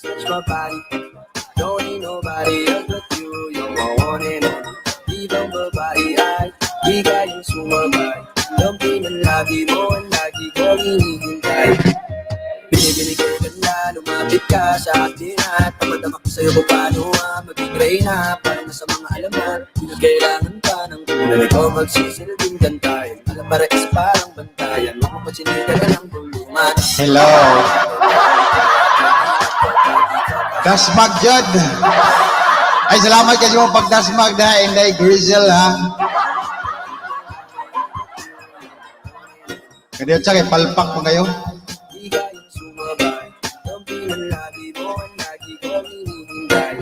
Just touch my body. Don't need nobody else but you. You're my one and only. Ibang babae ay di kayang sumabay. Dampi ng labi mo ang lagi kong hinihintay. Binibini ko ganda, lumapit ka sa akin at papadama ko sa'yo kung paano maging reyna. Para na sa mga alamat, di na kailangan pa ng kunan. Ikaw magsisilbing kantayan, alam para is parang bantayan. Mapapansinin ka na ng guluman. Hello. Dasmag jud. Ay, salamat kasi mo pagdasmag na Inday Grizzle ha. Kaya siya kay palpak mo kayo. Di kayang sumabay, dampi ng labi mo ang lagi kong hinihintay.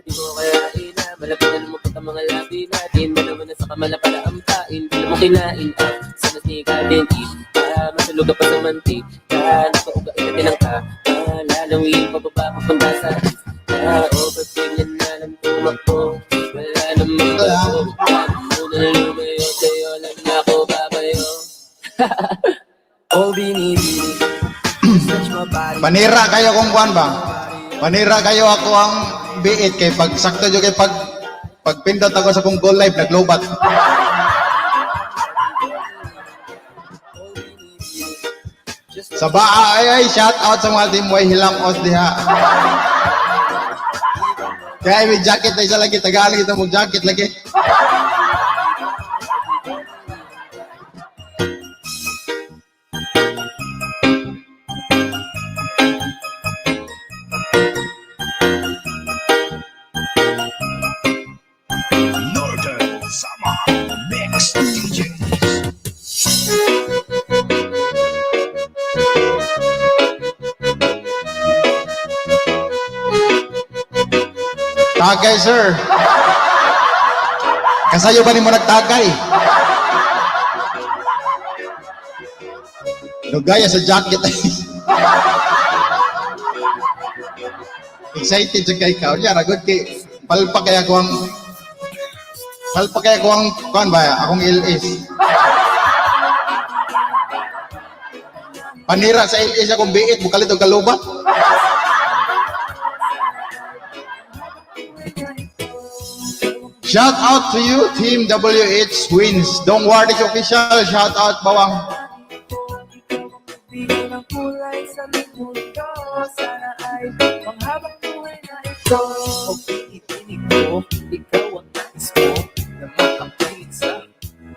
Di ko kaya na malapit na lumapot ang mga labi natin. Manaman na sa kamala para ampain. Di na mo kinain up. Sana snika din para matulog ka pa sa mantika. Nakaugain natin ang ka. Lalawin pababa papunta sa o ba't ganyan na lang tumakbo? Wala namang bago. Muna na lumayo sa'yo lang ako babayo. Oh, binibini, just touch my body. Panira kayo kung kuan ba? Panira kayo ako ang biit kay pag sakto jud kay pag pagpindot ako sa kong go live naglobat. Oh, binibini, just Sa baa ay ay shout out sa mga team way hilam os diha. Kaya may jacket na isa lagi tagaan kita mo jacket lagi. Northern Summer Mix DJs. Tagay sir. Kasayo ba nimo nagtagay? Dugaya sa jacket. Excited sa kay ikaw. Ya, ragod kay palpa kaya ko ang palpa kaya ko ang kuan ba akong LS. Panira sa LS akong biit bukalit og kalubat. Shout out to you, Team WH Wins. Don't worry, official. Shout out, Bawang. Bigay ng kulay sa mundo. Sana ay panghabang buhay na ito. O pinipinig ko, ikaw ang nais ko na makapilit sa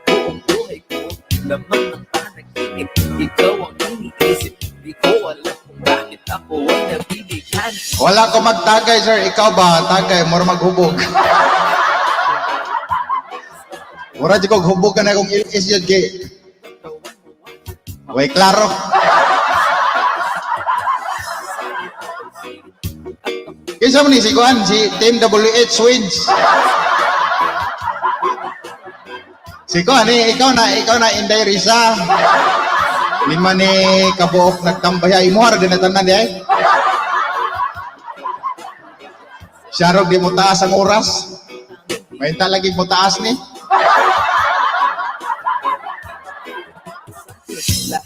buong buhay ko. Laman ng panaginip, ikaw ang iniisip. Di ko alam kung bakit ako ay nabibighan. Wala ko magtagay, sir. Ikaw ba? Tagay, mura maghubog. Mura di ko hubog ka na kung ilis yun kay. Way klaro. Kinsa man ni si Kuan, si Team WH wins. Si Kuan, eh, ikaw na Inday Risa. Lima ni kabuok nagtambay ay imo ra din na tanan di ay. Siyarog di mo taas ang oras. Mainta lagi mo taas ni.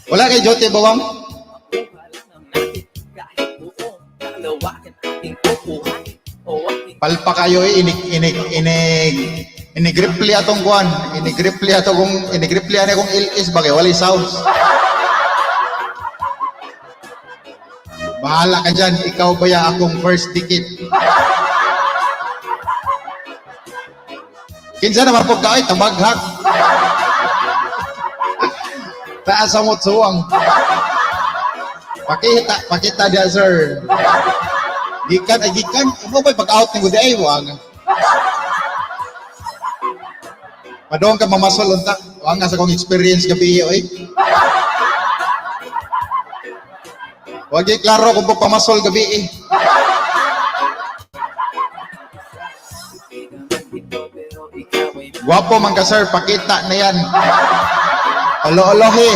Wala kay Jote Bawang. Natin kahit buong kalawakan ating kukuhanin o ating Palpa kayo eh, inig inig inig inigripli atong kuan, inigripli ato kung inigripli ani kong LS bagay walay sounds. Bahala ka dyan, ikaw ba ya akong first ticket? Kinsa naman po ka ay tabaghak. Taas ang utsuwang. Pakita, pakita diya sir. Gikan ay gikan, mo ba pag-out ni Guday wang. Padong ka mamasol unta, wang nga sa kong experience gabi oy. Wag klaro kung pamasol gabi eh. ito pero ikaw ay Gwapo man ka sir, pakita na yan. Olo-olohi.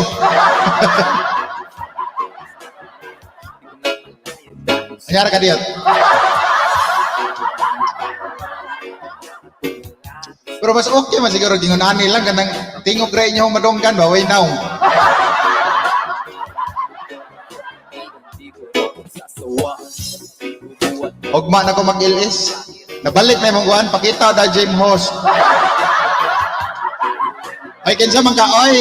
Anyara ka diyot. Pero mas okay man siguro gingunani lang kanang tingog ra inyo madunggan ba way now. Di ko ako sasawaan. Ugma na ko mag-LS. Nabalik na imong kuan, pakita da Jim host. Ay, kinsa man ka, oy.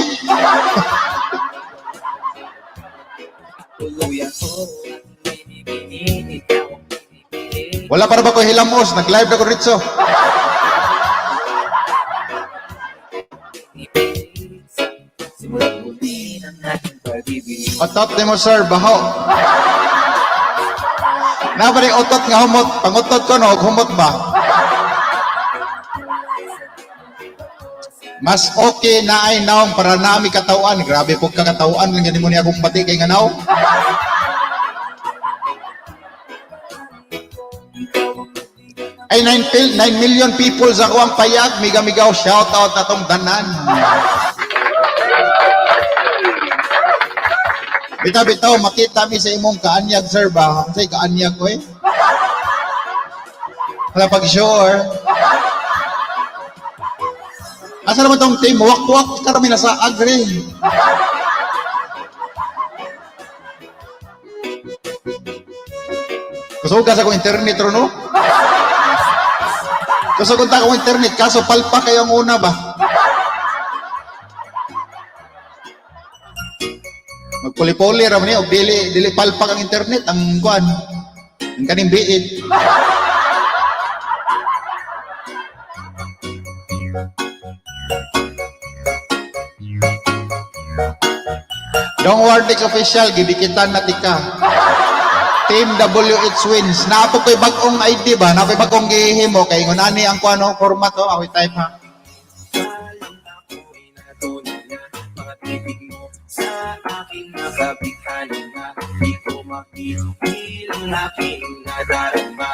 Tuluyan ko at binibini, ikaw ang pinipili. Wala para ba ko hilamos, nag-live na ko ritso. Pinipili sa simula't muli ng ating pag-ibig. Otot nimo sir, baho. Na ba rin otot nga humot? Pangutot ko no, og humot ba? Mas okay na ay naong para nami katawan. Grabe po kakatawan lang ganun mo niya akong bati kay nga naong. Ay 9 million people sa ako ang payag. Miga-migaw, shout out na tong danan. Bitaw bitaw makita mi sa imong kaanyag sir ba? Unsay kaanyag oy? Wala pag sure. Asa naman tong team? Wak-wak karami nasa agri. Kusog ka sa akong internet ro no? Kusog ta akong internet kaso palpa kayo ang una ba? Magpuli-puli ra man ni og dili dili palpak ang internet ang kuan. Ang kaning biit. Don't worry official, gidikitan na tika. Team WH wins. Naapo ko'y bagong ID ba? Naapo ko'y bagong gihimo kay ngunani ang kuan oh, format oh, ako'y type ha. Alam ako'y natunay na mga titig mo sa akin nakabighani na di ko mapigil ang aking nadarama.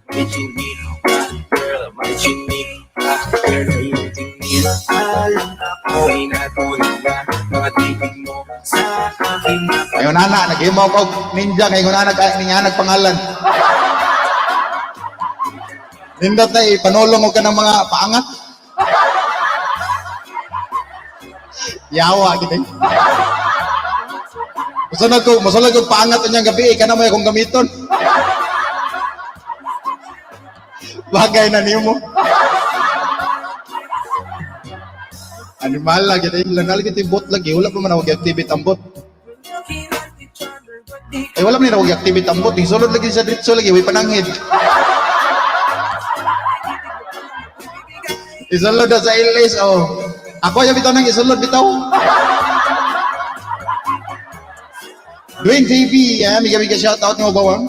May chinita, girl, may chinita, girl, sa iyong tingin. Alam ako'y natunay na mga titig mo sa akin Ngayon ana, naghimo ko og ninja kay ngunana kay niya nagpangalan. Nindot na ipanulong ko ka ng mga paangat. Yawa gid eh. Musunod ko paangat unyang gabi, eh, kana mo akong gamiton. Bagay na nimo. Animal lagi eh. Lanal gid bot lagi wala pa man ako activate ang bot. Eh wala man ni activate ang bot. Sulod lagi sa diretso lagi way pananghid. Isulod na sa LS oh. Ako yung bitaw nang isulod bitaw. Dwayne TV, eh, miga miga shout out mo bawang.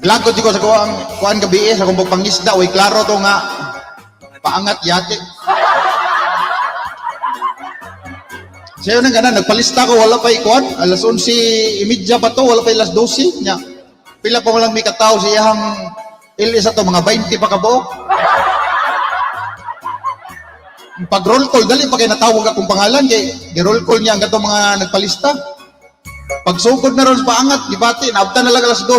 Naglagod ko sa kuang kuan gabi eh, sa akong pangisda, way klaro to nga paangat yati. Sayo nang ganan, nagpalista ko, wala pa ikuan. Alas 11:30 pa to, wala pa alas 12. Nya. Pila pa walang may katao sa iyang ilis to, mga 20 pa kabuok. Pag roll call, dali pa kay natawag akong pangalan, kay gi-roll call niya ang katong mga nagpalista. Pag sugod na ron sa paangat, gibati, naabtan na lang alas 2.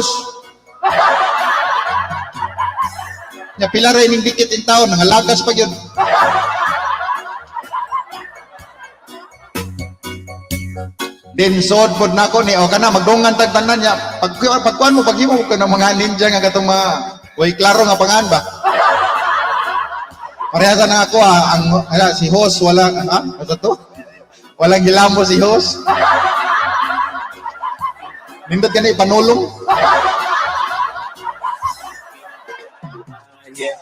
Nya pila ra ining dikit in town, nangalagas pa gyud. Then sod pod nako ni o kana magdungan tag tanan niya. Pag pagkuan mo paghimo ka ng mga ninja nga katong mga way klaro nga pangan ba. Parehasa na ako ah, ang ala, si host wala ah, ano to? Walang gilamo si host. Nindot ka na ipanulong. Yeah.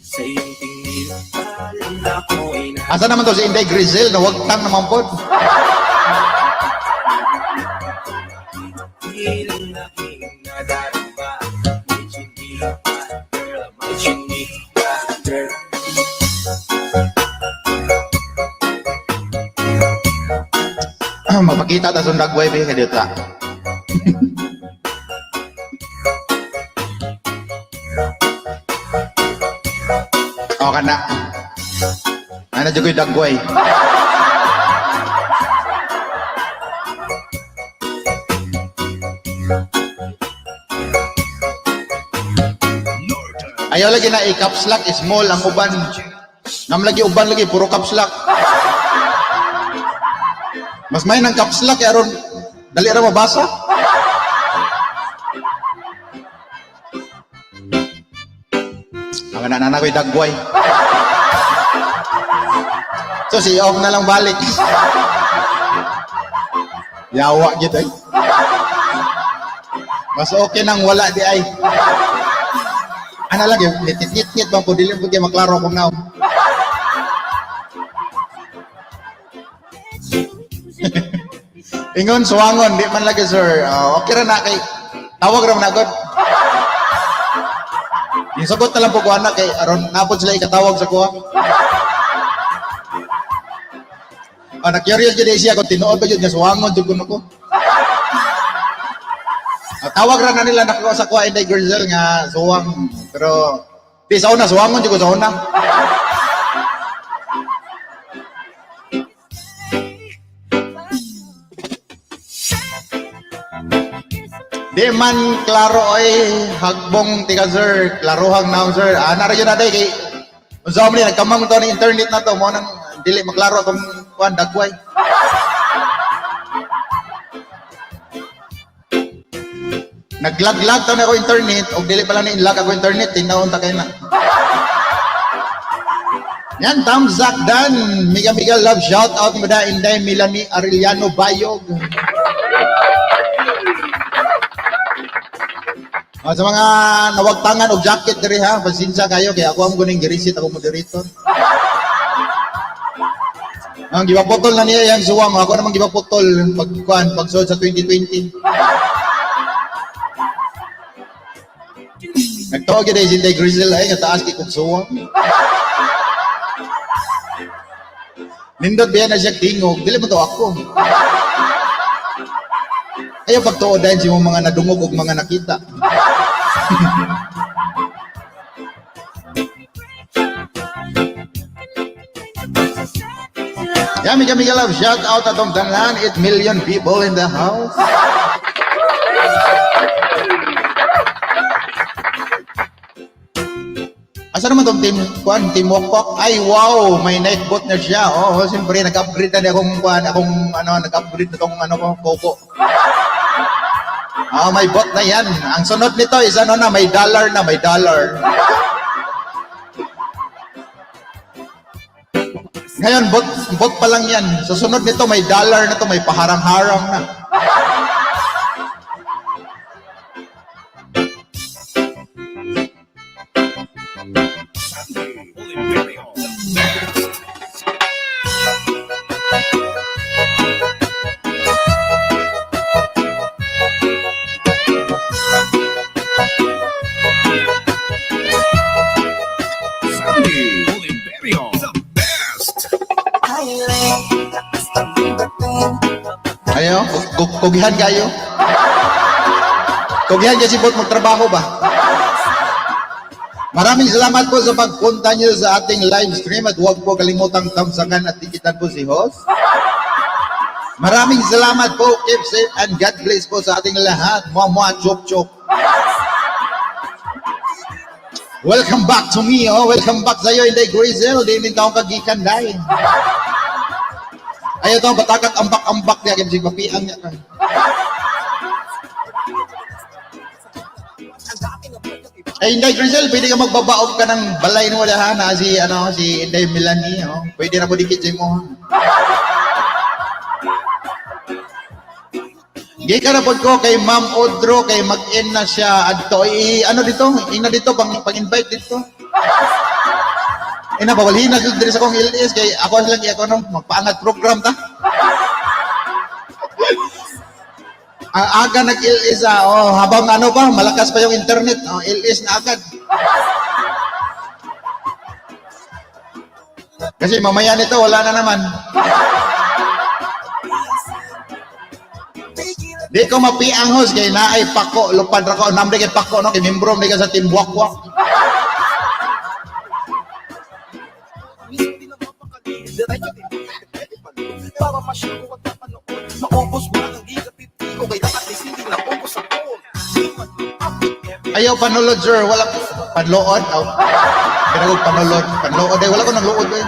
Sa iyong tingin, alam ako'y Asa naman to si Inday Grizel na wag tang naman pod. napigilan aking nadarama. May chinita, girl, may chinita, girl. Mapakita ta sa dagway ba kay dito. O kana. Ana jud ko'y dagway. Northern Ayaw lagi na i-caps lock, small ang uban. Nam lagi uban lagi puro caps lock. Mas may nang caps lock kay aron dali ra mabasa. Ang nana ko'y dagway. So si off na lang balik. Yawa gid ay. Mas okay nang wala di ay. Ana lang yung nititnit bang ko dili mo kay maklaro akong naong. Ingon suwangon di man lagi sir. Ah, okay ra na kay tawag ra man na god. Yung sagot na lang po ko anak kay aron napod sila ikatawag sa kuha. Ah, na-curious jud siya kung tinuod ba jud nga suwangon jud kuno ko. Ah, tawag ra na nila nako sa kuha Inday Gerzel nga suwang pero di sa una suwangon jud ko sa una. Di man klaro oy hagbong tika sir, klarohang naon sir. Ana ra jud na day kay unsa man ni nagkamang to ni internet na to mo nang dili maklaro akong kuan dagway. Naglaglag taon ako internet og dili pala ni inlag ako internet tinawon ta kay na. Yan, thumbs up dan. Mega mega love shout out mo da Inday Melanie Arellano Bayog. Ah, sa mga nawagtangan og jacket diri ha, pasensya kayo kay ako ang guning gireset ako moderator. Ang gipaputol na niya yang suwang, ako namang gipaputol pag kuan pagsuod sa 2020. Nagtuo gyud ay si Inday Grizel ay nga taas kay kog suwang. Nindot biya na siya tingog, dili mo to ako. Ayaw pagtuo dahil sa imong mga nadungog og mga nakita. Yummy, yummy, love. Shout out atong tanan, 8 million people in the house. Asa naman tong team kuan, team Wakwak? Ay wow, may night boat na siya. Oh, siyempre nag-upgrade na ni akong kuan, akong ano, nag-upgrade na tong ano ko, Coco. Ah, may bot na yan. Ang sunod nito is ano na, may dollar na, may dollar. Ngayon, bot, bot pa lang yan. Sa sunod nito, may dollar na to, may paharang-harang na. Sandy Oliverio, the best. Sandy Oliverio, the best. Ayo, kugihan kayo. Kugihan kasi bot magtrabaho ba? Maraming salamat po sa pagpunta niyo sa ating live stream at huwag po kalimutang tamsakan at tikitan po si host. Maraming salamat po. Keep safe and God bless po sa ating lahat. Mua mua chok chok. Welcome back to me. Oh. Welcome back sa iyo, Inday Grizel. Di min taong kagikan dai. Ayaw to, batakat ambak-ambak niya. Kaya papiang niya. Ay, Inday Grizel, pwede ka magbabaog ka ng balay mo ha, na si, ano, si Inday Melanie, oh. Pwede na po dikit sa imo, ha. Gikan na pod ko kay Ma'am Odro, kay mag-in na siya adto. I, ano dito? Ina dito, pang invite dito. Ina, bawalhin na sila diri sa akong LS, kay ako lang ako no, magpaangat program ta. Ang aga nag-LS ah, oh, habang ano pa, malakas pa yung internet, oh, LS na agad. Kasi mamaya nito, wala na naman. Di ko mapiang host kay naay pako lupad ra ko namre kay pako no kay membro man ka sa team Wakwak. Para masyado at mapanood, maubos man ang gigabit ko kailangan ay hindi na ubos ang phone. Ayaw panulod sir, wala panlood. Oh. Pero panulod, panlood ay wala ko nang luod eh.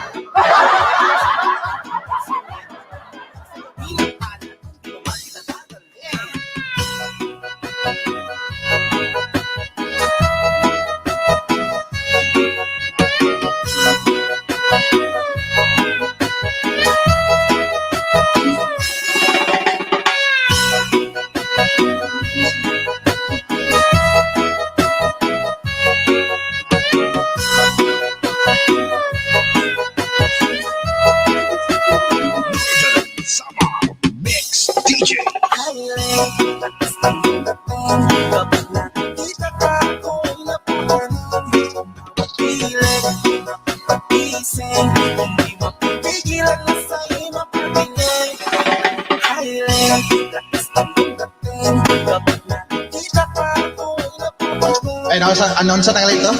na sa ano sa nang ito?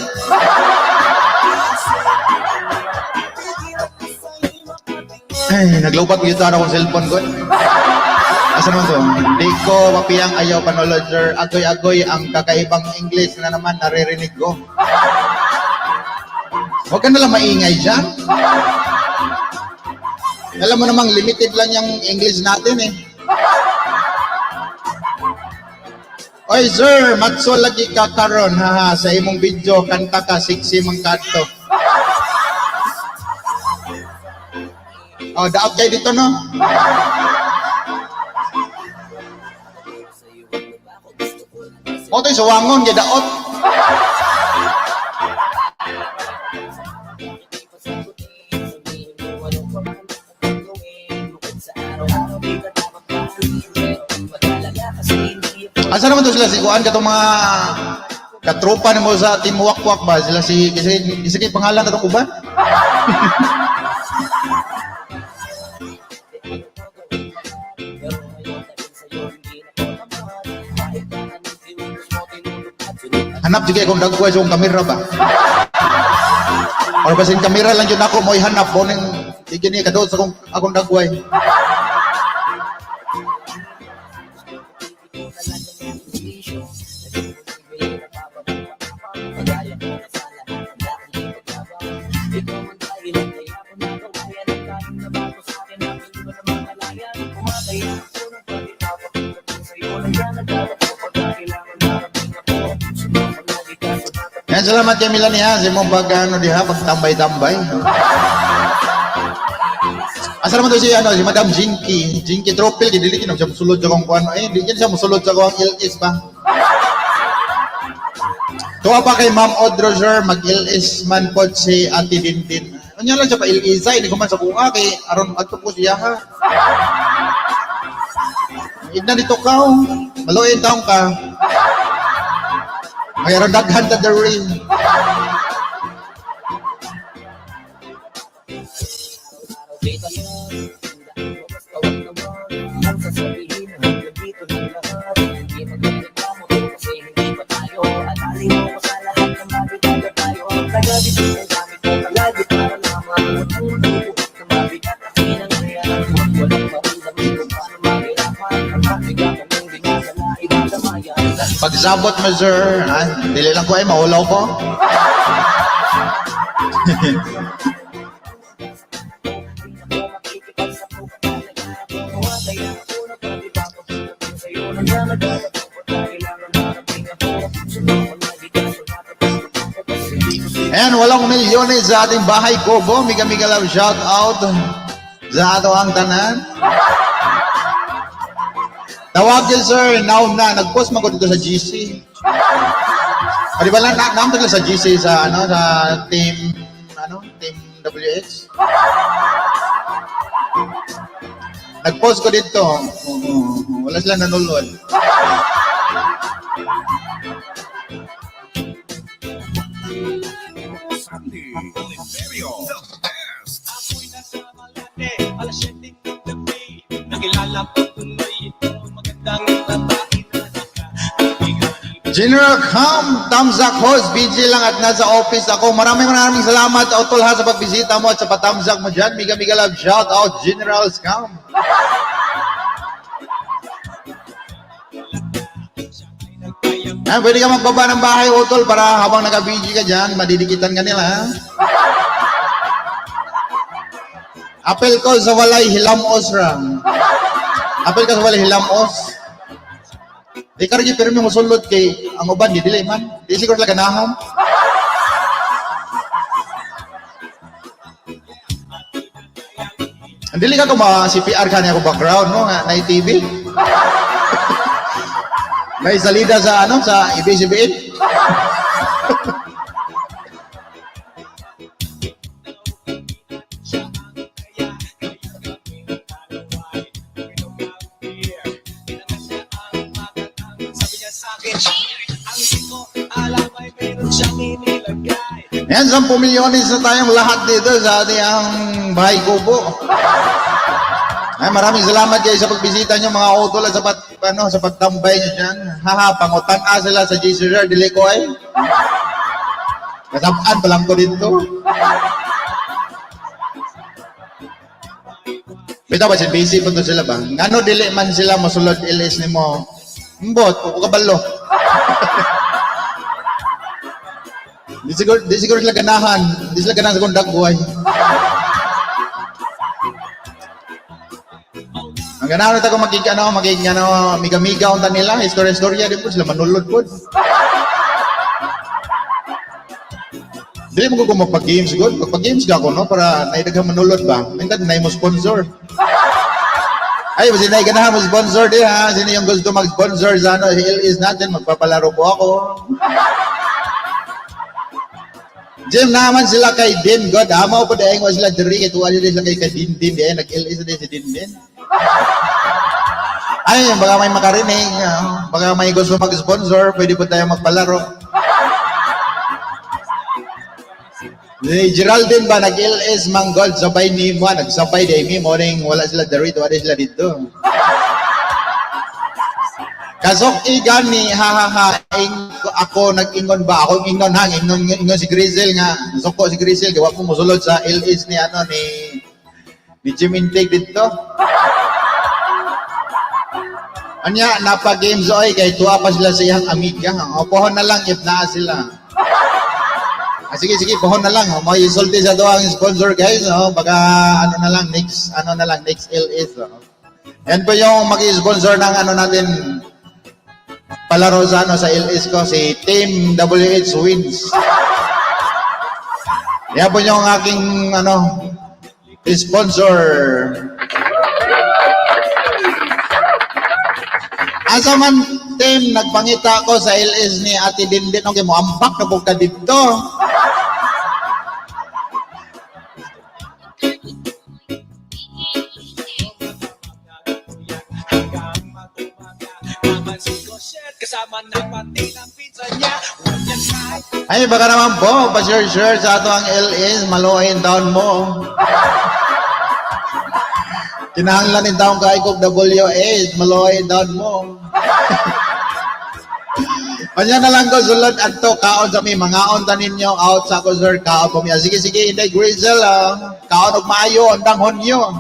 Ay, naglubat gyud ta akong cellphone ko. Asa naman to? Di ko mapiyang ayaw panolod, sir. Agoy-agoy ang kakaibang English na naman naririnig ko. Huwag ka nalang maingay dyan. Alam mo namang limited lang yung English natin eh. Oy sir, matso lagi ka karon ha sa imong video kanta ka sexy man kadto. Oh, daot kay dito no. O to'y suwangon kay daot. Asa naman to sila si Kuan katong mga katropa nimo sa Team Wakwak ba sila si kasi kasi kay pangalan na to ba? Hanap jud kung dagway sa akong kamera ba. Or basin kamera lang jud ako mo'y hanap mo ning di kini kaduot sa akong dagway. Yan, salamat kay Milani ha. Sa imong pag ano diha, pagtambay-tambay. Asa naman to si ano si Madam Jinky, Jinky Tropil kay dili kini siya mosulod sa akong kuan eh di kini siya mosulod sa akong LS ba. Tuwa pa kay Ma'am Audrey sir, mag-LS man pod si Ate Dindin. Unya lang siya pa LS ay, hindi ko man sa kuha kay aron adto ko siya ha. Igna dito ka oh. Maluin taong ka. Mayroon daghan ta the ring. Ang sasabihin hanggang dito lang lahat. Hindi magreklamo to kasi hindi pa tayo. Alali mo ko sa lahat ng mabigat na tayo. Taga dito ang gamit ko palagi para lamang walang mabubuhat na mabigat at kinangyayari. Walang maramdaman kung paano mahirapan. Ang mabigat ang dinadala, idadamayan. Pagsabot mo sir, ah, dili lang ko ay maulaw ko. Ayan, walong milyones sa ating bahay kubo. Mega mega love shout out sa ato ang tanan. Tawag yun, sir. Now na. Nag-post man ko dito sa GC. Ah, di ba lang, na, naam sa GC sa, ano, sa team, ano, team WH? Nag-post ko dito. Oo, wala sila nanonood. Sandy Oliverio, the best. Ako'y nasa Malate, alas 7 ng gabi. Nakilala ko tuloy itong magandang babae na nakabighani. General Cam, Tamzak host, BJ lang at nasa office ako. Maraming maraming salamat, Otol ha, sa pagbisita mo at sa patamzak mo dyan. Mega mega love shout out, General Scam. Ah, pwede ka magbaba ng bahay, Otol, para habang naka-BG ka dyan, madidikitan ka nila. Ha? Apel ko sa walay hilamos ra. Apel ka sa walay hilamos. Di ka rin pero may musulod kay ang uban, di dili man. Di siguro sila ganahan. Ang dili ka kung ma-CPR ka niya ako background, no? Nga, na TV. May salida sa ano sa ABCBN. Sabi niya sa akin, ang hindi ko alam ay meron siyang inilagay. Ayan, 10 milyones na tayong lahat dito sa ating ang bahay kubo. Ay, maraming salamat guys sa pagbisita nyo mga utol at sa pag, ano, sa pagtambay nyo dyan. Haha, pangutan-a sila sa GCR, dili ko ay. Kasabaan pa lang ko dito. Bitaw ba, busy pa to sila ba? Ngano dili man sila mosulod LS nimo? Mbot, o kabalo. Di siguro sila ganahan. Di sila ganahan sa kong dagway. Ang ganahan ta ko magig ano, miga-miga unta nila, istorya-istorya di po sila manulod po. Dili mo ko magpa-games good. Magpa-games ka ako no para naidaghan manulod ba. Mintan na mo sponsor. Ay, basta na ganahan mo sponsor di ha. Sino yung gusto mag-sponsor sa ano, LS natin, magpapalaro po ako. Jim naman sila kay Din God. Amaw po dahil sila diri kay tuwa sila kay Din Din di nag-LS na din si Din Din. Ay, baka may makarinig, ah. Baka may gusto mag-sponsor, pwede po tayo magpalaro. Ni Geraldine ba nag-LS Mangold sabay ni mo nagsabay day mi morning wala sila diri tuwa sila dito. Kasok igani ha ha ha ing, ako nag-ingon ba ako ingon ha ingon ingon si Grizel nga suko si Grizel gawa ko mosulod sa LS ni ano ni Jim Intake dito. Anya napa games oy kay tuwa pa sila sa iyang amiga. O pohon na lang if naa sila. Ah, sige sige pohon na lang. O, may isulti sa to ang sponsor guys. O, baka ano na lang next ano na lang next LS. O. Yan po yung magi-sponsor ng ano natin palaro sa ano sa LS ko si Team WH Wins. Yan po yung aking ano sponsor. Asa man team nagpangita ko sa LS ni Ate Dindin okay mo ambak na po ka dito. Ay, baka naman po, pa-share-share sa ato ang LS, maluwain taon mo. Kinahanglan in taon kay kog WH, maluwain taon mo. Kanya na lang ko sulod adto kaon sa mi mangaon ta ninyo out sa ko sir kaon po miya. Sige sige Inday Grizel ah. Kaon og maayo undang honyo.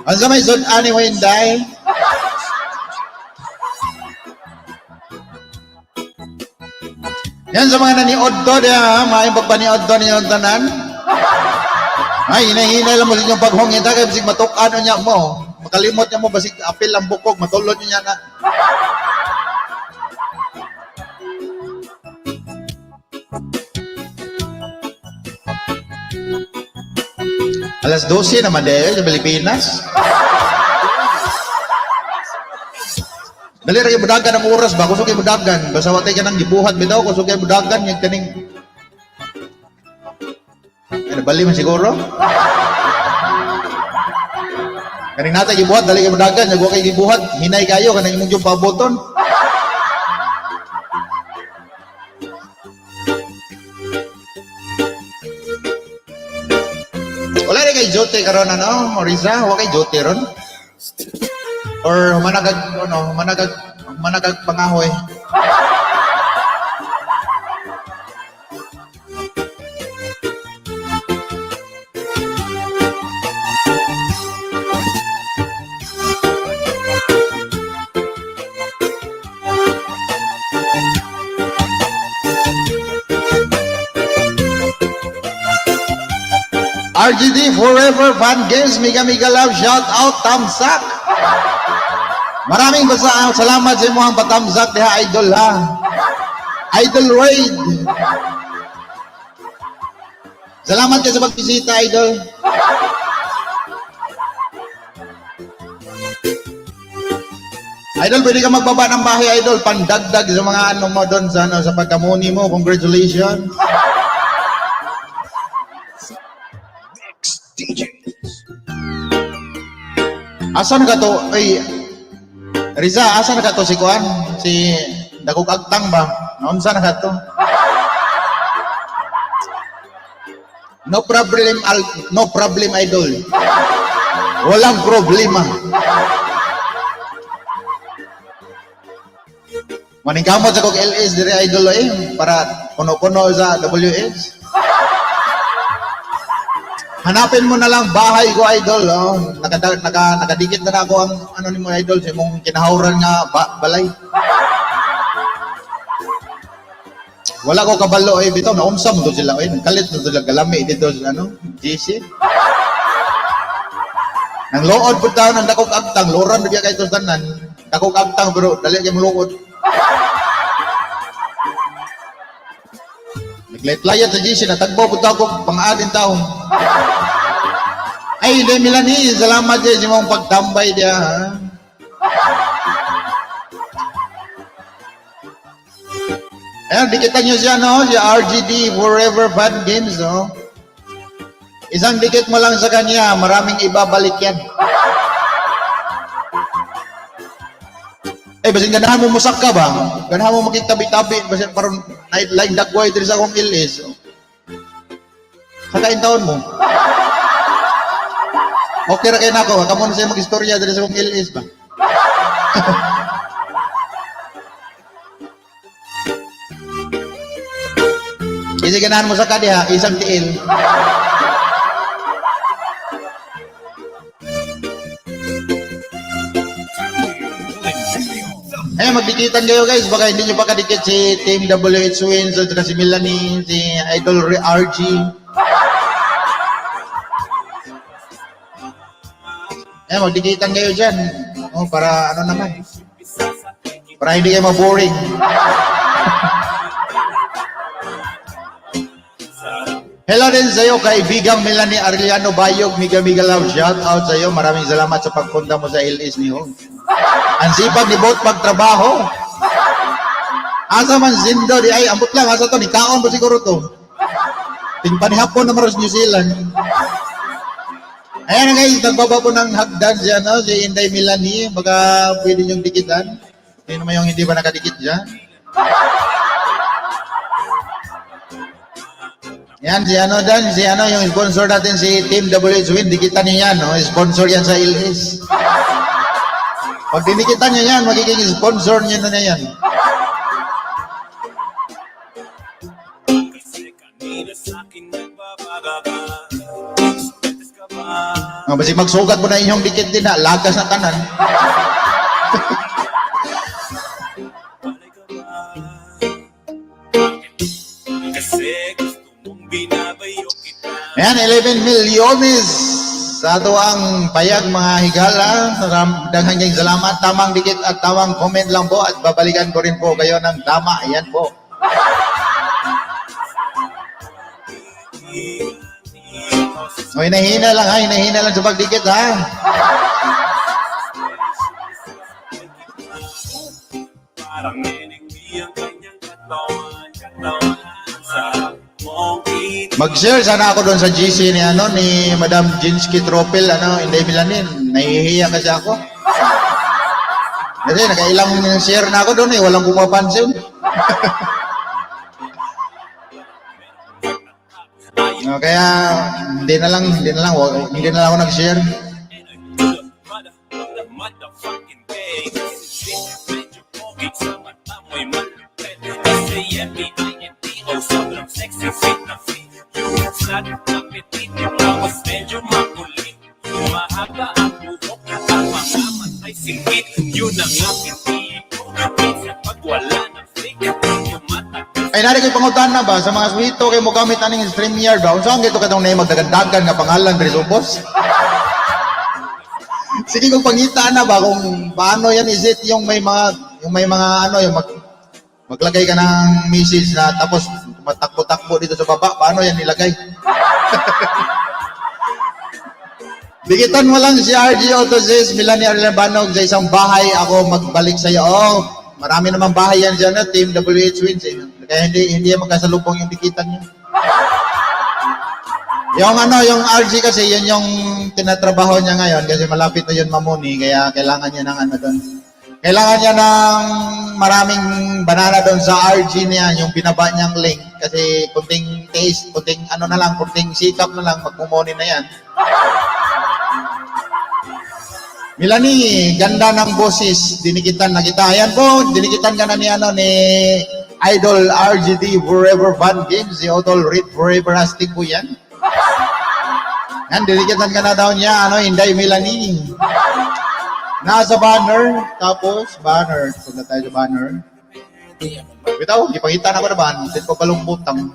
Unsa may sud ani mo Inday? Yan sa mga naniod to, diya, ha? Maayong pagpaniod to ninyo ang tanan. Ay, hinay-hinay lang mo sa inyong paghongita, kaya basig matukan niya mo. Makalimot niya mo, basig apil ang bukog, matulod niya na. Alas 12 naman dahil sa Pilipinas. Dali ra kay budagan ang oras ba? Kusog kay budagan. Basta watay ka nang gibuhat bitaw, kusog kay budagan yung kaning Ay, nabali man siguro. Kaning natay gibuhat, dali kay budagan, nya kay gibuhat, hinay kayo kanang imong yung paboton. Wala rin kay Jote karon ano, Marisa, wa kay Jote ron. Or humanagag ano, humanagag pangahoy. RGD Forever Fun Games, Mega Mega Love, shout out, Tamsak! Maraming basa, salamat sa imong patamsak diha, idol ha. Idol Raid. Salamat kayo sa pagbisita, idol. Idol, pwede ka magbaba ng bahay, idol. Pandagdag sa mga ano mo doon sa, ano, sa pagkamuni mo. Congratulations. Asa na ka to? Ay, Riza, asa na ka to si Kuan? Si Dagog Agtang ba? Naunsa na ka to? No problem, no problem, idol. Walang problema. Maningkamot sa kog LS dire, idol, eh, para puno-puno sa WH. Hanapin mo na lang bahay ko, idol. Oh. Nakadikit na ako ang ano ni mo, idol, sa imong kinahawran nga balay. Wala ko kabalo eh bitaw naunsa mo to sila eh kalit na sila galami dito sa ano GC. Nang lood pud taon ang dakog agtang, loran biya kay tos tanan. Dakog agtang pero dali kay muluod. Naglayat-layat sa GC, natagbo pud ako pang-adin taon. Ay, hindi Melanie, salamat sa imong pagtambay diya. Ha? Ayan, dikitan nyo siya, no? Si RGD Forever Fun Games, no? Isang dikit mo lang sa kanya, maraming ibabalik yan. Eh, basin ganahan mo musak ka ba? Ganahan mo makitabi-tabi, basin parang night line dagway diri sa akong LS. Sa kain taon mo. Okay ra kay nako, kamo na siya mag-istorya diri sa akong LS ba? Kasi ganahan mo sa kadiha, isang tiil. Eh, magdikitan kayo, guys. Baka hindi nyo pa kadikit si Team WH Wins at saka si Melanie, si Idol RG. Eh, magdikitan kayo dyan. Oh, para ano naman. Para hindi kayo maboring. Hello din sa iyo, kaibigang Melanie Arellano Bayog. Miga miga love shout out sa iyo. Maraming salamat sa pagpunta mo sa LS ni Hong. Ang sipag ni Bot pagtrabaho. Asa man sindo di ay ambot lang asa to ni kaon ba siguro to. Tingpanihapon na maros New Zealand. Ayan na, guys, nagbaba po ng hagdan si ano, si Inday Melanie, baka pwede niyong dikitan. Sino naman yung hindi pa nakadikit dyan? Yan, si ano dan, si ano, yung sponsor natin, si Team WH Win, dikitan niya yan, no? Sponsor yan sa LS. Pag dinikitan niya yan, magiging sponsor niya na yan. Kasi kanina sa'kin nagbabaga ka. Sumitis ka ba? Nga, basi magsugat mo na inyong dikit din na, lagas na tanan. Palay ka ba? Kasi gusto mong binabayo kita. Ayan, 11 milyones sa ato ang payag mga higala. Daghang kayong salamat. Tamang dikit at tamang comment lang po at babalikan ko rin po kayo ng tama. Ayan po. O, hinahina lang ha, hinahina lang sa pagdikit ha. Parang neneng ang kanyang katawan, katawan sa mong titig. Mag-share sana ako doon sa GC ni ano ni Madam Jinsky Tropel, ano, Inday Milanin. Nahihiya kasi ako. Kasi nakailang share na ako doon eh, walang pumapansin. No, kaya hindi na lang ako nag-share. Motherfucking day. Medyo pogi sa mata mo'y malupit. Kasi M-I-N-T-O, sobrang sexy, fit na fit. You flat na petit, tapos medyo makulit. Mahaba ang buhok at ang mga matay singit. Yun ang aking tipo. Minsan pag wala ng flick, tumatagal. Ay, nari ko'y pangutan na ba sa mga swito kay mo gamit aning StreamYard ba? Unsa ang gito katong na magdagandagan nga pangalan diri sa ubos? Sige kung pangita na ba kung paano yan, is it yung may mga ano yung maglagay ka ng message na tapos tumatakbo-takbo dito sa baba, paano yan nilagay? Dikitan mo lang si RG Autosys, Milani Arlen Banog, sa isang bahay ako magbalik sa iyo. Oh, marami namang bahay yan dyan, no? Team WH Wins. Eh. Kaya hindi hindi yan magkasalubong yung dikitan niyo. Yung ano, yung RG kasi, yun yung tinatrabaho niya ngayon kasi malapit na yun mamuni, kaya kailangan niya ng ano doon. Kailangan niya ng maraming banana doon sa RG niya, yung binaba niyang link kasi kunting taste, kunting ano na lang, kunting sikap na lang, magmumuni na yan. Melanie, ganda ng boses. Dinikitan na kita. Ayan po, dinikitan ka na ni, ano, ni Idol RGD Forever Fun Games. Si Otol Reed Forever Astig po yan. Yan, dinikitan ka na daw niya. Ano, Inday Melanie. Nasa banner, tapos banner. Punta tayo sa banner. Bitaw, gipangita na ko na ba? Hindi ko palumbutang.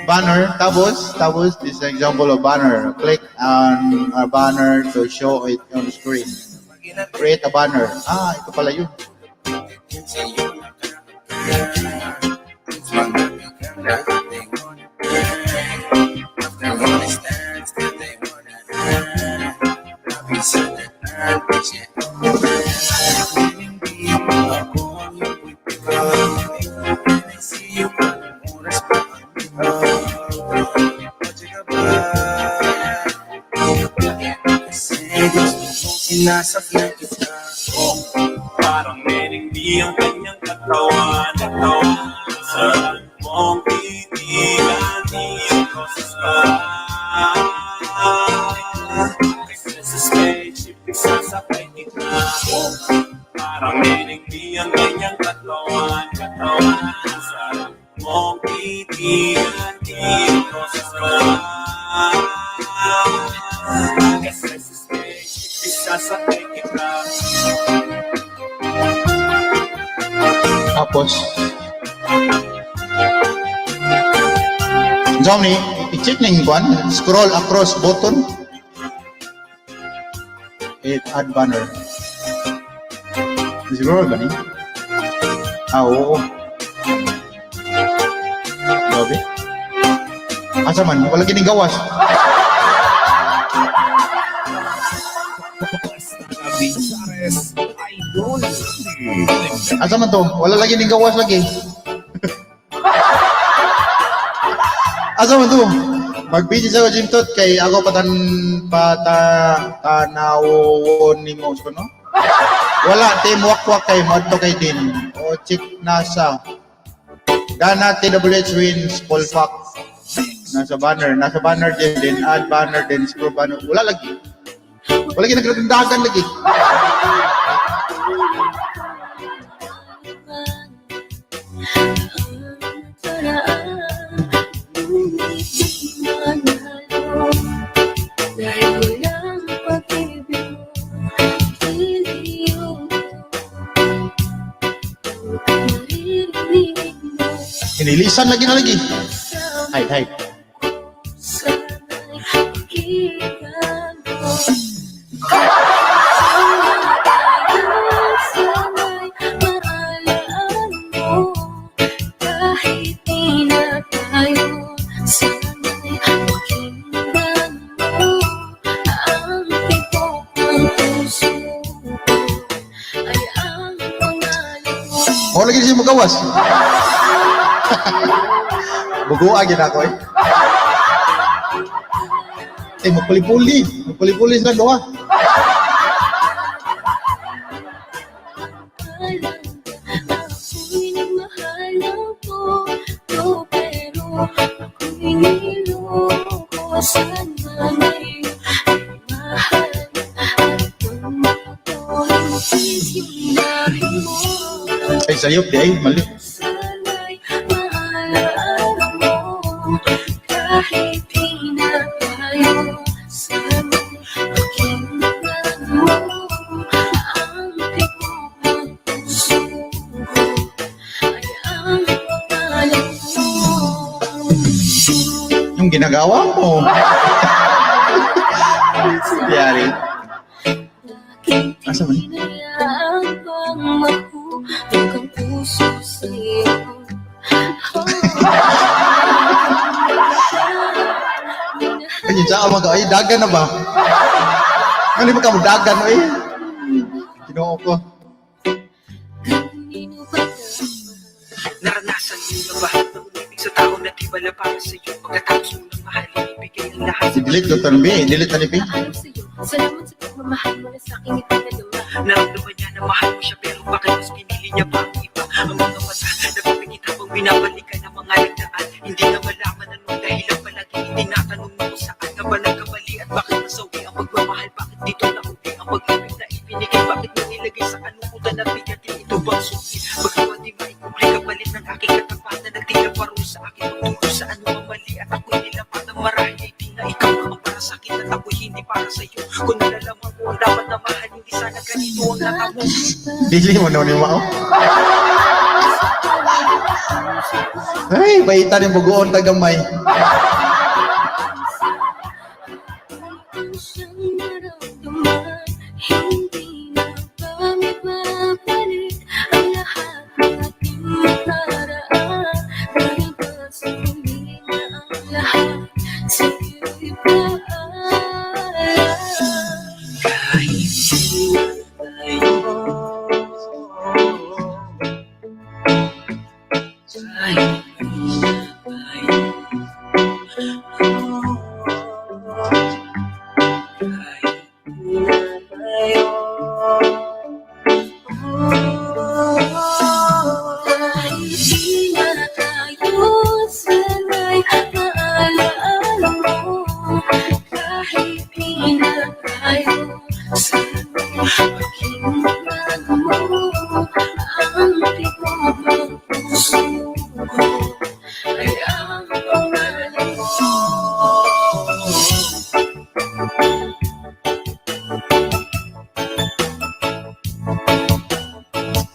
Banner, tapos, this is an example of banner. Click on a banner to show it on the screen. Create a banner. Ah, ito pala yun. Sinasakyan kita. Parang neneng di ang kanyang katawan, katawan. Sarap mong titigan, iyong roses ka. Kaysa sa spaceship, isasakay kita. Parang neneng di ang kanyang katawan, katawan. Sarap mong titigan, iyong roses ka. Kaysa sa spaceship, isasakay kita. Tapos, Johnny, i-check na yung kwan, scroll across button. It add banner. Scroll ba ni? Ah, oo. Grabe. Asa man, wala kining gawas. Asa man to? Wala lagi ning gawas lagi. Asa man to? Mag-busy sa gym tot kay ako patan pata tanawon nimo so no? Wala team wakwak kay modto kay din. O check nasa. Gana TWH wins Paul Fox. Nasa banner din din add banner din scroll banner. Wala lagi. Wala lagi nagdagan lagi. Dahil walang pag-ibig mo, giliw. Naririnig mo Inilisan lagi na lagi. Hide, hide. sana'y pakinggan mo. Sana'y maalaan mo kahit di na tayo. Sana'y pakinggan mo ang tibok ng puso ko ay ang pangalan mo. O lagi siya magawas. Bugoa gid ako eh. Eh, magpuli-puli. Magpuli-puli sila doha. Ako'y nagmahal ng todo, pero ako'y niloko. Sana ngayon ay mahal at pag please yung lahi mo. Ay, sayop di ay. Mali. Sana'y maalala mo kahit di na tayo. Sana'y pakinggan mo ang tibok ng puso ko ay ang pangalan mo. Yung ginagawa mo. Yari. Bakit Asa man? hinayaan pang mahulog ang puso sa'yo? Oh. Ay, sa mag ay dagan na ba? Ano ba ka mo dagan oy? Ginoo ko. Kanino ba dapat? Naranasan mo na ba ang umibig sa tao na di wala para sa'yo? Pagkatapos mo nang mahalin, ibigay ang lahat sa Delete ko tan bi, delete na ni bi. Paalam sa'yo. Salamat sa pagmamahal mo na sa'king ipinadama. Naramdaman niya na mahal mo siya, pero bakit mas pinili niya pa ang iba? Ang mga mata napapikit habang binabalikan ang mga nagdaan. Hindi na malaman anong dahilan, palagi tinatanong mo kung saan ka ba nagkamali at bakit nasawi ang pagmamahal, bakit dito na At ako'y hindi para sa'yo. Kung nalalaman mo ang dapat na mahal, hindi sana ganito ang natamo. Dili mo na ni Mao. Ay, baita ni bugoon tagamay. Ang siyang naramdaman, hindi na ba maibabalik ang lahat ng ating nakaraan? Dahil ba sa huli na ang lahat, sa'yo'y paalam. Kahit di na tayo, kahit di na tayo, kahit di na tayo. Kahit di na tayo, sana'y maalaala mo. Kahit di na tayo, sana'y pakinggan mo ang tibok ng puso ko ay ang pangalan mo.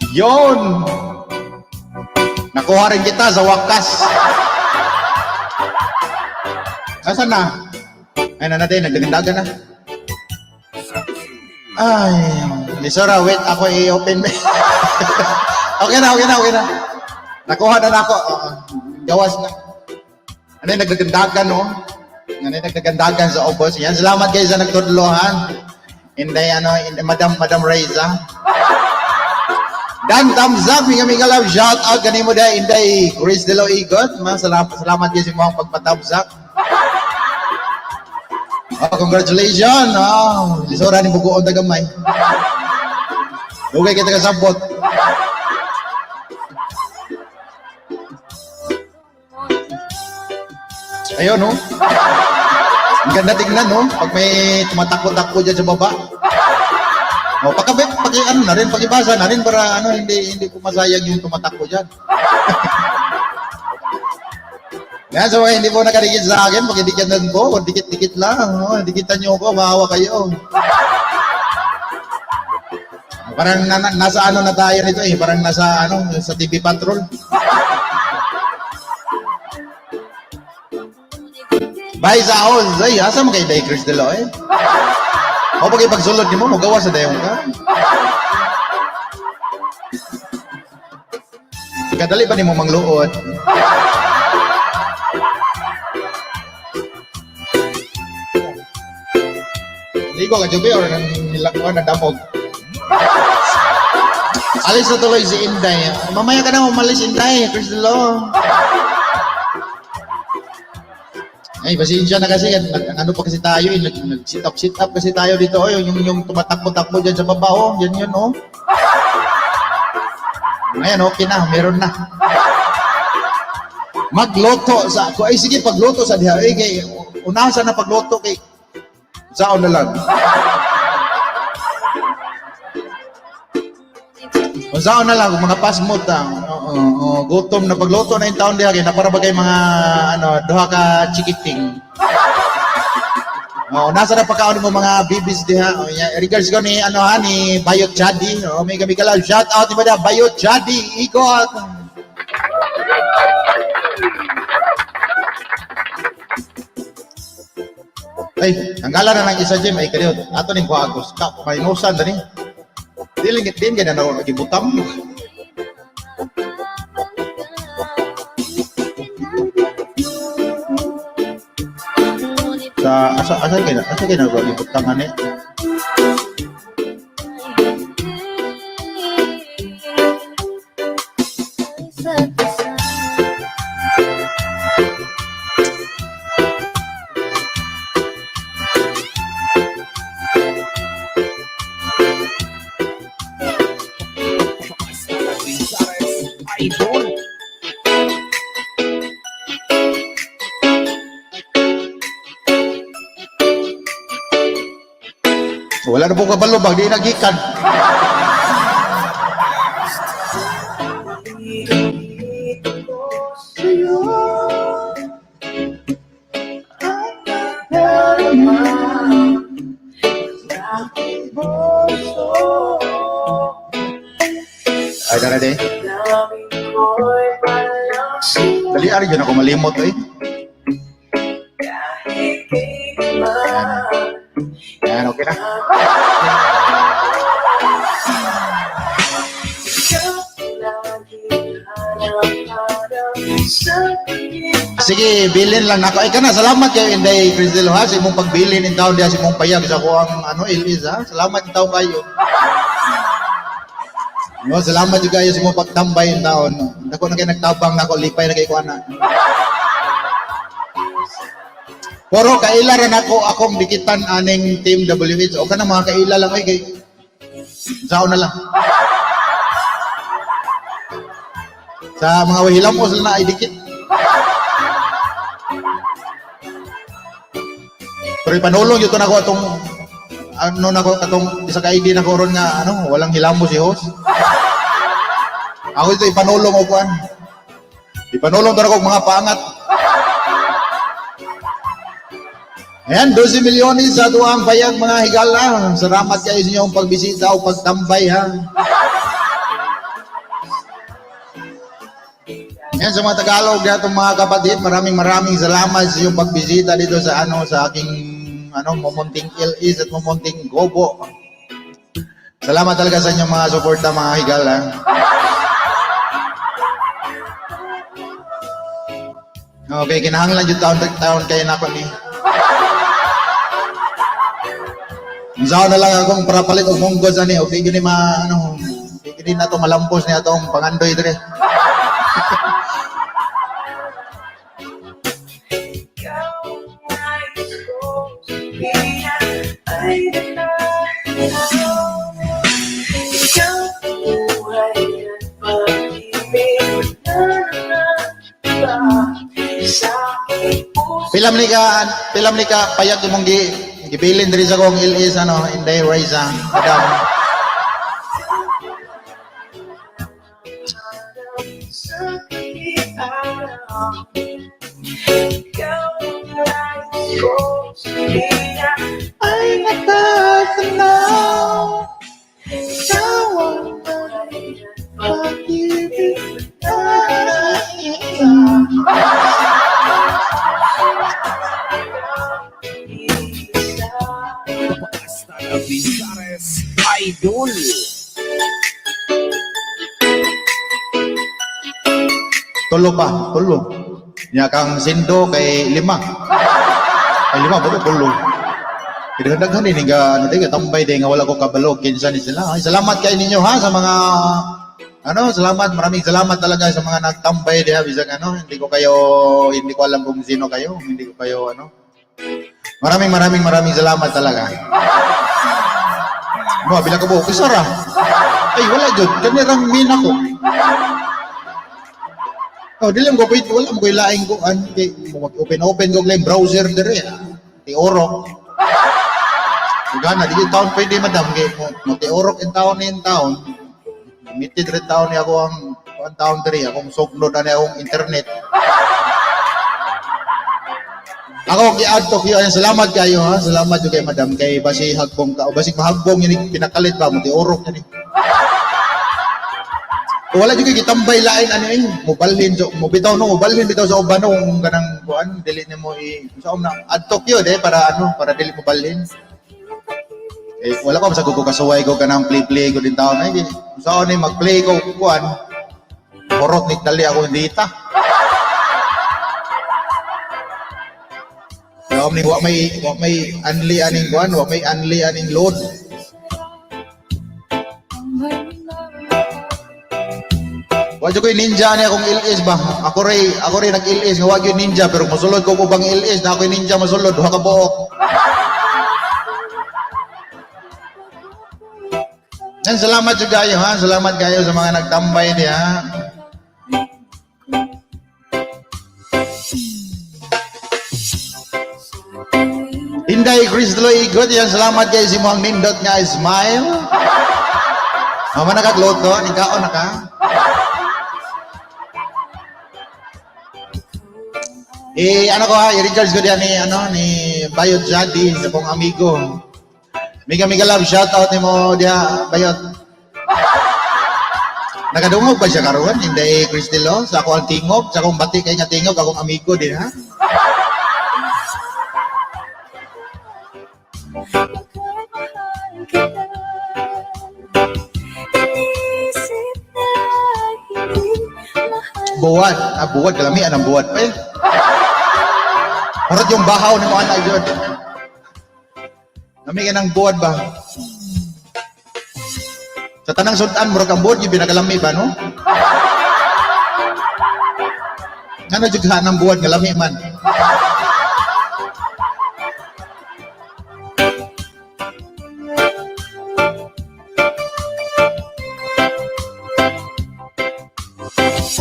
Yon! Nakuha rin kita sa wakas. Asan na? Ay, na natin, nagdagandagan na. Ay, Lisora, wait, ako i-open. Okay na, okay na, okay na. Nakuha na na ako. Oo, gawas na. Ano yung nagdagandagan, no? Ano yung nagdagandagan sa obos? Yan, salamat guys sa nagtudlohan. Inday, ano, Inday, Madam Reza. Dan thumbs up, mega mega love, shout out kanimo da Inday Chris De Lo Igot. Ma, salamat salamat gyud sa imong pagpa-thumbs up. Oh, congratulations. Oh, lisora ni bugoon ta gamay. Dugay kita kasabot. Ayun, no? Ang ganda tingnan, no? Pag may tumatakbo-takbo dyan sa baba. O, pagkabi, pag, ano na rin, pag-ibasa na rin para ano, hindi hindi pumasayang yung tumatakbo dyan. Yan, so hindi po nakadikit sa akin, pakidikit na po, dikit-dikit lang, no? Dikitan niyo ko, maawa kayo. Parang nasa ano na tayo nito eh, parang nasa ano, sa TV Patrol. Bye sa Oz. Ay, asa mo kay Day Chris Delo eh? O pag ipagsulod nimo, mogawa sa dayon ka. Kadali ba nimo mangluot? Ligo ka jubi or nang nilakwan na damog. Alis na tuloy si Inday. Mamaya ka na umalis, Inday. Chris Delo. Ay, pasensya na kasi. Ano pa kasi tayo eh. Nag-sit up, sit up kasi tayo dito. Oh, yung tumatakbo-takbo dyan sa baba. Oh. Yan yun, oh. Ngayon, okay na. Meron na. Magluto sa ako. Ay, sige, pagluto sa diha. Ay, kay, unahan sa na pagluto kay Saan na lang. Kung saan na lang, mga pasmot ah. Oo, oo, gutom na pagluto na yung taon diha kay na para ba kay mga ano, duha ka chikiting. Oh, nasa na pagkaon mo mga bibis diha. Oh, yeah. Regards ko ni ano ha ni Bayot Chadi. Oh, may kami kala shout out ni Bada Bayot Chadi. Ikot. Ay, ang gala na ng isa gym ay kaniyo. Ato ning kuha ako. Ka mainusan dani. Dili din gid na gibutam. Sa asa kay na gibutang ani? Idol. Wala na pong kabalo bag di nagikan. Ay, dara de. Dali, ari dyan ako malimot eh. Ayan. Ayan, okay na. Sige, bilin lang nako. Ay kana, salamat kayo Inday Cristel ha sa imong pagbilin in taon diha sa imong payag sa kuang ano ilis ha. Salamat in taon kayo. No, salamat jud kayo sa imong pagtambay in taon. Dako na kay nagtabang nako, lipay na kay ko ana. Pero kaila ra nako akong dikitan aning Team WH. O kana mga kaila lang ay kay sao na lang. Sa mga wahilam mo sila na ay dikit. Pero ipanulong yun to nako atong ano nako atong isa ka ID nako ron nga ano walang hilamo si host. Ako ito ipanulong og kuan. Ipanulong to nako og mga paangat. Ayan, 12 milyones sa tuwang payag mga higala. Salamat kayo sa inyong pagbisita o pagtambay ha. Ayan, sa mga Tagalog na itong mga kapatid, maraming maraming salamat sa iyong pagbisita dito sa ano sa aking ano mumunting LS at mumunting Gobo. Salamat talaga sa inyong mga suporta mga higala. Okay, kinahanglan yung taon taon kayo na ako ni. Unsaon na lang akong para palit og munggo sa ni, okay gini ma ano, okay gini na to malambos ni atong pangandoy dire. Pilam ni ka payag imong gi gibilin diri sa akong LS ano Inday Reza. Madam. Ay nakasanaw Ikaw ang pag-ibig. Basta na Bizares Idol. Tulo pa, tulo. Nya kang sindo kay lima. Ay lima ba tulo. Kidaghan ini nga ano day tambay day nga wala ko kabalo kinsa ni sila. Ay salamat kay ninyo ha sa mga ano, salamat, maraming salamat talaga sa mga nagtambay diha bisag ano, hindi ko kayo hindi ko alam kung sino kayo, hindi ko kayo ano. Maraming maraming maraming salamat talaga. Mo bila ko buok sara. Ay wala jud, kani rang min ako. Oh, dili mo ko pwede, wala mo ko ilaing ko an kay open open ko lang browser dire. Ah. Ti orok. Gana di taon pwede madam kay mo, mo ti orok in taon in taon. Limited rin taon ni ako ang taon diri akong sugnod ani akong internet. Ako gi-add to kayo. Ayan, salamat kayo ha. Salamat jud kay madam kay basi hagbong ka o basi mahagbong yun pinakalit ba mo ti orok yun. Wala jud kay gitambay lain ano eh. Mobalhin so mo bitaw no mobalhin bitaw sa uban no kung kanang kuan dili nimo i sa na add to queue de para ano para dili mo balhin. Eh wala ko sa ko kasuway ko kanang play play ko din taon ay sa ni mag-play ko kuan horot ni dali ako dita. Kaya ni wa may anli aning kuan, wa may anli aning load. Wa jud ko'y ninja ni akong LS ba. Ako ray nag-LS nga wa gyud ninja pero mosulod ko ubang LS na ako'y ninja mosulod duha ka buok. Yan, salamat jud kayo ha. Salamat kayo sa mga nagtambay diha. Inday Cristlo Igot, yan salamat kayo sa imong nindot nga smile. Mama nakagluto, nikaon na ka. Eh, ano ko ha, i-recharge ko diyan ni, ano, ni Bayot Jadi, sa kong amigo. Mega mega love, shout out ni mo diha, Bayot. Nakadungog ba siya karon? Inday Cristelo sa ako ang tingog, sa akong bati kay nga tingog akong amigo din ha. Bakit mahal kita? Inisip na hindi mahal. Buwad, ah, buwad kalamian ang buwad pa eh. Harot yung bahaw ni mo anak yun. Nami ka ng buwad ba? Sa tanang sudan, murag ang buwad yung binakalami ba, no? Nga na jud ng buwad nga lami man.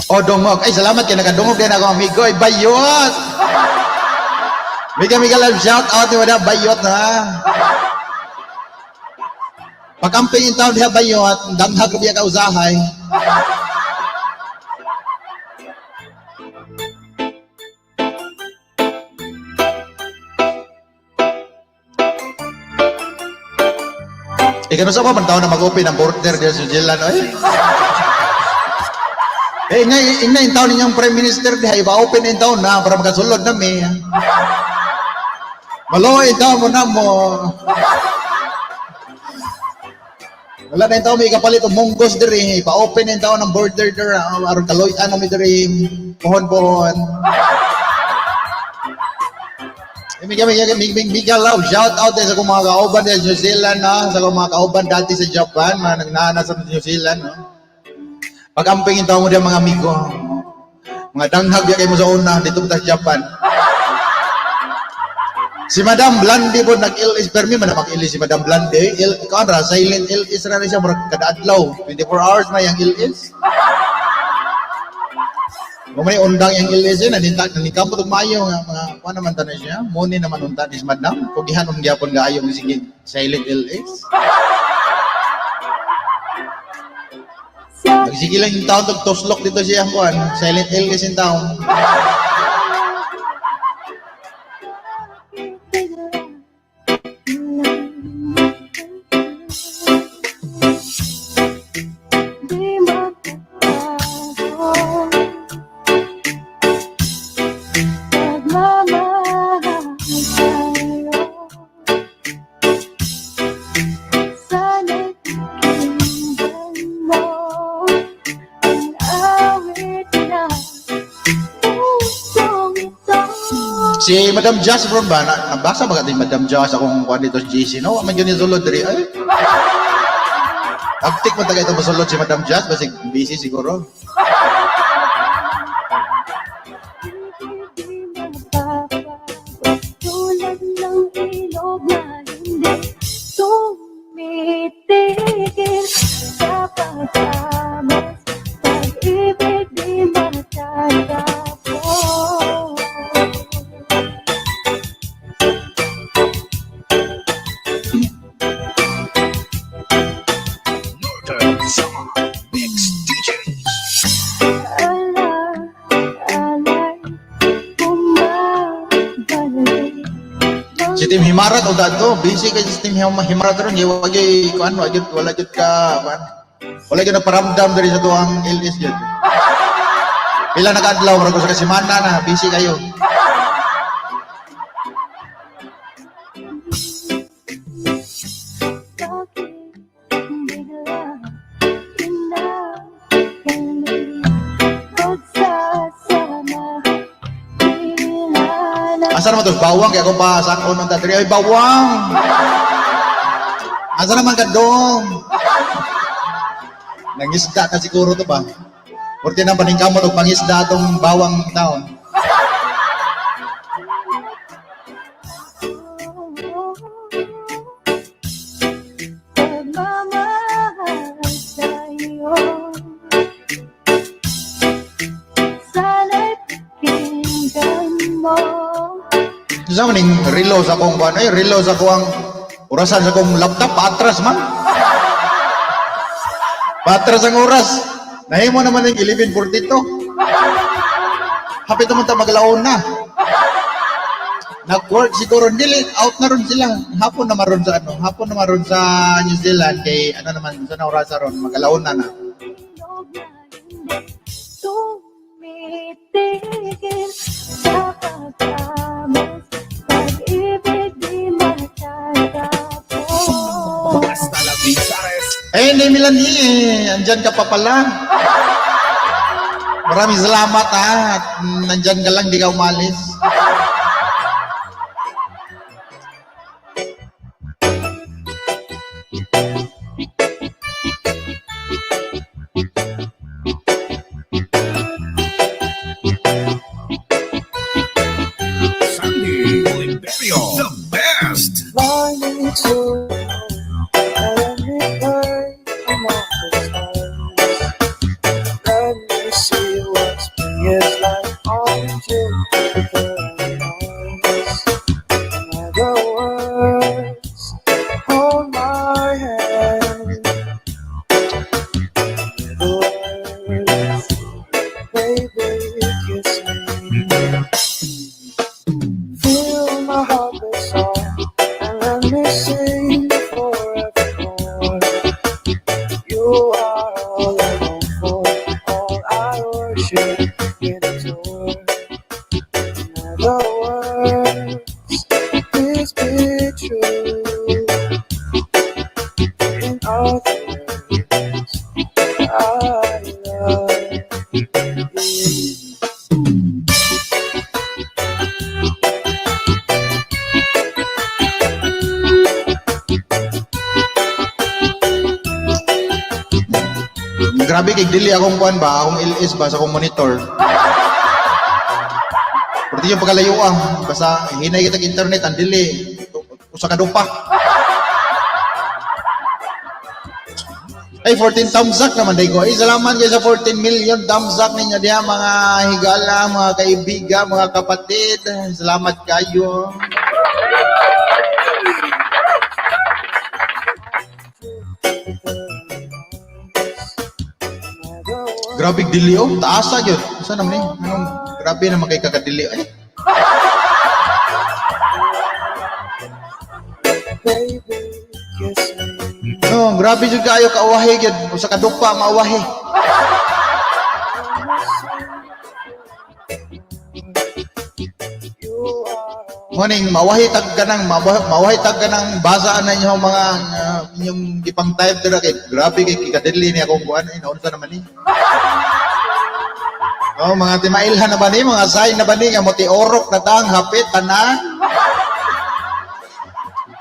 O dungog. Ay, salamat kay nakadungog din ako amigo. Ay, bayot! Mika Mika love shout out ni Madam Bayot na. Pakamping in town diha Bayot, danghag biya ka usahay. Eh, kano sa pa man taon na mag-open ang border diha sa New Zealand, oy? Eh, ingay, ingay in taon ninyong Prime Minister diha, iba-open in taon na para makasulod na mi. Maloy taon mo na mo. Wala na yung taon may kapalit og munggos diri, ipa-open in taon ang border diri, aron kaloy-an na mi diri, pohon-pohon. Eh, Mika, Mika, Mika, Mika, Mika, love, shout out eh, sa akong mga kauban sa New Zealand, no? Sa akong mga kauban dati sa Japan, mga nagnana sa New Zealand, no? Pag-amping yung taon mo diyan mga amigo. Mga danghag biya kayo mo sa una, dito sa Japan. Si Madam Blondie po nag-LS permi man mag-LS si Madam Blondie. L ikaw ra silent LS ra na siya murag kada adlaw 24 hours na yang LS. Mo may undang yang LS eh naninta naninkamot og maayo nga mga kuan naman tanan siya. Muni naman unta ni si Madam. Kugihan om gyapon gaayo ng sige silent LS. Nagsige lang yung taon tog toslok dito siya kuan silent LS in town. Di magbabago. Pagmamahal sa'yo. Sana'y pakinggan mo ang awit na pusong ito. Si Madam Jazz bro ba na, nabasa ba katin Madam Jazz akong kuan dito sa GC no? Wa man gyud ni sulod diri ay. Abtik mo taga ito mosulod si Madam Jazz basig busy siguro. Hindi magbabago. Tulad ng ilog na hindi tumitigil sa pagkamas. Pag-ibig di matatapos. Northern Summer Mix DJs. Alay, bumabalik. Si Team Himarat o dato, busy kay si Team Himarat ron, wa gyud kuan wa gyud wala gyud ka kuan. Wala gyud naparamdam diri sa tuang LS gyud. Pila na kaadlaw murag usa ka semana na busy kayo. Bakit bigla kinakalit? Pagsasama, tila na Asa naman to bawang kay ako pa sakon unta diri ay bawang. Asa naman ka dong? Nangisda na siguro to ba? Porte na paningkamot og pangisda atong bawang taon. Pagmamahal sa'yo. Sana'y pakinggan mo. Sa man ning relo sa akong kuan ay relo sa akong orasan sa akong laptop paatras man. Paatras ang oras. Nahimo naman ning 11:42. Hapit naman ta maglaon na. Nag-work siguro dili out na ron sila. Hapon na maron sa ano, hapon na maron sa New Zealand kay ano naman sa na orasa ron magalaon na na. Ilog na titigil sa pagkamas. Pag-ibig di matatapos. Hasta la Bizares. Eh, hindi Melanie, andyan ka pa pala. Maraming salamat ha. At nandyan ka lang, di ka umalis. Sandy Imperio, the best. Fly me to let me play among the stars. Let me see what spring is like on Jupiter and Mars. In other words, hold my hand. In other words, baby, kiss me. Fill my heart with song and let me sing forevermore. You are all I long for, all I worship and adore. In other words, please be true. In other words, I love you. Grabe kay dili akong kuan ba, akong LS ba sa akong monitor. Pero di yung pagkalayuan, basta hinay kitag internet, ang dili. Usa ka dupa. Ay, 14 thumbs up naman day ko. Ay, salamat kayo sa 14 million thumbs up ninyo diha, mga higala, mga kaibigan, mga kapatid. Salamat kayo. Grabe dili oh, taasa gyud. Asa naman ni? Anong grabe naman kay kakadili ay. Baby, kiss me. No, grabe jud kaayo kauwahi gyud. Usa ka dupa mauwahi. You are Morning, mawahi tag kanang mawahi tag kanang basa na inyo mga inyong gipang type dira kay grabe kay kikadili ni akong kuan ay naunsa naman ni. Oh, mga timailhan na ba ni, mga sign na ba ni nga moti orok na tang hapit tanan.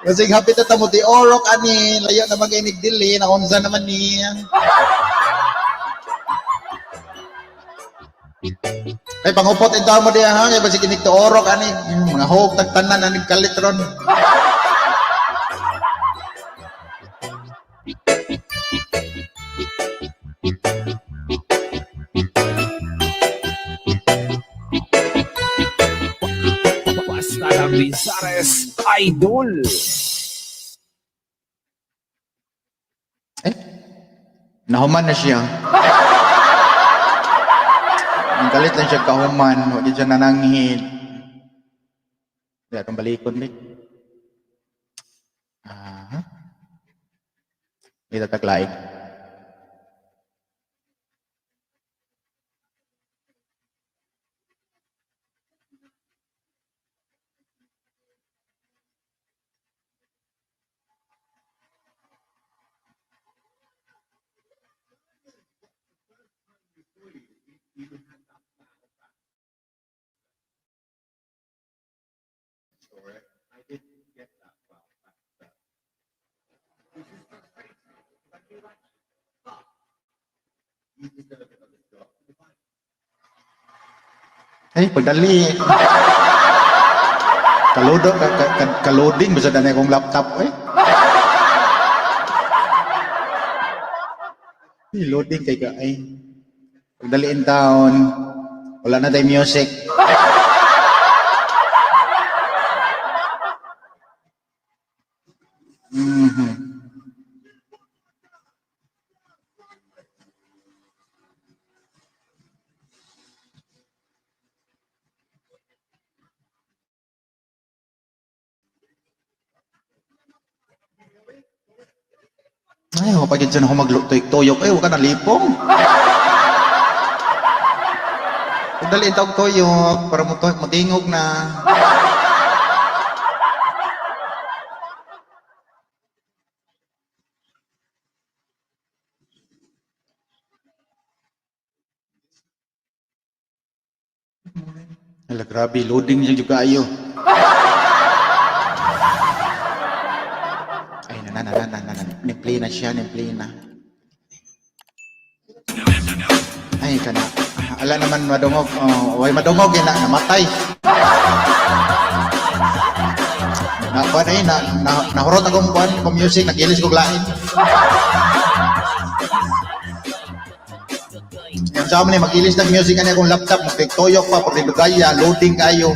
Kasi hapit na ta moti orok ani, layo na man kay nigdili, naunsa naman ni. Ay pangupot intaw mo diha ha, kay basig inig orok ani, mga hog tag tanan ani kalit ron. Hasta la Bizares, Idol. Eh, nahuman na siya. Ang galit lang siya kahuman, huwag siya nananghid. Hindi, atong balikon, di. Ah. May tataglaig. Ay, pagdali. Kaludo, ka, ka, kaloding, basta na akong laptop, eh. Ay, loading kay ka, ay. Pagdali in town, wala na tayong music. Ay, ako pag dyan ako maglutoy-tuyok, ay, huwag ka nalipong. Dali tawag tuyok para mo motingog na. Hala, grabe, loading siya juga ayo. Ay, na, na, na, na, na, na. Ni-play na siya, ni-play na. Ay, kana. Ah, ala naman madungog. Oh, way madungog eh, na, namatay. Na, kuan ay, na, na, nahurot akong kuan, kung music, nagilis kog lain. Yung sa ni magilis ng music ani akong laptop, magtigtoyok pa, porque lugaya, loading kayo.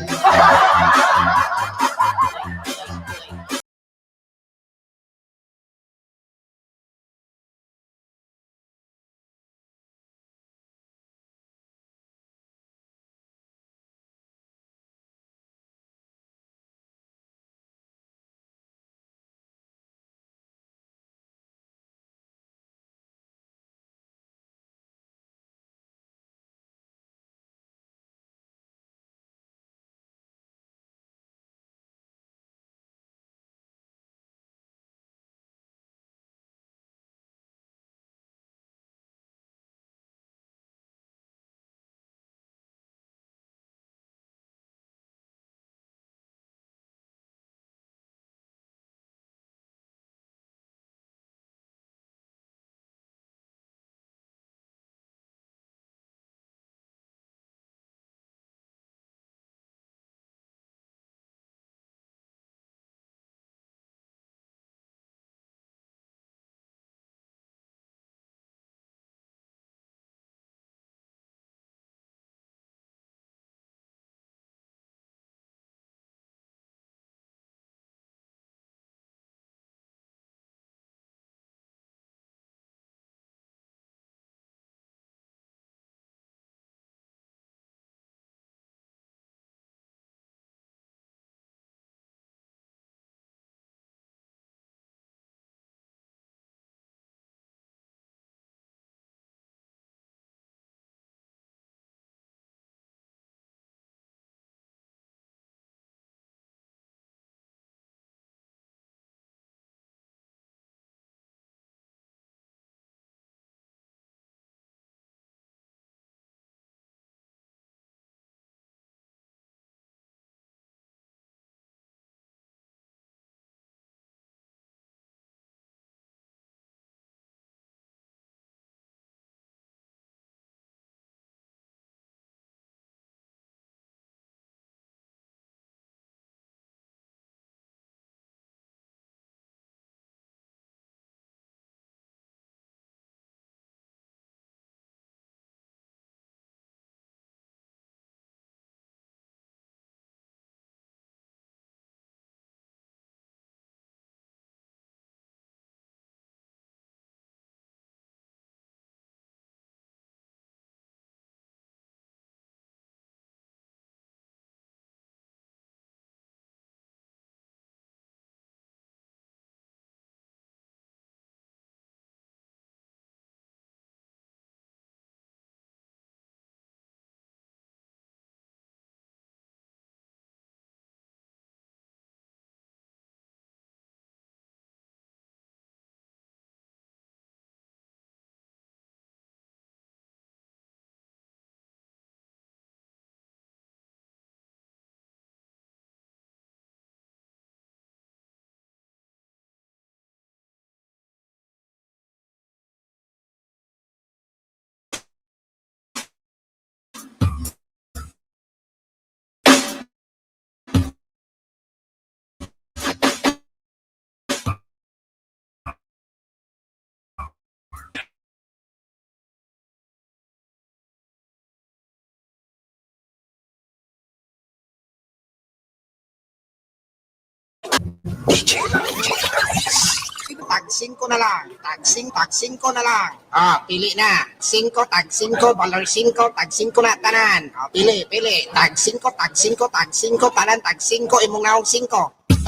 Tag 5 na lang. Tag 5, tag 5 na lang. Ah, pili na. 5, tag 5, valor 5, tag 5 na tanan. Ah, pili, pili. Tag 5, tag 5, tag 5, tanan, tag 5, imong naong 5.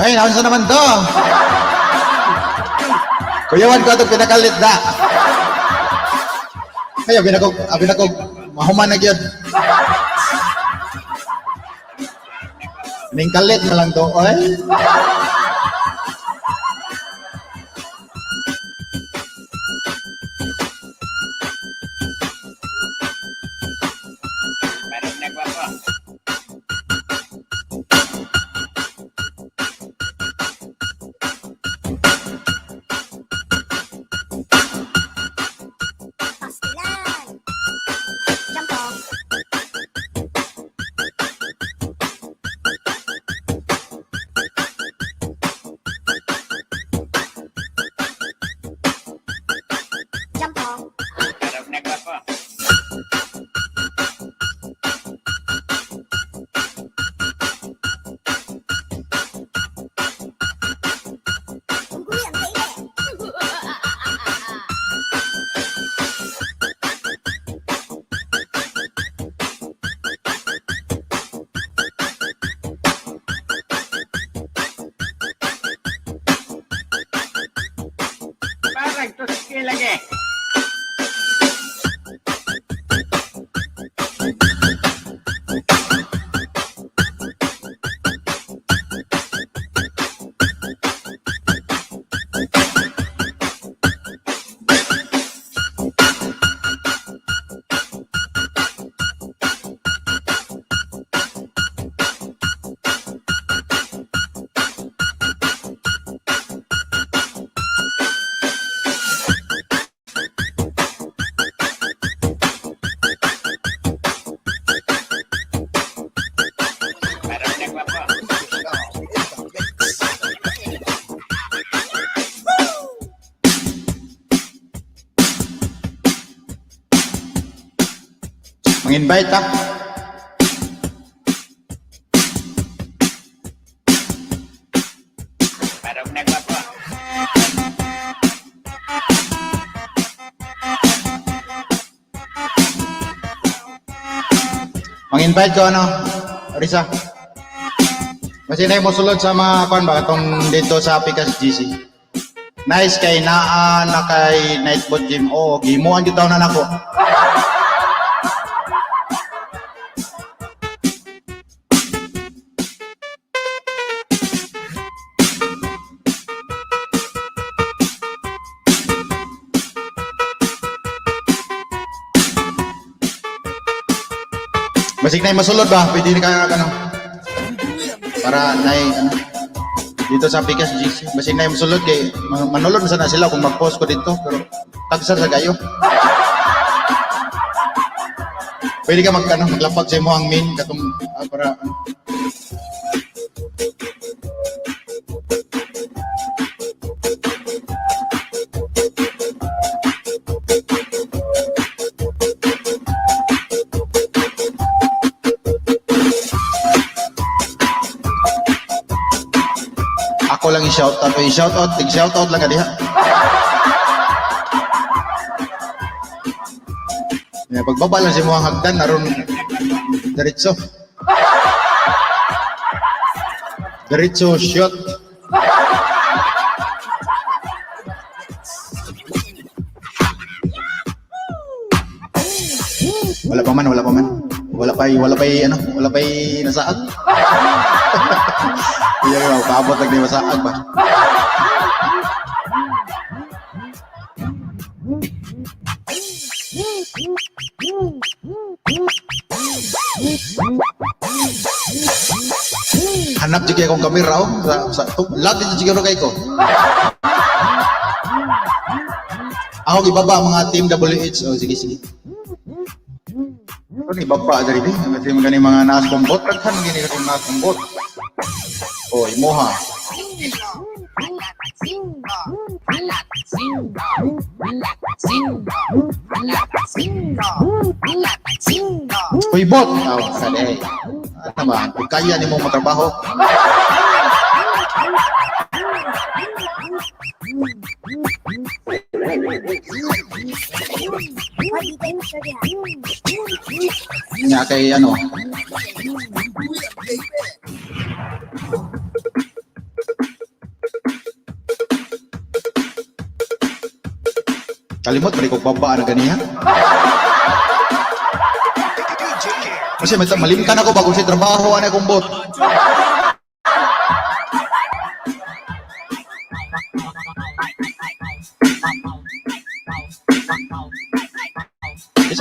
Ay, naunsa naman to? Kuyawan ko itong pinakalit na. Ay, abi na ko, mahuman na gyud. Ningkalit na lang to, oy. Parang nagwapo. Pastilan! Jampong! Jampong! Parang nagwapo. Unggoy ang baby! Parang tuski lagi. Parang nagwapo. Mang-invite ah. Parang nagwapo. Mang-invite ko ano, Risa. Kasi na mosulod sa mga kuan ba katong dito sa Pikas GC. Nice kay naa na kay Nightbot Gym. Oo, gimuan gyud taon na nako. Basig na masulod ba? Pwede na ka ano? Para na ano, dito sa Pikas GC. Basig na masulod kay manulod na sana sila kung mag-post ko dito pero tagsar sa kayo. Pwede ka mag ano, maglapag sa imo ang main katong para ano. Ako lang i-shout out. I-shout out, i-shout out lang ka diha. Yeah, pagbaba lang si mo ang hagdan aron diretso. Diretso shot. Wala pa man, wala pa man. Wala pa ano, wala pa nasaag. Iya, ba, paabot lang ni masaag ba. Hanap jud kay akong kamera oh sa lahat dito siguro kay ko. Ako gibaba ang mga team WH. Oh, sige sige. Ano ibaba diri bi? Kasi mga gani mga naas kong bot raghan gini katong naas kong bot. Oh, imoha. Uy, bot! Aw, sa eh. Ano ba? Kung kaya nimo matrabaho. Why di tayo siya Nya kay ano. Kalimot balik kog baba na ganiha. Kasi malimtan ako bago sa trabaho ana akong bot.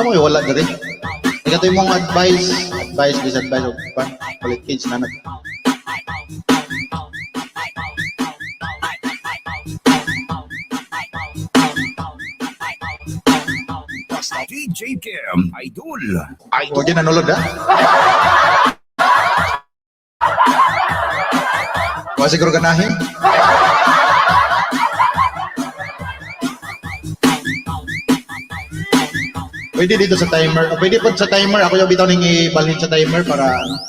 Asa mo wala diri? Ikaw mong advice, advice, disadvice, o pan, palit kids na nag. DJ Kim, Idol. Huwag yun nanulod, ha? Wa siguro ganahin. Pwede dito sa timer. O, pwede po sa timer. Ako yung bitaw ning ibalhin sa timer para ano,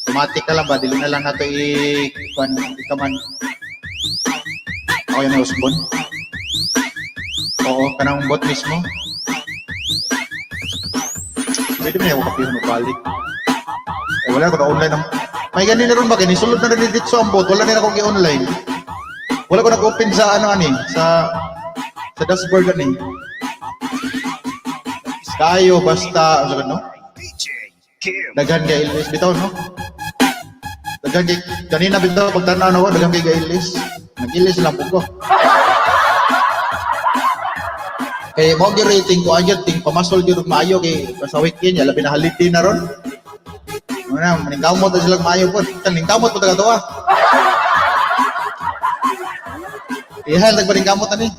automatic na lang ba? Dili na lang nato i kuan ikaman. Ako yung usbon. Oo, kanang bot mismo. Pwede mo na yung kapihon o balik. Eh, wala ko na online ang... May ganun na ron ba? Kini sulod na rin dito ang bot. Wala na akong i-online. Wala ko nag-open sa ano ani, sa dashboard ani. Tayo basta ano no? DJ Kim. Daghan kay Ilis bitaw no. Daghan kay kanina bitaw pagtan-aw nako daghan kay Ilis. Nag-ilis lang po ko. Kay mo gyud rating ko anyot ting pamasol gyud og maayo kay sa weekend ya labi na holiday na ron. Muna maningkamot na silang maayo po. Ningkamot po taga tuwa. Iha nagpaningkamot ani.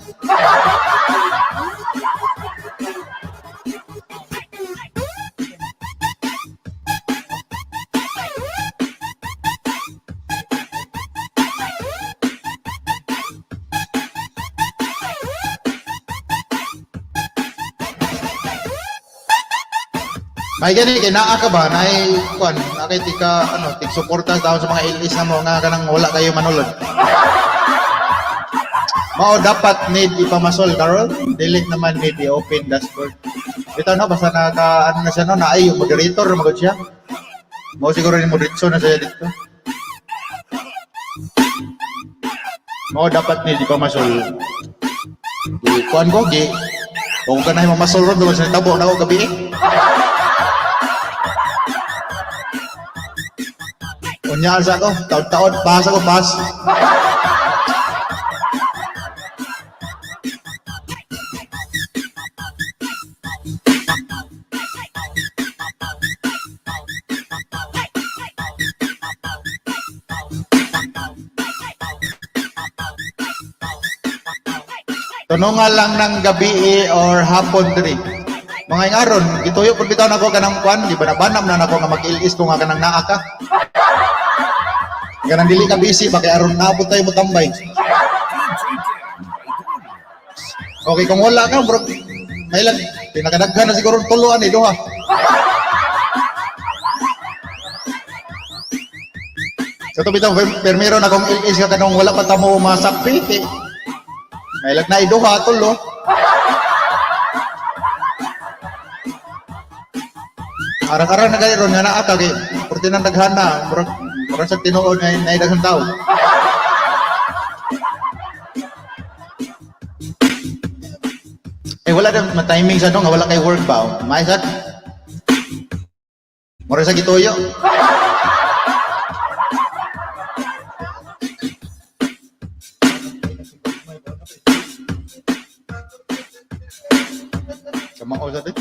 May gani kay naa ka ba naay kuan naa kay tika ano tig suporta taon sa mga LS na mo nga kanang wala kayo manulod. Mao dapat need ipamasol karon, dili naman need i-open dashboard. Bitaw no basta naka ano na siya no naay yung moderator magud siya. Mao siguro ni moderator na siya dito. Mao dapat need ipamasol. Di kuan ko gi kung kanay mamasol ron duman sa tabo na ako gabi eh. Unya sa ako, taon-taon, pass ako, pass. Tunongan lang ng gabi eh, or hapon diri. Mga ingaron, gituyo pud bitaw nako kanang kwan, di ba nabanam na nako nga mag-ilis ko nga kanang naa ka. Kanang dili ka busy ba kay aron naabot tayo mo tambay. DJ Kim, Idol. Okay, kung wala ka, bro, may lang, pinakadaghan na siguro tuluan eh, duha. Sa to bitaw, permiro na kung ilis ka kanong wala pa tamo masakpi, eh. May lag na iduha, tulo. Arang-arang na kayo ron, nga naa ka, kay, purti nang daghana, murag, murag sa tinuod na, na daghang tao. Eh wala na ma-timing sa no nga wala kay work ba. Oh. May sad. Mura sa gituyo. Kamao sa din.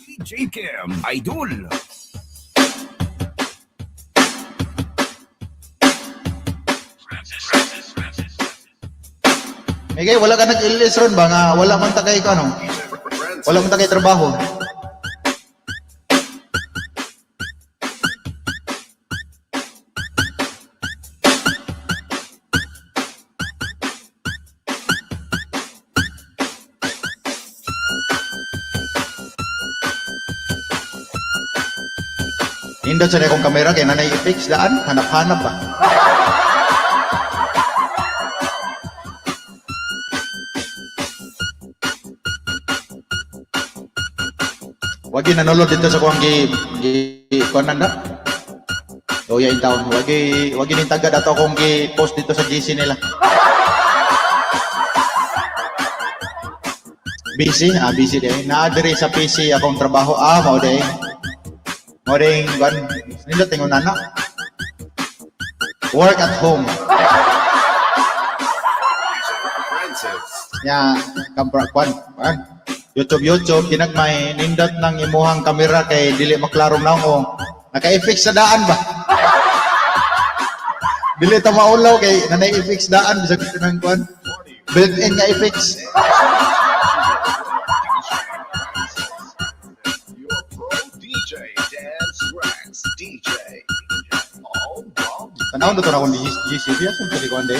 DJ Kim, Idol. Migay, wala ka nag-ilis ron ba nga wala man ta kay ano? Wala man ta kay trabaho. Nindot sa akong kamera kay nanay i-fix daan, hanap-hanap ba. Wagi nanolod dito sa kuwang gi gi kuan nanda. Doya in town. Wagi wagi ning tagad ato akong gi post dito sa GC nila. Busy, ah busy day. Naa diri sa PC akong trabaho. Ah, mao day. Mao day kuan nindot ingon nana. Work at home. Francis. Ya, kampra kwan, kwan. YouTube, YouTube, ginagmay nindot ng imuhang kamera kay dili maklarong naong o naka-effect sa daan ba? Dili ta maulaw kay nanay effects daan bisag kanang kwan. Built-in nga effects. Your pro DJ, Dance Rex, DJ. All wrong. Tanaw na to na akong GCB asa pwede ko ande.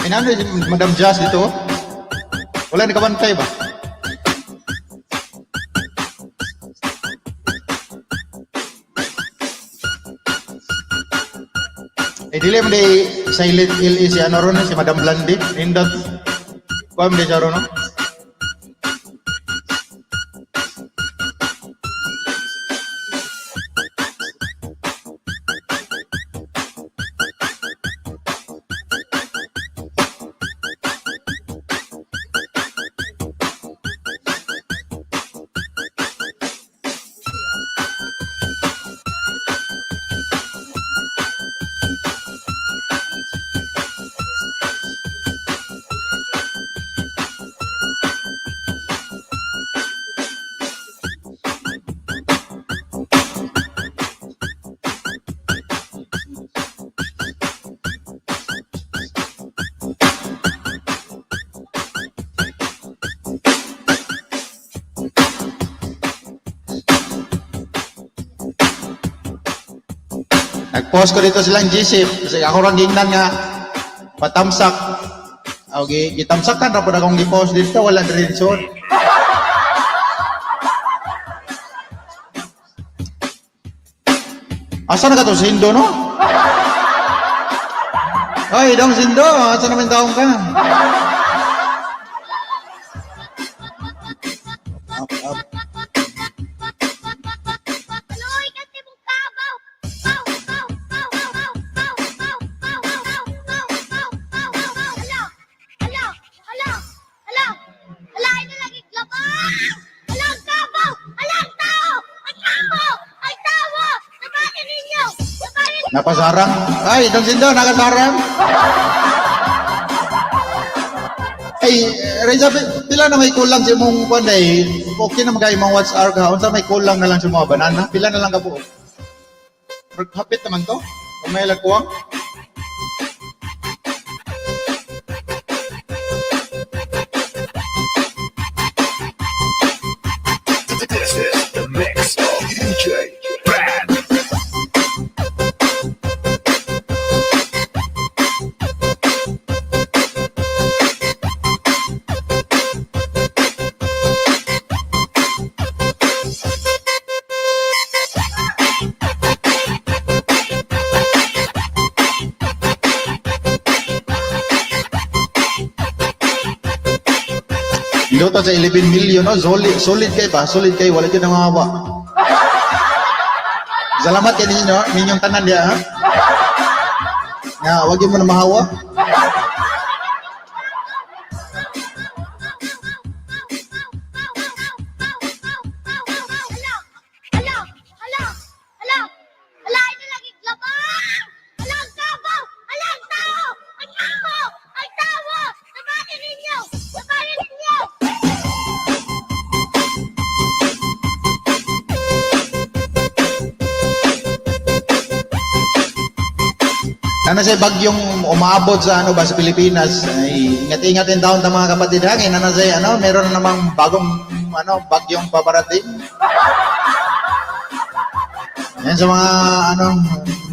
Inano si Madam Jazz dito? Wala na kabantay ba? Eh, dili man di silent LE si ano ron, si Madam Blondie. Nindot. Kuha man di siya ron, no? Nag-post ko dito silang GC. Kasi ako rang gingnan nga patamsak. O, gitamsakan ra pud akong gi-post dito wala diri so. Asa na ka to Sindo no? Oy, dong Sindo, asa naman taong ka? Up, up. Tuloy kasi mong kabaw! Baw, baw, baw, baw, baw, baw, baw, baw, baw, baw, baw, baw, baw, baw. Hala! Hala! Hala! Hala! Hala, ay nalagi glabang! Hala, ang kabaw! Hala, ang tao! Ang tao! Ang tao! Labanin ninyo! Labanin Napasarang. Ay, dong Sindo, nakasarang. Ay, Reza, pila na may kulang sa imong kuan day? Okay na magay imong WhatsApp ka. Unsa may kulang na lang sa mga banana? Pila na lang ka buo? Hapit naman to. Kung may lagkuwang. This is the mix of DJ Brad. Luto sa 11 million, no? Solid, solid kay ba? Solid kay, wala dyan nangawa. Salamat kay ninyo, ninyong tanan diya, ha? Nga, wag yun mo na mahawa. Hala! Hala! Hala! Hala! Hala, ay nalagi glabang! Hala, ang kabaw! Hala, ang tao! Ang tao! Ang tao! Labanin ninyo! Labanin ninyo! Ano sa bagyong umaabot sa ano ba sa Pilipinas, ay ingat-ingat din taon ta mga kapatid ha. Kaya na sa ano, meron na namang bagong ano bagyong paparating. Yan sa mga ano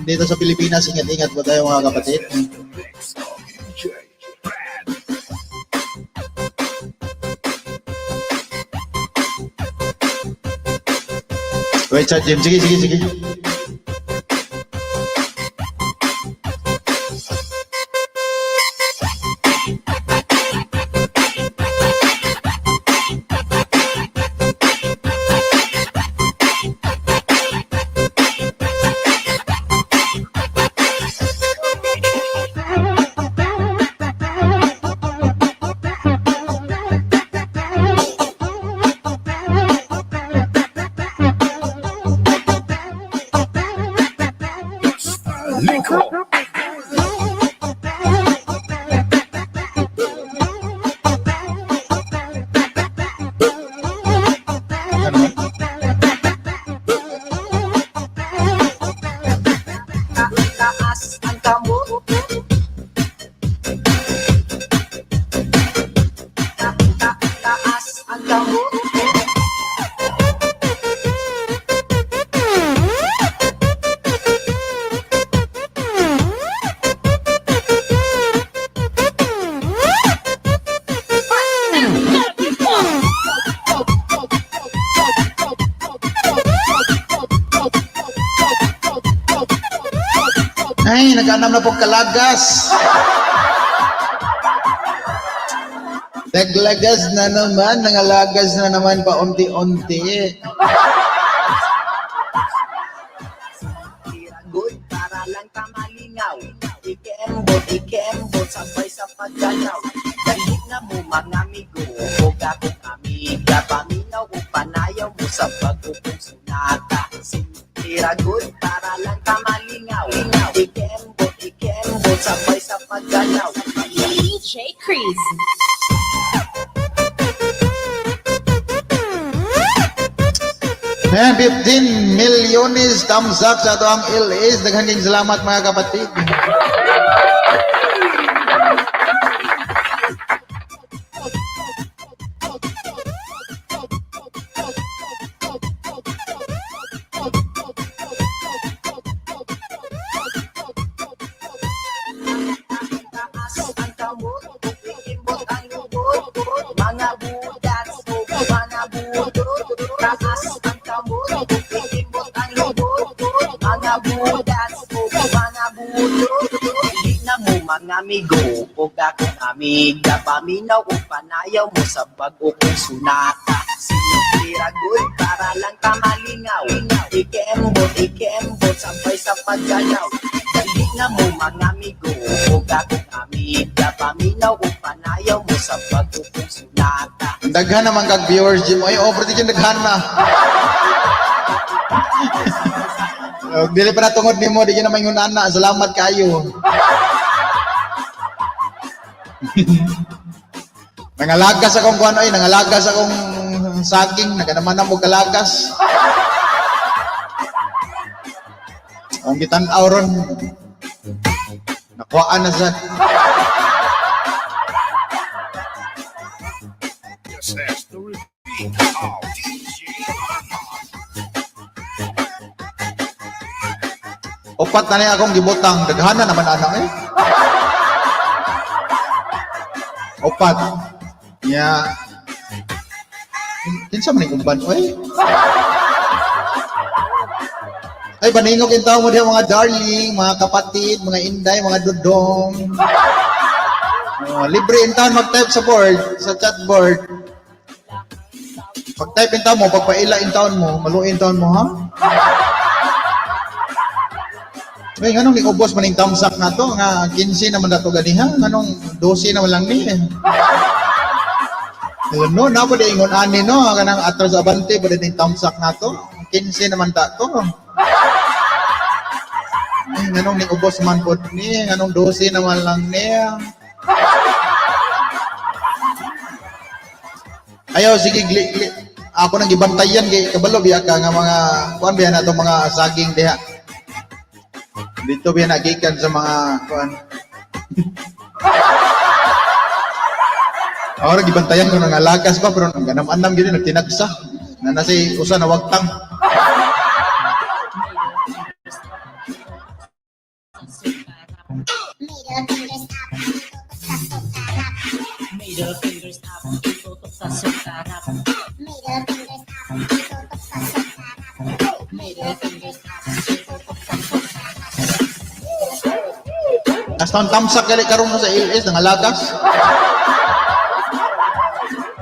dito sa Pilipinas, ingat-ingat po tayo mga kapatid. The mix of DJ Brad. Wait sa Jim, sige sige sige. Ano man? Taas ang kamot. Taas ang kamot. Ay, nag-anam na po kalagas. Naglagas na naman, nangalagas na naman pa unti-unti. Good para lang tamalingaw. Ikembot, ikembot, sabay sa paggalaw. Dali na mo mga amigo, ug akong amiga. Paminaw o panayaw mo sa pag-upong sunata. Sintira good para lang tamalingaw. Ikembot, ikembot, sabay sa paggalaw. DJ Crazy. Ayan, 15 milyones thumbs up sa ato ang LS. Daghang salamat mga kapatid. Taas ang kamot, ikembot ang lubot. Mga budat, mga budot. Taas ang kamot, ikembot ang lubot. Mga budat, mga budot. Dili na mo mga amigo, ug akong amiga. Paminaw o panayaw mo sa bago kong sunata. Sinitira good para lang tamalingaw. Ikembot, ikembot, sabay sa paggalaw. Dali na mo mga amigo, ug akong amiga. Paminaw o panayaw mo sa bago kong sunata. Daghan naman kag viewers, Jim. Ay, over di dyan daghan na. Dili pa na tungod nimo, di na maingon ana. Salamat kayo. Nangalagas akong kuan ay, nangalagas akong saging, naganaman na mo kalagas. Ang gitan-aw ron. Nakuhaan na sa This is the repeat of DJ Arnold. Upat na niya akong gibutang, daghan na naman anak eh. Upat. Nya. Kinsa man ning uban oy? Ay baningog intaw mo diha mga darling, mga kapatid, mga inday, mga dudong. Oh, libre intaw mag-type sa board, sa chat board. Pag-type intaw mo, pagpaila intaw mo, maluin taon mo ha? Ay, nganong ni-ubos man ning thumbs up na to, nga 15 naman dato ganiha, nganong 12 naman lang ni. Alam no, na po ingon ani no, kanang atras abante pa din thumbs up na to, 15 naman ta to. Ay, nganong ni-ubos man pod ni, nganong 12 naman lang ni. Ayaw, sige, gli, gli. Ako nang gibantayan kay kabalo biya ka nga mga kuan biya na to mga saging diha. Dito biya nagikan sa mga kuan. Ahora gibantayan ko nang alagas pa pero nang ganam-anam gyud nagtinagsa. Na nasi usa na wagtang. Middle fingers up, itutok sa sukarap. Middle fingers up, itutok sa sukarap. Middle fingers up, itutok sa sukarap. Nasta ang tamsak gali karon mo sa LS nang alagas.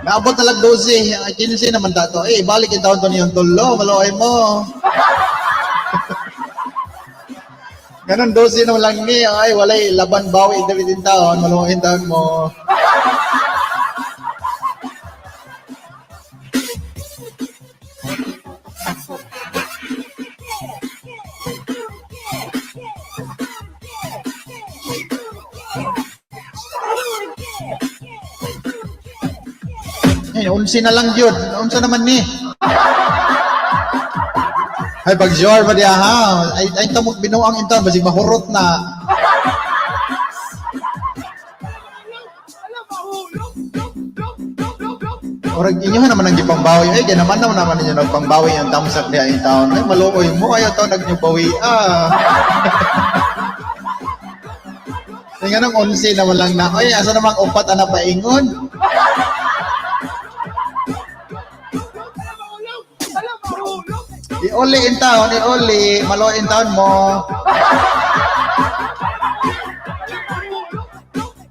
Naabot na lang 12, ang 15 naman dato. Eh, balik yung taon to niyong tulo, maluoy mo. Ganon 12 naman lang ni, ay walay laban bawi David in taon, maluoy taon mo. Ay, 11 na lang yun. Unsa naman ni? Ay, pag-sure ba diya ha? Ay, ay tamog binuang intawn, basig mahurot na. Orag inyo naman ang gipangbawi. Ay, ganaman naman naman ninyo nagpangbawi ang tamsak diha in taon. Ay, maluoy mo. Ayaw taon nagnyubawi. Ah. Ay, nga nang 11 naman lang na. Ay, asa namang upat ana paingon? Iuli in taon, iuli. Maluoy in taon mo. DJ Arnold on the mix.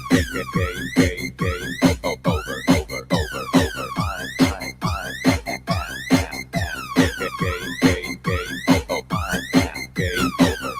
K K K O O over over over over I I I N N N K K K K O O I N K over.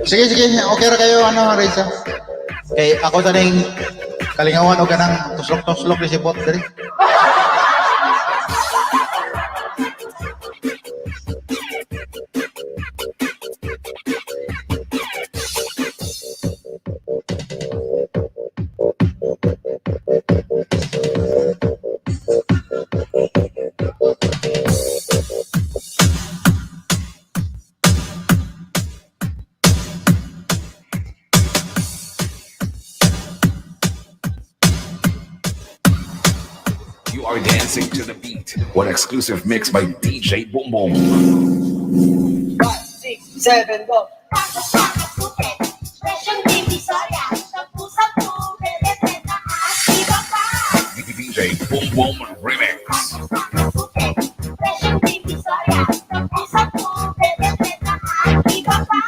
Sige, sige. Okay ra kayo, ano, Reza? Kay ako taning kalingawan o kanang tuslok-tuslok ni si bot diri. You are dancing to the beat. One exclusive mix by DJ Boom Boom. 5, 6, 7, go! Presyong Divisoria, sampu-sampu, bebe-benta at iba pa. DJ Boom Boom Remix. Presyong Divisoria, sampu-sampu, bebe-benta at iba pa.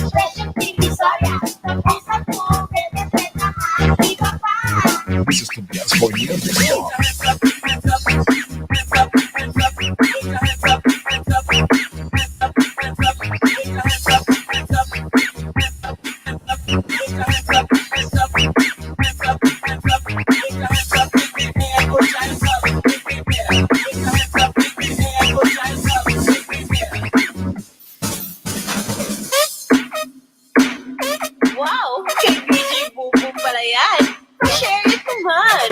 Presyong Divisoria, sampu-sampu, bebe-benta at iba pa. This is the best for you. Wow! Kay DJ Bobo pala yan! Share it naman!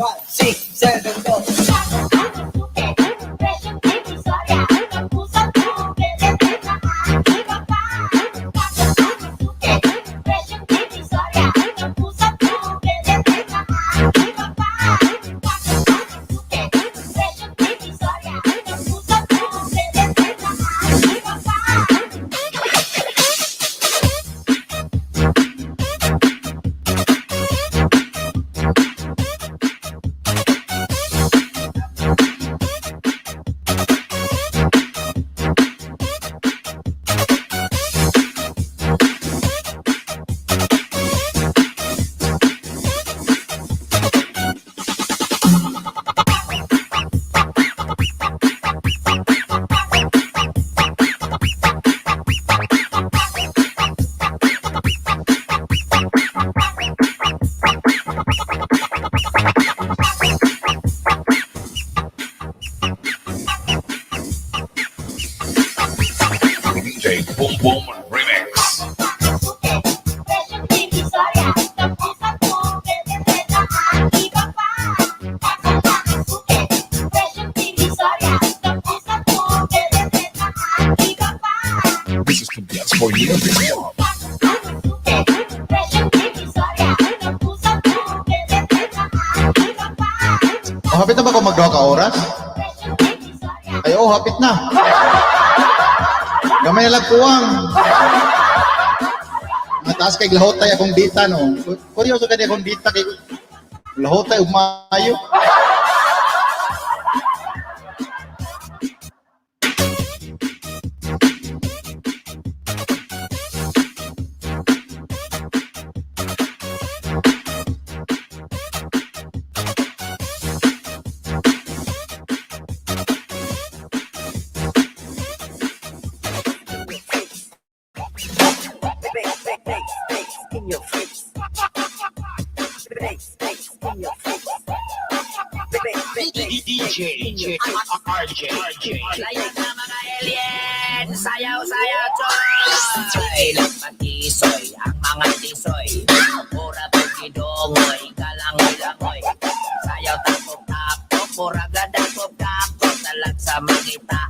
5, 6, 7, go! Presyong Divisoria, sampu-sampu, bebe-benta at iba pa. Presyong Divisoria, sampu-sampu, bebe-benta at iba pa. Presyong Divisoria, sampu-sampu, bebe-benta at iba pa. DJ Boom Boom Remix. Presyong Divisoria, sampu-sampu, bebe-benta at iba pa. Presyong Divisoria, sampu-sampu, bebe-benta at iba pa. This is the best for you. Presyong Divisoria, sampu-sampu, bebe-benta at iba pa. Oh, hapit na ba kung magduha ka oras? Presyong Divisoria, Ay, oh, hapit na. Gamay na lang kuwang. Mataas kay lahotay akong dita, no? Kuryoso kani akong dita kay lahotay ug maayo. DJ RJ. Layan na mga alien! Sayaw, sayaw, choy! Ilang patisoy, ang mga tisoy. Mura pagkidongoy, kalangoy-langoy. Sayaw, tapok, tapok, mura gadakop, dakop. Talag sa mangita.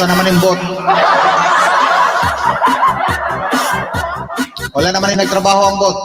Asa naman yung bot? Wala naman yung nagtrabaho ang bot.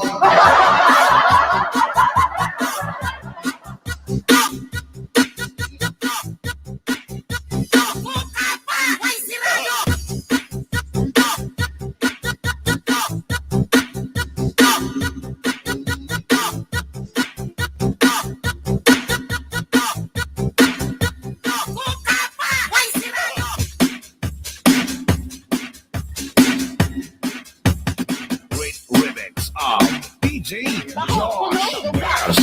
Great remix of DJ Josh Bass.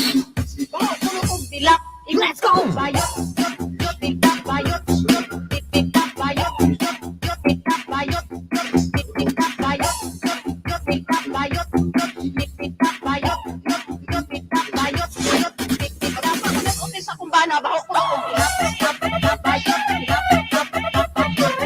Baho kuno og dilak. Let's go! Bayot, yot, yot, tilak, bayot, yot, tilak, bayot, yot, yot, tilak, bayot, yot, tilak, bayot, yot, yot, tilak, bayot, yot, tilak, bayot, yot, yot, tilak, bayot, yot, tilak. Nag-umpisa sa kumbana, baho kuno og dilak. Bayot, bayot, bayot, bayot, bayot,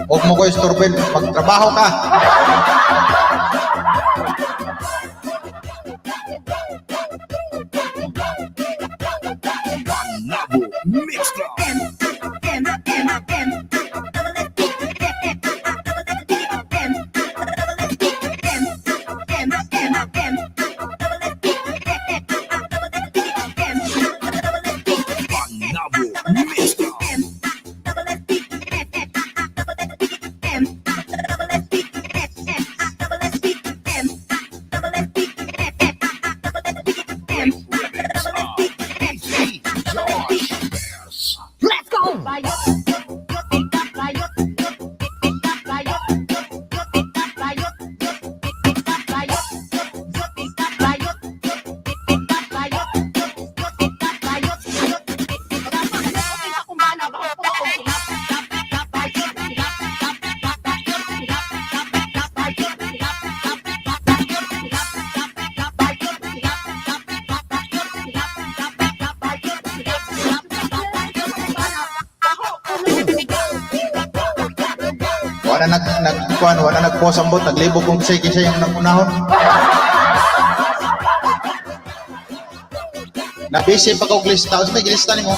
Huwag mo ko istorbin. Magtrabaho ka. Nabo Mixed Up. Nabo Mixed Up. Great remix of DJ Josh Bass. Let's go! Bayot, yot, yot, tilak, bayot, yot, tilak, bayot, yot, yot, tilak, bayot, yot, tilak, bayot, yot, yot, tilak, bayot, yot, tilak, bayot, yot, yot, tilak, bayot, yot, tilak. Nag-umpisa kumbana, baho kuno og tilak, bayot, bayot, bayot, bayot, Wala nag nag kuan, wala nagpost ang bot, naglibog kung kisay kisay yung nagunahon. Na busy pa kog lista, unsa may gilista nimo?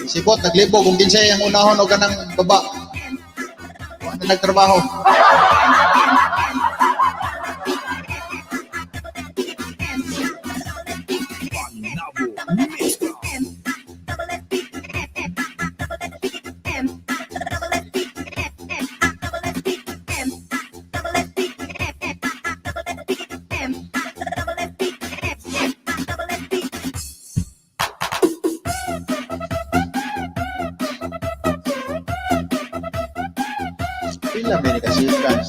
Si bot naglibog kung kinsay ang unahon o kanang baba. Wala nagtrabaho. Nabo Mixed Up. Pila man ka seconds.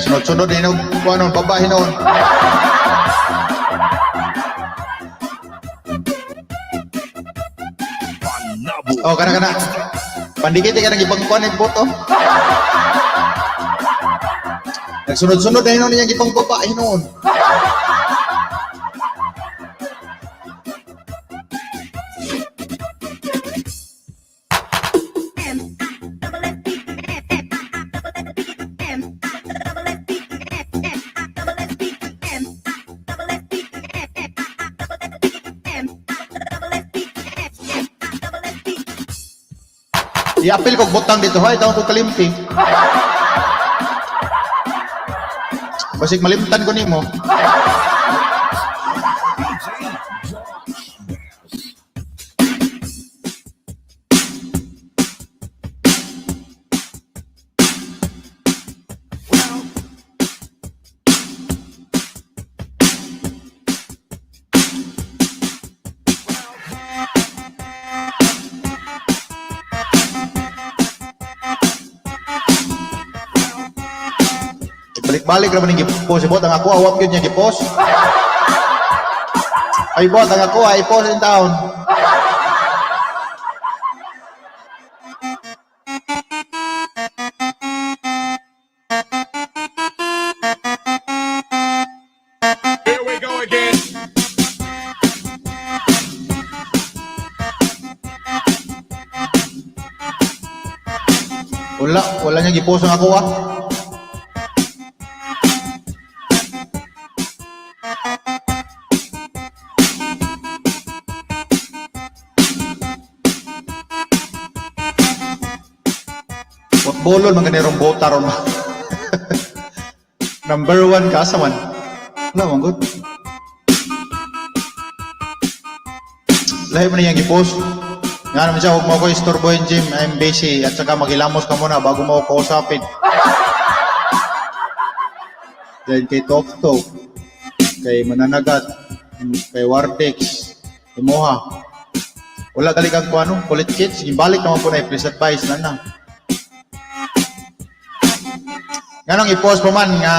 nagsunod-sunod hinog kuanon baba hinon. Oh, kana kana. Pandikit ka nang ibang kuan boto. Nagsunod-sunod na hinon niyang ibang baba hinon. I-appeal kog butang dito, hay, taon ko kalimti. Basig malimtan ko nimo. Balik-balik ra man ning gipost si bot ang ako awap gyud niya gipost. Ay bot ang ako ay post in town. Here we go again. Wala, wala niya gipost ang ako ah. Bolon man gani rong bota ron. Number one ka asa man. Wala man good. Lahi man niyang gipost. Nga naman siya, huwag mo ako istorbohin, Jim. I'm busy. At saka maghilamos ka muna bago mo ako kausapin. Then kay Tok Tok, kay Mananagat, kay Wartex, Imuha. Wala gali kang kuano, kulit kids. Ibalik naman po na please advise na na. Nganong i-post pa man nga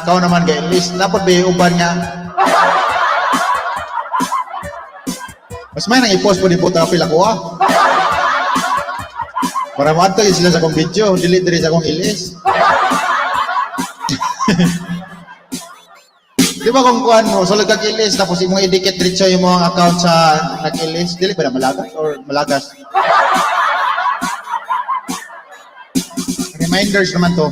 ikaw naman kay list, dapat ba uban nga. Mas may nang i-post po ni puta pila ko ah. Para maadto gyud sila sa akong video, dili diri sa akong ilis. Di ba kung kuan mo, sulod kag ilis, tapos imong idikit diretso yung mga account sa nag-ilis, dili ba na malagas or malagas? Reminders naman to.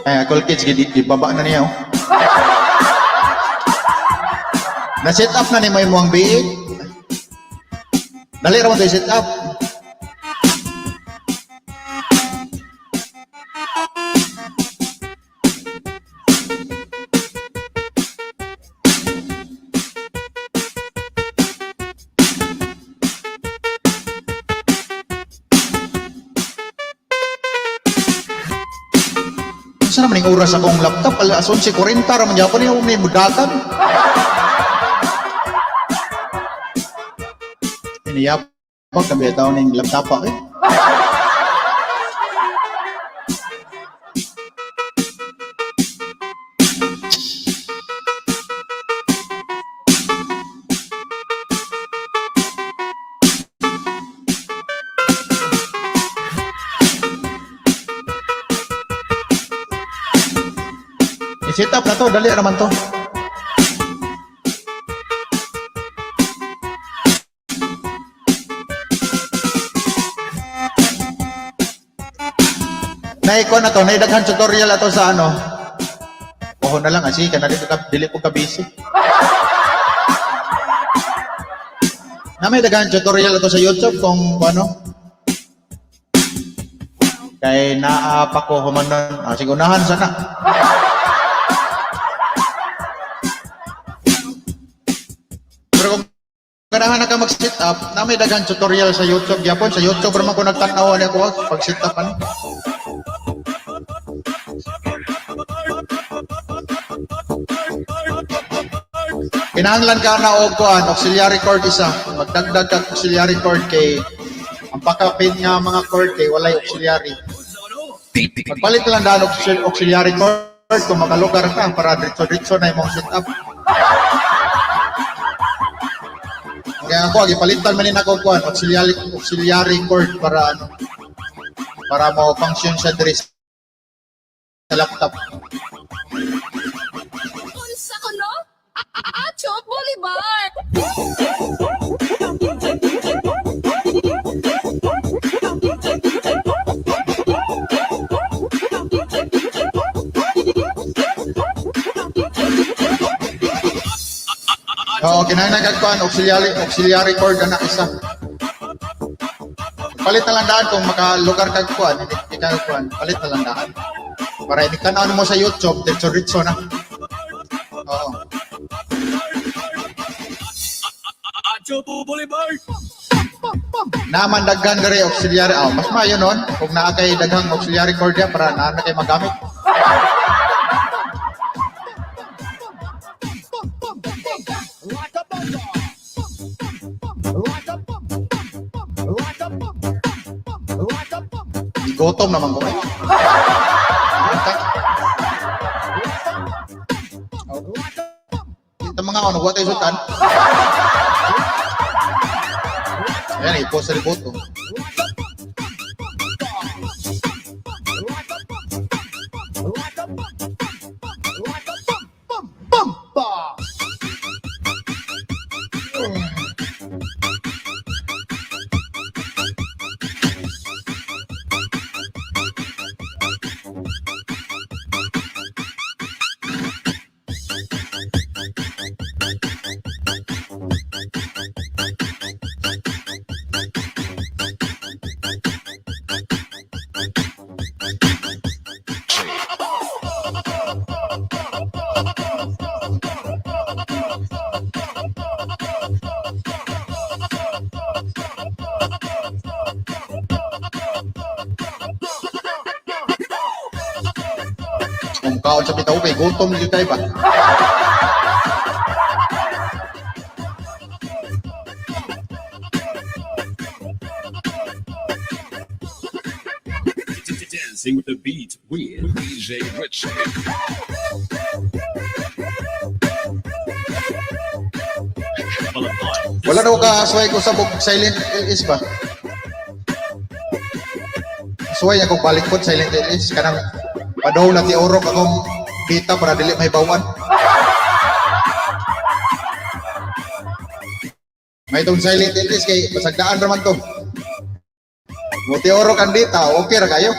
Ay, Cool Kids, gibaba na niya. Oh. Na-set up na ni mo imong B8. Dali ra mo to set up. Unsa naman ning oras akong laptop? Alas 11:40 ra man gyapon ni ni mudatan. Iniyapag kami taon ning laptop pa eh. I-set up na to, dali naman to. Naiko na to, naidaghan tutorial ato sa ano. Oho na lang, asi ka na dito ka, dili ko ka busy. Na may daghan tutorial ato sa YouTube kung ano. Kay naa pa ko humanon. Ah, sige, unahan sana. Pero kung ganahan na ka mag-set up, na may daghan tutorial sa YouTube gyapon. Sa YouTube raman ko nagtan-aw ani ako pag-set up ano. Kinahanglan ka na og kuan, auxiliary cord isa. Magdagdag ka auxiliary cord kay ang pakapin nga mga cord kay walay auxiliary. Magpalit na lang daan auxiliary cord kung makalugar ka para diretso-diretso na imong setup. Kaya ako, gipalitan man ni ako kuan, auxiliary cord para ano, para mo function siya diri sa laptop. Unsa ko no? Acho Bolivar! Oo, kinahanglan kag kuan, auxiliary cord ana isa. Palit na lang daan kung makalugar kag kuan, hindi ka kuan, palit na lang daan. Para ini tan mo sa YouTube, diretso-diretso na. Oo. Naman daghan diri auxiliary. Oh, mas maayo nun kung naa kay daghang auxiliary cord ya para naa na kay magamit. Gutom naman ko eh. Kita mga ano, wa tayo sultan. Ayan, ipo sa libot. Oh. Kung kaon sa bitaw kay gutom gyud tayo ba? Dancing with the beat with DJ Richie. Wala daw ka suway ko sa bug silent LS ba? Suway niya kung balik po silent LS kanang padaw na ti orok akong data para dili may bawan. May itong silent LS kay basagdaan raman to. Mo ti orok ang data, okay ra kayo.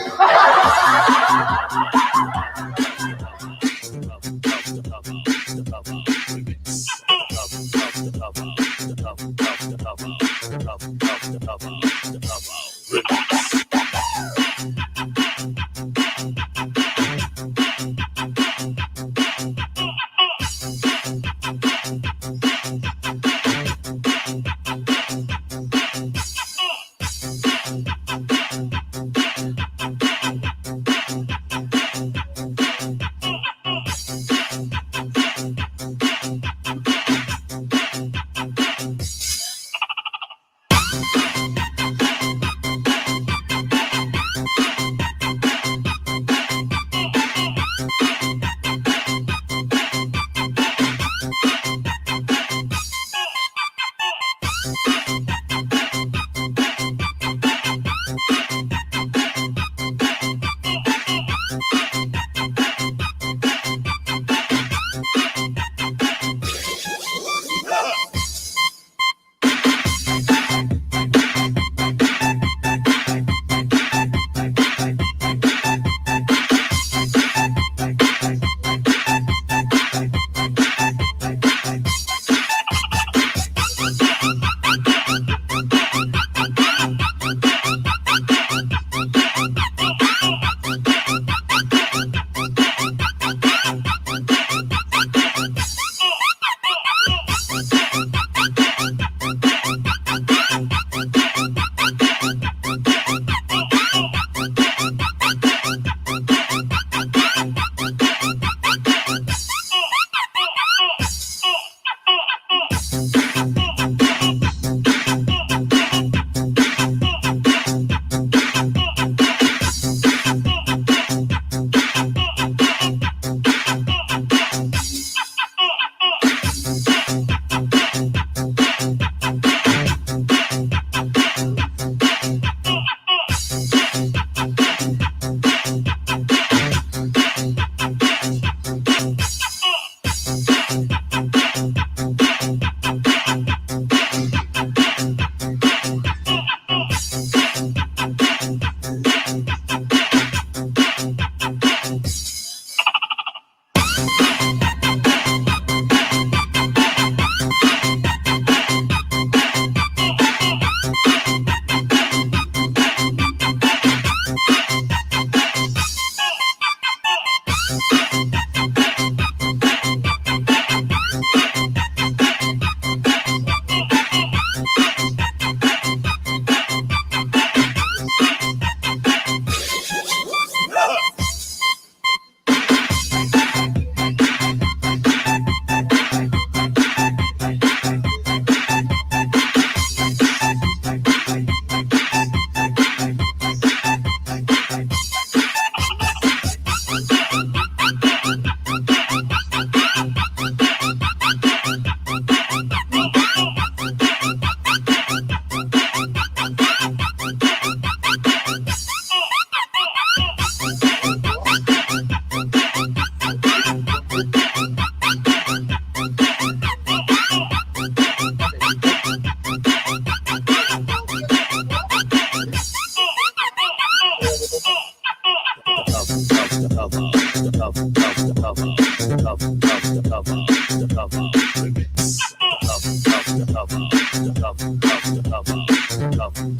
Davao, Davao,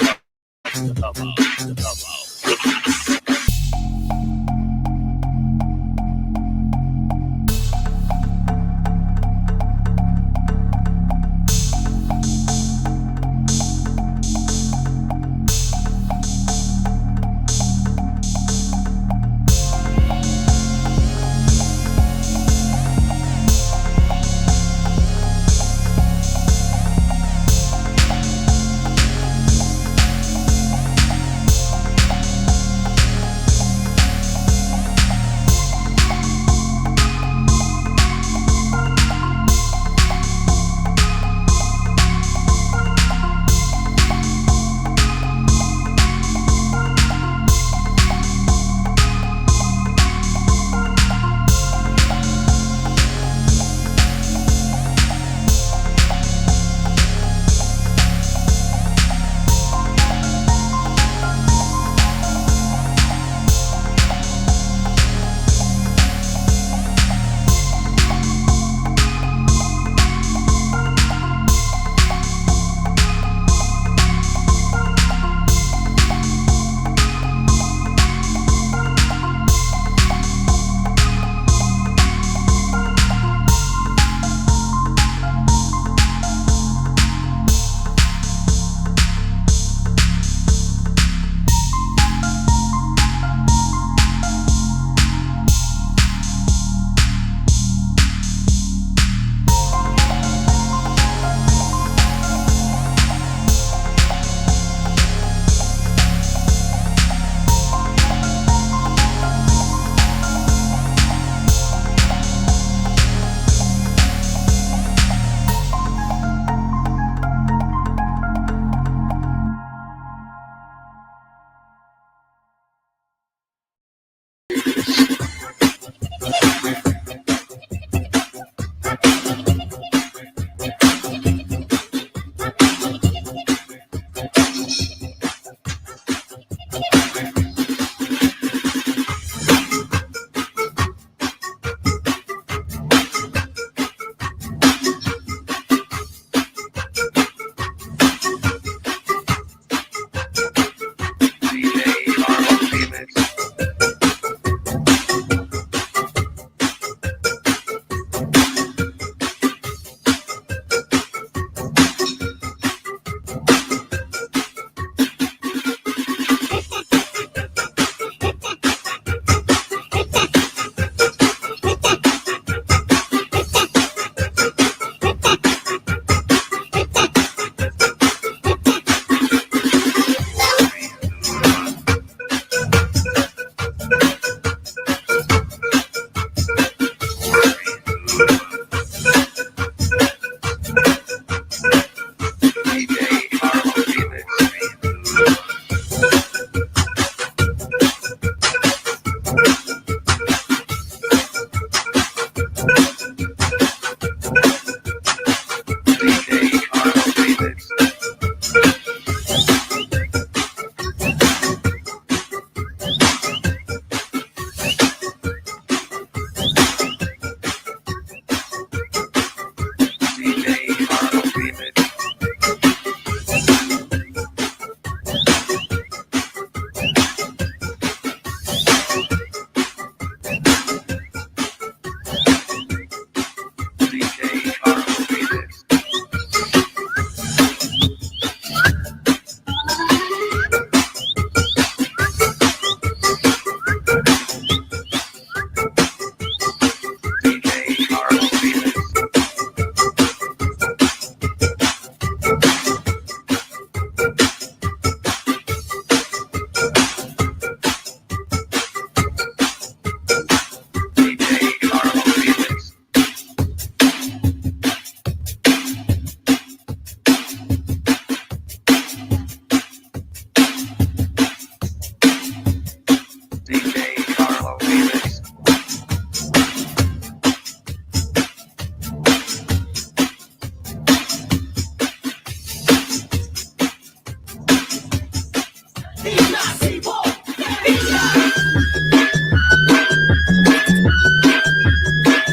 Davao, Davao.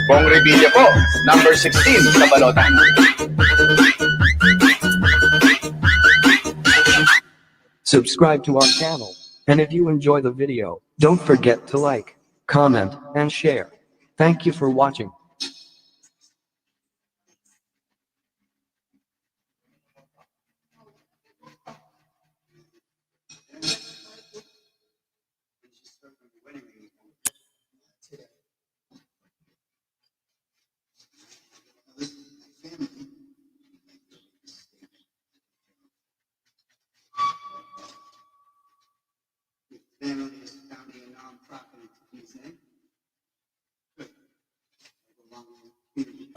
Bong Revilla po, number 16 sa balota. Subscribe to our channel. And if you enjoy the video, don't forget to like, comment, and share. Thank you for watching. Family is founding a nonprofit in Tiffany's name. Good. Along with community.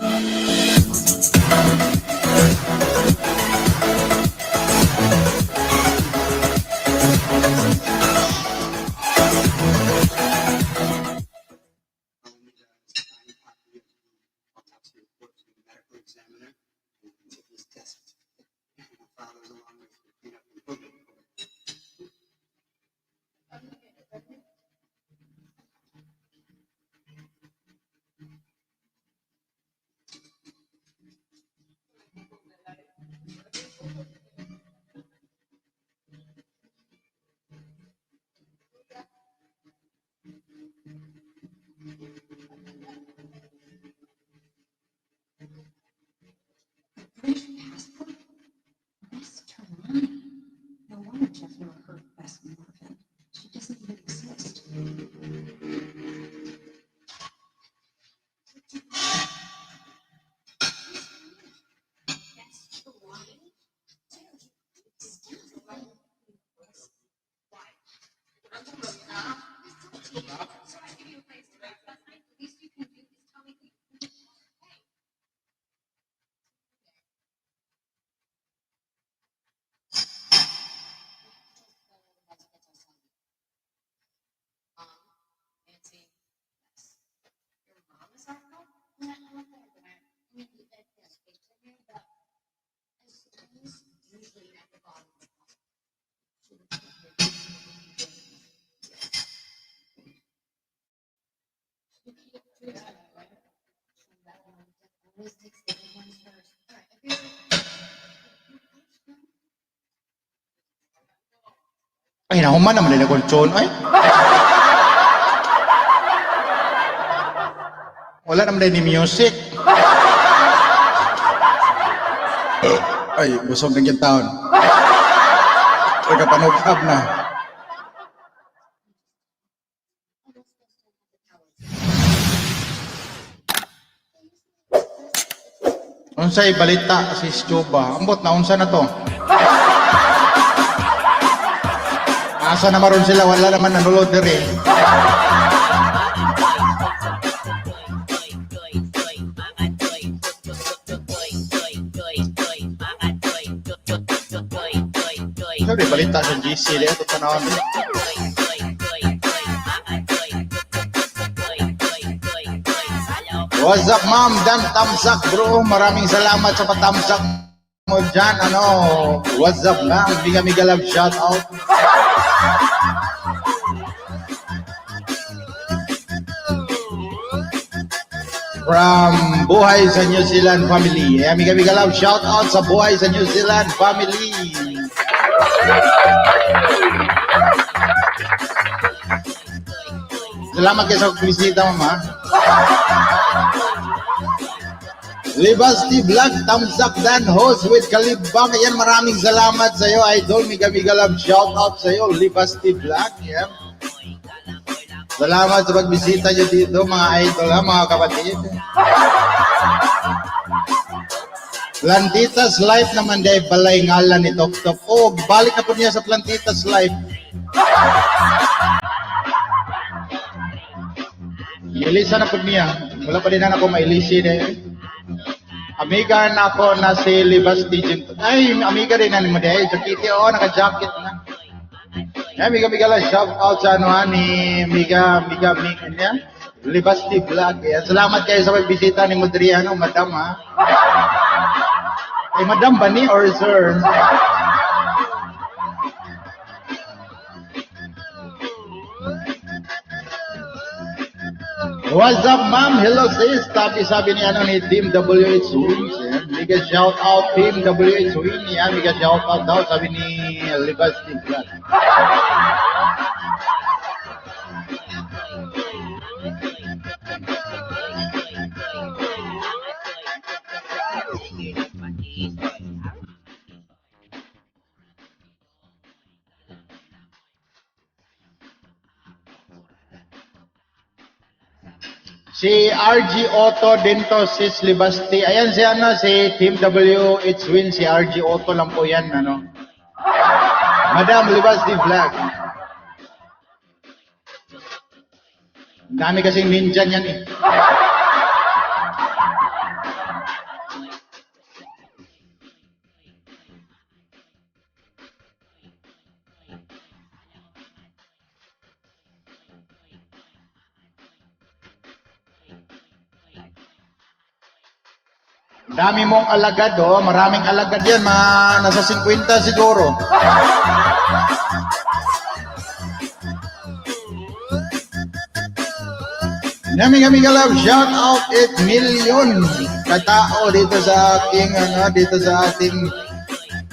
I'll need a signed copy of the autopsy report to the medical examiner and Tiffany's death certificate. And I'll file those along with the cleanup and probate court. British passport? Bess Trelawney. No wonder Jeff never heard of Bess Marvin. She doesn't even exist. Bess Trelawney? Ay, nahuman naman nila kong tune. Ay. Wala naman din ni music. Ay, busog na yung taon. Ay, kapanugab na. Unsay balita si Juba? Ambot na unsa na to? Asa na maron sila wala naman nanulod diri. Sorry, balita sa GC dito ito panahon. What's up, ma'am? Dan Tamsak, bro. Maraming salamat sa patamsak mo dyan. Ano? What's up, ma'am? Mega mega love shout out. From Buhay sa New Zealand family. Ayan, mega mega love shout out sa Buhay sa New Zealand family. Salamat kayo sa bisita, mama. Libasti Vlog, thumbs up dan host with Kalibang. Ayan, maraming salamat sa iyo, idol. Mega mega love shout out sa iyo, Libasti Vlog. Ayan. Salamat sa pagbisita niyo dito, mga idol, ha, mga kapatid. Plantitas Life naman dahil balay ngalan ni Tok Tok. Oh, balik na po niya sa Plantitas Life. Ilisa na po niya. Wala pa din na ako mailisi dahil. Amiga na ako na si Libasti Jim. Ay, amiga rin na ni mo dahil. Jakiti, oo, naka-jacket na. Ay, amiga, amiga lang. Shout out sa ano ha, ni Miga, Miga, Miga niya. Libasti Vlog. Ayan. Salamat kayo sa pagbisita ni Modriano, madam ha. Ay, madam ba ni or sir? What's up, ma'am? Hello, sis. Sabi sabi ni ano ni Team WH Wins. Yan. Mega shout out Team WH Win. Yan, mega shout out daw sabi ni Libas Team. Yan. Si RG Otto din to, sis Libasti. Ayan si ano, si Team WH Win, si RG Otto lang po yan, ano. Madam Libasti Vlog. Ang dami kasing ninja niyan eh. Dami mong alagad, oh. Maraming alagad yan. Mga nasa 50 siguro. Yummy, yummy, love. Shout out 8 million katao dito sa aking, ano, dito sa ating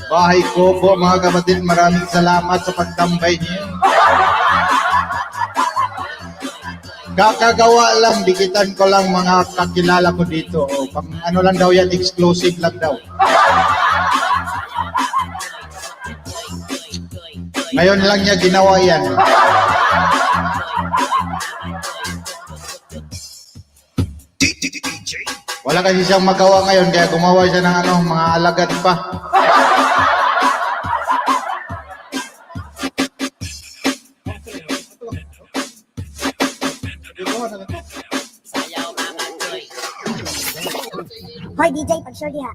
bahay ko po, mga kapatid. Maraming salamat sa pagtambay niyo. Kakagawa lang, dikitan ko lang mga kakilala ko dito. O, pang ano lang daw yan, exclusive lang daw. Ngayon lang niya ginawa yan. Wala kasi siyang magawa ngayon, kaya gumawa siya ng ano, mga alagad pa. Hoy DJ, pag-sure diha.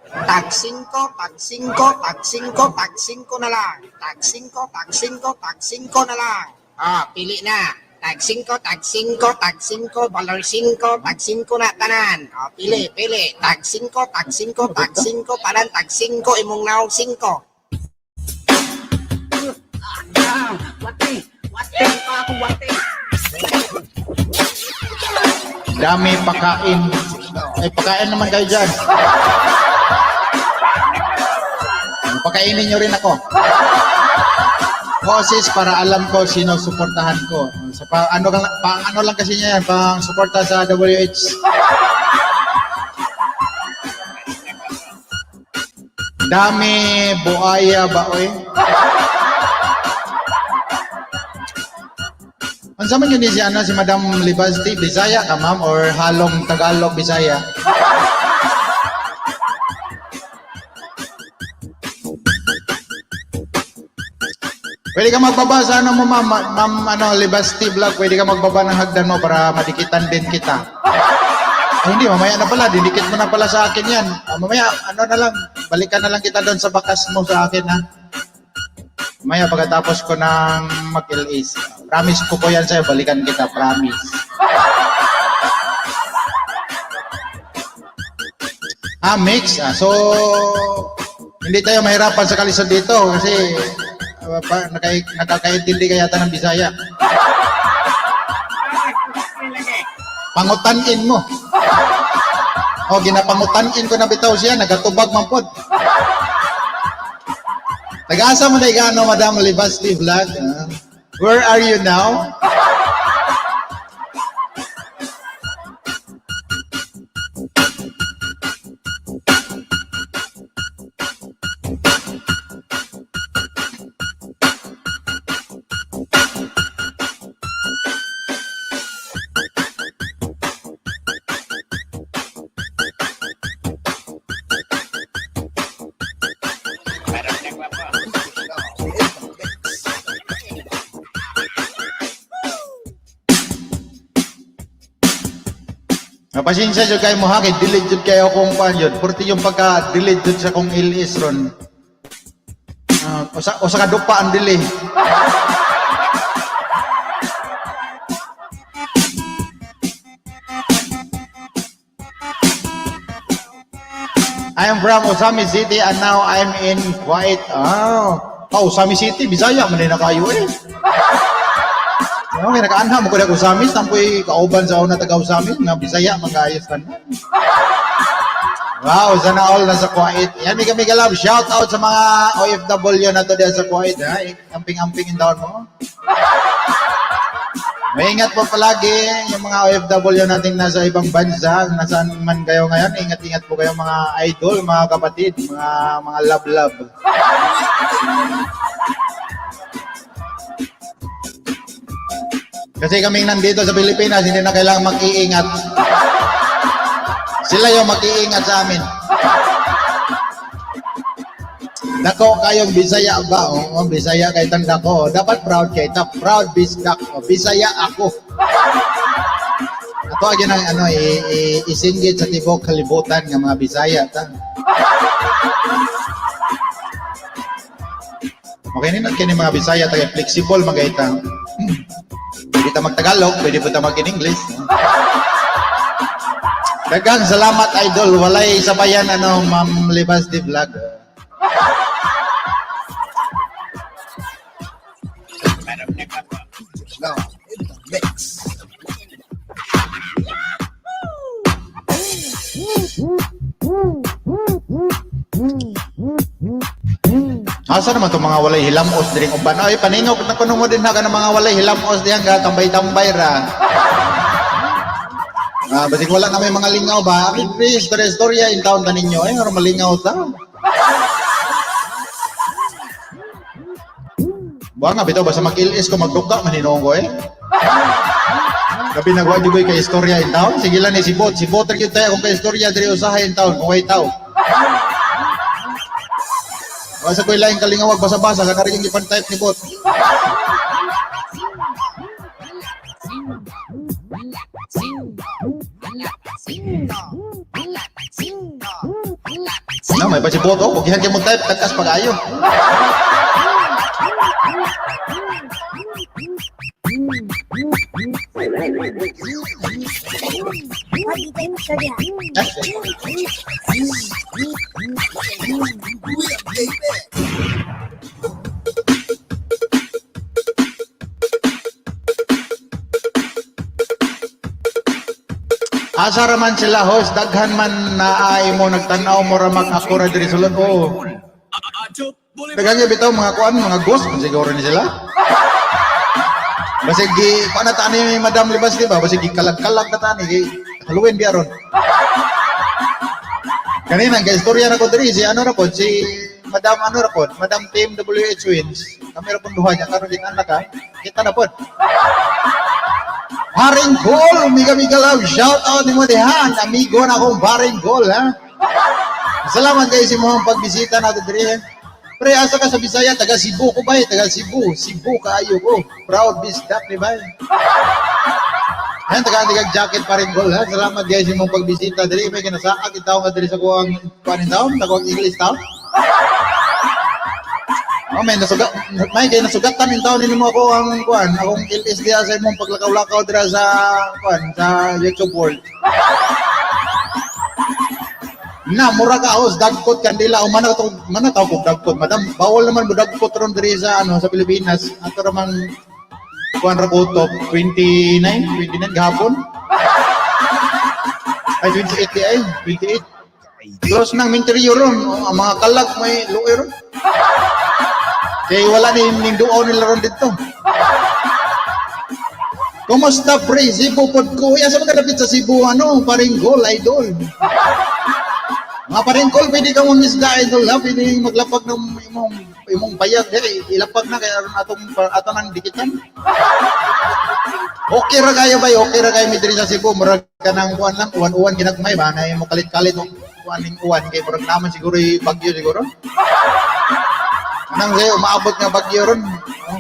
Tag 5, tag 5, tag 5, tag 5 na lang. Tag 5, tag 5, tag 5 na lang. Ah, pili na. Tag 5, tag 5, tag 5, valor 5, tag 5 na tanan. Ah, pili, pili. Tag 5, tag 5, tag 5, tanan, tag 5, imong naong 5. Dami pakain. Ay, pakain naman kayo dyan. Pakainin nyo rin ako. Boses para alam ko sino suportahan ko. Sa pa, ano, pang ano lang kasi niya yan, pang suporta sa WH. Dami buaya ba oy? Unsa man yun ni si ano si Madam Libasti, Bisaya ka ma'am or halong Tagalog Bisaya? Pwede ka magbaba sa ano mo ma'am, ma'am ano Libasti Vlog, pwede ka magbaba ng hagdan mo para madikitan din kita. Ay, hindi, mamaya na pala, didikit mo na pala sa akin yan. Ah, mamaya, ano na lang, balikan na lang kita doon sa bakas mo sa akin ha. Mamaya pagkatapos ko ng mag-LAs. Promise ko po yan sa'yo, balikan kita, promise. Ah, mix. Ah, so, hindi tayo mahirapan sa kalisod dito kasi nakakaintindi ka yata ng Bisaya. Pangutanin mo. O, ginapangutanin ko na bitaw siya, nagatubag man pod. Nag-asa mo na igano, Madam Libasti Vlog. Ah. Where are you now? Napasensya jud kayo mo ha, kay delete jud kayo akong kuan yun. Purti yung pagka-delete jud sa kong LS ron. Ah, usa ka dupa ang delete. I am from Osami City and now I'm in Kuwait. Oh. Oh, Ozamiz City, Bisaya man na kayo eh. No, kaya nakaanha mo ko na Ozamiz, tampoy kauban sa una taga Ozamiz nga Bisaya magayos tanan. Wow, sana all nasa Kuwait. Yan, mega mega love. Shout out sa mga OFW na to diyan sa Kuwait. Ha? Amping-amping in taon mo. Maingat po palagi yung mga OFW nating nasa ibang bansa, nasaan man kayo ngayon, ingat-ingat po kayo mga idol, mga kapatid, mga love-love. Kasi kaming nandito sa Pilipinas, hindi na kailangang mag-iingat. Sila yung mag-iingat sa amin. Dako kayong Bisaya ba? Oo, Bisaya kay tang dako. Dapat proud kay ta. Proud Bisdak. O, Bisaya ako. Ato agi nang ano isinggit sa tibok kalibutan nga mga Bisaya ta. Okay nindot kini mga Bisaya ta kay flexible magay ta. Pwede ta magtagalog, pwede po ta mag-English. Daghang salamat idol, walay sabayan ano Ma'am Libas di Vlog. Now, in the mix. Asa naman itong mga walay hilamos diring uban? Ay, paningok na kuno mo din ha ka ng mga walay hilamos diyan ka, tambay-tambay ra. Ah, basig wala na may mga lingaw ba? Please, istorya istorya in town ta ninyo. Ay, aron malingaw ta. Buwa nga bitaw basta mag-LS ko magduka man hinuon ko eh. Gabi nagwa jud kay istorya in town. Sige lang ni si Bot, si Bot ra gyud tayo kung kay istorya diri usahay in town kung way tao. Basta ko'y laing kalingawag basa-basa ka rin yung ipan-type ni Bot. No, may pa si Bot oh. Kugihan kayo mag-type, tagkas pag-ayo. Asa ra man sila host, daghan man na ay mo nagtan-aw mo ra mag ako ra diri sulod. Oo. Daghan gyud bitaw mga kuan, mga ghost man siguro ni sila. Basig gi kuan na ta ni Madam Libas di ba? Basig gi kalag-kalag na ta ni gi Halloween biya ron. Kanina kay istorya na ko diri si ano ra pod si Madam ano ra pod, Madam Team WH Wins. Kami ra pong duha niya karon ding anak ha. Kita na pod. Paring Gol, mega mega love, shout out nimo dihan, amigo na akong Paring Gol ha. Salamat kayo sa imong pagbisita nato diri. Pre, asa ka sa Bisaya, taga Cebu ko bay, taga Cebu, Cebu kaayo ko. Proud bisdak ni bay. Ayan, taga taga jacket Paring Gol ha. Salamat guys sa imong pagbisita diri, may kinasaag itaw nga diri sa kuang kuan taon, sa kuang English town. Oh, may nasugat, may kay nasugatan in taon nimo ako ang kuan, akong LS diha sa imong paglakaw-lakaw dira sa kuan sa YouTube world. Na mura ka host dagkot kandila o mana to mana taw kog dagkot madam, bawal naman mo dagkot ron diri sa ano sa Pilipinas. Ato ra man kuan ra ko top 29 gahapon. Ay 28 di ay 28. Close nang interior ron, ang mga kalag may luoy ron. Kay wala ni ning duo nila ron dito. Kumusta pre? Cebu pod ko. Ya sa mga dapit sa Cebu ano, paring goal idol. Mga paring goal pwede ka mo misda idol ha, pwede maglapag ng imong bayag diri, ilapag na kay aron atong ato nang dikitan. Okay ra kayo bay, okay ra kayo mi diri sa Cebu, murag kanang kuan lang, uwan-uwan ginagmay ba na imo kalit-kalit og kuan ning uwan kay murag naman siguro bagyo siguro. Anang sayo umaabot nga bagyo ron. Oh.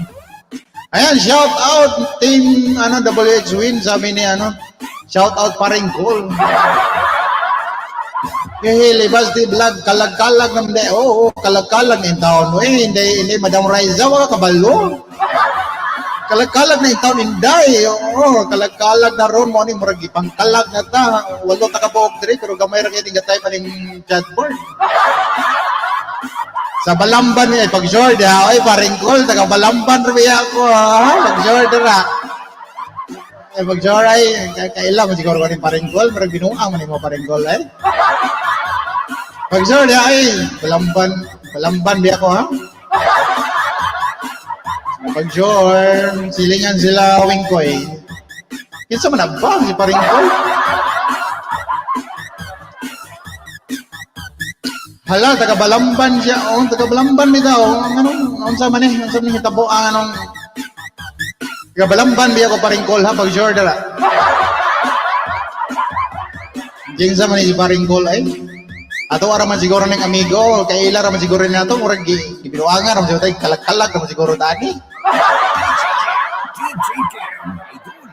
Ayan, shout out team ano WH Win sabi ni ano, shout out paring goal. Eh, Libas di vlog, kalag-kalag naman di. Oo, kalag-kalag na yung taon. Eh, hindi, hindi, Madam Raiza, wala kabalo. Kalag-kalag na yung taon, inday. Oo, kalag-kalag na ron, mo ni murag ipangkalag na ta. Walo ta kabuok diri, pero gamay ra kay tinggatay pa ning chatboard. Sa Balamban eh, pag short ha, oy paringkol, taga Balamban ra ako ha, pag short ra. Eh, pag short ay, kaila mo siguro ko ni paringkol, murag binuang man nimo paringkol ay. Pag short ay, Balamban, Balamban bi ako ha. Pag short, silingan sila wingkoy. Kinsa man na ba si paringkol? Hala, taga Balamban siya. Oh, taga Balamban bitaw. Ang anong unsa man eh, unsa man hitabo ang anong taga Balamban biya ko paringkol ha pag sure dara. Kinsa man ni si paringkol ay. Ato ara man siguro ning amigo, kay ila ra man siguro ni ato murag gibinuangan ra man siguro tay kalag-kalag ra man siguro tani. DJ Cam Idol.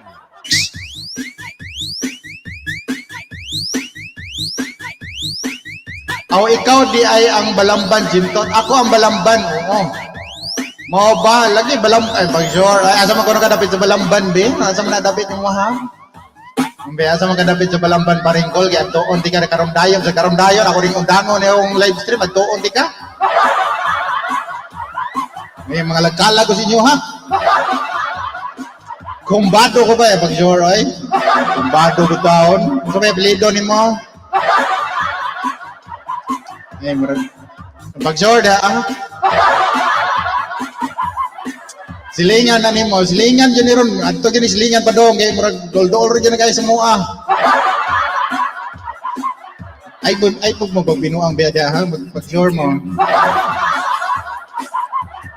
Aw ikaw di ay ang Balamban Jimton. Ako ang Balamban. Oo. Mao ba lagi balam ay pag sure. Ay, asa man ko nakadapit sa Balamban be? Asa man nadapit nimo ha? Be, asa man kadapit sa Balamban paringkol kay adtuon ti ka karong dayon sa karong dayon ako ring undangon yung live stream adtuon ti ka. May mga lagkalag ko sa inyo ha. Kumbado ko ba eh pag sure ay. Kumbado ko taon. Unsa may apelyido nimo? Eh, murag pag sure da ah. Silingan na nimo, silingan jud ni ron. Adto gini silingan pa dong kay murag dol-dol ra gyud na kayo sa mua. Ay bud ay pug mo pag binuang biya diha ha, pag sure mo.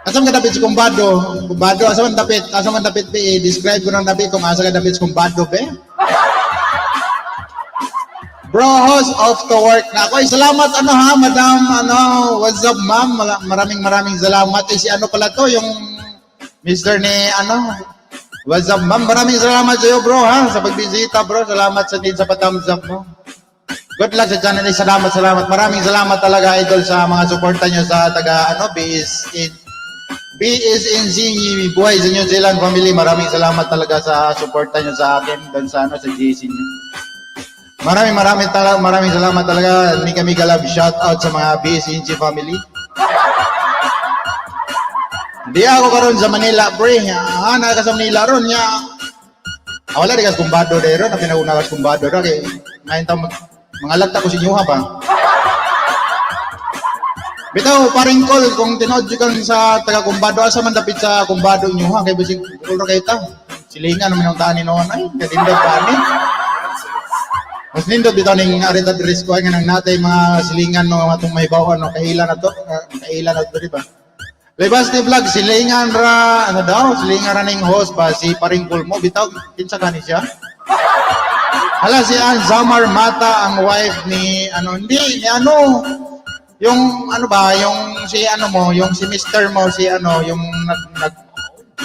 Asa man ka dapit sa kumbado? Kumbado asa man dapit? Asa man dapit be? Describe ko nang dapit kung asa ka dapit sa kumbado be. Bro, host off to work na ako. Ay, salamat ano ha, madam, ano, what's up ma'am? Maraming maraming salamat. Eh, si ano pala to, yung Mr. ni ano, what's up ma'am? Maraming salamat sa iyo bro ha, sa pagbisita bro. Salamat sa din sa pa-thumbs up mo. Good luck sa channel. Eh, salamat, salamat. Maraming salamat talaga idol sa mga suporta nyo sa taga ano, BSN BSNC Buhay sa New Zealand family. Maraming salamat talaga sa suporta nyo sa akin doon sa ano sa GC nyo. Maraming maraming talaga, maraming salamat talaga. Mika Mika love shout out sa mga BSNC family. Di ako karon sa Manila, pre. Ah, naa ka sa Manila ron nya. Ah, wala di kas kumbado dero, na pinauna kas kumbado ra kay ngayon ta mga lagta ko sa inyo ha ba. Bitaw paring call kung tinuod jud kang sa taga kumbado asa man dapit sa kumbado inyo ha kay bisig dol ra kay ta. Silingan naman ang taan ni noon ay kadindot pa ni. Mas nindot bitaw ning arita diri ko ay nga nang natay mga silingan no atong mahibaw no kaila na to, kaila na to di ba? Lebas ni vlog silingan ra ano daw silingan ra ning host ba si paring mo bitaw kinsa gani siya? Hala si Ann Zamar Mata ang wife ni ano hindi ni ano yung ano ba yung si ano mo yung si Mr. mo si ano yung nag nag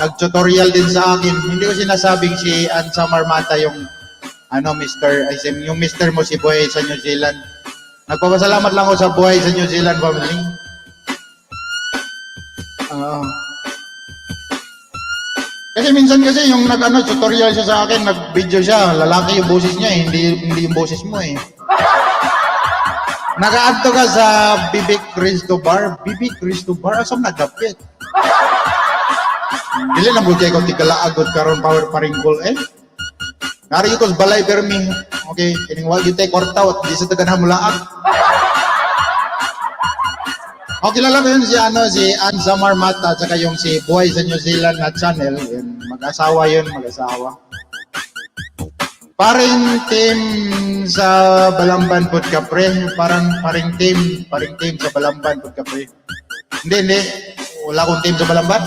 nag-tutorial din sa akin. Hindi ko sinasabing si Ann Samar Mata yung ano Mr. ay yung Mr. mo si Buhay sa New Zealand. Nagpapasalamat lang ako sa Buhay sa New Zealand family. Oo. Kasi minsan kasi yung nag ano tutorial siya sa akin, nag-video siya, lalaki yung boses niya, eh, hindi hindi yung boses mo eh. Nakaadto ka sa Bibik Cristo Bar. Bibik Cristo Bar, asam nagdapit? Dili na mo kay ko tigalaagod karon power paringkol eh. Nari ko sa balay permi. Okay, kining wa gyud tay kwarta di sa tagan mulaag. O kilala ko yun si ano si Ann Samar Mata at saka yung si Buhay sa New Zealand na channel. Yun, mag-asawa yun, mag-asawa. Paring team sa Balamban pod ka pre, parang paring team sa Balamban pod ka pre. Hindi, hindi. Wala akong team sa Balamban.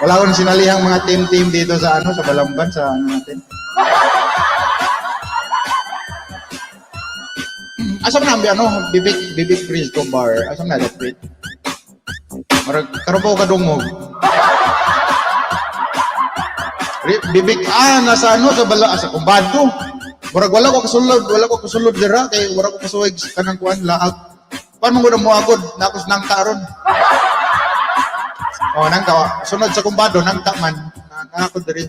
Wala akong sinalihang mga team-team dito sa ano sa Balamban sa ano natin. Asa man ang ano Bibik Bibik Cristo Bar? Asa man dapit? Marag karon pa ko kadungog. Bibik ah nasa ano sa bala sa kumbado. Murag wala ko kasulod dira kay wala ko kasuway kanang kuan laag. Paano mo mo agod nakos nangka ron. Oh, nangka sunod sa kumbado nangka man. Nangka diri.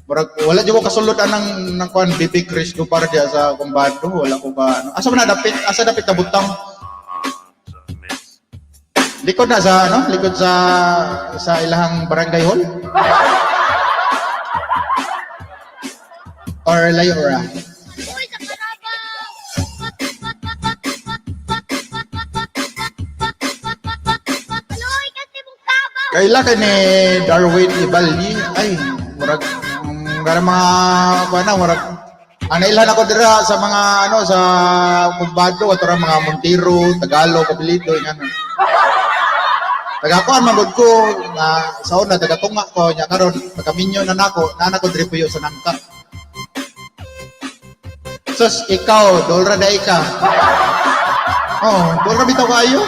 Murag wala jud ko kasulod anang nang kuan Bibik Cristo Bar diya sa kumbado, wala ko ba ano. Asa man na dapit? Asa dapit na butang? Likod na sa ano? Likod sa ilahang barangay hall? Or layo ra? Uy, sa karabaw! Aloy, kasi mong kabaw! Kaila kay ni Darwin Ibaldi, ay murag murag mga kuan na murag ang nailhan ako dira sa mga ano sa Kumbado ato ra mga Montero, Tagalog, Kapilito ingano. Taga kuan man gud ko na sa una taga tunga ko nya karon pagkaminyo na nako naa ko diri puyo sa nangka. Sus, ikaw, dolra dai ka. Oh, dolra bitaw kaayo.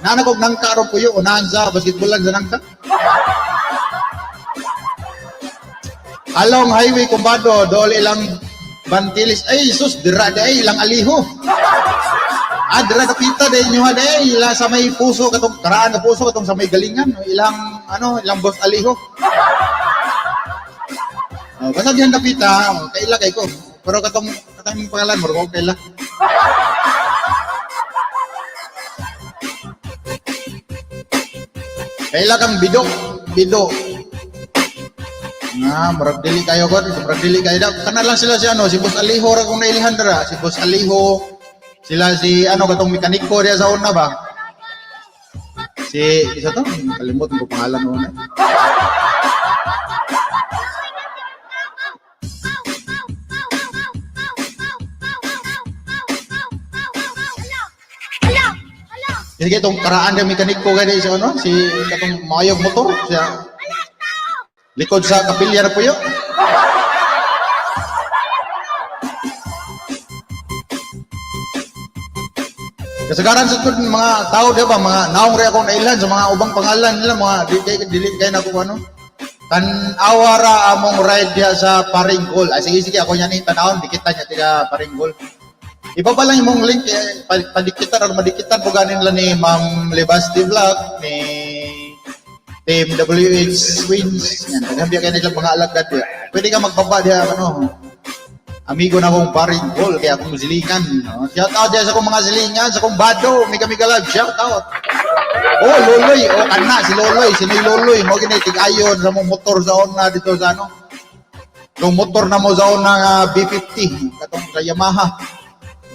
Nana kog nangka ron puyo unahan sa basketballan sa nangka. Along highway kumbado dool ilang Bantilis. Ay sus, dira di ay ilang aliho. Ah, dira kapita di inyo ha di ila sa may puso katong karaan na puso katong sa may galingan ilang ano ilang boss aliho. Oh, basta diyan kapita, oh, kaila kay ko. Pero katong katong imong pangalan mo ko kaila. Kaila kang bido, bido. Nga, murag dili kayo god, murag dili kayo da. Kana lang sila si ano, si Boss Aliho ra kung nailihan dira, si Boss Aliho. Sila si ano katong mekaniko diya sa una ba? Si isa to, kalimot ko pangalan mo na. Sige itong karaan ng mekaniko gani si ano, si katong maayog motor siya. Likod sa kapilya na puyo. Kasagaran sa tud mga tao di ba mga naong rin akong nailhan sa mga ubang pangalan nila mga di kay dili kay nako ano. Tan-awa ra among ride diha sa Paringgol. Ay sige sige ako niya ni tanawon dikitan niya tiga Paringgol. Ibaba lang imong link eh, padikitan or madikitan po ganin lang ni Ma'am Lebasti Vlog ni Team WH Wins. Yan, daghan biya kay nila mga alagad diha. Pwede ka magbaba diha ano. Amigo na akong Paringgol kaya akong silingan. No? Shout out diha sa akong mga silingan, sa akong bado, mega mega love, shout out. Oh, Loloy, oh kana si Loloy, si Noy Loloy, mo gini tig-ayon sa mong motor sa una dito sa ano. Yung motor na mo sa una nga B50 katong sa Yamaha.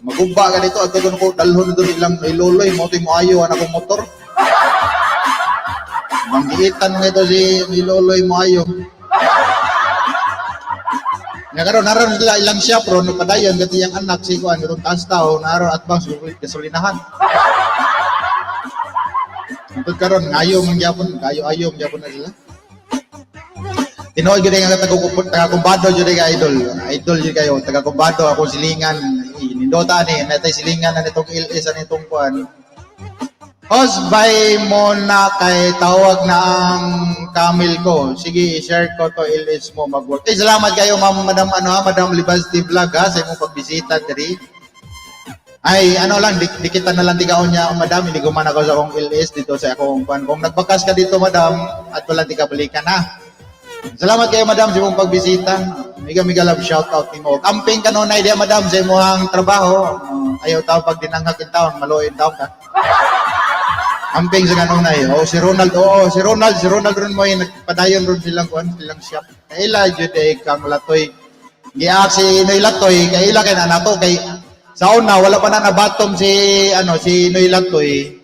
Maguba ka dito adto ko dalhon dito ilang Noy Loloy, mo mo ayo ana akong motor. Manggiitan mo ito si Noy Loloy mo ayo. Nga karon naron sila ilang shop ron padayon kati yang anak si kuan katong taas tao naron at bang gasolinahan. Tungkol karon ngayo man gyapon, kayo ayo man gyapon na sila. Tinuod gyud nga taga-kumbado gyud ka idol. Idol gyud kayo taga-kumbado akong silingan. Nindota ni natay silingan na nitong LS ani itong kuan. Host by mo na kay tawag na ang camel ko. Sige, i-share ko to LS mo mag-work. Eh, salamat kayo ma'am, madam ano ha, Madam Libasti Vlog ha, sa imong pagbisita diri. Ay, ano lang, dikitan na lang tigaon niya, madam, hindi guman ako sa akong LS dito sa akong kuan. Kung nagbakas ka dito, madam, at wala di ka balikan ha. Salamat kayo, madam, sa imong pagbisita. Mega mega love shout out nimo. Amping ka noon idea, madam, sa imong trabaho. Ayaw tao pag dinanghag in taon, maluoy taon ka. Amping sa kanunay. Oh, si Ronald, oo, si Ronald ron mo nagpadayon ron silang kuan, silang shop. Kaila jud ay kang latoy. Giak si Noy Latoy, kaila kay na nato kay sa una wala pa na nabatom si ano si Noy Latoy.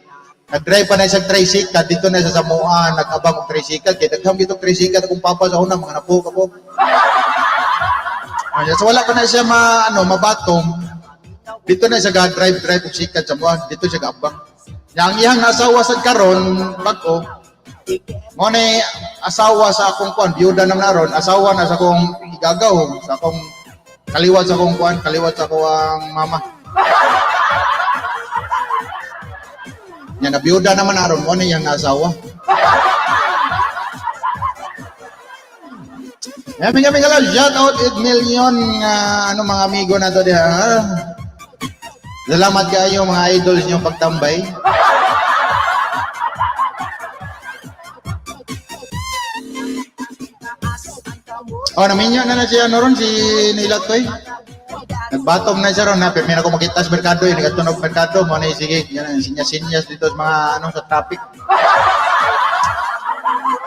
Nag-drive pa na isang tricycle dito na sa Samoa, nag-abang og tricycle kay daghang gitong tricycle akong papa sa una mga napo ka po. So wala pa na siya ma ano mabatom. Dito na siya ga-drive drive og sikat sa Samoa, dito siya gaabang. Yang iyang asawa sad karon bag-o. Mo ni asawa sa akong kuan, biyuda naman aron, asawa na sa akong igagaw, sa akong kaliwat sa akong kuan, kaliwat sa akong mama. Nya na biyuda naman aron, mo ni iyang asawa. Yan, mega mega love, shout out 8 million nga ano mga amigo na to diha. Salamat kayo mga idols niyo pagtambay. Oh, naminyo na na siya ano ron, si Nilatoy. Nagbatom na siya ron na, pero ako makita sa merkado, yun, nagatunog merkado, mo na sige, yan, sinyas-sinyas dito sa mga, ano, sa traffic.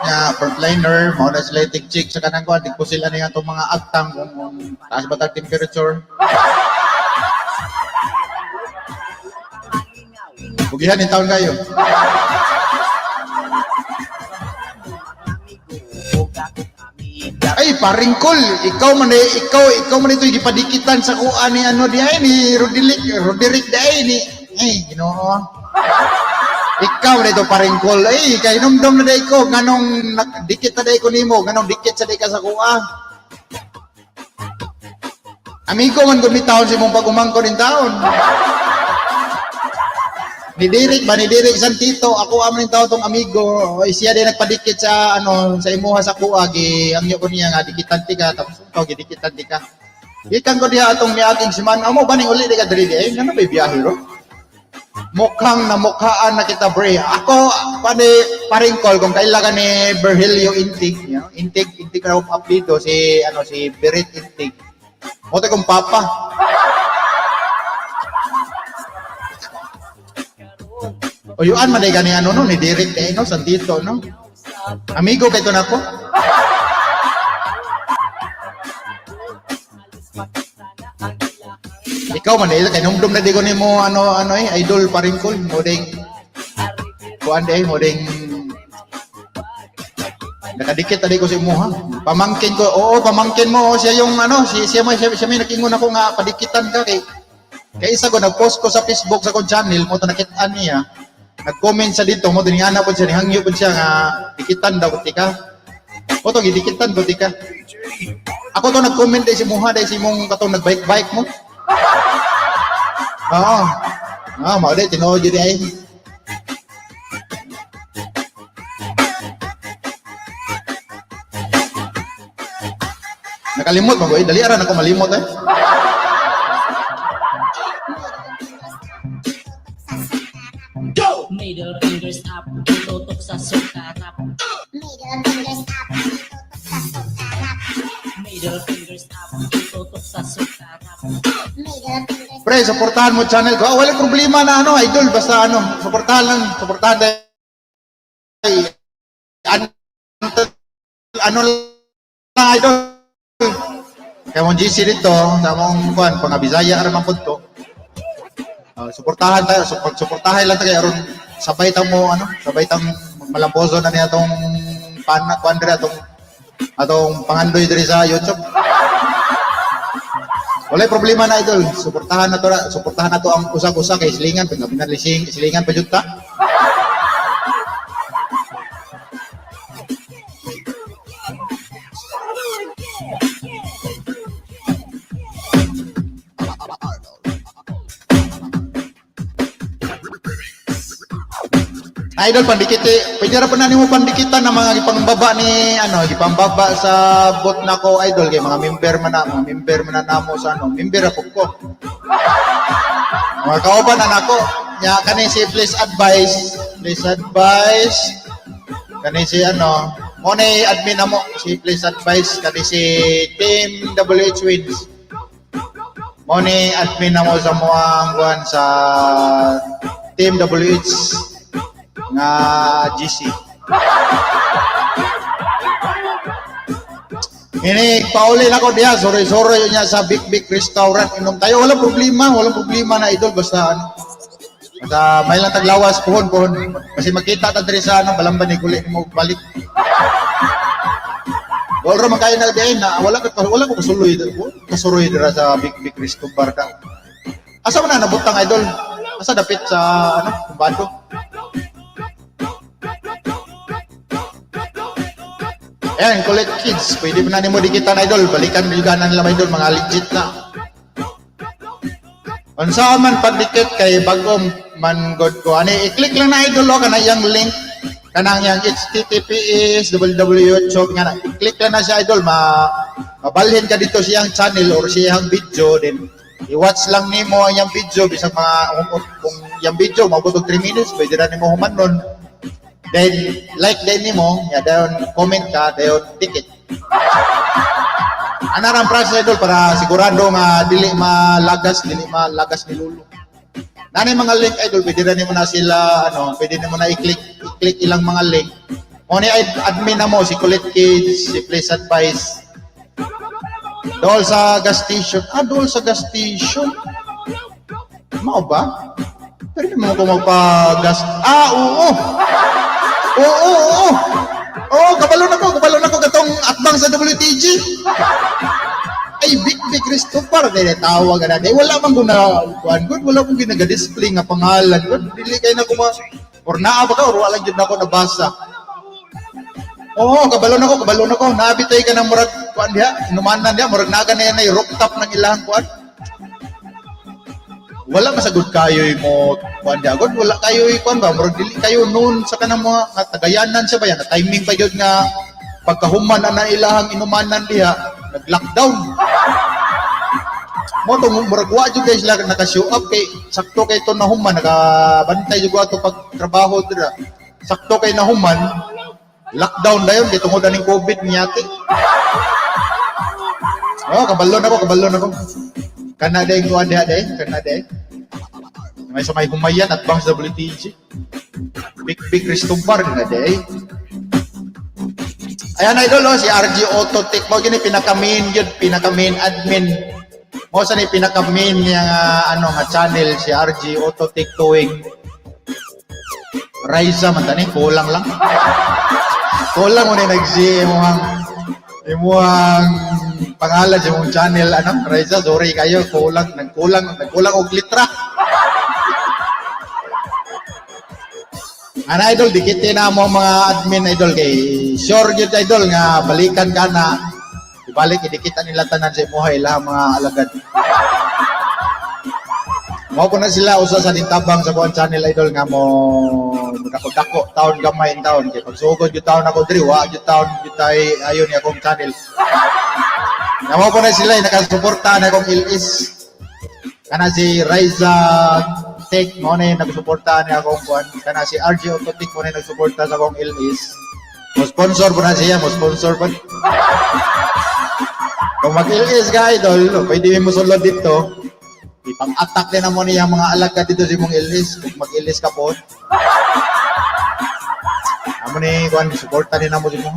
Nga, frontliner, mo na sila tig-check sa kanang kuan, tigpo sila niya itong mga agtang kung taas ba tag temperature. Bugihan in taon kayo. Ay, paringkol, ikaw man eh, ikaw man ito gipadikitan sa kuan ni ano di ay ni Roderick, Roderick di ay ni ay Ginoo. Ikaw na ito paringkol. Ay, kay numdum na day ko nganong dikit na day ko nimo, nganong dikit sa day ka sa kuha. Amigo man gud ni taon sa imong pag-umangkon ning taon. Ni Derek ba ni Derek Santito ako amo ning taon tong amigo. Oy, siya din nagpadikit sa ano sa imuha sa kuha gi angyo ko niya nga dikitan ti ka tapos ikaw gidikitan ti ka. Gikan ko diha atong miaging semana amo ba ning uli di ka diri di ay ngano bay biyahe ro? Mukhang namukhaan na kita bre. Ako pane paringkol kung kaila ka ni Berhilio Intig, you know? Intig Intig raw up dito si ano si Berit Intig. Mote kong papa. O yuan man day gani ano no ni Derek day no Santito no. Amigo kay to nako. Ikaw man day kay numdum na di ko nimo ano ano eh idol paringkol mo ding kuan day mo ding nakadikit tadi ko sa imuha. Pamangkin ko, oo, pamangkin mo, oo, siya yung ano, si siya may siya, siya may nakingon ako nga padikitan ka kay kay isa ko nagpost ko sa Facebook sa akong channel mo to nakitaan niya. Nag-comment sa dito mo diningana po siya nihangyo po siya nga dikitan daw tika. O to gidikitan ko tika. Ako to nag-comment dai si muha dai si mong katong nag-bike-bike mo. Oo. Ah, mao dai tinuod jud ay. Nakalimot mo dali ara na ko malimot eh. Middle fingers up, tutok sa sukarap. Middle fingers up, itutok sa sukarap. Middle fingers up, tutok sa sukarap. Middle fingers Pre, suportahan mo channel ko. Ah, walang problema na ano, idol. Basta ano, suportahan lang, suportahan tayo. Ano, ano lang, idol. Kaya mong GC dito, sa mong kuan, pang Bisaya ra man pud to. Ah, suportahan tayo, suportahan lang tayo aron sabay ta mo ano, sabay tang malambozo na niya tong pan kuan diri atong atong pangandoy diri sa YouTube. Walay problema na idol. Suportahan na to, suportahan na to ang usag-usa kay silingan pag pinalising silingan pa jud ta. Idol pandikit eh. Pwede ra pa na nimo pandikitan ng mga gipangbaba ni ano, gipangbaba sa bot nako idol kay mga member man na, mga member man na namo sa ano, member ako ko. Mga kauban na nako, nya kani si please advise kani si ano, mo ni admin na mo si please advise kani si Team WH Wins. Mo ni admin na mo sa muang kuan sa Team WH nga GC. Ini pauli na ko diha, sorry-sorry yun niya sa Big Big Restaurant. Inom tayo, walang problema na idol basta ano. Basta may lang taglawas puhon puhon. Kasi makita ta diri sa ano balamban ni kuli mo balik. Wala ra man kayo na diay na wala ka wala ko kasuloy kasuroy dira sa Big Big Resto Bar ka. Asa man na nabutang idol? Asa dapit sa ano kumbado? Ayan, collect kids. Pwede mo na nimo dikitan idol. Balikan bilganan nila idol mga legit na. Unsa man pagdikit kay bagong man god ko. Ani i-click lang na idol o kana yang link kanang yang https www chok nga na i-click lang na siya idol ma mabalhin ka dito siyang channel or siyang video then i-watch lang nimo ang iyang video bisag mga kung iyang video maabot og 3 minutes pwede ra nimo human nun then like din nimo ya dayon comment ka dayon ticket. Ana ra ang process, idol, para sigurado nga dili malagas ni lulo. Nanay mga link, idol, pwede na nimo na sila ano, pwede nimo na i-click i-click ilang mga link. Mo ni admin na mo si Kulit Kids, si Please Advice. Dool sa gas station. Ah, dool sa gas station. Mao ba? Pero hindi mo ko magpa-gas. Ah, oo. Oo. Oo, kabalo na ko katong atbang sa WTG. Ay, Big Big Christopher, dili tawag na. Ay, wala man ko na, kuan good, wala kong ginaga-display nga pangalan. Good, dili kay na kuma, or naa ba ka, or wala jud na ako nabasa. Oo, kabalo na ko, kabalo na ko. Nabitay ka ng murag, kuan diha, inumanan diha, murag naga na yan ay rooftop ng ilang kuan. Wala masagod kayo mo kuan diha. God, wala kayo kuan ba, murag dili kayo noon sa kanang mga nga tagayanan siya ba yan, na timing pa gyud nga pagkahuman na na ilahang inumanan diha, nag-lockdown. Mo to murag wa jud guys sila naka-show up kay sakto kay to nahuman, nakabantay jud ato pag trabaho dira. Sakto kay nahuman, lockdown dayon kay tungod aning COVID niyati. Oh, kabalo na ko, kabalo na ko. Kana day kuan diha day, kana day. May sa may humayan at bang sa WTG. Big Big Christopher na day. Ayan, idol, oh, si RG Autotech mo gini pinaka main yun, pinaka main admin. Mo sa ni pinaka main niya nga ano nga channel si RG Autotech Towing. Raisa man tani, kulang lang. Kulang mo ni nag-si imuhang pangalan sa imong channel ano, Raisa, sorry kayo, kulang, nagkulang, nagkulang og litra. Ana, idol, dikit na mo mga admin, idol, kay sure gyud, idol, nga balikan ka na ibalik idikitan nila tanan sa imuha ila mga alagad. Mao po na sila usa sa nintabang sa kuan channel, idol, nga mo dako-dako taon gamay taon kay pagsugod gyud taon ako diri wa gyud taon gyud tay ayon ni akong channel. Nga mao po na sila nakasuporta na akong LS. Kana si Raiza Tech mo na yung nagsuporta ni akong kuan. Kana si RG Autotech mo na yung nagsuporta sa akong LS. Mo sponsor po na siya, mo sponsor pa. Kung mag-LS ka, idol, pwede mo sulod dito. Ipang-attack din mo niya mga alagad dito sa imong LS kung mag-LS ka po. Amo ni kuan, suporta din namo mo.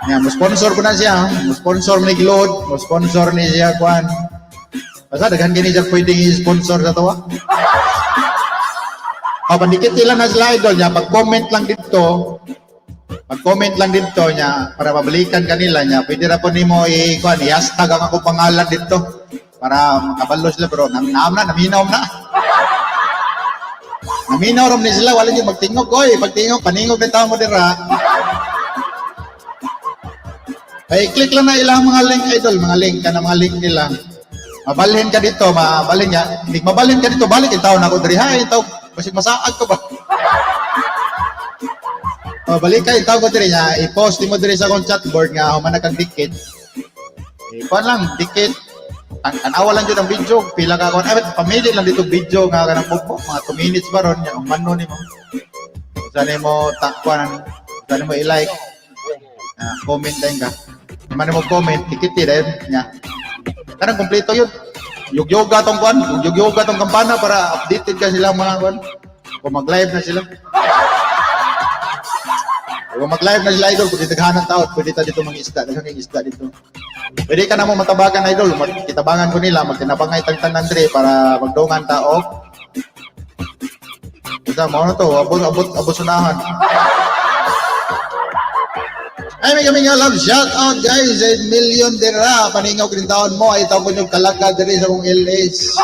Ya, mo sponsor ko na siya, mo sponsor ni Glod, mo sponsor ni siya kuan. Basta daghan kini siya pwedeng i-sponsor sa tawa. O, pandikit lang na sila, idol niya, pag-comment lang dito, pag-comment lang dito niya, para mabalikan kanila niya, pwede ra po nimo i-kuan, i-hashtag ang akong pangalan dito para makabalo sila, pero naminaw na, naminaw na. Naminaw ram ni sila, wala niyo magtingog, oy, pagtingog, paningog na tao mo dira. Ay, click lang na ilang mga link, idol, mga link, ka na mga link nila. Mabalhin ka dito, mabalhin niya. Hindi mabalhin ka dito, balik yung tao na ako diri. Hay, tao, basig masaag ko ba? O, balik ka yung tao ko diri niya, i-post mo diri sa akong chatboard nga human na kang dikit. I-kuan lang, dikit. Ang tanawa lang dyan ang video, pila ka kuan. Ay, pamili lang dito video nga kanang mugbo, mga 2 minutes ba ron, yung mano nimo. Saan mo takwan, saan mo i-like. Ah, comment din ka. Man mo comment, dikit din nya. Kanang kompleto yun. Yug-yoga tong kuan, yug-yoga tong kampana para updated ka sila mga kuan. Kung mag-live na sila. Kung mag-live na sila, idol, pwede daghanan tao, pwede ta dito mga isda, daghang kayong isda dito. Pwede ka na mo matabagan, idol, magkitabangan ko nila, magtinabangay tag tanan dre para magdungan ta og Basta mo na to, abot abot abot sunahan. Ay, may kami nga love shout out guys, 8 million dira paningaw kini taon mo ay taon ko yung kalakad diri sa akong LS.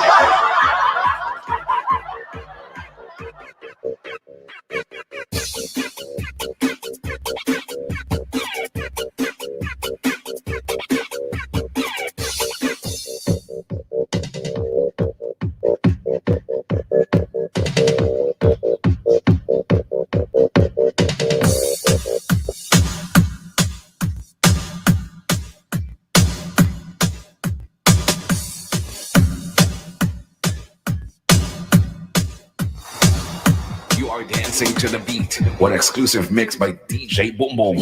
You are dancing to the beat. One exclusive mix by DJ Boom Boom.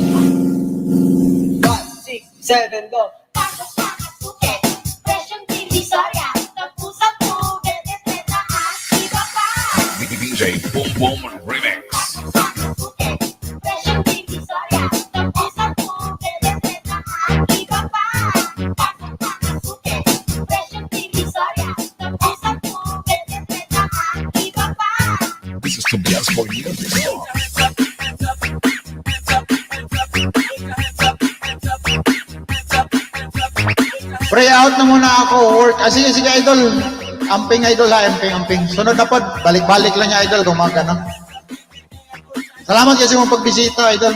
One, 7, go! Pasok pa presyong divisoria, 10-10, 20, at iba pa. DJ Boom Boom Remix. Presyong divisoria, 10-10, 20, at iba pa. Pasok pa presyong divisoria, 10-10, 20, at iba pa. This is the best for you. Pray out na muna ako, work. Ah, sige, sige, idol. Amping, idol ha, amping, amping. Sunod na pod, balik-balik lang niya, idol, kung mga gano'n. Salamat kasi mong pagbisita, idol.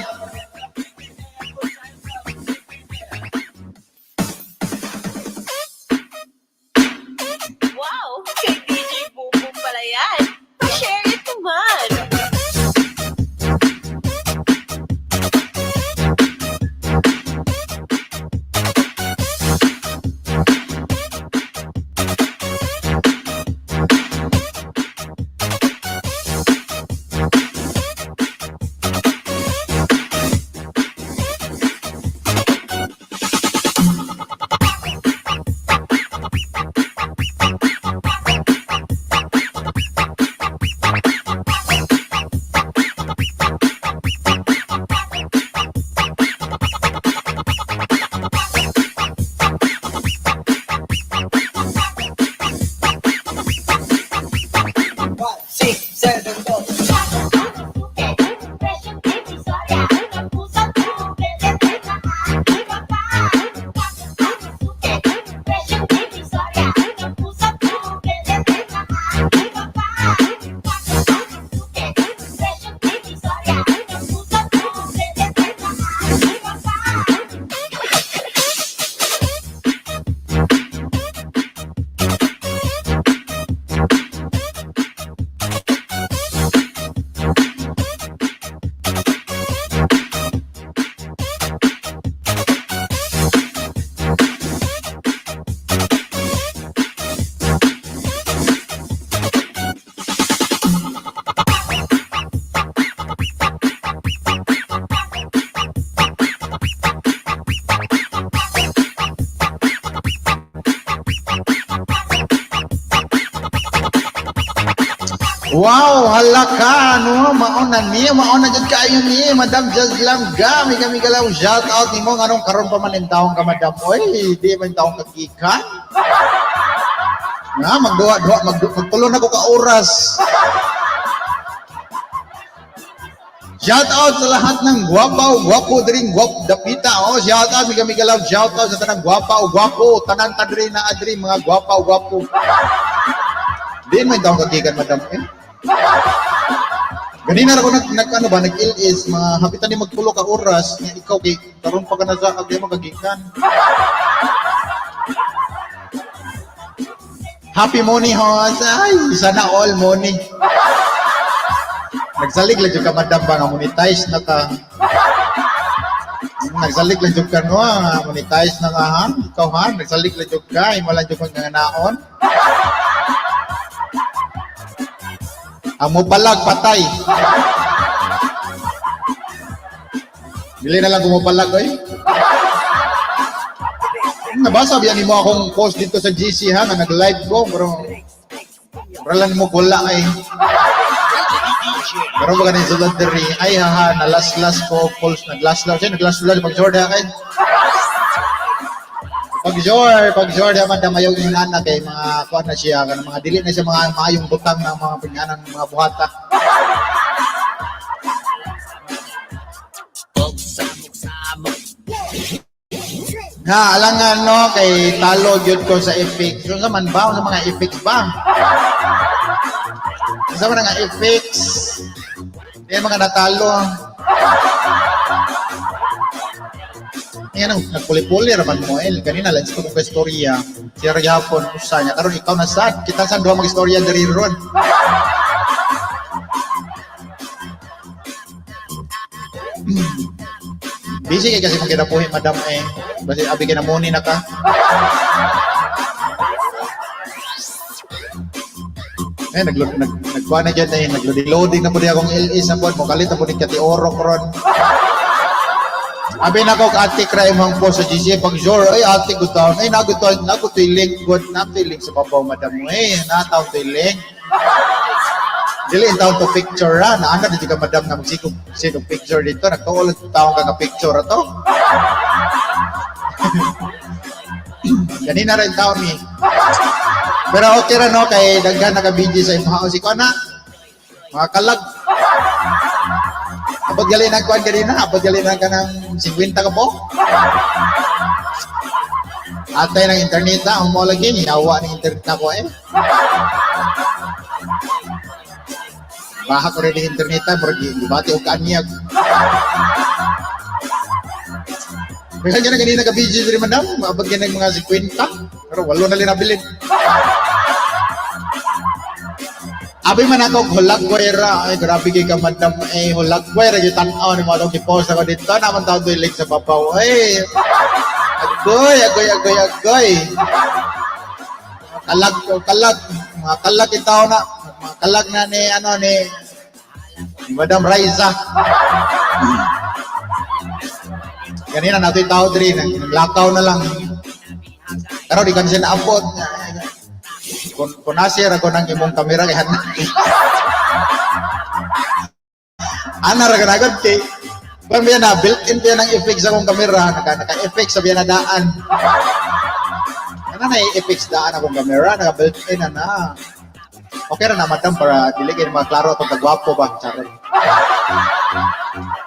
Wow! Kay DJ Boom Boom pala yan. Pa-share it naman! 5, 6, 7, go! Presyong divisoria, 10-10, 20, at iba pa. Presyong divisoria, 10-10, 20, at iba pa. Presyong divisoria, 10-10, 20, at iba pa. Wow, hala ka, no? Mauna ni, mauna dyan kayo ni, Madam Jazlam Ga, may kami galaw, shout out ni mo, nganong karon pa man ang taong ka, Madam. Oy, di man taong kagikan. Nga, magduha-duha, magtulo na ko ka oras. Shout out sa lahat ng guwapa o gwapo dring gwap dapita. Oh, shout out may kami galaw, shout out sa tanang guwapa o gwapo, tanan tadri na adri mga guwapa o gwapo. Di man taong kagikan, Madam. Eh. Ganina ra ko nag, nag ano ba nag is mga hapitan ni magtulo ka oras nga ikaw kay karon pa ka na sa agay magagikan. Happy money host. Ay, sana all money. Nagsalig lang jud ka madam ba nga monetize na ka. Nagsalig lang jud ka no, nga monetize na ka ha. Ikaw ha, nagsalig lang jud ka, imo lang jud kang naon. Ang mupalag patay. Dili na lang kumupalag oy. Nabasa biyan nimo akong post dito sa GC ha nga nag-live ko pero pero lang mo kula ay. Pero ba ganin sulod diri ay haha nalaslas ko pulse naglaslas siya naglaslas pag Jordan kay. Pag Jor, pag Jor man damayo yung nana kay mga kuan na siya kanang mga dili na siya mga maayong butang ng mga pinganang mga buhata. Nga alangan no kay talo gyud ko sa effects. Unsa man ba unsa mga effects ba? Unsa man nga effects? Di mga natalo. Yan ang nagpuli-puli raman mo eh. Kanina lang ko kong istorya. Siya gihapon usa niya karon ikaw na sad. Kita sad duha mag-istorya diri ron. Busy kay kasi magkinapuhi madam eh. Basi abi kay namuni na ka. Eh nag nag nagkuha na dyan eh nagloading loading na po di akong LS na po mo kalit na po ni Kati Oro ron. Abi na ko ate kra imong post sa GC pag sure ay ate ko taon ay nago to nago to link good na to link sa babaw madam mo eh na taon to link. Dili in taon to picture ra na ana dito ka madam nga magsikog sikog picture dito nagtuol taon ka nga picture to. Ganina rin taon ni. Pero okay ra no kay daghan naka-busy sa imong si kuan na. Mga kalag. Abot gali nang kuan kanina, abot gali nang kanang 50 ka po. Atay ng internet na, humo lagi, yawa ng internet na ko eh. Baha ko rin ng internet na, murag gibati og kaanyag. Minsan ka na kanina ka busy diri madam, abot gani mga 50, pero walo na linabilin. Abi man ako hulagway ra ay grabe kay ka madam eh hulagway ra gyud tan-aw ni mo gi-post ako dito naman taon doy link sa babaw ay agoy agoy agoy agoy kalag kalag mga kalag itaw na mga kalag na ni ano ni Madam Raisa ganina nato tao diri naglakaw na lang pero di kan siya naabot. Kung nasir ako ng imong kamera kay Hana. Ana ra kanagod kay kung biya na built-in biya ng effects akong kamera, naka effects sa biya na daan. Ana na effects daan akong kamera, naka built-in na na. Okay ra na madam para dili kay maklaro atong kagwapo ba charot.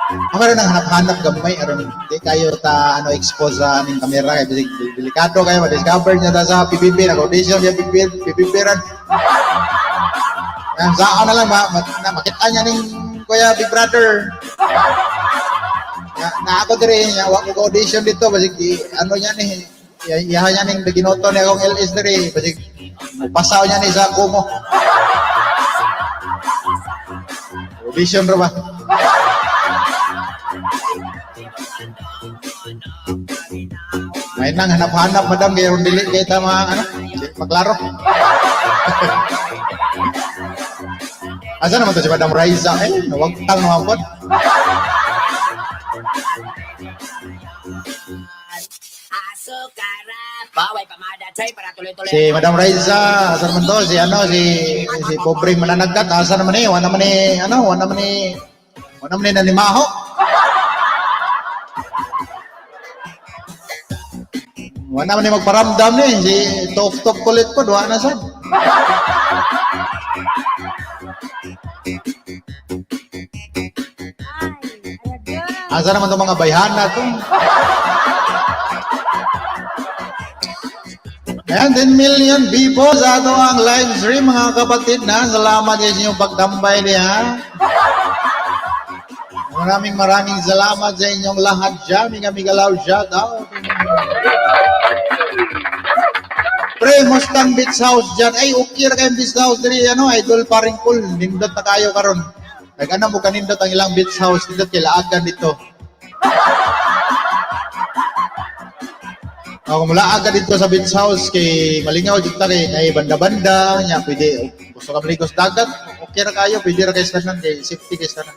Okay ra nang hanap-hanap gamay aron di kayo ta ano expose sa aning kamera kay bisig delikado kayo ma-discover niya ta sa PBB nag audition niya PBB PBB ran. Ang saan na lang na makita niya ning Kuya Big Brother. Na ako diri nya wa ko audition dito basig di, ano niya ni iyaha niya ning ginoto ni akong LS diri basig pasaw niya ni sa Kumu. Audition ra ba? May nang hanap-hanap madam kay ron dili kay ta mga ano, dili maklaro. Asa naman to si Madam Raisa eh, nawagtang naman pod. Si Madam Raisa, asa naman to si ano si si pobre mananagkat, asa naman eh, wala naman eh, ano, wala naman eh, wala naman eh nanimaho. Wala naman eh magparamdam ni si Top Top kulit po, duha na sad. Asa naman itong mga bayhana to? Ayan, 10 million people sa ato ang live stream mga kapatid na. Salamat sa inyong pagtambay niya. Maraming maraming salamat sa inyong lahat dyan. Mga migalaw shout out. Pre, Mustang Beach House dyan. Ay, okay ra kayong beach house diri. Ano, idol paring cool. Nindot na kayo karon. Nag-ano mo kanindot ang ilang beach house. Nindot kay laagan dito. Ako mula agad dito sa beach house kay malingaw dito kay banda-banda nya pwede gusto ka maligos dagat okay ra kayo pwede ra kay tanan kay safety kay tanan.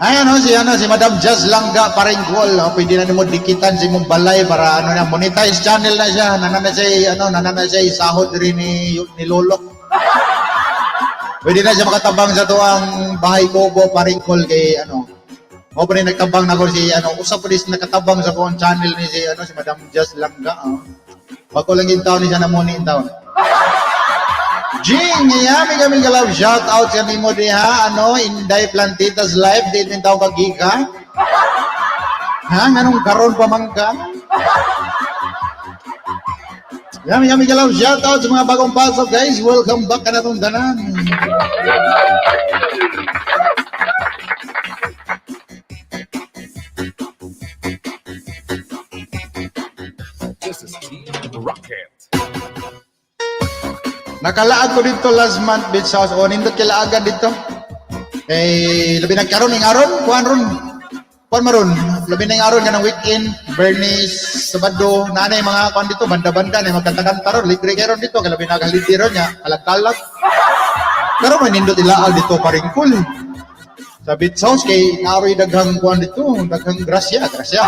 Ay ano si ano si Madam Jazz Langga Paringgol oh, pwede na nimo dikitan si imong balay para ano na monetize channel na siya nana na siya ano nana na siya sahod diri ni Lolo. Pwede na siya makatabang sa tuang bahay kubo Paringgol kay ano. Mo pa rin nagtabang na ko si ano, usap pa rin nakatabang sa buong channel ni si ano si Madam Jazz Langga. Oh. Bago lang yung taon ni siya namuni yung taon. Jing, yami kami galab shout out sa nimo diha ano Inday Plantitas Live di min taon kagika. Ha nganong karon pa man ka? Yami yami galab shout out sa mga bagong pasok guys. Welcome back ka na tong tanan. This is Team Rocket. Nakalaag ko dito last month beach house. O nindot kilaagan dito. Kay labi nagkaron ning aron, kuan ron. Kuan maron, labi ning aron kanang weekend, Bernice, Sabado, nanay mga kuan dito banda-banda nay magkanta-kanta ron, libre kay ron dito, kay labi naghalidi ron nya, kalag-kalag. Pero may nindot ilaag dito paringkol. Sa Beach House kay naroy daghang kuan dito, daghang grasya, grasya.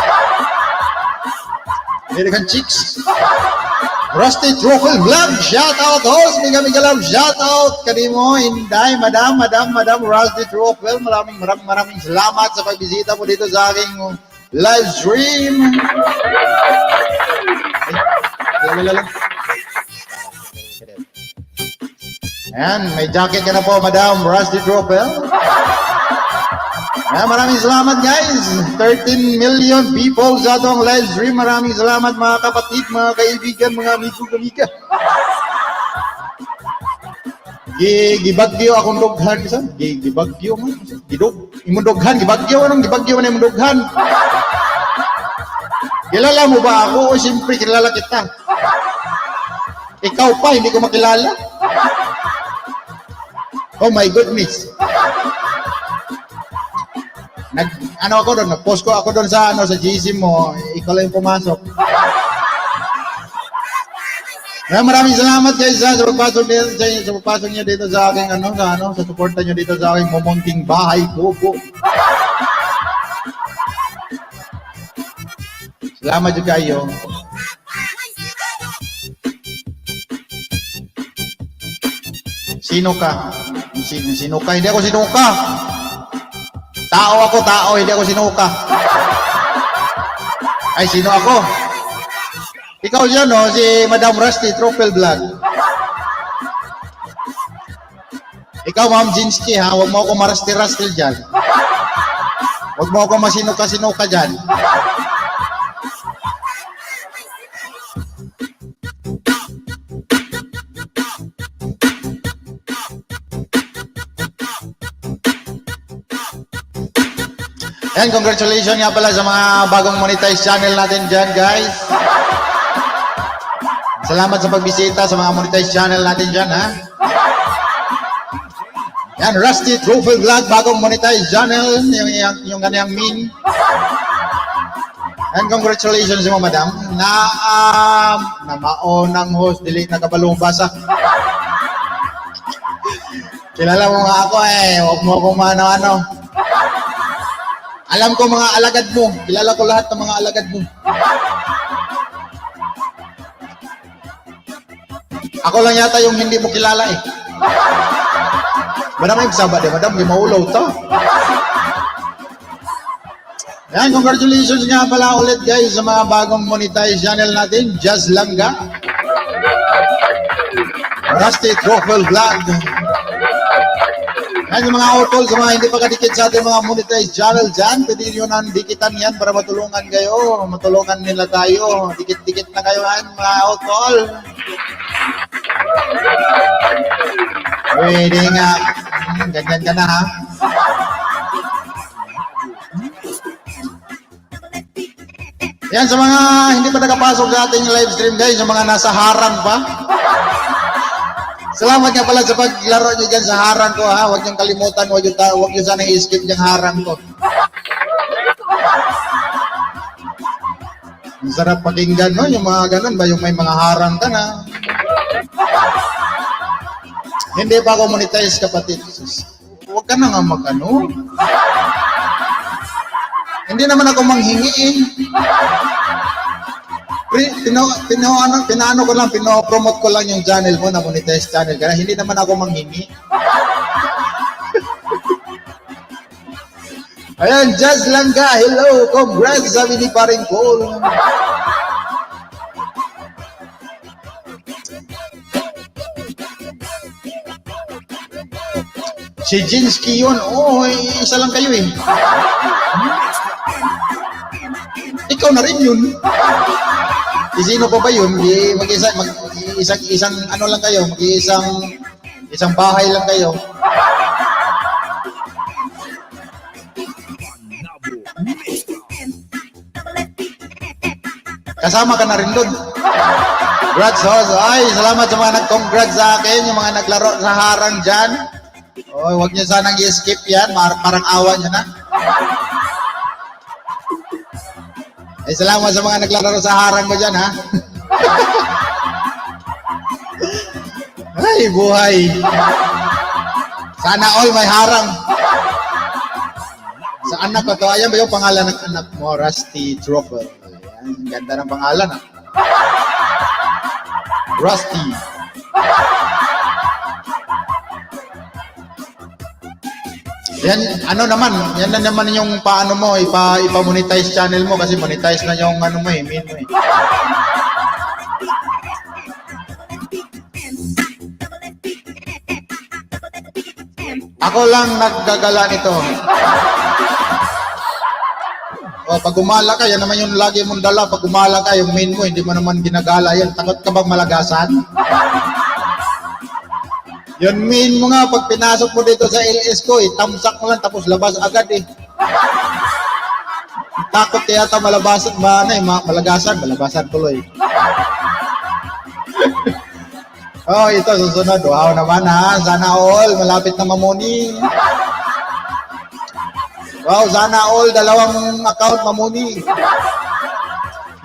May daghang chicks. Rusty Truffle Vlog, shout out host, mega mega love, shout out kanimo, Inday, Madam, Madam, Madam Rusty Truffle, maraming maraming maraming salamat sa pagbisita mo dito sa aking live stream. Ay, lala, lala. Ayan, may jacket ka na po, Madam Rusty Truffle. Ayan, maraming salamat guys. 13 million people sa atong live stream. Maraming salamat mga kapatid, mga kaibigan, mga amigo, amiga. Gibagyo akong dughan bisan. Gibagyo man. Gidug imong dughan gibagyo, anong gibagyo man imong dughan? Kilala mo ba ako? O siyempre kilala kita. Ikaw pa, hindi ko makilala. Oh my goodness. Nag ano ako doon, nag-post ko ako doon sa ano sa GC mo, ikaw lang yung pumasok. Kaya maraming salamat guys ha, sa pagpasok niyo sa pagpasok niyo dito sa aking ano sa ano sa suporta niyo dito sa aking mumunting bahay kubo. Salamat jud kayo. Sino ka? Sino, sino ka? Hindi ako sino ka. Tao ako, tao. Hindi ako sinuka. Ay, sino ako? Ikaw yun, no? Si Madam Rusty, Truffle Vlog. Ikaw, Ma'am Jinsky, ha? Huwag mo ako marasti-rastil dyan. Huwag mo ako masinuka-sinuka dyan. Ayan, congratulations nga pala sa mga bagong monetized channel natin dyan, guys. Salamat sa pagbisita sa mga monetized channel natin dyan, ha? Yan, Rusty Truffle Vlog, bagong monetized channel, yung kanyang main. And congratulations mo, madam. Na, namaon ang host, dili na kabalong basa. Kilala mo nga ako eh, huwag mo akong mano-ano. Alam ko mga alagad mo. Kilala ko lahat ng mga alagad mo. Ako lang yata yung hindi mo kilala eh. Madam, ay saba di, madam, di maulaw to. Yan, congratulations nga pala ulit guys sa mga bagong monetized channel natin, Jazz Langga, Rusty Truffle Vlog. Yan, yung mga utol, sa mga hindi pa kadikit sa ating mga monetized channel dyan, pwede nyo nang dikitan yan para matulungan kayo. Matulungan nila tayo. Dikit-dikit na kayo yan, mga utol. Pwede nga. Ganyan ka na ha. Yan, sa mga hindi pa nakapasok sa ating live stream guys, sa mga nasa harang pa. Salamat nga pala sa paglaro nyo dyan sa harang ko ha. Huwag niyong kalimutan, huwag niyo sanang i-skip yung harang ko. Ang sarap pakinggan, no? Yung mga ganun ba? Yung may mga harang ka na. Hindi pa ako monetize, kapatid. Huwag ka na nga mag-ano. Hindi naman ako manghingi eh. Pinaano ko lang, pino-promote ko lang yung channel mo na monetize channel. Kaya hindi naman ako manghingi. Ayan, Jazz Langga, hello, congrats, sabi ni Paring Paul. Si Jinsky yun, oh, isa lang kayo eh. Ikaw na rin yun. Sino pa ba yun? Di, mag-isa, mag, isang, isang ano lang kayo, mag-isang, isang bahay lang kayo. Kasama ka na rin dun. Congrats, host. Ay, salamat sa mga nag-congrats sa akin, yung mga naglaro sa harang dyan. Oy, huwag niyo sanang i-skip yan. Parang awa niyo na. Eh, salamat sa mga naglalaro sa harang ko dyan, ha? Ay, buhay. Sana all may harang. Anak ko to. Ayan ba yung pangalan ng anak mo? Rusty Truffle. Ayan, ang ganda ng pangalan ah. Rusty. Yan, ano naman, yan na naman yung paano mo, ipa-monetize channel mo kasi monetize na yung ano mo eh, main mo eh. Ako lang naggagala nito. O, pag gumala ka, yan naman yung lagi mong dala. Pag gumala ka, yung main mo, hindi mo naman ginagala yan. Takot ka bang malagasan? Yun main mo nga, pag pinasok mo dito sa LS ko, eh, tamsak mo lang, tapos labas agad eh. Takot kaya ta malabasan, ba, ano eh, malagasan, malabasan tuloy. Oh, ito susunod. Wow naman ha. Sana all, malapit na mamuni. Wow, sana all, dalawang account mamuni.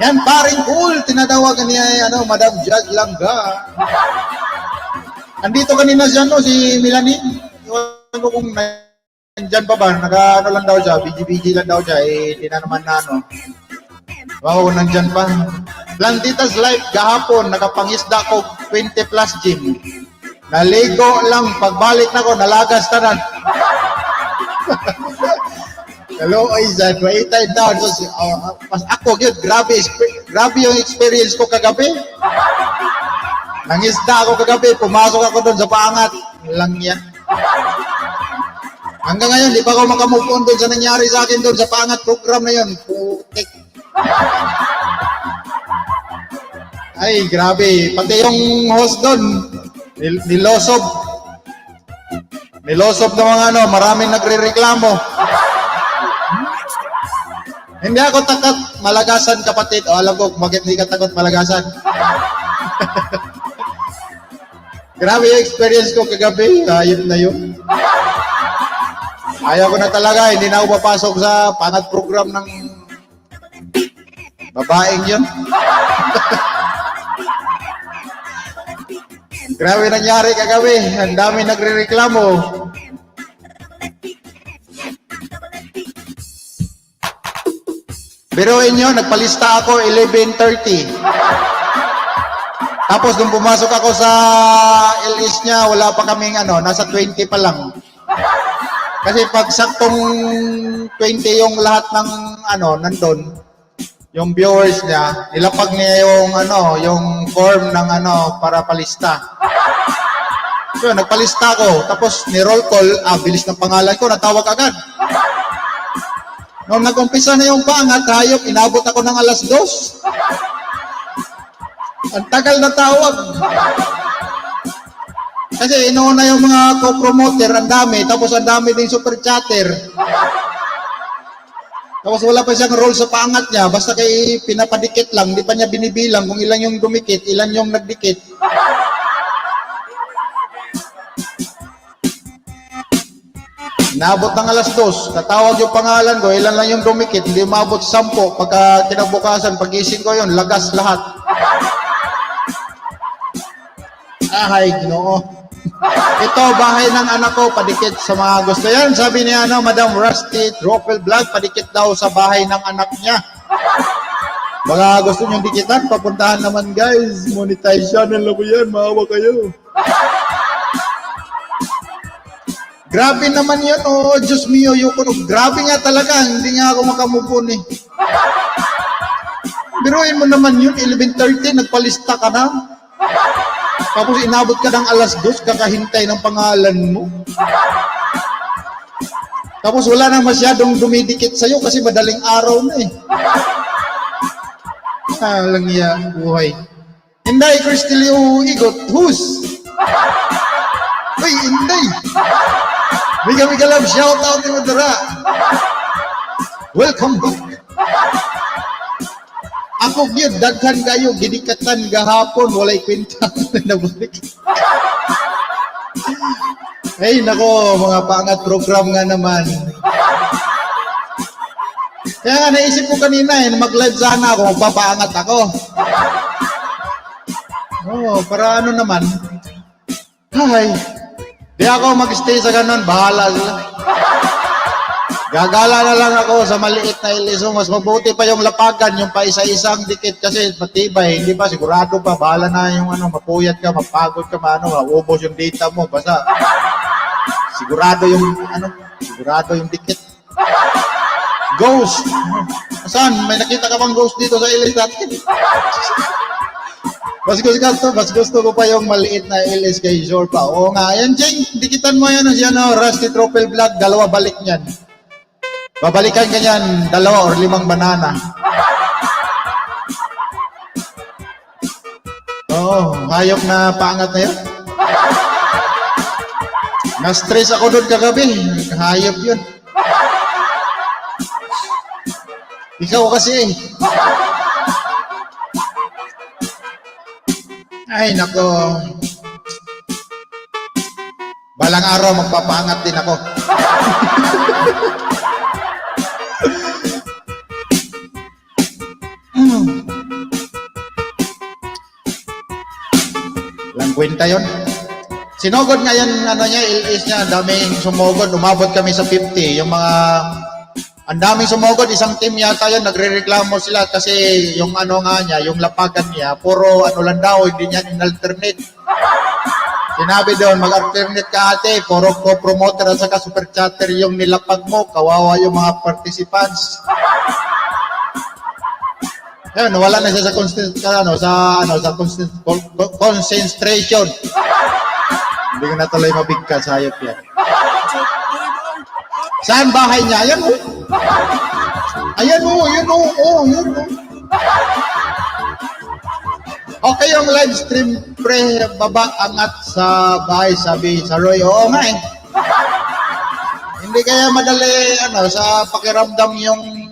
Yan, paring cool. Tinatawagan niya, ano, Madam Judge Langga. Andito kanina siya, no, si Melanie. Iwan ko kung nandyan pa ba. Naka, ano lang daw siya, BG-BG lang daw siya. Eh, di na naman na, ano. Wow, nandyan pa. Plantitas Life, gahapon, nakapangisda ko 20 plus gym. Naligo lang, pagbalik na ko, nalagas tanan. Hello, Isaac. Wait down. So, mas ako, yun, grabe, grabe yung experience ko kagabi. Nangisda ako kagabi, pumasok ako doon sa paangat. Lang yan. Hanggang ngayon, di pa ako makamove on doon sa nangyari sa akin doon sa paangat program na yun. Putik. Ay, grabe. Pati yung host doon, nilosob. Nilosob ng mga ano, maraming nagrereklamo. Hindi ako takot malagasan, kapatid. O, alam ko bakit hindi ka takot malagasan. Grabe yung experience ko kagabi. Ayop na yun. Ayaw ko na talaga. Hindi na ako papasok sa pangat program ng babaeng yun. Grabe nangyari kagabi. Ang dami nagrereklamo. Biruin nyo, nagpalista ako 11:30. Tapos nung pumasok ako sa LS niya, wala pa kaming ano, nasa 20 pa lang. Kasi pag saktong 20 yung lahat ng ano, nandun, yung viewers niya, nilapag niya yung ano, yung form ng ano, para palista. So, nagpalista ako. Tapos, ni-roll call, bilis ng pangalan ko, natawag agad. Nung nag-umpisa na yung pangat, hayop, inabot ako ng 2:00. Ang tagal na tawag. Kasi inuuna yung mga co-promoter, ang dami. Tapos ang dami ding super chatter. Tapos wala pa siyang role sa paangat niya. Basta kay pinapadikit lang, di pa niya binibilang kung ilan yung dumikit, ilan yung nagdikit. Inabot ng 2:00, natawag yung pangalan ko, ilan lang yung dumikit, hindi umabot 10. Pagka kinabukasan, pagising ko yun, lagas lahat. Ay, Ginoo. Ito, bahay ng anak ko, padikit sa mga gusto. Yan, sabi niya, ano, Madam Rusty Truffle Vlog, padikit daw sa bahay ng anak niya. Baka gusto niyong dikitan, papuntahan naman guys. Monetize channel na ko yan, maawa kayo. Grabe naman yun, oh, Diyos mio, yuko. Grabe nga talaga, hindi nga ako makamove on eh. Biruin mo naman yun, 11:30, nagpalista ka na. Tapos inabot ka ng 2:00, kakahintay ng pangalan mo. Tapos wala na masyadong dumidikit sa'yo kasi madaling araw na eh. Lang iya, buhay. Inday, Cristilio Igot, who's? Uy, Inday! Mega mega love, shout out ni Madara. Welcome back. Ako gyud daghan kayo gidikatan gahapon walay kwenta nabalik. Ay nako, mga paangat program nga naman. Kaya nga naisip ko kanina eh, mag-live sana ako, magpapaangat ako. Oo, para ano naman. Hay, di ako mag-stay sa ganun, bahala sila. Gagala na lang ako sa maliit na LS. Mas mabuti pa yung lapagan, yung pa isa-isang dikit kasi matibay, hindi ba? Sigurado pa, bahala na yung ano, mapuyat ka, mapagod ka, maano, maubos yung data mo. Basta sigurado yung ano, sigurado yung dikit. Ghost! Saan? May nakita ka bang ghost dito sa LS natin? Mas gusto ko pa yung maliit na LS kay sure pa. Oo nga, ayan, Jeng, dikitan mo yan, si ano, Rusty Tropel Vlog, dalawa balik niyan. Babalikan ka niyan, dalawa or limang banana. Oo, hayop na paangat na yun. Na-stress ako doon kagabi. Hayop yun. Ikaw kasi eh. Ay, nako. Balang araw magpapaangat din ako. Walang kwenta yun. Sinugod nga yan, ano niya, LS niya, ang daming sumugod. Umabot kami sa 50. Yung mga, ang daming sumugod, isang team yata yun, nagre-reklamo sila kasi yung ano nga niya, yung lapagan niya, puro ano lang daw, hindi niya in-alternate. Sinabi doon, mag-alternate ka ate, puro co-promoter at saka super chatter yung nilapag mo, kawawa yung mga participants. Ayun, nawala na siya sa constant, ano, sa ano, sa constant, concentration. Hindi ko na tuloy mabigkas, hayop yan. Saan bahay niya? Ayan oh. Ayan oh, ayan oh, oh, ayan oh. Okay yung live stream, pre, baba, angat sa bahay, sabi sa Roy. Oo nga eh. Hindi kaya madali, ano, sa pakiramdam yung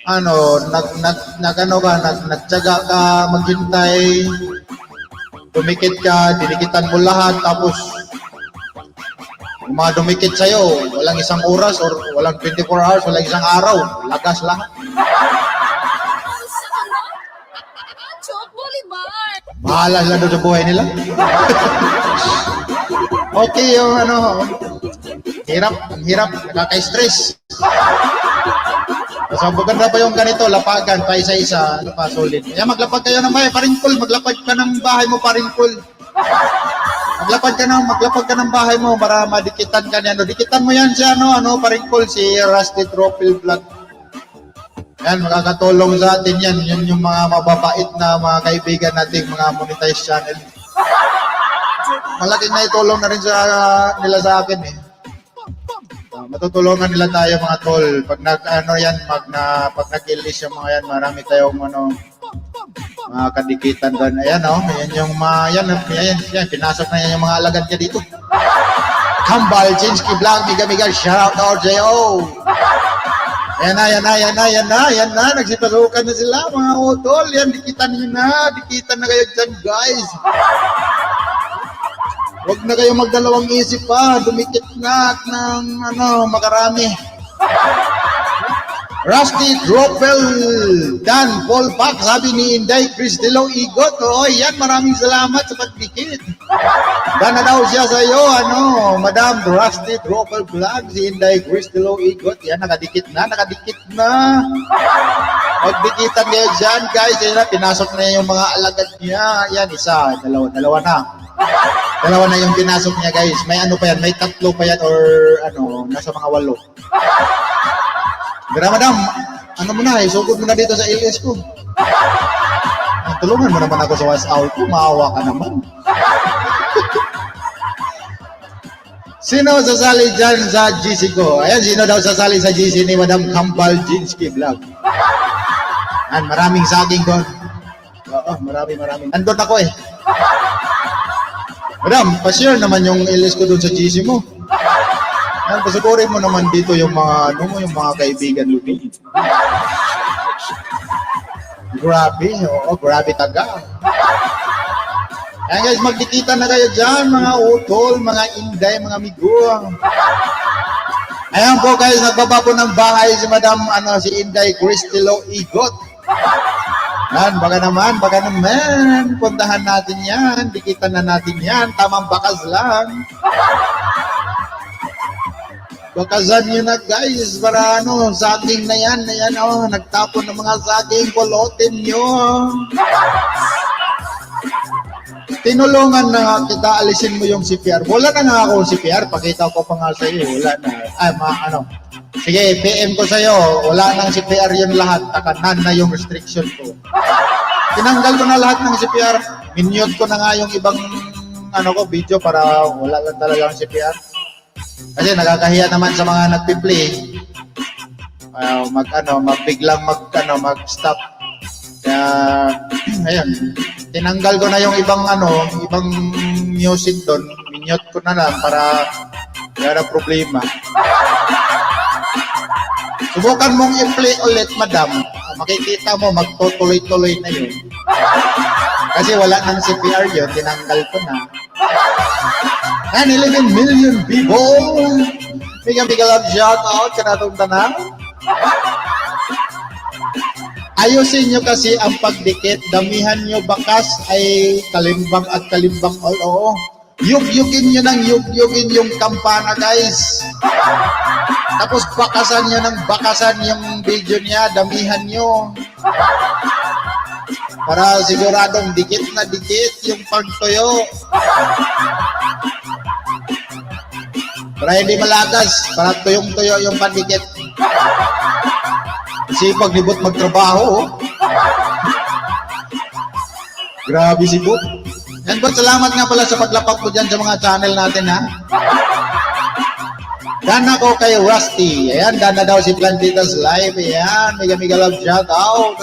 ano, nag, nag, nag, ano ka, nag, nagtiyaga ka, maghintay, dumikit ka, dinikitan mo lahat, tapos yung mga dumikit sa'yo, walang isang oras or walang 24 hours, walang isang araw, lagas lahat. Bahala sila doon sa buhay nila. Okay yung ano, hirap, ang hirap, nakaka-stress. So, maganda pa yung ganito, lapagan, pa isa-isa, ano pa, solid. Kaya maglapag kayo ng bahay, paringkol, maglapag ka ng bahay mo, paringkol. Maglapag ka ng bahay mo para madikitan ka niya. Ano, dikitan mo yan si ano, ano, paringkol, si Rusty Trophy Vlog. Yan, makakatulong sa atin yan. Yun yung mga mababait na mga kaibigan nating mga monetized channel. Malaking naitulong na rin sa nila sa akin eh. Matutulungan nila tayo mga tol. Pag nag ano yan, mag na pag nag-release yung mga yan, marami tayong ano mga kadikitan doon. Ayan oh, ayan yung mga yan, ayan, yan, pinasok na yan yung mga alagad niya dito. Kambal Chinsky Vlog, Miga Miga, shout out RJO. Ayan na, ayan na, ayan na, ayan na, ayan na, nagsipasukan na sila mga utol. Yan, dikitan niyo na, dikitan na kayo dyan guys. Huwag na kayo magdalawang isip pa, dumikit na at ng ano, makarami. Rusty Tropel Dan Paul Pack, sabi ni Inday Cristelo Igot. Oo, yan, maraming salamat sa pagdikit. Dan na daw siya sa iyo, ano, Madam Rusty Tropel Vlog, si Inday Cristelo Igot. Yan, nakadikit na, nakadikit na. Magdikitan kayo dyan, guys. Yan na, pinasok na yung mga alagad niya. Yan, isa, dalawa, dalawa na. Dalawa na yung pinasok niya, guys. May ano pa yan, may tatlo pa yan or ano, nasa mga walo. Pero madam, ano mo na, isugod mo na dito sa LS ko. Tulungan mo naman ako sa wash out ko, maawa ka naman. Sino sasali dyan sa GC ko? Ayan, sino daw sasali sa GC ni Madam Kambal Jinsky Vlog? Ayan, maraming saging doon. Oo, marami, marami. Nandun ako eh. Madam, pa-share naman yung LS ko doon sa GC mo. Ayan, pasukurin mo naman dito yung mga, ano mo, yung mga kaibigan mo doon. Grabe, oo, grabe taga. Ayan guys, magdikita na kayo dyan, mga utol, mga inday, mga amigo. Ayan po guys, nagbaba po ng bahay si Madam, ano, si Inday Cristelo Igot. Yan, baka naman, puntahan natin yan, dikitan na natin yan, tamang bakas lang. Bakasan nyo na, guys, para ano, saging na yan, oh, nagtapon ng mga saging, pulutin nyo. Tinulungan na nga kita, alisin mo yung CPR. Wala na nga ako CPR, pakita ko pa nga sa iyo, wala na. Ay, ma, ano. Sige, PM ko sa'yo, wala nang CPR yun lahat, takanan na yung restriction ko. Tinanggal ko na lahat ng CPR, minute ko na nga yung ibang ano ko, video para wala lang talagang CPR. Kasi nakakahiya naman sa mga nagpi-play. Mag ano, magbiglang mag ano, mag-stop. Kaya ayun, tinanggal ko na yung ibang ano, ibang music doon. Minute ko na lang para wala na problema. Subukan mong i-play ulit, madam. Makikita mo, magtutuloy-tuloy na yun. Kasi wala nang CPR yun, tinanggal ko na. And 11 million people! Mega mega love shout out kanatong tanan. Ayusin nyo kasi ang pagdikit, damihan nyo bakas ay kalimbang at kalimbang all. Oo. Yug-yugin nyo ng yug-yugin yung kampana, guys. Tapos bakasan nyo ng bakasan yung video niya, damihan nyo. Para siguradong dikit na dikit yung pagtuyo. Para hindi malagas, para tuyong-tuyo yung pandikit. Sipag ni Bot magtrabaho, oh. Grabe si Bot. Yan, Bot, salamat nga pala sa paglapag mo dyan sa mga channel natin, ha. Dana ko kay Rusty. Ayan, dana daw si Plantitas Live. Ayan, mega mega love shout out.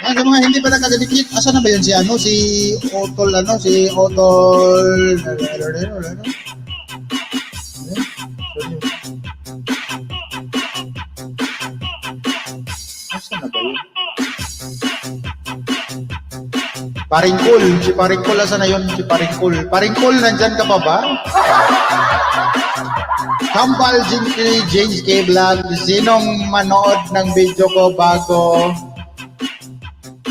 Ayan, sa mga hindi pa nakadikit, asa na ba yun si ano, si Otol, ano, si Otol, ano, ayan, asa na ba yun? Paring Cool, si Paring Cool, asa na yun? Si Paring Cool. Paring Cool, nandyan ka pa ba? Kambal Jinky, James K. Vlog, sinong manood ng video ko bago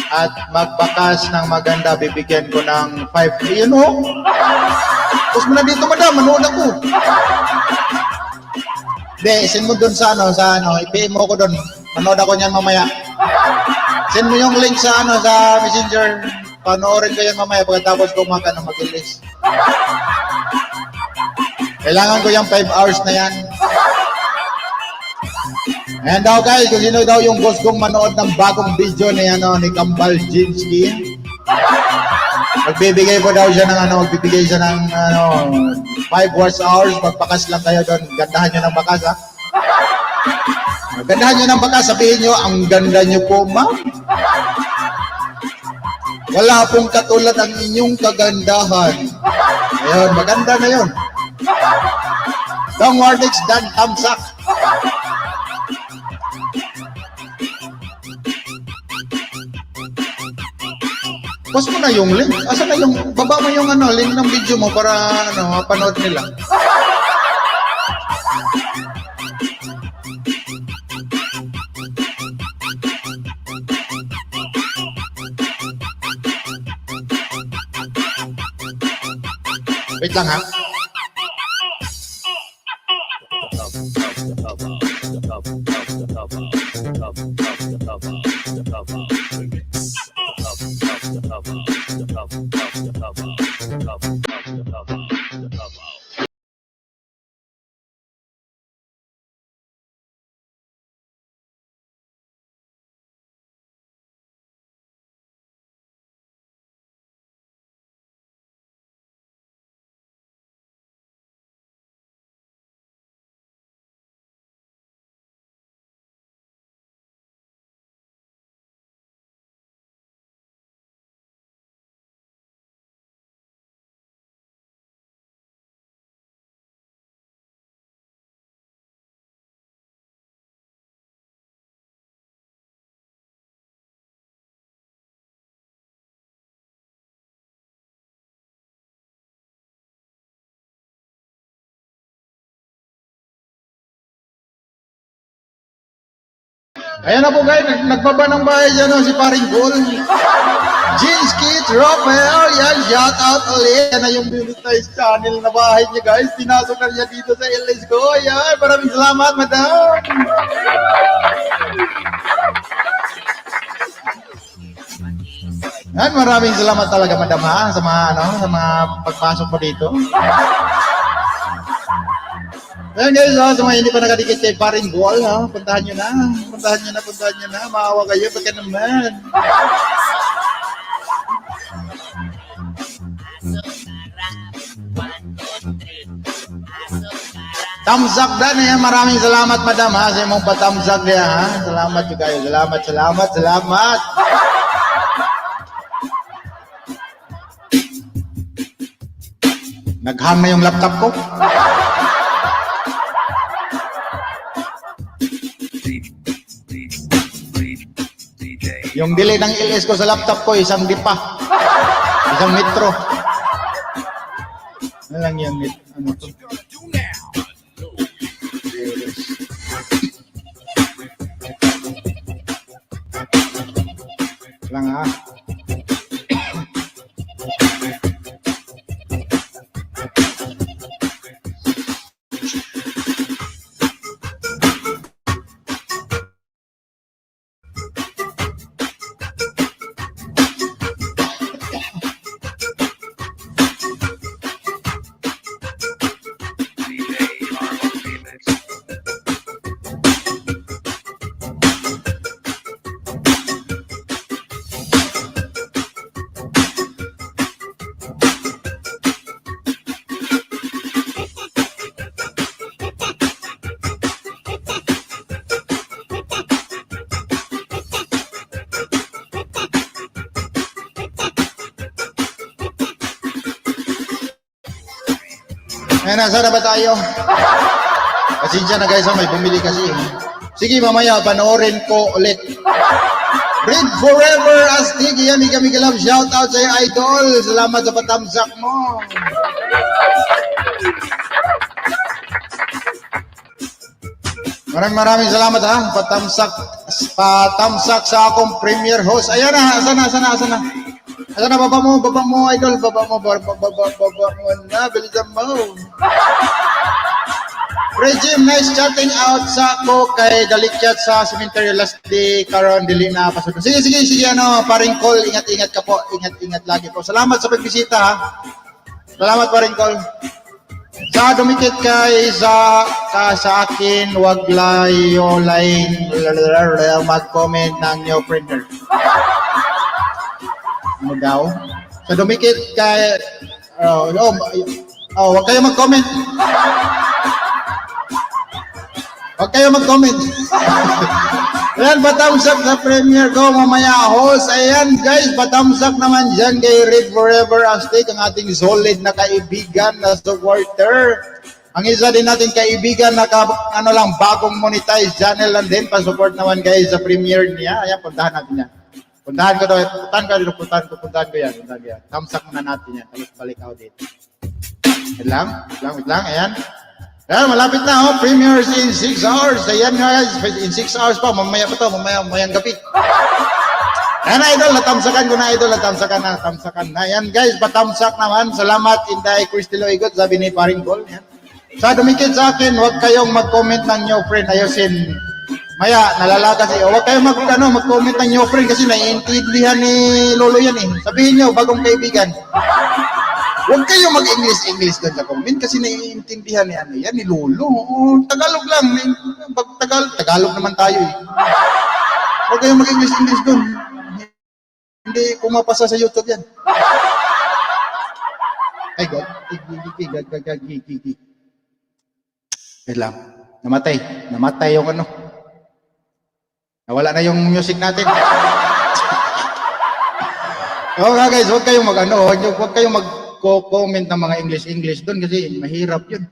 at magbakas ng maganda, bibigyan ko ng 5. Yun oh. Tapos mo na dito, madam, manood ako. Hindi, send mo dun sa ano, i-PM mo ko dun. Manood ako niyan mamaya. Send mo yung link sa ano, sa Messenger. Panoorin ko yan mamaya pagkatapos ko mag, ano, mag-release. Kailangan ko yung 5 hours na yan. Ayan daw, guys, kung sino daw yung gusto kong manood ng bagong video ni, ano, ni Kambal Jinsky. Magbibigay po daw siya ng ano, magbibigay siya ng ano, 5 hours, magbakas lang kayo doon. Gandahan nyo ng bakas, ha? Gandahan nyo ng bakas, sabihin nyo, "Ang ganda nyo po, ma'am. Wala pong katulad ang inyong kagandahan." Ayun, maganda na yun. Dong Wardix, Dan Tamsak. Post mo na yung link. Asa na yung, baba mo yung ano, link ng video mo para ano, mapanood nila. Wait lang ha. Ayan na po guys, nagbaba ng bahay dyan, no, si paring Gol. Jeans Kids, Rafael, yan, shout out ulit. Yan na yung monetized channel na bahay niya, guys. Pinasok na niya dito sa LS ko. Ayan, maraming salamat, madam. Yan, maraming salamat talaga, madam, ha, sa mga, ano, sa mga pagpasok mo dito. Ayan guys, ha, sa mga hindi pa nakadikit kay paring Gol, ha, puntahan nyo na, puntahan nyo na, puntahan nyo na, maawa kayo, pagka naman. Thumbs up dan, ayan, maraming salamat, madam, ha, sa imong pa-thumbs up niya, ha. Salamat juga kayo, salamat, salamat, salamat. Nag-hang na yung laptop ko. Yung delay ng LS ko sa laptop ko, isang dipa. Isang metro. Ano lang yan, ano to? Lang ha. Ayan, nasa na ba tayo? Pasensya na guys, ha, may bumili kasi. Sige, mamaya, panoorin ko ulit. Read forever, Astig. Yan, mega mega love. Shout out sa'yo, idol. Salamat sa patamsak mo. Maraming maraming salamat ha. Patamsak, patamsak sa akong premier host. Ayan na, asa na, asa na, asa na. Asa na, baba mo, idol. Baba mo, baba, baba, baba mo na. Bilisan mo. Regime, nice chatting out sa ko kay Dalikyat sa cemetery last day karon dili na pasod. Sige, sige, sige, ano, paring call, ingat-ingat ka po. Ingat-ingat lagi po. Salamat sa pagbisita ha. Salamat, paring call. Sa dumikit kay sa ka sa akin, wag layo line mag-comment ng new printer. Ano daw? Sa dumikit kay oh, wag kayo mag-comment. Huwag kayo mag-comment. Ayan, patamsak sa premiere ko mamaya, host. Ayan, guys, patamsak naman dyan kay Red Forever Aztec, ang ating solid na kaibigan na supporter. Ang isa din natin kaibigan na ka, ano lang, bagong monetize channel lang din. Pa-support naman guys sa premiere niya. Ayan, puntahan natin yan. Puntahan ko to, puntahan ko dito, puntahan ko, puntahan ko yan, puntahan ko yan. Tamsak muna natin yan. Tapos balik ako dito. Wait lang, wait lang, wait lang. Ayan. Ayan, malapit na, oh. Premieres in 6 hours. Ayan, guys. In 6 hours pa. Mamaya pa to. Mamaya, mamayang gabi. Ayan, idol. Natamsakan ko na, idol. Natamsakan na. Natamsakan na. Ayan, guys. Patamsak naman. Salamat, Inday Cristilo Igot. Sabi ni Paring Col. Ayan. Sa dumikit sa akin, huwag kayong mag-comment ng new friend. Ayusin. Maya, nalala kasi. Huwag kayong mag, ano, mag-comment ng new friend kasi naiintindihan ni Lolo yan eh. Sabihin niyo, bagong kaibigan. Huwag kayo mag-English-English doon sa comment kasi naiintindihan ni ano yan, ni Lolo. Oo, Tagalog lang. Tagalog, Tagalog naman tayo eh. Huwag kayong mag-English-English doon. Hindi pumapasa sa YouTube yan. Ay, God. Gag, gag, gag, gig, gig, gig. Wait lang. Namatay. Namatay yung ano. Nawala na yung music natin. Oo nga guys, huwag kayong mag ano, huwag kayong mag-comment ng mga English-English doon kasi mahirap yun.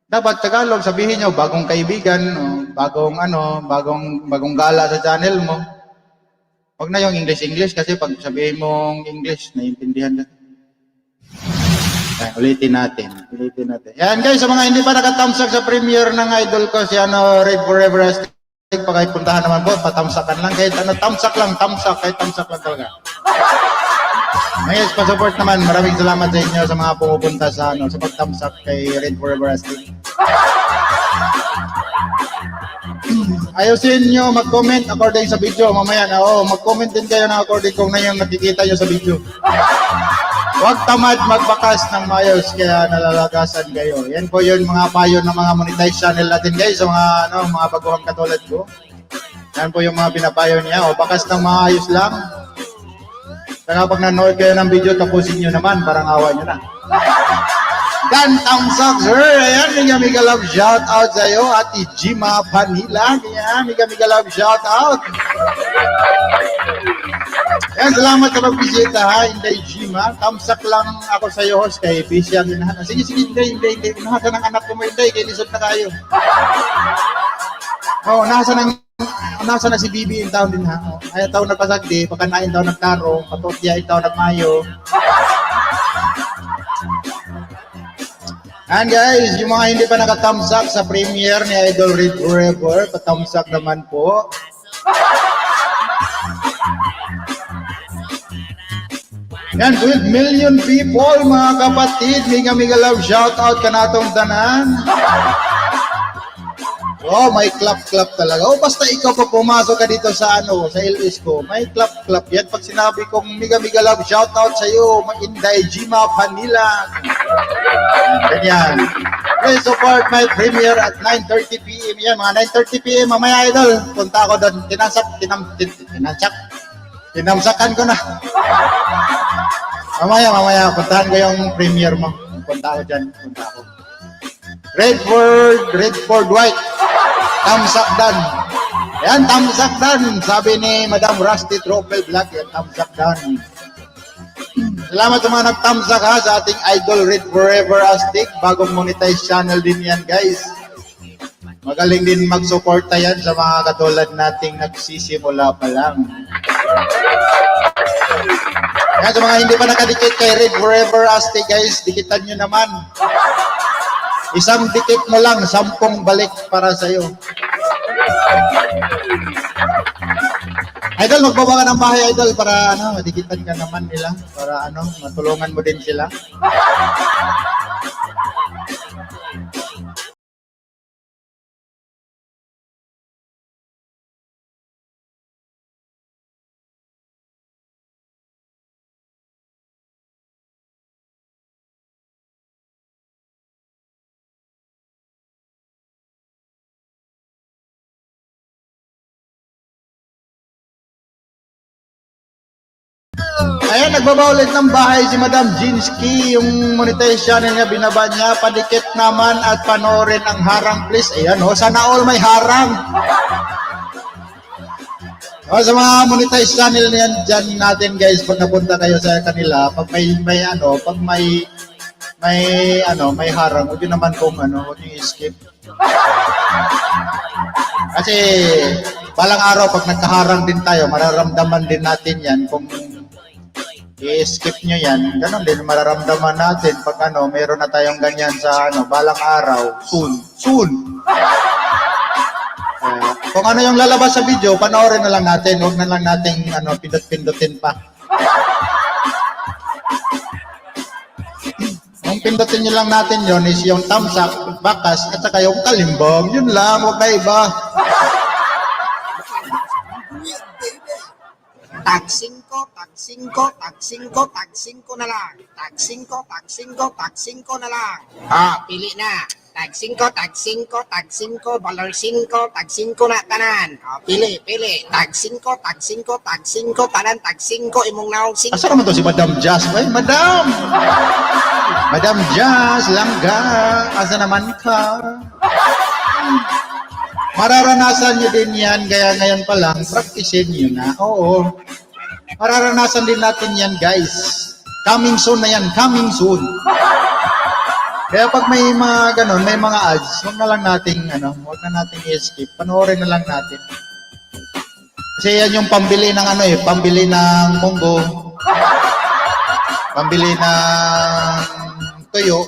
Dapat Tagalog, sabihin nyo, bagong kaibigan, o bagong ano, bagong bagong gala sa channel mo. Huwag na yung English-English kasi pag sabihin mong English, naiintindihan na. Ayan, ulitin natin. Ulitin natin. Yan guys, sa mga hindi pa nakatamsak sa premiere ng idol ko, si ano, Red Forever Aztec, pakipuntahan naman po, patamsakan lang. Kahit ano, tamsak lang, tamsak, kahit tamsak lang talaga. Ngayon, pa-support naman. Maraming salamat sa inyo sa mga pumupunta sa ano, sa pagtamsak kay Red Forever Astig. Ayusin nyo mag-comment according sa video. Mamaya na, oh, mag-comment din kayo ng according kung na yung nakikita nyo sa video. Huwag tamad magbakas ng maayos kaya nalalagasan kayo. Yan po yun mga payo ng mga monetized channel natin guys, sa mga ano, mga baguhang katulad ko. Yan po yung mga pinapayo niya. O bakas ng maayos lang. Saka pag nanood kayo ng video, tapusin nyo naman. Parang awa nyo na. Dan Tamsak, sir. Ayan, mega mega love shout out sa iyo. Ate Jima Panila. Ayan, mega mega love shout out. Ayan, salamat sa pagbisita ha, Inday Jima. Tamsak lang ako sa iyo, host, kay busy ang inahan. Sige, sige, Inday, Inday, Inday. Unahan ka ng anak ko mo, Inday, kay lisod na kayo. Oh, nasa na si Bibi in town din ha. Oh, ay taon nagpasagdi, pagkanain taon nagtarong, patotya in taon nagmayo. And guys, yung mga hindi pa nakatamsak sa premiere ni Idol Red Forever, patamsak naman po. Yan, 12 million people, mga kapatid. Mega mega love shout out kanatong tanan. Oh, may clap-clap talaga. Oh, basta ikaw pa pumasok ka dito sa ano, sa LS ko, may clap-clap yan. Pag sinabi kong mega mega love shout out sa iyo, Inday Jima Panila. Ganyan. Please support my premiere at 9:30 p.m. Yan, mga 9:30 p.m. Mamaya, idol. Punta ako doon. Tinansak, tinam, tin, tinansak. Tinamsakan ko na. Mamaya, mamaya, puntahan ko yung premiere mo. Punta ako dyan. Punta ako. Redford, Redford White. Tamsak dan. Yan, tamsak dan. Sabi ni Madam Rusty Tropel Black, yan, tamsak dan. Salamat sa mga nagtamsak ha sa ating Idol Red Forever Astig. Bagong monetize channel din yan, guys. Magaling din magsuporta yan sa mga katulad nating nagsisimula pa lang. Kaya sa mga hindi pa nakadikit kay Red Forever Astig, guys, dikitan nyo naman. Isang dikit mo lang, 10 balik para sa'yo. Idol, magbaba ka ng bahay, idol, para ano, madikitan ka naman nila. Para ano, matulungan mo din sila. Ayan, nagbaba ulit ng bahay si Madam Jinsky. Yung monetized channel niya, binaba niya. Padikit naman at panoorin ang harang, please. Ayan, oh, sana all may harang. Oh, sa mga monetized channel niyan dyan natin, guys, pag napunta kayo sa kanila, pag may ano, pag may ano, may harang, huwag niyo naman kung ano, huwag niyo i-skip. Kasi balang araw pag nagkaharang din tayo, mararamdaman din natin 'yan kung i-skip nyo yan, ganun din mararamdaman natin pag ano, meron na tayong ganyan sa ano, balang araw, soon, soon. Kung ano yung lalabas sa video, panoorin na lang natin, huwag na lang nating ano, pindot-pindutin pa. Ang pindutin nyo lang natin yon is yung thumbs up, bakas, at saka yung kalimbang. Yun lang, huwag na iba. Tag 5, tag 5, tag 5, tag 5 na lang. Tag 5, tag 5, tag 5 na lang. Ah, pili na. Tag 5, tag 5, tag 5, balor 5, tag 5 na tanan. Ah, pili, pili. Tag 5, tag 5, tag 5, tanan, tag 5, imong naong 5. Asa naman to si Madam Jazz? Ay, Madam! Madam Jazz, langga, asa naman ka? Mararanasan nyo din yan, kaya ngayon pa lang, practicein nyo na. Oo. Mararanasan din natin yan, guys. Coming soon na yan, coming soon. Kaya pag may mga ganun, may mga ads, huwag na lang nating, ano, huwag na nating i-skip. Panoorin na lang natin. Kasi yan yung pambili ng ano eh, pambili ng munggo, pambili ng tuyo.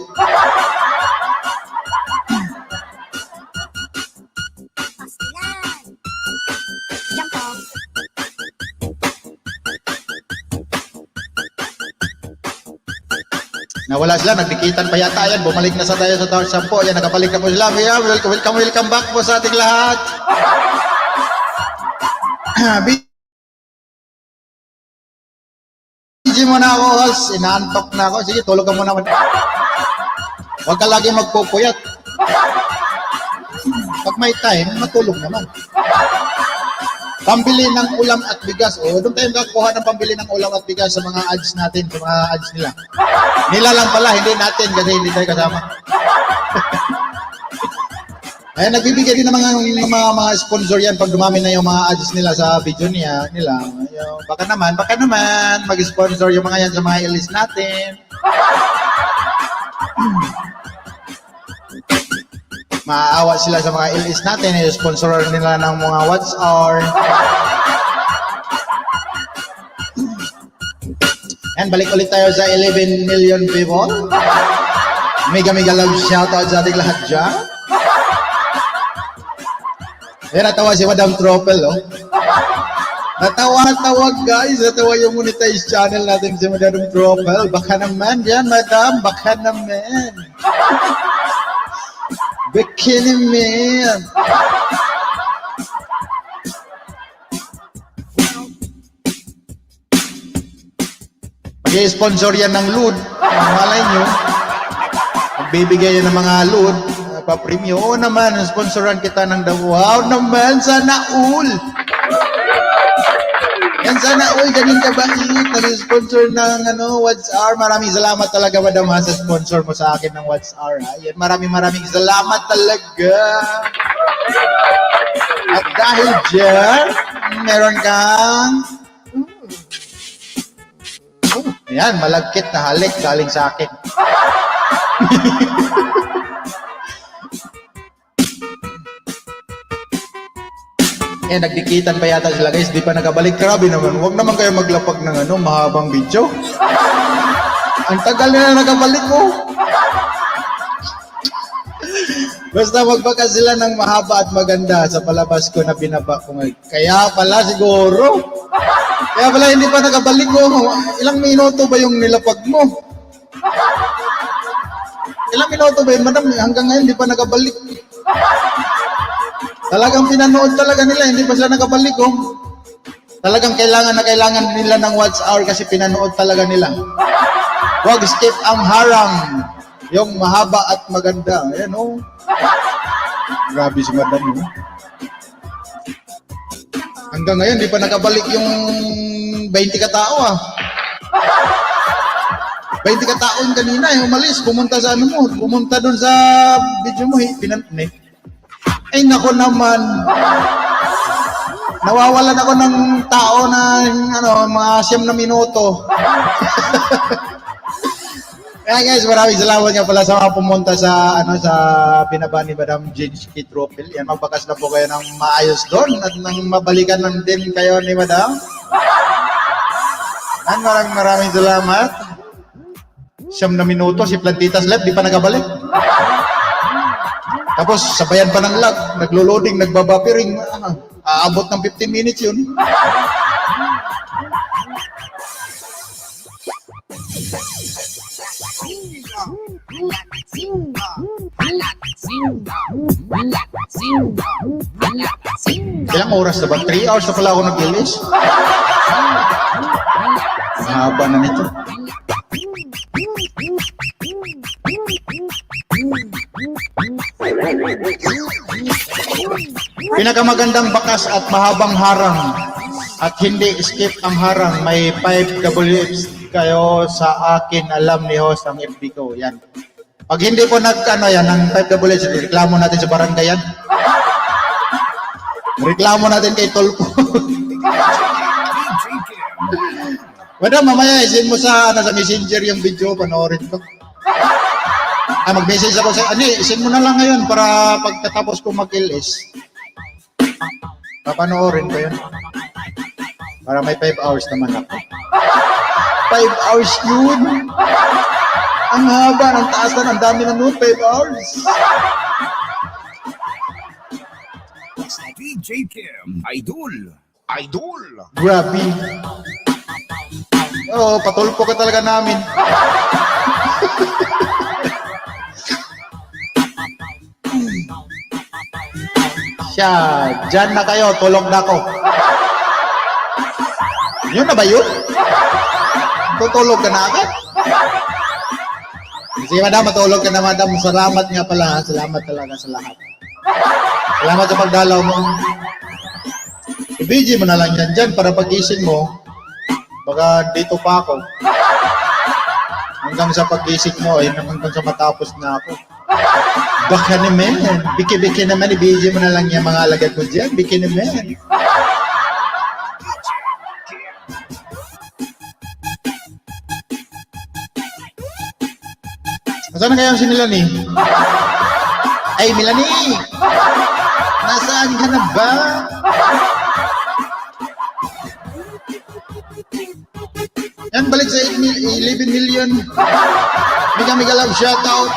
Pastilan. Nawala sila, nagdikitan pa yata yan. Bumalik na sa tayo sa taon 10. Yan, nakabalik na po sila. Yeah, welcome, welcome, welcome back po sa ating lahat. Busy mo na ako, host. Inaantok na ako. Sige, tulog ka muna. Huwag ka lagi magpupuyat. Pag may time, matulog naman. Pambili ng ulam at bigas. O, doon tayo makakuha ng pambili ng ulam at bigas sa mga ads natin, sa mga ads nila. Nila lang pala, hindi natin kasi hindi tayo kasama. Ayan, nagbibigay din ng mga sponsor yan pag dumami na yung mga ads nila sa video nila. Yung, baka naman, mag-sponsor yung mga yan sa mga ilis natin. Maaawa sila sa mga ilis natin, i-sponsor nila ng mga watch hour. And balik ulit tayo sa 11 million people. Mega mega love shoutout sa ating lahat dyan. Ayan, natawa si Madam Tropel, oh. Natawa, natawa, guys. Natawa yung monetize channel natin si Madam Tropel. Baka naman yan, Madam. Baka naman. Bikini man. Mag-sponsor yan ng load. Malay nyo. Magbibigay yan ng mga load. Pa-premium. Oo naman, sponsoran kita ng the Wow naman, sana all. Yan, sana all, ganun kabait. Nag-sponsor ng ano, What's R. Maraming salamat talaga, madam, ha, sa sponsor mo sa akin ng What's R. Ha. Yan, maraming maraming salamat talaga. At dahil dyan, meron kang ayan, malagkit na halik galing sa akin. Eh, nagdikitan pa yata sila, guys, di pa nakabalik. Grabe naman, huwag naman kayo maglapag ng ano, mahabang video. Ang tagal nila nakabalik oh. Basta magbaka sila ng mahaba at maganda sa palabas ko na binaba ko ngayon. Kaya pala siguro. Kaya pala hindi pa nakabalik oh. Ilang minuto ba yung nilapag mo? Ilang minuto ba yun, madam? Hanggang ngayon hindi pa nakabalik. Talagang pinanood talaga nila, hindi pa sila nakabalik oh. Talagang kailangan na kailangan nila ng watch hour kasi pinanood talaga nila. Huwag skip ang harang. Yung mahaba at maganda. Ayan oh. Grabe si madam oh. Hanggang ngayon, di pa nakabalik yung 20 katao ah. 20 katao yung kanina eh, umalis, pumunta sa ano mo, pumunta doon sa video mo, eh, eh. Ay nako naman. Nawawalan ako ng tao na ano, mga 9 na minuto. Kaya guys, maraming salamat nga pala sa mga pumunta sa ano sa binaba ni Madam Jane Tropel. Yan, magbakas na po kayo ng maayos doon at nang mabalikan lang din kayo ni Madam. Yan, maraming maraming salamat. 9 na minuto, si Plantitas Left, di pa nakabalik. Tapos, sabayan pa ng lag, naglo-loading, nagbabuffering, aabot ng 15 minutes yun. Ilang oras na ba? 3 hours na pala ako nag-release. Haba na nito. Pinakamagandang bakas at mahabang harang at hindi skip ang harang. May 5WF kayo sa akin, alam ni host ang FB ko. Yan. Pag hindi po nag ano yan, ng 5WF, reklamo natin sa barangay yan. Reklamo natin kay Tulfo. Madam, mamaya isin mo sa ano, sa Messenger yung video, panoorin ko. Ah, mag-message ako sa ano, eh, isin mo na lang ngayon para pagkatapos ko mag-LS. Papanoorin ko yun. Para may 5 hours naman ako. 5 hours yun! Ang haba, ang taas na, ang dami na nun, 5 hours. DJ Kim, Idol. Idol. Grabe. Oo, patulpo ka talaga namin. Siya, dyan na kayo, tulog na ako. Yun na ba yun? Tutulog ka na agad? Sige, madam, matulog ka na, madam. Salamat nga pala. Salamat talaga sa lahat. Salamat sa pagdalaw mo. I-BG mo na lang yan dyan para pagising mo, baka dito pa ako. Hanggang sa paggising mo, ay hanggang sa matapos na ako. Baka naman, biki-biki naman, i-BG mo na lang yung mga alagad mo dyan. Biki naman. Nasaan na kaya si Melanie? Ay, Melanie! Nasaan ka na ba? Yan, balik sa 8 11 million. Mega mega love shoutout.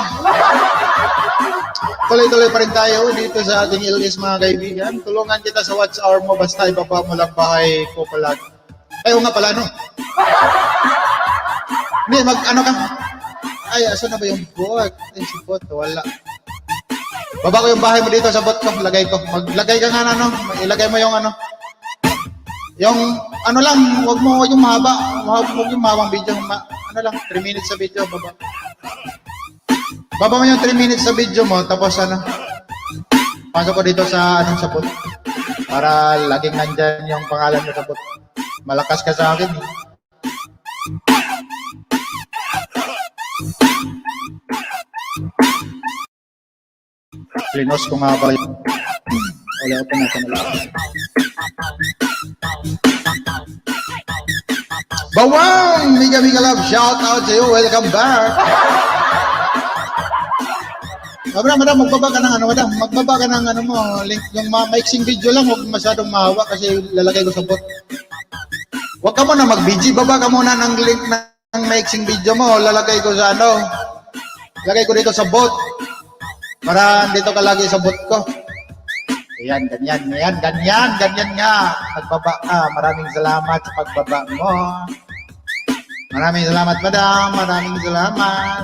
Tuloy-tuloy pa rin tayo dito sa ating LS, mga kaibigan. Tulungan kita sa watch hour mo basta ibaba mo lang bahay ko palagi. Ay, oo nga pala, no? Hindi, mag, ano ka? Ay, asan na ba yung bot? Ay, si bot, wala. Baba ko yung bahay mo dito sa bot ko. Lagay ko. Maglagay ka nga na, no? Ilagay mo yung ano. Yung, ano lang, wag mo yung mahaba. Wag yung mahabang video. Ano lang, 3 minutes sa video, baba. Baba mo yung 3 minutes sa video mo, tapos ano, pasok ko dito sa, ano, sa bot. Para laging nandyan yung pangalan mo sa bot. Malakas ka sa akin, eh. Klinos ko nga pala yun. Wala ko na wala. Bawang! Mega mega love shout out sa iyo. Welcome back. Madam, madam, magbaba ka ng ano, madam. Magbaba ka ng ano mo, link, yung maiksing video lang, huwag masyadong mahawa kasi lalagay ko sa bot. Huwag ka muna mag-BG, baba ka muna ng link ng maiksing video mo, lalagay ko sa ano, lagay ko dito sa bot. Para dito ka lagi sa bot ko. Ayan, ganyan, ayan, ganyan, ganyan nga. Nagbaba ka. Maraming salamat sa pagbaba mo. Maraming salamat, madam. Maraming salamat.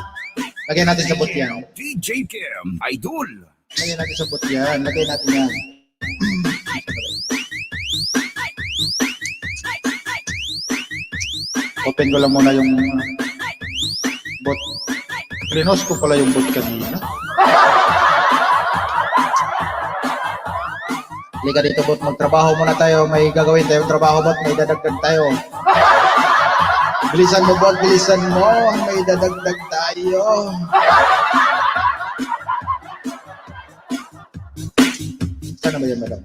Lagyan natin sa bot yan. DJ Kim, Idol. Lagyan natin sa bot yan. Lagyan natin yan. Open ko lang muna yung bot. Klinos ko pala yung bot kanina. Halika dito, bot. Magtrabaho muna tayo. May gagawin tayong trabaho, bot. May dadagdag tayo. Bilisan mo, bot. Bilisan mo. May dadagdag tayo. Saan na ba yan, madam?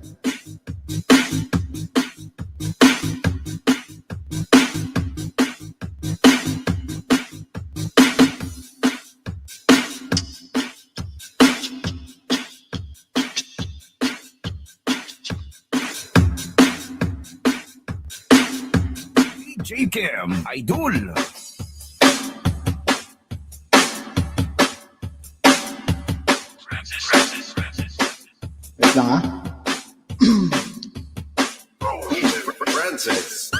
DJ Kim, Idol. Wait lang, ha? Francis.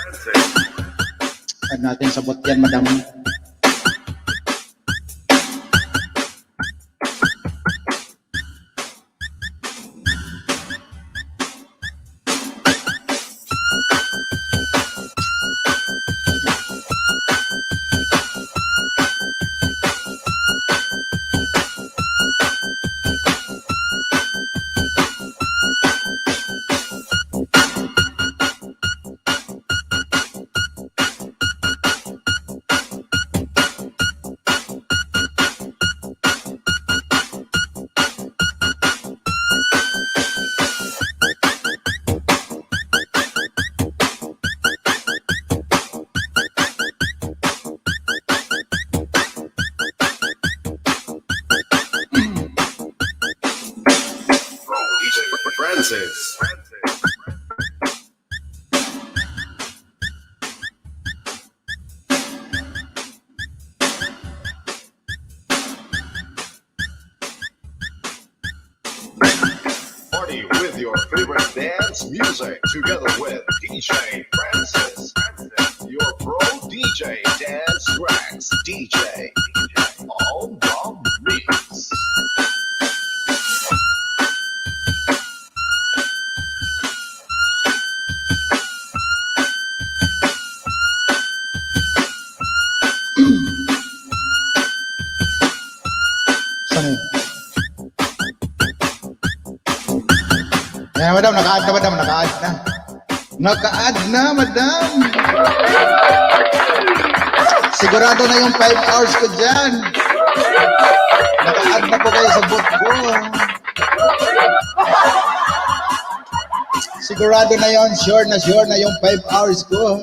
Add natin sa bot yan, madam. Francis. Party with your favorite dance music together with DJ Francis, your pro DJ dance tracks, DJ on the mix. Madam, naka-add na, madam, naka-add na. Naka-add na, madam. Sigurado na yung 5 hours ko dyan. Naka-add na po kayo sa bot ko. Sigurado na yon, sure na yung 5 hours ko.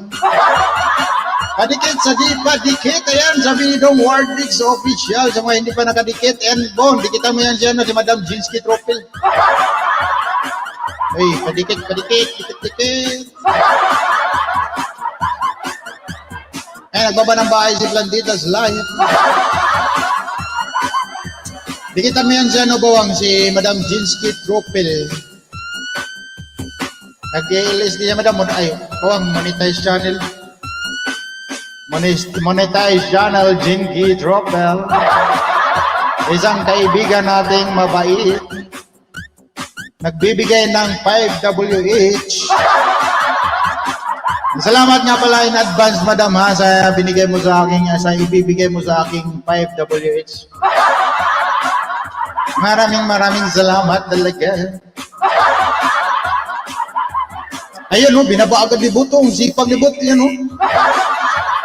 Padikit sa di padikit. Ayan, sabi ni Dong Wardix Official. Sa mga hindi pa nakadikit. And bon, dikitan mo yan siya, no, si Madam Jinsky Tropil. Uy, padikit, padikit, dikit, dikit. Eh, nagbaba ng bahay si Plantitas Live. Dikitan mo yan siya, no, Bawang, si Madam Jinsky Tropil. Nag-i-LSD siya, Madam. Ay, Bawang, monetize channel. Monetize channel, Jinky Tropel. Isang kaibigan nating mabait. Nagbibigay ng 5WH. Salamat nga pala in advance, madam, ha, sa binigay mo sa aking, sa ibibigay mo sa aking 5WH. Maraming maraming salamat talaga. Ayun, oh, binaba agad ni Butong. Sipag ni Bot, yan, oh.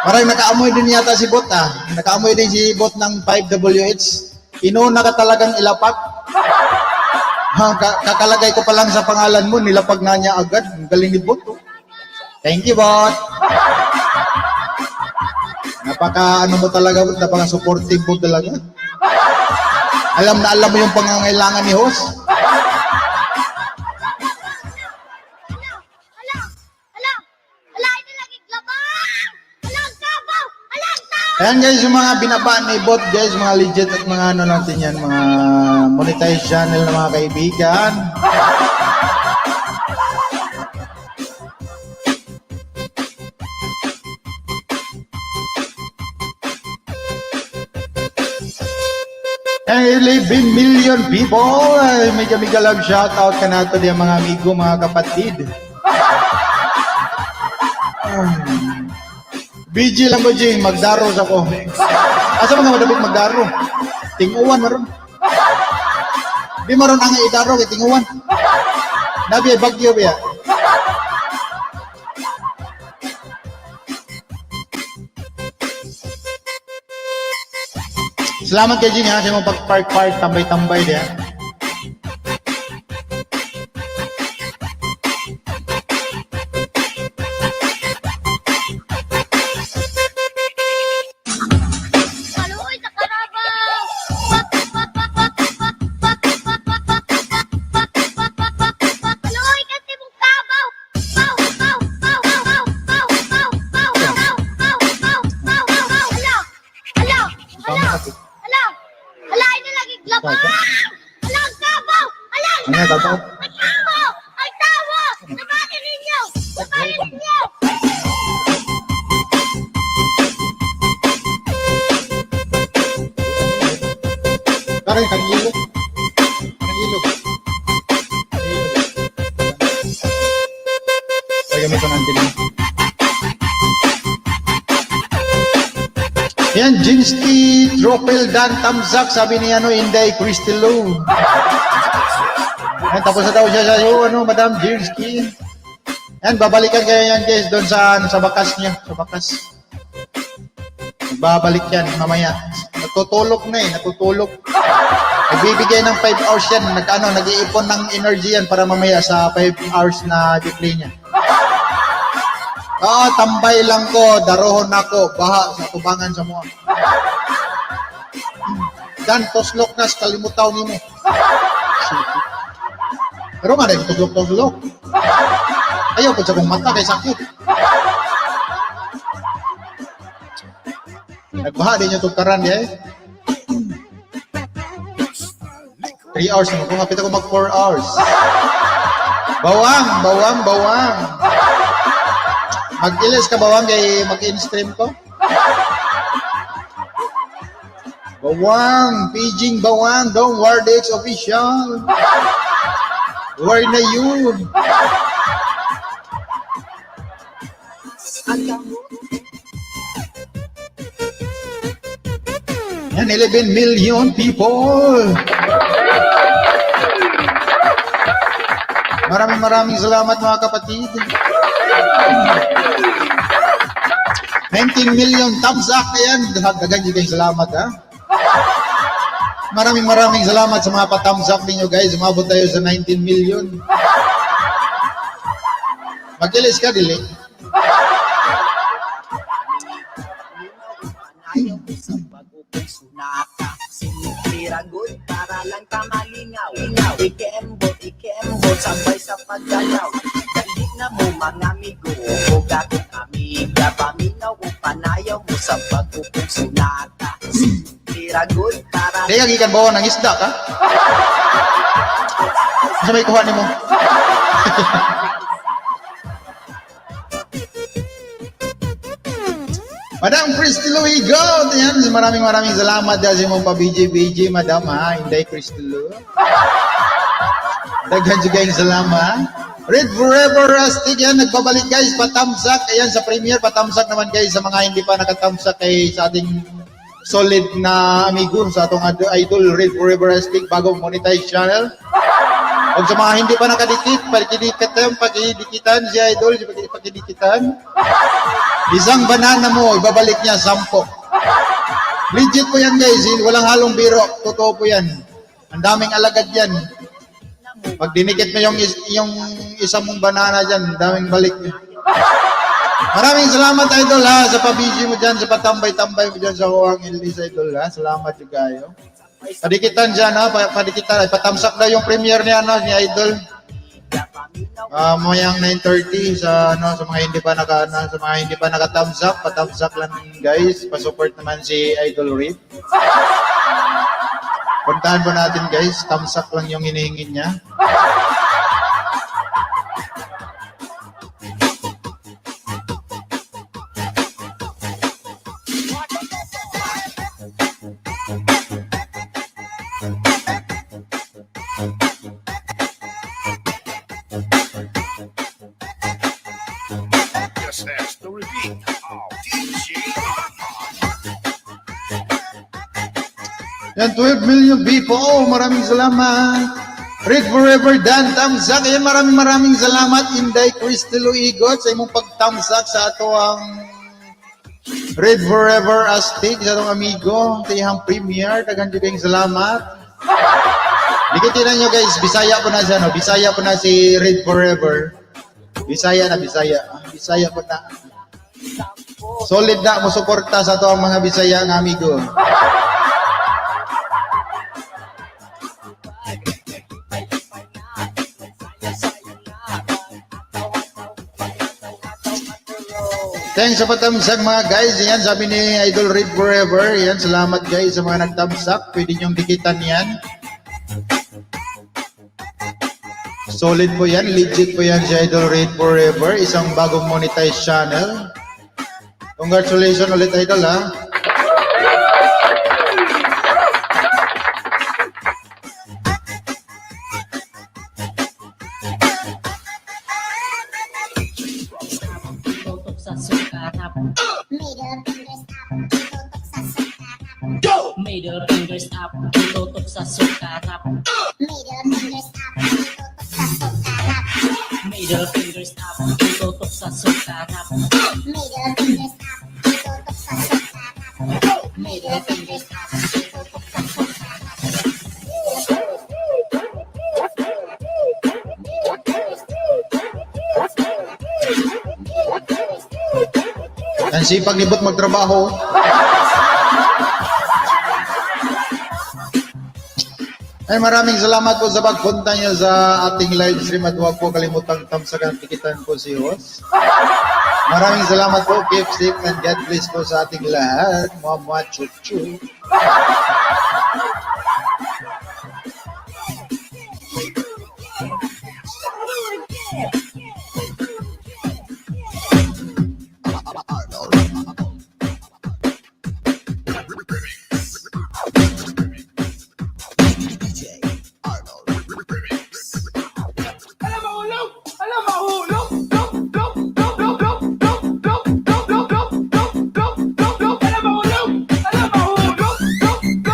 Parang nakaamoy din yata si Bot, ah. Nakaamoy din si Bot ng 5WH. Inuna ka talagang ilapak. Ha, kakalagay ko pa lang sa pangalan mo, nilapag na niya agad. Ang galing ni Bot, oh. Thank you, Bot. Napaka, ano mo talaga, Bot, napaka supportive mo talaga. Alam na alam mo yung pangangailangan ni host. Ala! Ala! Ala, ito lagi glabang! Ala, ang kabaw! Ala, ang tao! Ayan guys, yung mga binaba ni Bot guys, mga legit at mga ano natin yan, mga monetized channel na mga kaibigan. And 11 million people! Ay, mega mega love shoutout ka nato diyan mga amigo, mga kapatid. BG lang ko, Jing. Magdaro sa ko. Asa mga madabit magdaro? Tinguan maron. Di maron ang idaro kay tinguan. Nabi ay bagyo biya. Salamat kay Jing ha sa imong pag-park-park tambay-tambay diya. Kaluoy sa karabaw! Pak, pak, pak, pak, pak, pak, pak, pak, pak, pak, pak, pak, pak, pak, pak. Kaluoy kasi mong kabaw! Baw, baw, baw, baw, baw, baw, baw, baw, baw, baw, baw, baw, baw. Ala! Ala! Ala! Ala! Ala, ito lagi glabang! Ala, ang kabaw! Ala, ang Ano, tawo! kabaw? Ang tawo! Ang tawo! Sabatin ninyo! Sabatin ninyo! Parang kanang ilog. Kanang ilog. Ay, gamit ko ng dilim. Yan, Jinsky Tropel Dan Tamsak, sabi ni ano, Inday Cristelo. Yan, tapos na daw siya sa iyo, ano, Madam Jinsky. Yan, babalikan kayo yan, guys, doon sa, ano, sa bakas niya, sa bakas. Babalik yan mamaya. Natutulog na eh, natutulog. Nagbibigay ng 5 hours yan, nag, ano, nag-iipon ng energy yan para mamaya sa 5 hours na display niya. Oo, tambay lang ko, darohon ako, baha sa tubangan sa mga. Dan, toslok na, sa kalimutaw nimo. Pero nga rin, toslok-toslok. Ayaw ko sa kong mata, kay sakit. Nagbaha din yung tugkaran, di eh. 3 hours naman. Kung hapit ako mag 4 hours. Bawang, bawang, bawang. Mag-ilis ka bawang kay mag-in-stream ko. Bawang, Paging Bawang, Dong Wardex Official. Where na yun? Yan, 11 million people. Maraming maraming salamat, mga kapatid. 19 million thumbs up. Ayan, daghan jud kayong salamat ha. Maraming maraming salamat sa mga pa-thumbs up ninyo, guys. Umabot tayo sa 19 million. Magilis ka, dili? Ayaw mo sa pag-upong sunata. Sinipiragod para lang kamalingaw. Ingaw, ikembot, ikembot, sabay sa paggalaw. Dali na mo mga amigo, o akong amiga. Paminaw o panayaw mo sa pag-upong sunata. Sinipiragod para Di ka gikan bawa ng isda ka? Sa may kuha nimo? Madam Cristilo Igo! Ayan, maraming maraming salamat dahil sa imong pa-BJ-BJ, Madam ha. Inday Cristilo. Daghan jud kayong salamat. Red Forever Rustic yan, nagbabalik guys, patamsak. Ayan sa premiere, patamsak naman guys sa mga hindi pa nakatamsak kay sa ating solid na amigo sa atong idol Red Forever Rustic, bagong monetized channel. Kung sa mga hindi pa nakadikit, pakidikitan, pakidikitan si idol, pakidikitan. Isang banana mo, ibabalik niya 10. Legit po yan guys, walang halong biro, totoo po yan. Ang daming alagad yan. Pag dinikit mo yung isa mong banana dyan, daming balik. Maraming salamat idol ha, sa pabiji mo dyan, sa patambay-tambay mo dyan sa Huang Ilis idol ha. Salamat juga kayo. Padikitan dyan ha, padikitan. Patamsak daw yung premiere niya no, ni idol. Mayang 9:30 sa ano, sa mga hindi pa naka ano, sa mga hindi pa naka-thumbs up, pa-thumbs up lang guys. Pa-support naman si Idol Reed. Puntahan po natin guys, thumbs up lang yung hinihingi niya. Just ask the repeat. Oh, DJ. Yan, 12 million people. Maraming salamat. Read Forever Dan, thumbs up. Ayan, maraming maraming salamat, Inday Cristelo Igot, sa imong pag-thumbs up sa ato ang Read Forever Astig, sa atong amigo, sa iyang premiere. Daghan jud kayong salamat. Dikitin nyo guys, Bisaya po na siya, no? Bisaya po na si Read Forever. Bisaya na, Bisaya. Bisaya po na. Solid na mo suporta sa ato ang mga Bisaya nga amigo. Thanks sa patamsak mga guys. Yan, sabi ni Idol Read Forever. Yan, salamat guys sa mga nagtamsak. Pwede niyong dikitan yan. Solid po yan. Legit po yan si Idol Read Forever. Isang bagong monetized channel. Congratulations ulit Idol ha. Tutok sa sukarap. Middle fingers up, tutok sa sukarap. Middle fingers up. Tutok sa sukarap. Middle fingers up, tutok sa sukarap. Middle fingers up. Tutok sa sukarap. Middle fingers up, tutok sa sukarap. Middle fingers up, tutok sa sukarap. Ang sipag ni Bot magtrabaho. Ay, maraming salamat po sa pagpunta niyo sa ating live stream at huwag po kalimutang tamsakan at tikitan po si host. Maraming salamat po. Keep safe and God bless po sa ating lahat. Mua mua chu chu. Alam mahulog! Alam mahulog! Log, log, log, log, log, log, log, log, log, log, log, log, log, log. Alam mahulog! Alam mahulog! Log, log,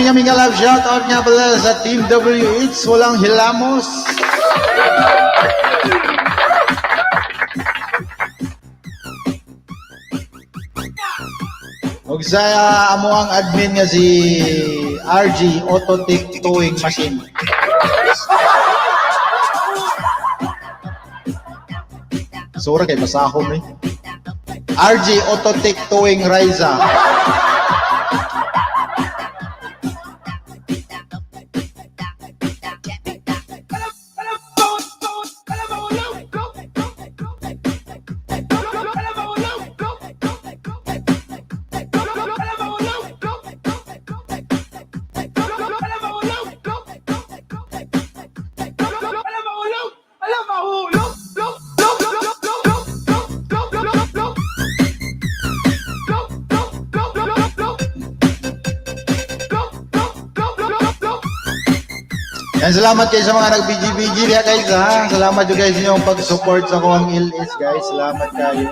Mega mega love shout out nga pala sa Team WH, walang hilamos. Ug sa amo ang admin nga si RG Autotech Towing Machine. Sura kay basahon eh. RG Autotech Towing Ryza. Yan, salamat kayo sa mga nag-BGBG diha guys ha. Salamat jud guys inyong pag-support sa akong LS guys. Salamat kayo.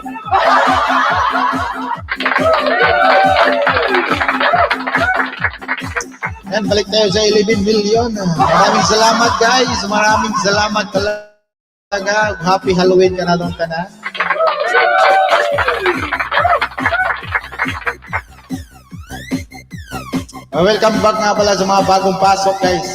Yan, balik tayo sa 11 million. Maraming salamat guys. Maraming salamat talaga. Happy Halloween ka na doon ka na. Welcome back nga pala sa mga bagong pasok guys.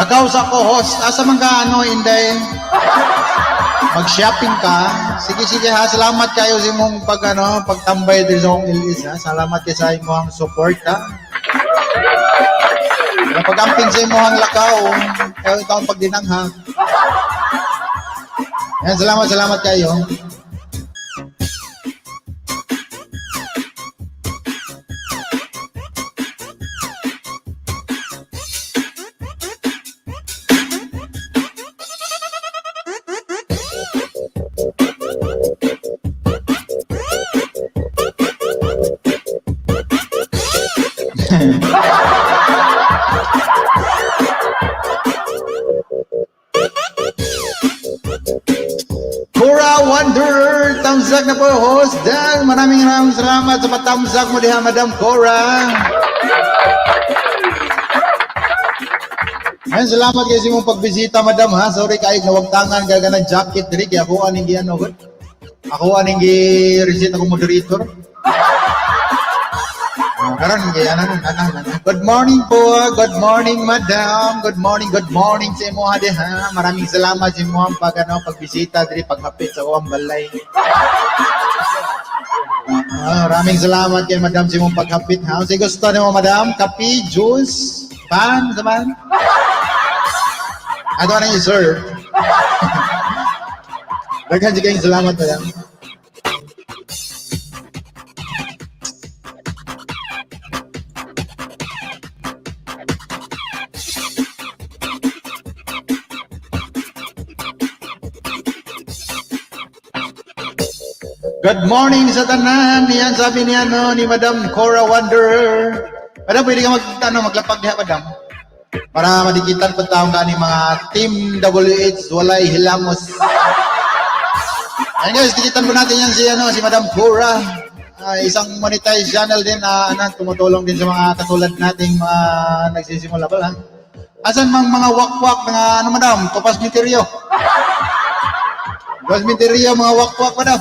Lakaw sa co-host. Asa man ka ano, Inday? Mag-shopping ka. Sige, sige ha. Salamat kayo sa imong pag, ano, pagtambay diri sa akong ilis ha. Salamat kayo sa imong support ha. Pag-amping sa imong lakaw, kayo taong pagdinanghang. Yan, salamat, salamat kayo. Cora Wanderer, thumbs up na po, host Dan. Maraming maraming salamat sa pa-thumbs up mo diha, Madam Cora. Ayun, salamat kayo sa imong pagbisita, Madam, ha. Sorry kayo, nawagtangan ka ng jacket diri kaya ako aning gi ano, god. Ako aning gi-receipt ako moderator. Oh, karon kaya ano, ano, ano. Good morning po. Good morning, Madam. Good morning sa imo diha. Maraming salamat sa imong pag ano, pagbisita diri, paghapit sa akong balay. Maraming salamat kay Madam sa imong paghapit ha. Unsay gusto nimo, Madam? Kape, juice, pan, saman? Ato na i-serve. Daghan jud kayong salamat, Madam. Good morning sa tanan. Yan sabi niya no, ni Madam Cora Wanderer. Madam, pwede ka mag, ano, maglapag diha, Madam. Para madikitan pa taong gani mga Team WH walay hilamos. Ayun guys, dikitan po natin yan si, ano, si Madam Cora. Isang monetized channel din na ano, tumutulong din sa mga katulad nating mga nagsisimula pa lang. Asan mang mga wakwak mga ano madam? Topas Minterio. Topas Minterio mga wakwak madam.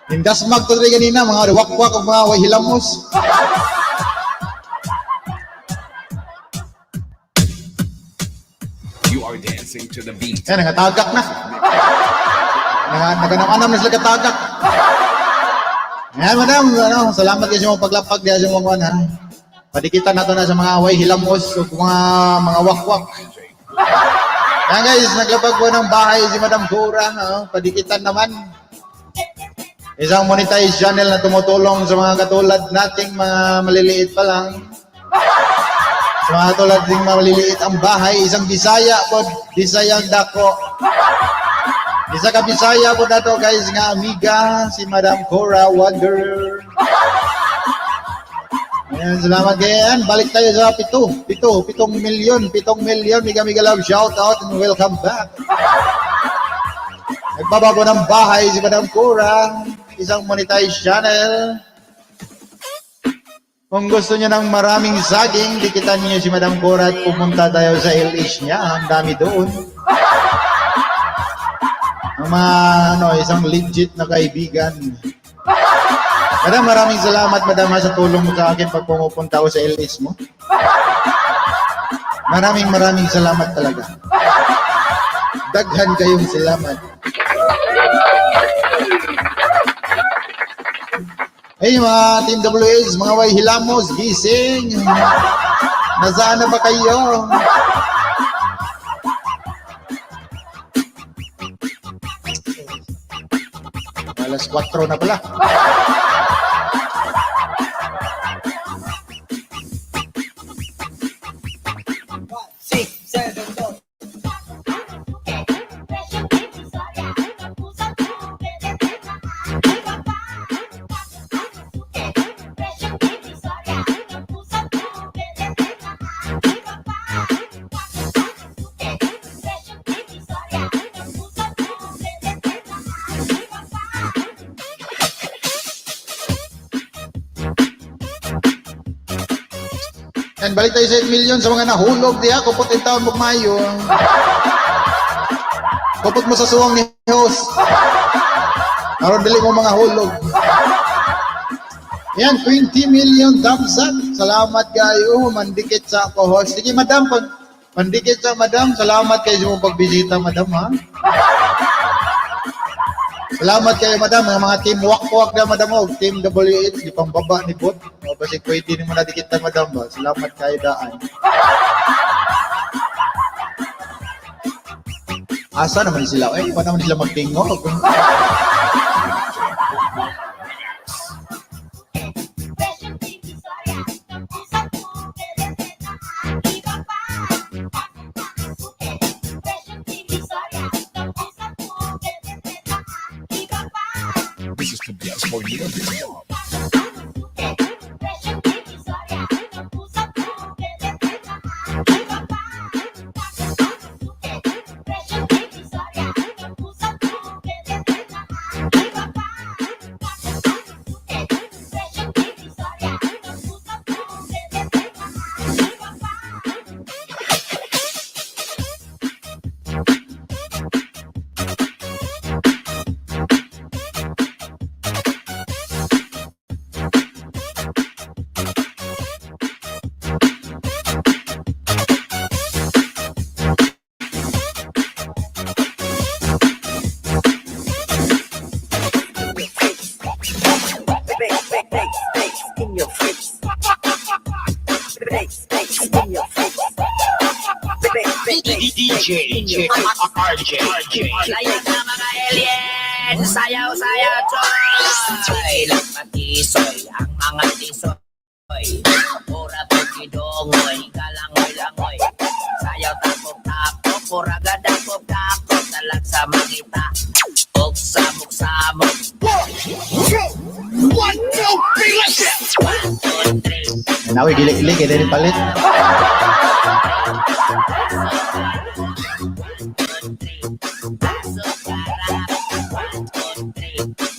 Indasmag to rin kanina mga wakwak o mga hilamos. You are dancing to the beat. Yan, nangatagak na. Naganam-anam na sila katagak. Ayan, madam, ano, salamat kayo sa mga paglapag diya sa mga kuwan, ha. Padikitan nato na sa mga way hilamos o mga wakwak. Ayan guys, naglapag po ng bahay si Madam Cora. Ha? Padikitan naman. Isang monetized channel na tumutulong sa mga katulad nating mga maliliit pa lang. Sa mga katulad ding mga maliliit ang bahay, isang Bisaya po, Bisayang dako. Isa ka Bisaya po dato guys nga amiga si Madam Cora Wonder. Ayan, salamat kayo. Balik tayo sa 7 milyon, 7 milyon. Mega mega love shout out and welcome back. Nagbabago ng bahay si Madam Cora, isang monetized channel. Kung gusto niyo ng maraming saging, dikitan niyo si Madam Cora at pumunta tayo sa LH niya. Ang dami doon. Ang mga, ano, isang legit na kaibigan. Madam, maraming salamat, madam, ha, sa tulong mo sa akin pag pumupunta ako sa LS mo. Maraming maraming salamat talaga. Daghan kayong salamat. Hey, mga Team WH, mga way hilamos, gising. Nasaan na ba kayo? Alas 4 na pala. 6, 7, go. And balik tayo sa 8 million sa mga nahulog diha, kupot in taon mo mayo. Kupot mo sa suwang ni host. Aron dili mo mga hulog. Yan, 20 million thumbs up. Salamat kayo. Mandikit sa ako, host. Sige, madam. Pag, mandikit sa madam. Salamat kayo sa mong pagbisita, madam, ha? Salamat kayo, madam. Ang mga team wakwak na, madam, og team WH, di pambaba ni Bot. O, basi pwede ni mo na dikitan, madam, ba? Salamat kayo daan. Asa naman sila? Eh, pa naman sila magtingog. This is the best for you. In your face. Face, face, in your face. Face, DJ RJ. Layan na mga alien! Sayaw, sayaw, choy! Lagmatisoy ang mga tisoy. Ora pagkidongoy, kalangoy, langoy. Sayaw, tapok, tapok, puraga, dapok, tapok. Talag sa mangita, og samok, samok. 1, 2, 3, let's go! 1, 2, 3. Nawi, gilik-gilik, kaya rin palit. 1, 2, 3.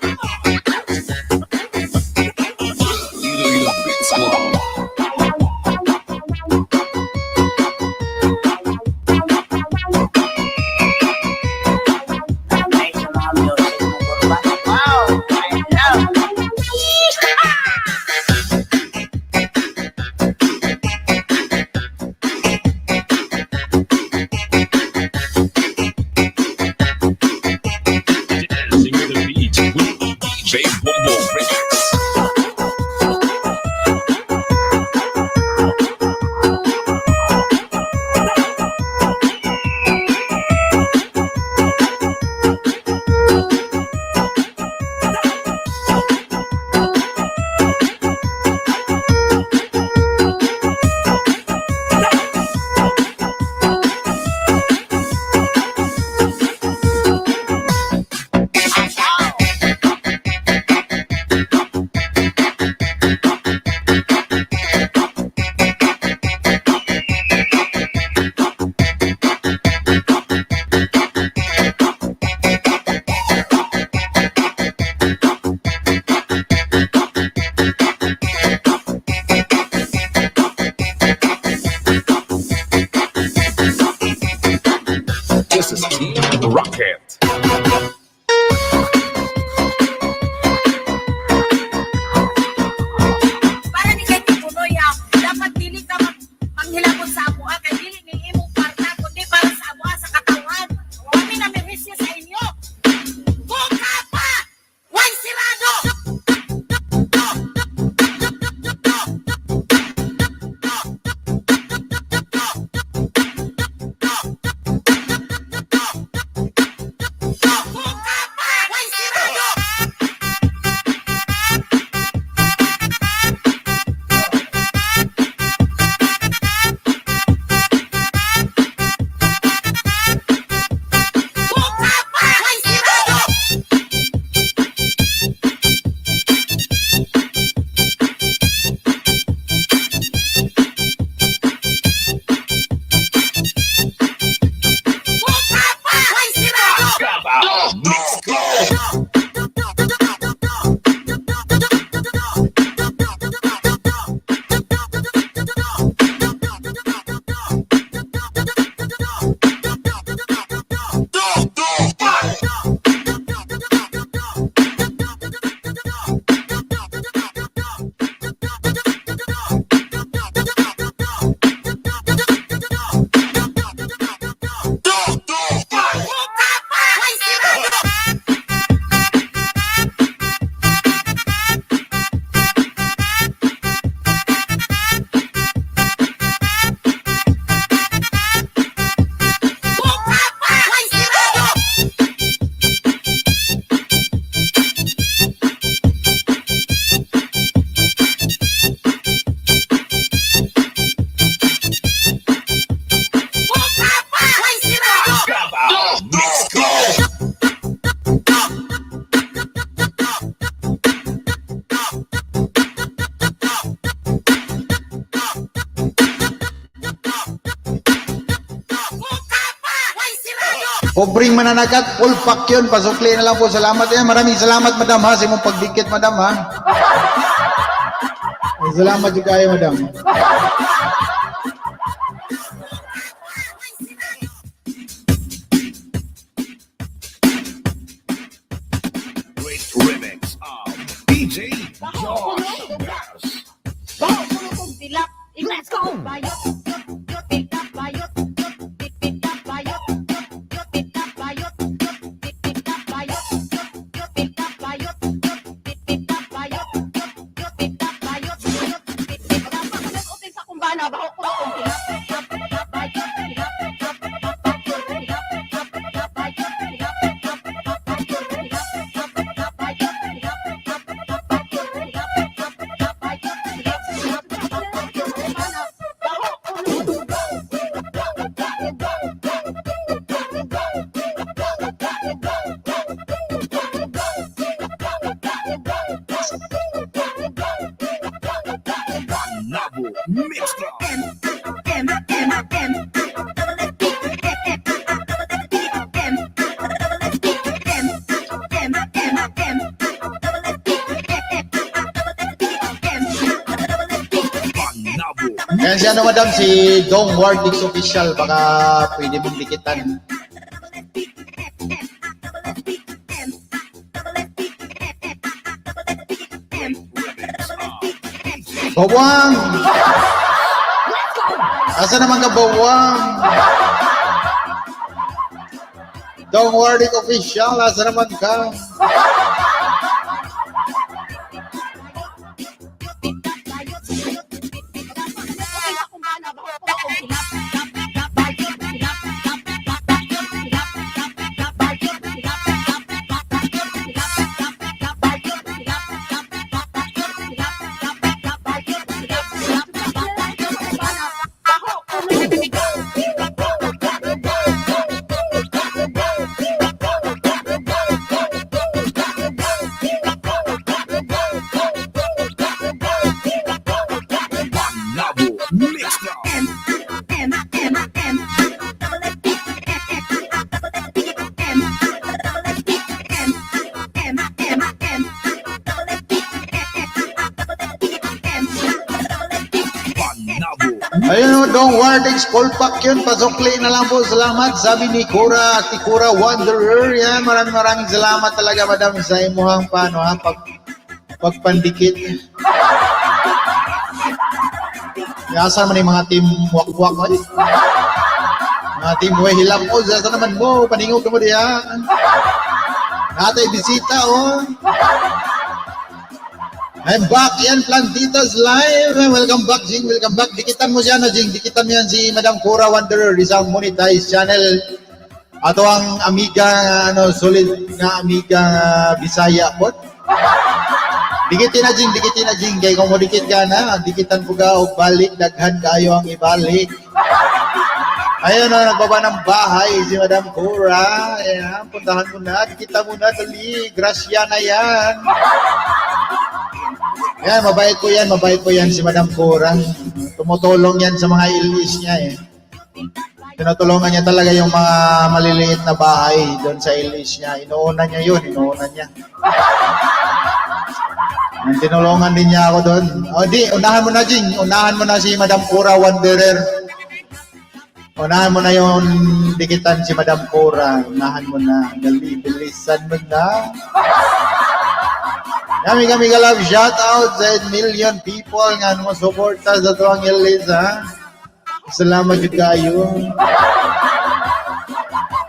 versus Team Rocket. Para ni kay Kibuloy ha, dapat dili ka manghilabot sa amoa kay dili ni imong kwarta kundi para sa amoa, sa katawhan. Kami na mirisyo sa inyo. Kung pa, way sirado! Kung pa, way sirado! Kung pa, way sirado! Kung pa, way sirado! Davao Mix Club. Kung pa, way sirado! Kung pa, way sirado! Kung pa, way sirado! Davao Mix Club. Kung pa, way sirado! Pobreng mananagat, full pack yun. Pasukli na lang po. Salamat yan. Maraming salamat, madam, ha, sa imong pagdikit, madam, ha. Salamat juga kayo, madam. Great remix of DJ Josh Bass. Baho kuno kong dilak. Let's go! Bayot, yot, yot, ita, bayot, yot, tit, ita, bayot, yot, yot, ita, bayot, yot, tit, ita, bayot, yot, yot, ita, bayot, yot, tit, ita, bayot, yot, yot, ita, bayot, yot, tit, ita. Pag sa kumbana, baho kuno kong dilak. Bayot, dilak, bayot, dilak, bayot, dilak, bayot, dilak, bayot, dilak, bayot, dilak, bayot, dilak, baho kuno. Panabo Mix Club. Panabo Yan si ano, madam, si Dong Wardix Official. Baka pwede mong dikitan. Remix of DJ Bawang! Asa naman ka, Bawang? Dong Wardick Official, asa naman ka? Ayun o, Dong Wardex, Kolpak yun. Pasukli na lang po. Salamat. Sabi ni Cora, Ate Cora Wanderer. Yan, maraming maraming salamat talaga, madam, sa imuhang paano, ha, pagpandikit. Asa man yung mga team wakwak, oy? Mga team way hilam mo, asa naman mo, paningog mo diya. Natay bisita, oh. I'm back yan, Plantitas Live. Welcome back, Jing. Welcome back. Dikitan mo siya, no, Jing. Dikitan mo yan si Madam Cora Wanderer, isang monetized channel. Ato ang amiga, ano, solid nga amiga nga Bisaya po. Dikitin na, Jing. Dikitin na, Jing. Kaya kung mo dikit ka na, dikitan po ka o balik, daghan kayo ang ibalik. Ayun o, nagbaba ng bahay si Madam Cora. Ayan, puntahan mo na. Dikitan mo na, dali. Grasya na yan. Yan, mabait po yan, mabait po yan si Madam Cora. Tumutulong yan sa mga ilis niya eh. Tinutulungan niya talaga yung mga maliliit na bahay doon sa ilis niya. Inuuna niya yun, inuuna niya. Yan, tinulungan din niya ako doon. O di, unahan mo na, Jing. Unahan mo na si Madam Cora Wanderer. Unahan mo na yung dikitan si Madam Cora. Unahan mo na. Dali, bilisan mo na. Kami kami love shout out sa 8 million people nga mo suporta sa tuwang Elise, ha. Salamat jud kayo.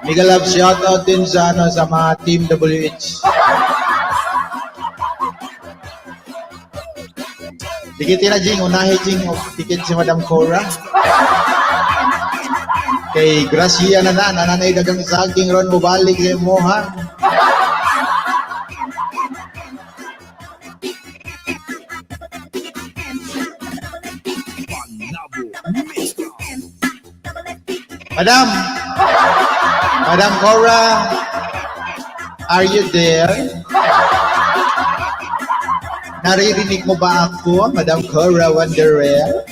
Mega love shout out din sa ano sa mga team WH. Dikitin na Jing, unahi Jing og dikit si Madam Cora. Kay Gracia na na, nananay dagang saging ron mobalik sa imo ha. Madam, Madam Cora, are you there? Naririnig mo ba ako, Madam Cora Wanderer?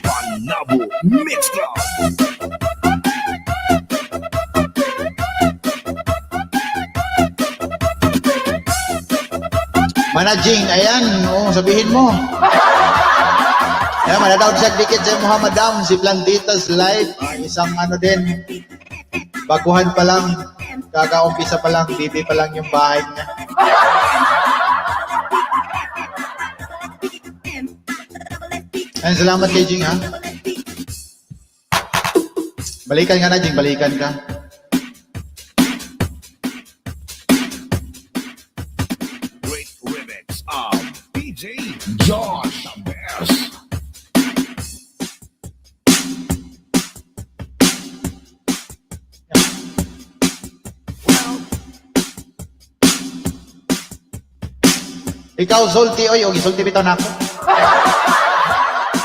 Panabo Mix Club. Managing, ayan, oo, sabihin mo. Ayan, manadaw siya dikit sa Muhammad Dam, si Plantitas Live. Ah, isang ano din, baguhan pa lang, kakaumpisa pa lang, bibi pa lang yung bahay niya. Ayan, salamat kay Jing, ha? Balikan ka na, Jing, balikan ka. Great remix of DJ Josh the best. Ikaw, sulti, oy, og isulti bitaw nako.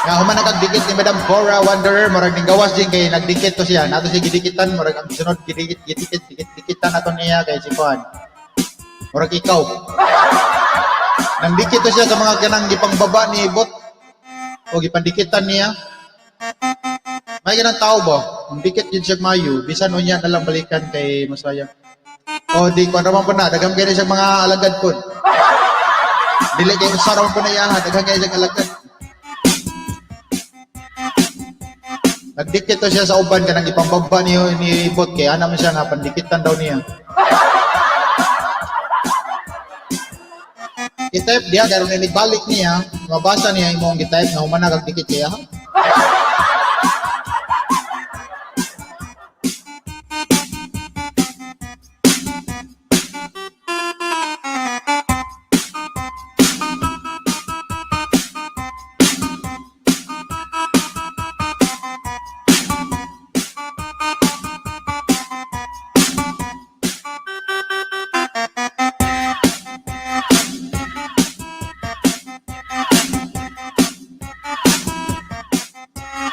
Nga human nagdikit ni Madam Cora Wanderer, murag ning gawas din kay nagdikit to siya. Nato siya gidikitan, murag ang sunod gidikit, gidikit, dikit, dikitan nato niya kay si Juan. Murag ikaw. Nangdikit to siya sa mga kanang gipangbaba ni bot o gipandikitan niya. May ganang tao ba? Ang dikit yun siya mayo, bisan unya na lang balikan kay Masaya. O di kuan raman po na, daghang kay siya mga alagad pod. Dili kay usa raman po na iya, daghan kay siyang alagad. Nagdikit to siya sa uban kanang ipambaba ni bot kay ana man siya nga pandikitan daw niya. I-type diya karon ini balik niya, mabasa niya imong gi-type nga human na kag dikit kaya.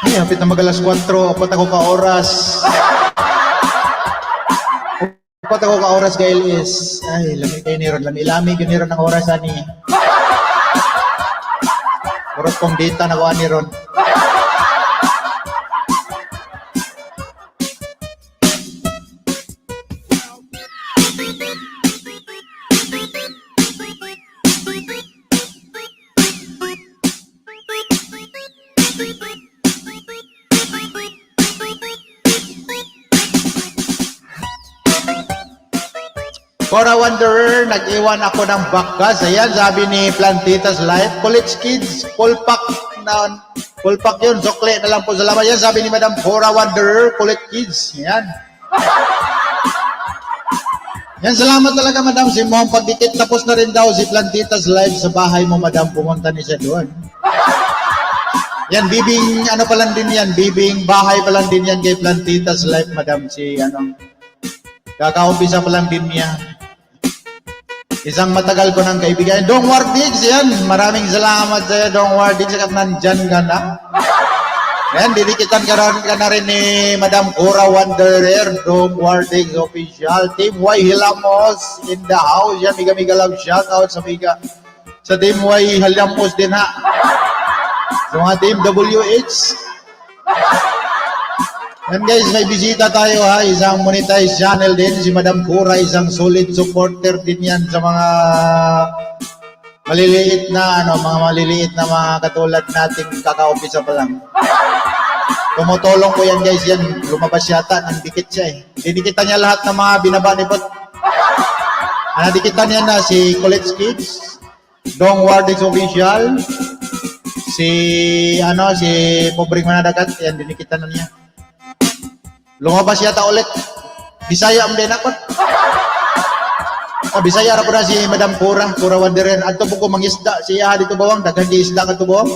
Ay, hapit na mag alas 4, apat ako ka oras. Apat ako ka oras, Gail is. Ay, lami kayo ni Ron. Lami-lami yun ni Ron ang oras, ani. Murag kong data na kuha ni Ron. Cora Wanderer, nag-iwan ako ng bakas. Ayan, sabi ni Plantitas Life. College Kids, full pack na, full pack yun. Sukli na lang po. Salamat. Yan, sabi ni Madam Cora Wanderer, College Kids. Ayan. Yan, salamat talaga, Madam. Si Mom, pagdikit, tapos na rin daw si Plantitas Live sa bahay mo, Madam. Pumunta ni siya doon. Yan, bibing, ano pa lang din yan, bibing bahay pa lang din yan kay Plantitas Life, Madam. Si, ano, kakaumpisa pa lang din niya. Isang matagal ko ng kaibigan. Dong Wardigs, yan. Maraming salamat sa'yo, Dong Wardigs, at nandyan ka na. Yan, didikitan ka na rin ni Madam Cora Wanderer, Dong Wardigs Official. Team Y Hilamos in the house. Yan, miga miga love shoutout sa miga. Sa Team Y Hilamos din ha. Sa mga Team WH. Yan guys, may bisita tayo ha. Isang monetized channel din. Si Madam Cora, isang solid supporter din yan sa mga maliliit na ano, mga maliliit na mga katulad nating kakaumpisa pa lang. Tumutulong ko yan guys, yan lumabas yata, nandikit siya eh. Dinikitan niya lahat ng mga binaba ni Bot. Ah, nadikitan niya na si College Kids, Dong Wardix Official, si ano, si Pobreng Manadagat, yan dinikitan na niya. Lumabas yata ulit. Bisaya ang din ako. Oh, Bisaya ra po na si Madam Cora, Cora Wanderer. Adto po ko mangisda siya dito bawang, daghan di isda kadto bawang.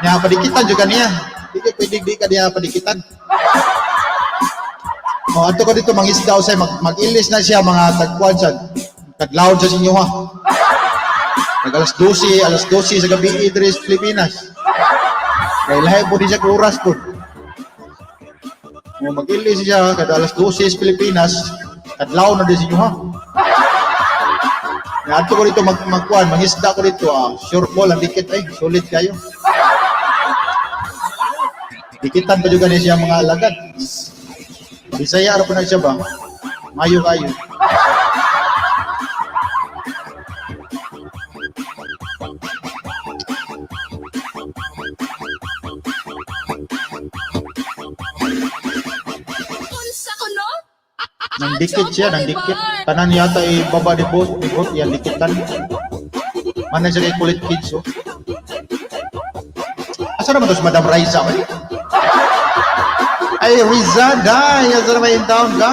Nya padikitan juga niya. Di kay pwede di ka niya padikitan. Oh, adto ko dito mangisda usay mag-ilis na siya mga tagkuan sa taglaon sa inyo ha. Nag alas 12, alas 12 sa gabi Idris, Pilipinas. Kay lahi po di siya oras po. Oh, mag-ilis siya kada alas 12 sa Pilipinas, kadlaw na di sa inyo ha. Nga adto ko dito magkuan, mangisda ko dito ah. Sure ball ang dikit ay, sulit kayo. Dikitan pa juga ni siya mga alagad. Bisaya ra po na siya ba? Mayo kayo. Unsa ko no? Nang dikit siya, nang dikit. Tanan yata ibaba ni bot, ni bot, yan dikitan. Mana siya kay kulit kids, oh. Asa naman to si Madam Raisa, eh? Ay, Riza, day! Asa naman in town ka?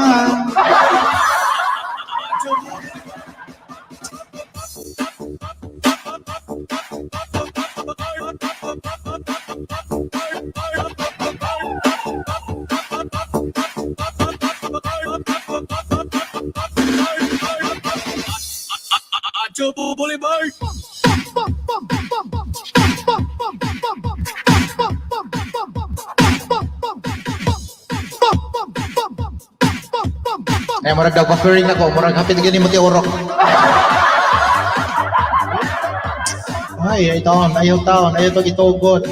Boulevard. Ay, murag daw buffering ako. Murag hapit gani mo ti orok. Ay, ay taon, ayaw taon, ayaw to gitugot.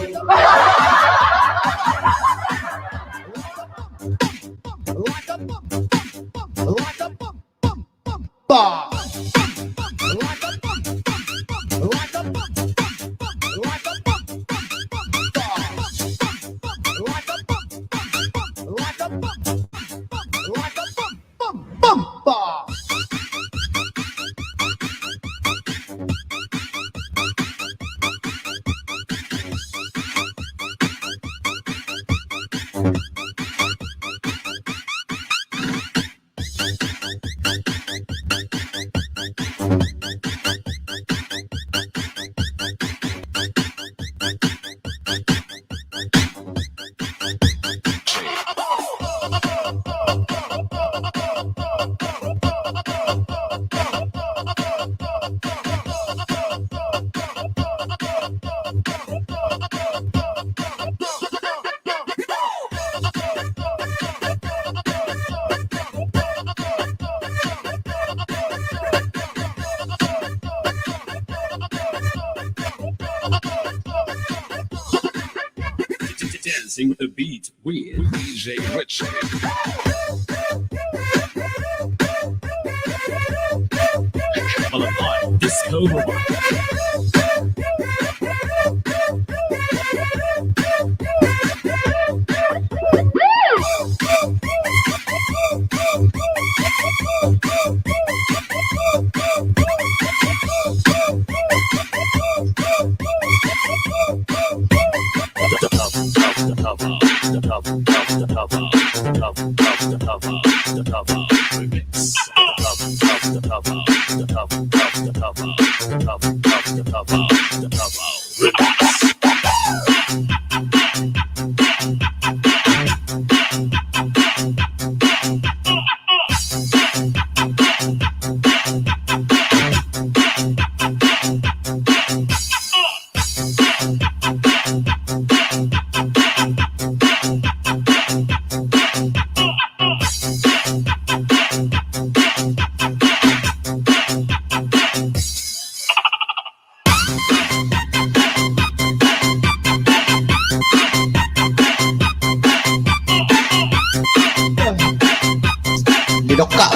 Dancing with the beat with DJ Richie. Boulevard Disco.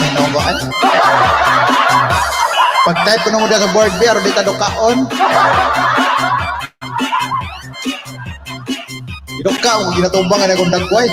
hinugo ay. Pag type ko na mo sa board B, aron di ta dukaon. Giduka mo ginatumbang ani akong dagway.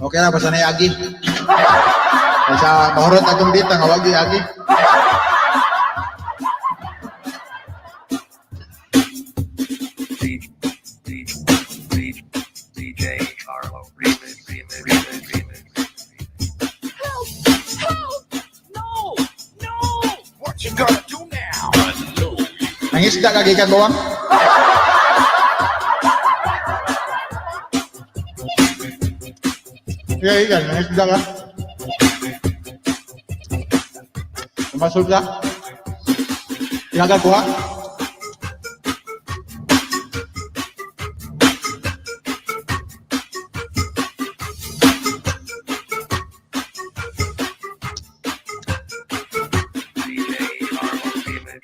Okay na, basta na agi. Kaysa mahurot atong dita nga wag agi. DJ Carlo Remix Remix Remix Remix. Help! Help! No! No! What you gonna do now? Nangisda ka gikan bawang? Iya, iya, nangisda ka. Masuk ka? Ilaga kuha? DJ Carlo Remix.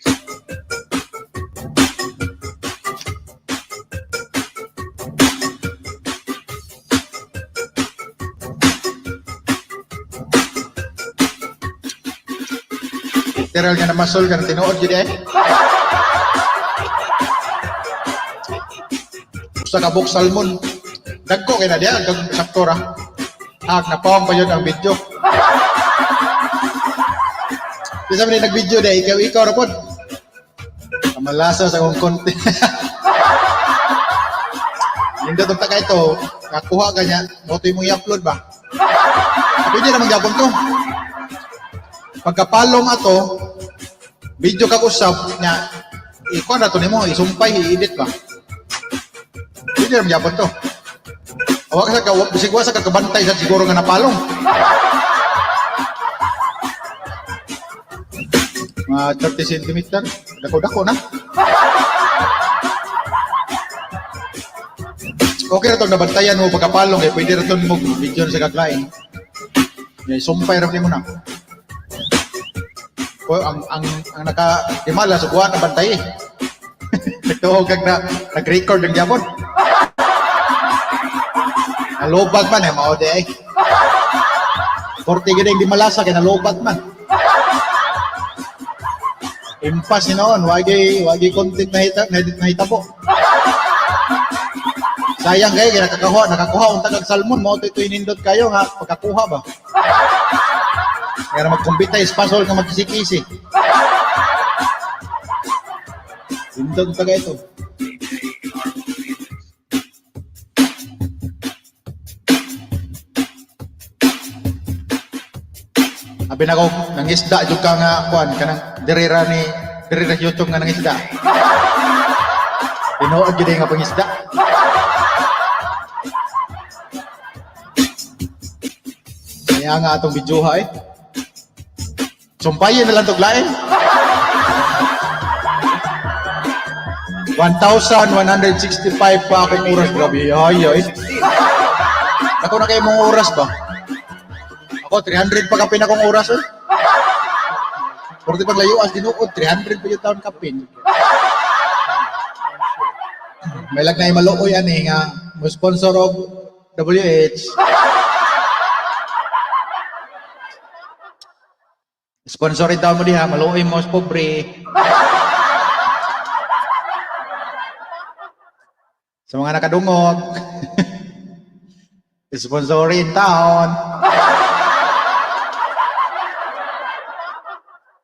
Literal nga namasol ka na tinuod jud eh. Usa ka buok salmon. Dagko kay na diya ang sakto ra. Hak napawang pa yun ang video. Bisa man nag-video dai ikaw ikaw ra pod. Kamalasa sa akong content. Nindot ang taga ito, kakuha ka niya, mo to imong i-upload ba? Pwede naman gyapon to. Pagkapalong ato, video kag usab nya ikuan na to nimo, isumpay, i-edit ba? Pwede naman gyapon to. Awa ka sa ka, bisig wa sa kakabantay sa siguro nga napalong. Mga 30 cm, dako-dako na. Okay ra tong nabantayan mo pagkapalong eh, pwede ra to mo video sa kaglain. Ya, isumpay ra nimo na. O, ang naka dimala sa buwan na bantay eh. Nagtuo kag na nag-record ang gyapon. Nalobag man eh, mao di ay. Forte gid di malasa kay nalobag man. Impas ni noon, wagi content na hita nahitabo. Sayang kay kay nakakuha unta kag salmon mao to ito inindot kayo nga pagkakuha ba. Kaya magkumbita espasol nga magkisi-kisi. Nindot taga ito. DJ Carlo Remix. Abi na ko nangisda jud ka nga kuan kanang diri ra ni diri ra YouTube nga nangisda. Tinuod jud nga pangisda. Kaya nga atong videoha eh. Sumpayin na lang tog lain. 1,165 pa akong oras. Grabe, ay, ay. Ako na kayo mong oras ba? Ako, 300 pa kapin akong oras eh. Porque pag layuas, dinuod, 300 pa yung taon kapin. May lag na maluoy ani nga mo sponsor og WH. Sponsorin daw mo diha, maluoy mo sa pobre. Sa mga nakadungog. Sponsorin taon.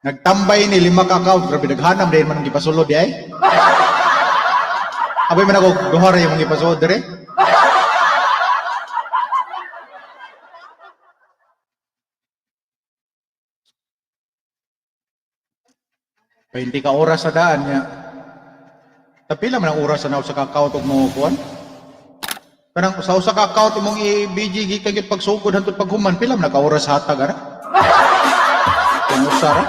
Nagtambay ni lima ka account, grabe daghanam dahil man ang gipasulod di ay. Abay man ako duha ra yung gipasulod dire. 20 ka oras sa daan niya. Tapila man ang oras sa usa ka account og mo kuan. Kanang sa usa ka account imong i-BG gikan gyud pagsugod hangtod paghuman, pila man ka oras hatag ara? Kung usa ra.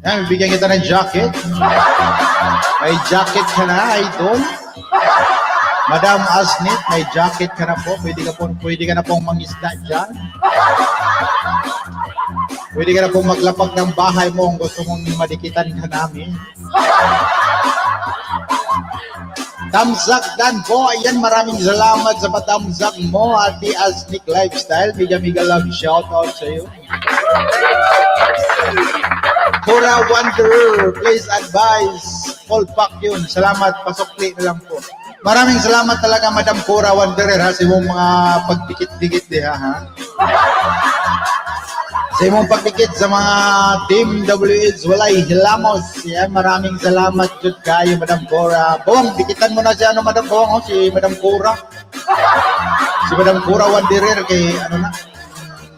Yan, bibigyan kita ng jacket. May jacket ka na, idol. Madam Asnit, may jacket ka na po. Pwede ka na pong mangisda dyan. Pwede ka na pong maglapag ng bahay mo kung gusto mong madikitan ka namin. Tamsak dan po. Ayan, maraming salamat sa patamsak mo, Ate Asnik Lifestyle. Mega mega love shout out sa iyo. Cora Wanderer, please advise. All pack yun. Salamat, pasukli na lang po. Maraming salamat talaga, Madam Cora Wanderer, ha, sa imong mga pagdikit-dikit diha, ha. Sa imong pagdikit sa mga Team WH Walay Hilamos. Yan, maraming salamat jud kayo, Madam Cora. Bawang, dikitan mo na si ano, Madam Bawang, oh, si Madam Cora. Si Madam Cora Wanderer kay ano na,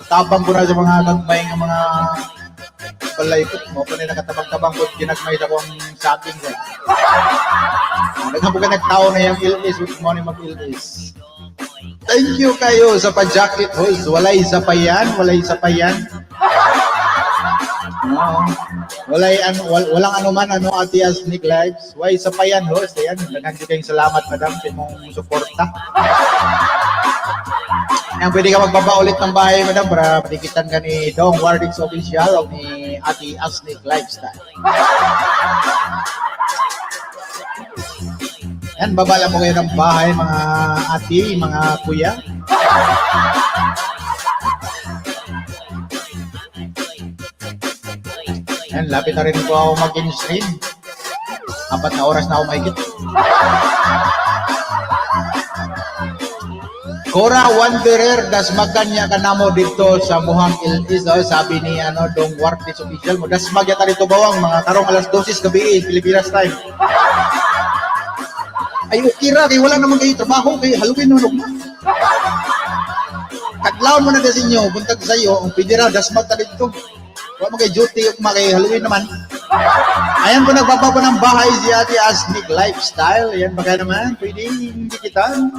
tabang ko na sa mga gagmay nga mga balay ko. Mo pa ni nakatabang-tabang ko ginagmay sa akong saging ko. Daghan po ka nagtao na yung ilis, mo ni mag-ilis. Thank you kayo sa pa-jacket host. Walay isa pa yan, walay isa pa yan. Oo. Walay ano, walang ano man ano Ate Asnik Lives. Why isa pa yan host. Ayan, daghan jud kayong salamat, madam, sa imong suporta. Ayan, pwede ka magbaba ulit ng bahay, madam, para padikitan ka ni Dong Wardix Official o ni Ate Asnik Lifestyle. Yan, baba lang mo kayo ng bahay, mga ate, mga kuya. Yan, lapit na rin po ako mag-in-stream. 4 na oras na ako mahigit. Cora Wanderer, dasmagan niya ka namo dito sa Muhang Ilis. Oh, sabi ni ano, Dong Wardis Official mo. Dasmag yata dito bawang mga karong alas 12 gabi, Pilipinas time. Ay, okay ra, kay wala naman kayo trabaho, kay Halloween naman ugma. Kadlawon mo na sa inyo, buntag sa iyo, ang pwede ra, dasmag ta dito. Wala mo kay duty, ugma kay Halloween naman. Ayan po, nagbaba po ng bahay si Ate Asnik Lifestyle. Ayan, baka naman, pwede dikitan.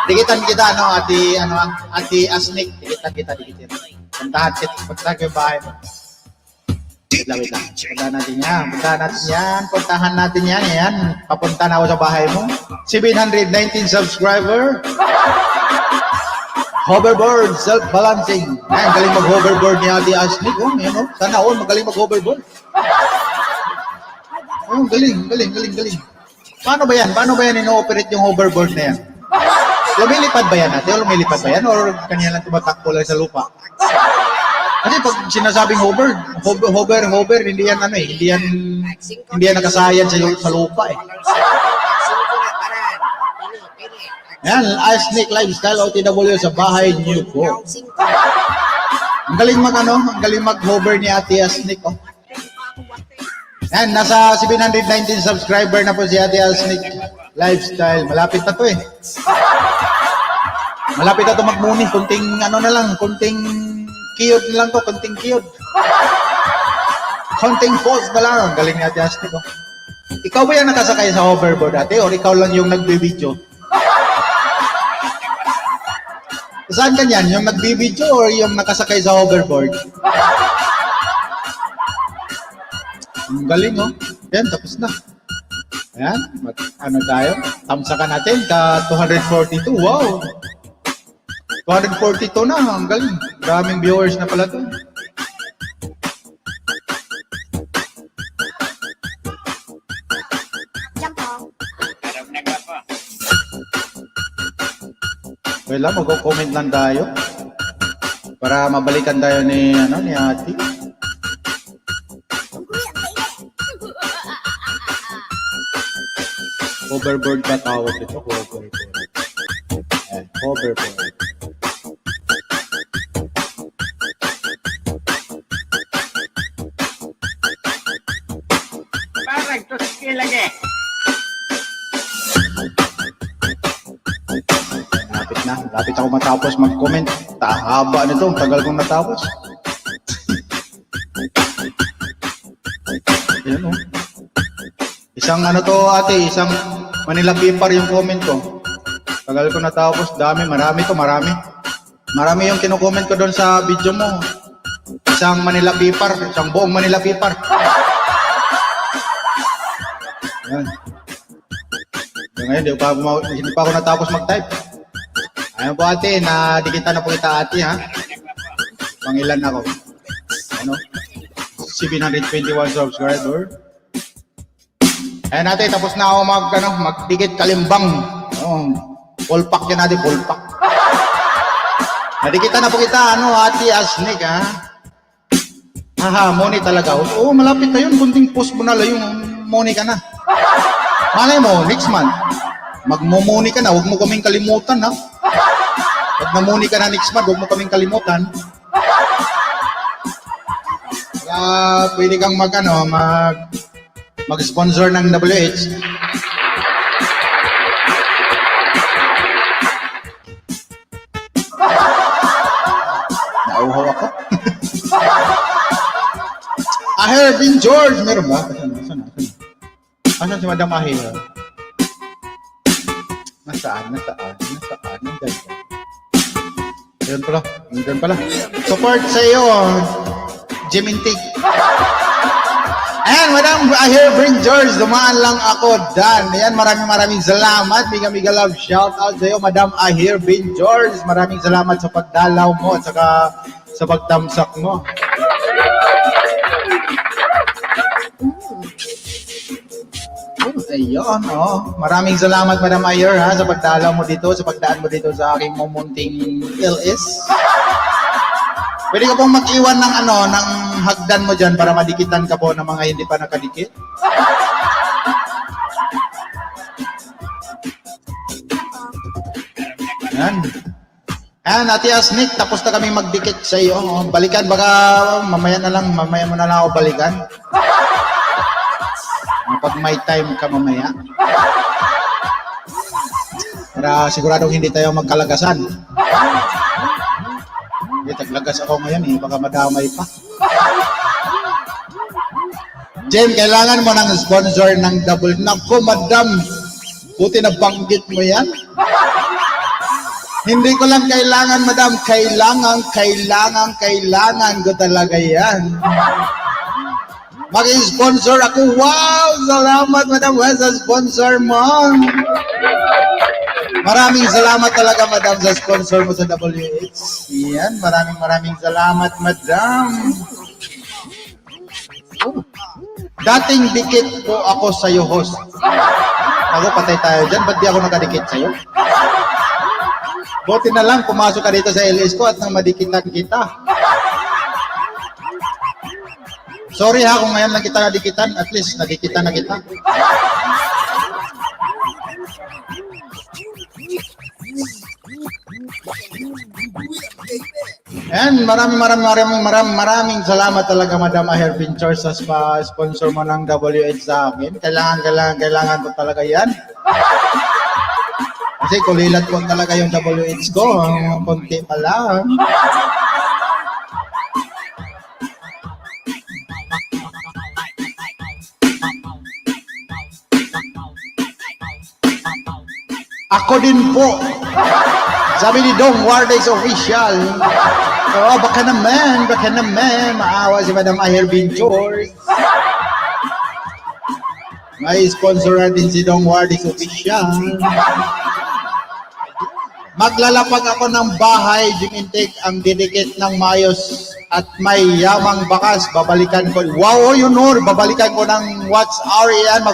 Dikitan kita, ano, Ate, ano, Ate Asnik. Dikitan kita, dikitan. Puntahan kita, puntahan ko yung bahay mo. Wait lang, wait lang. Puntahan natin yan. Puntahan natin yan. Puntahan natin yan. Ayan. Papunta na ako sa bahay mo. 719 subscriber. Hoverboard, self-balancing. Ayan, galing mag-hoverboard ni Ate Asnik. Oh, ayan, oh. Sana all magaling mag-hoverboard. Oh, galing, galing, galing, galing. Paano ba yan? Paano ba yan ino-operate yung hoverboard na yan? Lumilipad ba yan, ate? Lumilipad ba yan? Or kanya lang tumatakbo lang sa lupa? Kasi pag sinasabing hover, hover, hover, hover, hindi yan ano eh, hindi yan nakasayan sa lupa eh. Yan, Asnik Lifestyle OTW sa bahay niyo po. Ang galing mag ano, ang galing mag-hover ni Ate Asnik oh. Yan, nasa 719 subscriber na po si Ate Asnik Lifestyle. Malapit na to eh. Malapit na to magmuni. Kunting ano na lang, kunting kiyod na lang to, kunting kiyod. Konting pause na lang. Ang galing ni Ate Asnik oh. Ikaw ba yung nakasakay sa hoverboard, ate? Or ikaw lang yung nagbibideo? Saan ganyan? Yung nagbibideo or yung nakasakay sa hoverboard? Ang galing, oh. Yan, tapos na. Ayan, ano tayo? Tamsakan natin, ka 242. Wow! 242 na, ang galing. Daming viewers na pala to. Well, lang, mag-comment lang tayo para mabalikan tayo ni ano ni Ate. Hoverboard ba tawag ito? Hoverboard. Ayan, hoverboard. Parang tuski lagi. Lapit na. Lapit ako matapos mag-comment. Tahaba nito. Ang tagal kong natapos. Ayan, oh. Isang ano to, ate, isang Manila paper yung comment ko. Tagal ko natapos. Dami, marami to, marami. Marami yung kino-comment ko doon sa video mo. Isang Manila Pipar, isang buong Manila Pipar. Ayan. Ngayon, hindi pa ako natapos mag-type. Ayan po ate, nadikitan na po kita ate ha. Pangilan ako? Ano? 721 subscriber. Ayan ate, tapos na ako magdikit kalimbang. Oh, full pack yan ate, full pack. Nadikitan na po kita, ano, ate Asnik ha. Haha, money talaga. Oo, malapit na yun. Kunting post mo na lang yung money ka na. Malay mo, next month, magmo-money ka na, huwag mo kaming kalimutan, ha? Pag na-money ka na next month, huwag mo kaming kalimutan. Pwede kang mag-sponsor ng WH. Nauhaw ako. Aher Bin George, meron ba? Asan, asan, asan? Asan si Madam Ahir? Nasaan, nasaan, nasaan? Nandyan ba? Ayun pala, nandyan pala. Support sa iyo, Jim Intig. Ayan, Madam Ahir Bin George, dumaan lang ako, Dan. Ayan, maraming maraming salamat. Mega mega love shout out sa iyo, Madam Ahir Bin George. Maraming salamat sa pagdalaw mo at saka sa pagtamsak mo. Ayun, oh. Maraming salamat, Madam Ayer, ha, sa pagdalaw mo dito, sa pagdaan mo dito sa aking mumunting LS. Pwede ka pong mag-iwan ng hagdan mo dyan para madikitan ka po ng mga hindi pa nakadikit. Yan. Ayan, Ate Asnik, tapos na kami magdikit sa iyo. Oh, balikan, baka mamaya na lang, mamaya mo na lang ako balikan. Pag may time ka mamaya. Para siguradong hindi tayo magkalagasan. Hindi, taglagas ako ngayon eh. Baka madamay pa. Jem, kailangan mo ng sponsor ng double. Nako, madam. Buti na banggit mo yan. Hindi ko lang kailangan, madam. Kailangan, kailangan, kailangan ko talaga yan. Mag-sponsor ako. Wow! Salamat, Madam Wes, sa sponsor mo. Maraming salamat talaga, Madam, sa sponsor mo sa WH. Yan, maraming maraming salamat, Madam. Dating dikit po ako sa iyo, host. Ako, patay tayo dyan. Ba't di ako nakadikit sa'yo? Buti na lang, pumasok ka dito sa LS ko at nang madikitan kita. Sorry ha, kung ngayon lang kita nadikitan, at least nakikita na kita. And maraming maraming maraming maraming maraming salamat talaga, Madam Aher Pinchor, sa sponsor mo ng WH sa akin. Kailangan, kailangan, kailangan ko talaga yan. Kasi kulilat ko talaga yung WH ko. Konti pa lang. Ako din po. Sabi ni Dong Wardex Official. Oh, baka naman, maawa si Madam Aher Binchor. May sponsor natin si Dong Wardex Official. Maglalapag ako ng bahay, Jim Intake, ang didikit ng mayos at may yamang bakas. Babalikan ko. Wow, oh, yun, Nur. Babalikan ko ng what's our yan.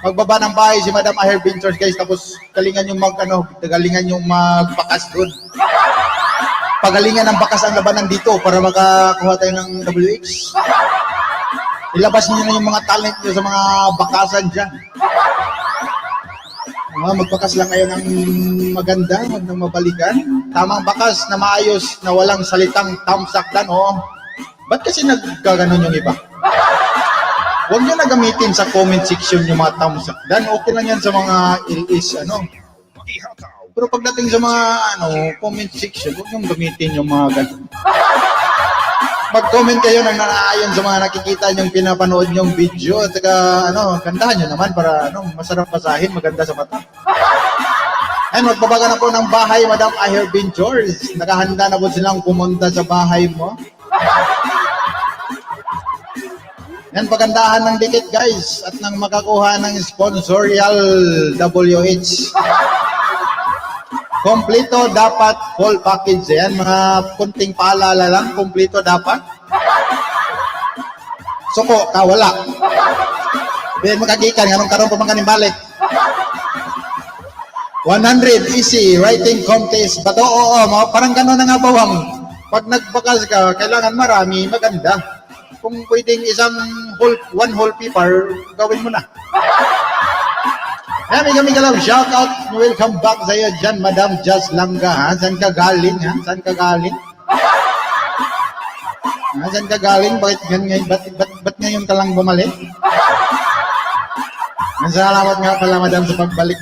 Magbaba ng bahay si Madam Aher Ventures, guys. Tapos galingan yung magbakas doon. Pagalingan ng bakas ang labanan dito para makakuha tayo ng WH. Ilabas niyo na yung mga talent niyo sa mga bakasan dyan. Magbakas lang kayo ng maganda, huwag nang mabalikan. Tamang bakas na maayos, na walang salitang tamsakdan. Oo. Ba't kasi nagkaganon yung iba? Huwag nyo na gamitin sa comment section yung mga tamsakdan. Okay lang yan sa mga LS, ano. Pero pagdating sa mga comment section, huwag nyo gamitin yung mga ganun. Mag-comment kayo ng naaayon sa mga nakikita nyong pinapanood nyong video at saka gandahan nyo naman para masarap basahin, maganda sa mata. Ayun, magbabaga na po ng bahay, Madam Aher Ventures. Nakahanda na po silang pumunta sa bahay mo. Yan, pagandahan ng dikit, guys, at nang makakuha ng sponsorial WH. Kompleto dapat, full package. Yan, mga kunting paalala lang, kompleto dapat. Suko ka, wala. Then makagikan, nganong karon pa man kaning balik. 100 easy writing contest. Bato, oo, parang gano'n na nga, bawang. Pag nagbakas ka, kailangan marami, maganda. Kung pwedeng isang whole, one whole paper, gawin mo na. Ay, mega mega love, shout out, welcome back sa iyo dyan, Madam Jazz Langga, ha? Saan ka galing, ha? Saan ka galing? Ha? Saan ka galing? Bakit ganyan? Ba't ngayon ka lang bumalik? Salamat nga pala, Madam, sa pagbalik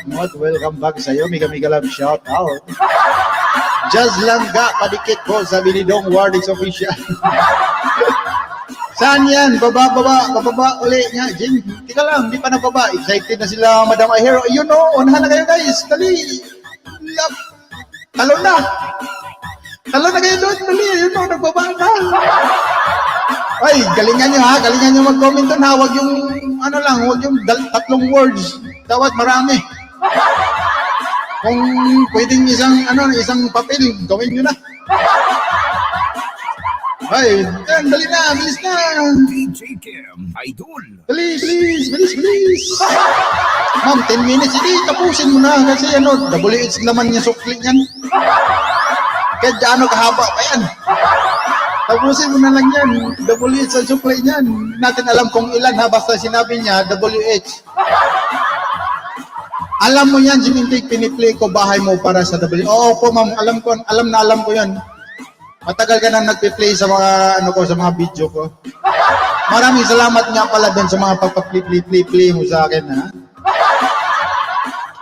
mo at welcome back sa iyo. Mega mega love shout out. Jazz Langga, padikit ko, sabi ni Dong Wardix Official. Saan yan? Baba, baba, bababa uli nga. Jim, tika lang, hindi pa nababa. Excited na sila, Madam Ahero. Ayun no, unahan na kayo, guys. Dali. Love. Talon na. Talon na kayo doon. Dali, ayun no, nagbaba na. Ay, galingan nyo ha. Galingan nyo mag-comment doon ha. Huwag yung, ano lang, huwag yung tatlong words. Dapat marami. Kung pwedeng isang, ano, isang papel, gawin nyo na. Ay, yan, dali na, bilis na. DJ Kim, Idol. Bilis, bilis, bilis, bilis. Ma'am, 10 minutes, hindi, tapusin mo na. Kasi ano, WH naman yung sukli niyan. Kahit gaano kahaba pa yan. Tapusin mo na lang yan. WH ang sukli niyan. Hindi natin alam kung ilan ha, basta sinabi niya, WH. Alam mo yan, Jimmy Take, piniplay ko bahay mo para sa W. Oo po, ma'am, alam ko, alam na alam ko yan. Matagal ka nang nagpi-play sa mga ano ko, sa mga video ko. Maraming salamat nga pala doon sa mga pagpa-play play play play mo sa akin, ha.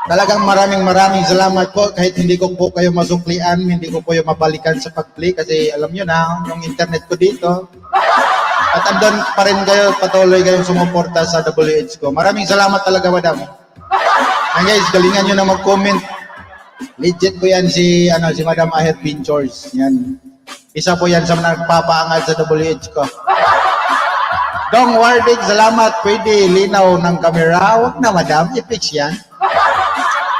Talagang maraming maraming salamat po kahit hindi ko po kayo masuklian, hindi ko po yung mabalikan sa pag-play kasi alam nyo na yung internet ko dito. At andun pa rin kayo, patuloy kayong sumuporta sa WH ko. Maraming salamat talaga, Madam. Ayan guys, galingan nyo na mag-comment. Legit po yan si, ano, si Madam Aher Pinchors. Yan. Isa po yan sa mga nagpapaangat sa WH ko. Dong Wardig, salamat. Pwede linaw ng camera. Huwag na, Madam. I-fix yan.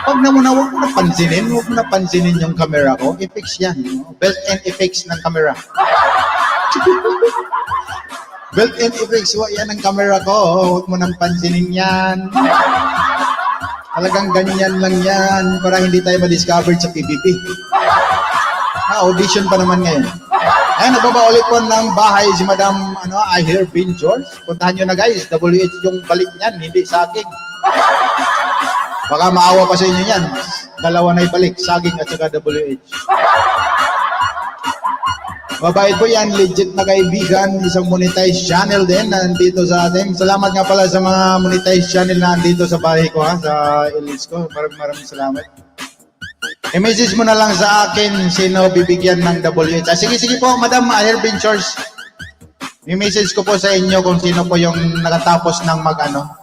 Huwag na muna, huwag mo na pansinin. Huwag mo na pansinin yung camera ko. I-fix yan. Built-in effects ng camera. Built-in effects, wa yan ang camera ko. Huwag mo nang pansinin yan. Talagang ganyan lang yan para hindi tayo ma-discover sa PBB. Ah, audition pa naman ngayon. Ayan, nagbaba ulit po ng bahay si Madam ano, I Hear Bin George. Puntahan nyo na, guys. WH yung balik niyan, hindi saging. Baka maawa pa sa inyo yan. Dalawa na ibalik, saging at saka WH. Mabait po yan, legit na kaibigan, isang monetized channel din na nandito sa atin. Salamat nga pala sa mga monetized channel na nandito sa bahay ko ha, sa LS ko. Maraming maraming salamat. I-message mo na lang sa akin sino bibigyan ng WH. Ah, sige, sige po, Madam Aher Ventures. I-message ko po sa inyo kung sino po yung nakatapos ng mag-ano.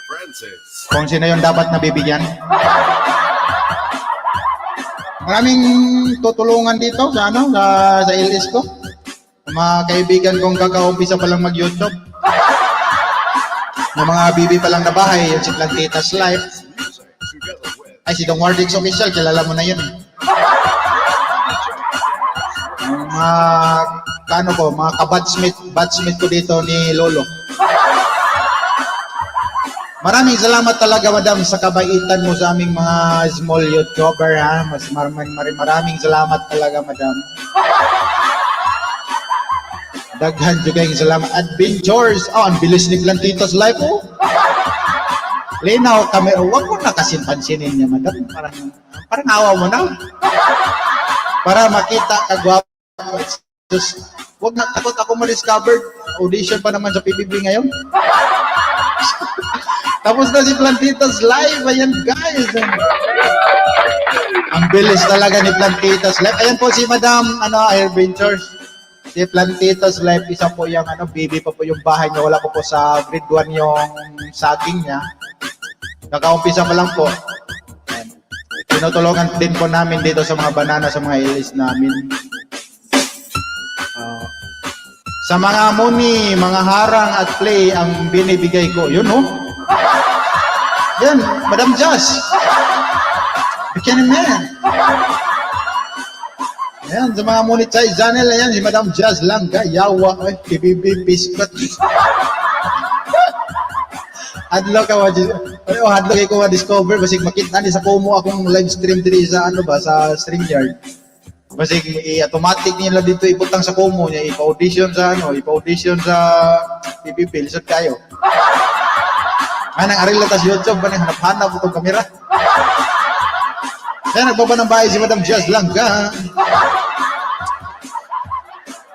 Francis. Kung sino yung dapat nabibigyan. Maraming tutulungan dito sa ano, sa LS ko. Mga kaibigan kong kakaumpisa pa lang mag-YouTube. Yung mga bibi pa lang na bahay, yung si Plantitas Life. Together with Ay, si Dong Wardix Official, kilala mo na yun eh. Yung mga, kano ko, mga ka-batchmate, batchmate ko dito ni Lolo. Maraming salamat talaga, Madam, sa kabaitan mo sa aming mga small YouTuber, ha. Mas maraming, maraming, maraming salamat talaga, Madam. Daghan juga yung salamat. Adventures! Oh, ang bilis ni Plantitas Life, oh. Linaw kami, oh, wag mo na kasi pansinin niya, Madam. Parang awa mo na. Para makita kagwapo. Just, wag na, takot ako ma-discover. Audition pa naman sa PBB ngayon. Tapos na si Plantitas Live. Ayan, guys. Ang bilis talaga ni Plantitas Live. Ayan po si Madam ano, Air Ventures. Si Plantitas Live, isa po yung ano, baby pa po yung bahay niya. Wala po sa grade 1 yung saging niya. Nakaumpisa pa lang po. Ayan. Tinutulungan din po namin dito sa mga banana, sa mga ilis namin. Ah, Sa mga muni, mga harang at play ang binibigay ko. Yun, oh. Yan, Madam Jazz. Bikini man. Ayan, sa mga monetize channel, ayan, si Madam Jazz lang, yawa, ay, PBB, biskot. Adlaw ka, ay, oh, adlaw kay ko discover basig makita ni sa Kumu akong live stream diri sa ano ba, sa StreamYard. Basig i-automatic nila dito ibutang sa Kumu niya, ipa-audition sa ano, ipa-audition sa PBB, lisod kayo. Anang aril tas YouTube ba nang hanap-hanap itong kamera. Kaya nagbaba ng bahay si Madam Jazz Langga.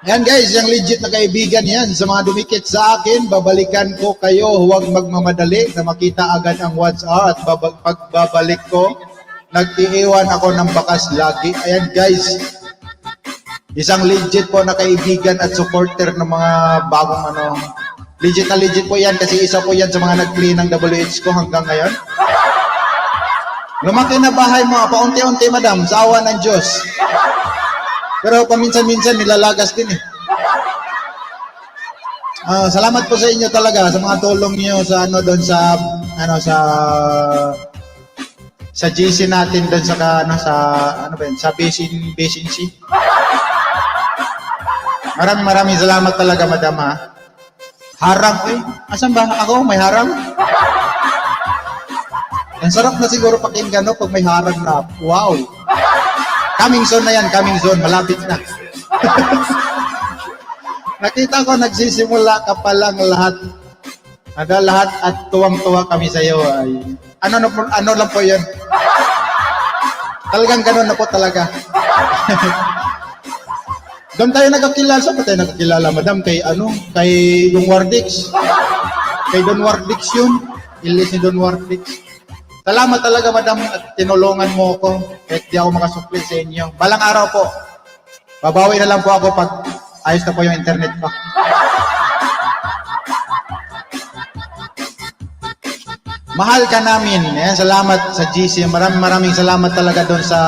Yan guys, yung legit na kaibigan yan. Sa mga dumikit sa akin, babalikan ko kayo. Huwag magmamadali na makita agad ang WhatsApp at pagbabalik ko, nag-iiwan ako ng bakas lagi. Ayan guys, isang legit po na kaibigan at supporter ng mga bagong ano. Legit na legit po yan kasi isa po yan sa mga nag-play ng WH ko hanggang ngayon. Lumaki na bahay mo, paunti-unti madam, sa awa ng Diyos. Pero paminsan-minsan nilalagas din eh. Ah, salamat po sa inyo talaga sa mga tulong niyo sa ano doon sa ano sa GC natin doon sa ano sa ano ba yun, sa Basin Basin C. Maraming maraming salamat talaga madam ha. Harang eh. Asan ba ako? May harang? Ang sarap na siguro pakinggan no pag may harang na. Wow. Coming soon na yan, coming soon. Malapit na. Nakita ko nagsisimula ka pa lang lahat. Ada lahat at tuwang-tuwa kami sa iyo. Ay, ano, ano lang po 'yun? Talagang ganun na po talaga. Doon tayo nagkakilala. Saan ba tayo nagkakilala, madam? Kay ano? Kay Don Wardix. Kay Don Wardix yun. Ilis ni Don Wardix. Salamat talaga, madam, at tinulungan mo ako. Kahit di ako makasukli sa inyo. Balang araw po, babawi na lang po ako pag ayos na po yung internet ko. Mahal ka namin. Ayan, salamat sa GC. Maraming maraming salamat talaga doon sa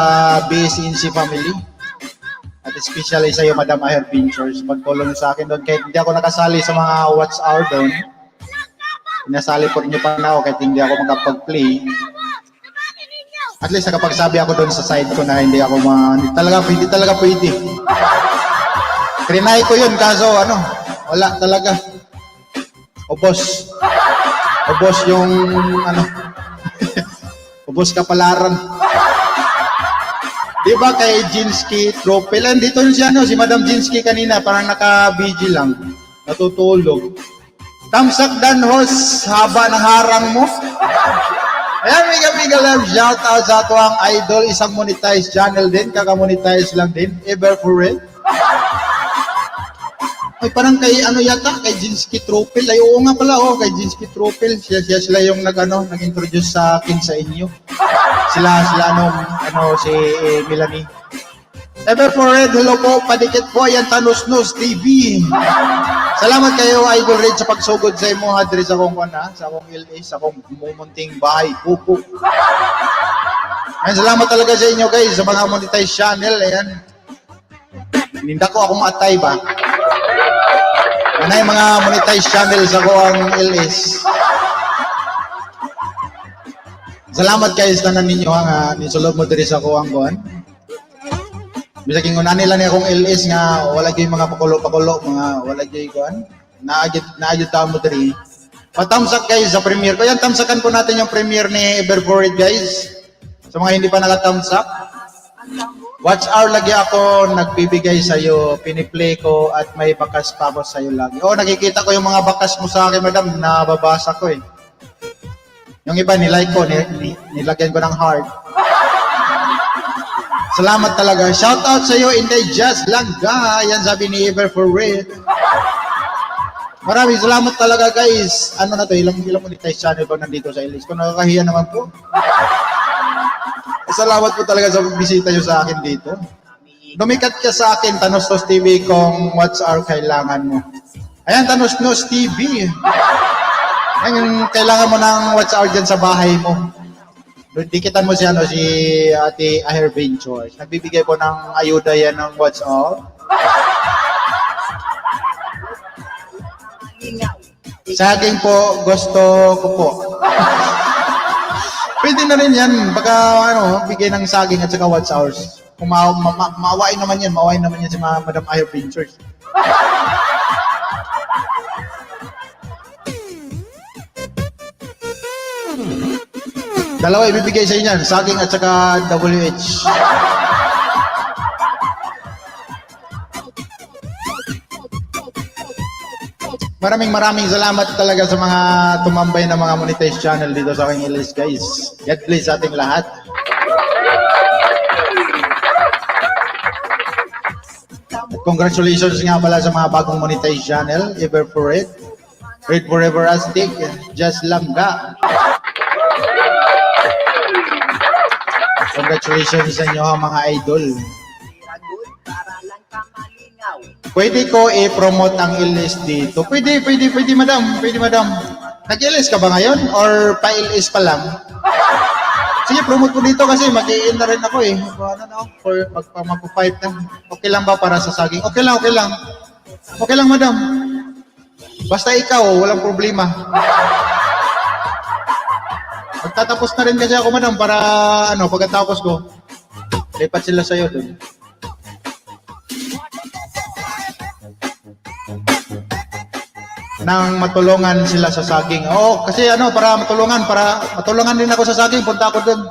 BSNC family. At especially sa iyo, Madam Aher Ventures. Pagtulong sa akin doon. Kahit hindi ako nakasali sa mga What's Our doon. Pinasali po ninyo pa na ako kahit hindi ako makapag-play. At least nakapagsabi ako doon sa side ko na hindi ako ma... hindi talaga pwede. Trinay ko yun kaso ano, wala talaga. Ubos. Ubos yung ano. Ubos kapalaran. Di ba kay Jinsky Tropel? Andito yun siya, no, si Madam Jinsky kanina, parang naka-BG lang. Natutulog. Tamsak dan host, haba ng harang mo. Ayan, mega mega love shout out sa ato ang idol, isang monetized channel din, kaka-monetize lang din, ever for it. Ay, parang kay ano yata, kay Jinsky Tropel. Ay, oo nga pala, oh, kay Jinsky Tropel. Siya sila yung nag, ano, nag-introduce sa akin sa inyo. Sila ano, ano, si eh, Melanie. Ever for Red, hello po, padikit po, ayan, Tanos Nos TV. Salamat kayo, Idol Red, sa pagsugod sa imo, ha, diri sa akong, ano, sa akong LA, sa akong mumunting bahay, pupo. Ayan, salamat talaga sa inyo, guys, sa mga monetized channel, ayan. Ninda ko akong atay ba? Ano yung mga monetized channel sa ko ang LS. Salamat guys tanan ninyo ha, nga nisulod mo diri sa ko ang kuan. Bisag ingon ani lang ni akong LS nga wala gyud mga pakulo-pakulo, mga wala gyud kuan. Naagit ta mo diri. Patamsak guys sa premiere ko. Yan, tamsakan po natin yung premiere ni Everboard guys. Sa mga hindi pa nakatamsak. Watch hour lagi ako nagbibigay sa iyo, piniplay ko at may bakas pa ako sa iyo lagi. Oh, nakikita ko yung mga bakas mo sa akin, madam, nababasa ko eh. Yung iba nilike ko, nilagyan ko ng heart. Salamat talaga. Shout out sa iyo, Inday Jazz Langga. Yan sabi ni Ever for Red. Maraming salamat talaga guys. Ano na to? Ilang monetized channel ba nandito sa LS? Kung nakakahiya naman po. Salamat po talaga sa bisita nyo sa akin dito. Dumikat ka sa akin, Tanos Nos TV, kung what's our kailangan mo. Ayan, Tanos Nos TV. Ayan, yung kailangan mo ng what's our dyan sa bahay mo. Dikitan mo si, ano, si Ate Aher Ventures. Nagbibigay po ng ayuda yan ng what's all. Saging po, gusto ko po. Pwede na rin yan. Baka ano, bigay ng saging at saka watch hours. Kung maawain naman yan, maawain naman yan si Madam Ayo Pinchers. Dalawa ibibigay sa inyo yan, saging at saka WH. Maraming maraming salamat talaga sa mga tumambay na mga monetized channel dito sa aking LS, guys. God bless sa ating lahat. At congratulations nga pala sa mga bagong monetized channel, Ever for It, Red Forever Astig, Just Langga. Congratulations sa inyo mga idol. Pwede ko i-promote ang LS dito. Pwede, pwede, pwede, madam. Pwede, madam. Nag-LS ka ba ngayon? Or pa-LS pa lang? Sige, promote ko dito kasi mag-i-in na rin ako eh. Ano na, for, magpa-fight na. Okay lang ba para sa saging? Okay lang, okay lang. Okay lang, madam. Basta ikaw, walang problema. Magtatapos na rin kasi ako, madam, para ano, pagkatapos ko, lipat sila sa'yo dun. Nang matulungan sila sa saging. Oo, kasi ano, para matulungan din ako sa saging, punta ako dun.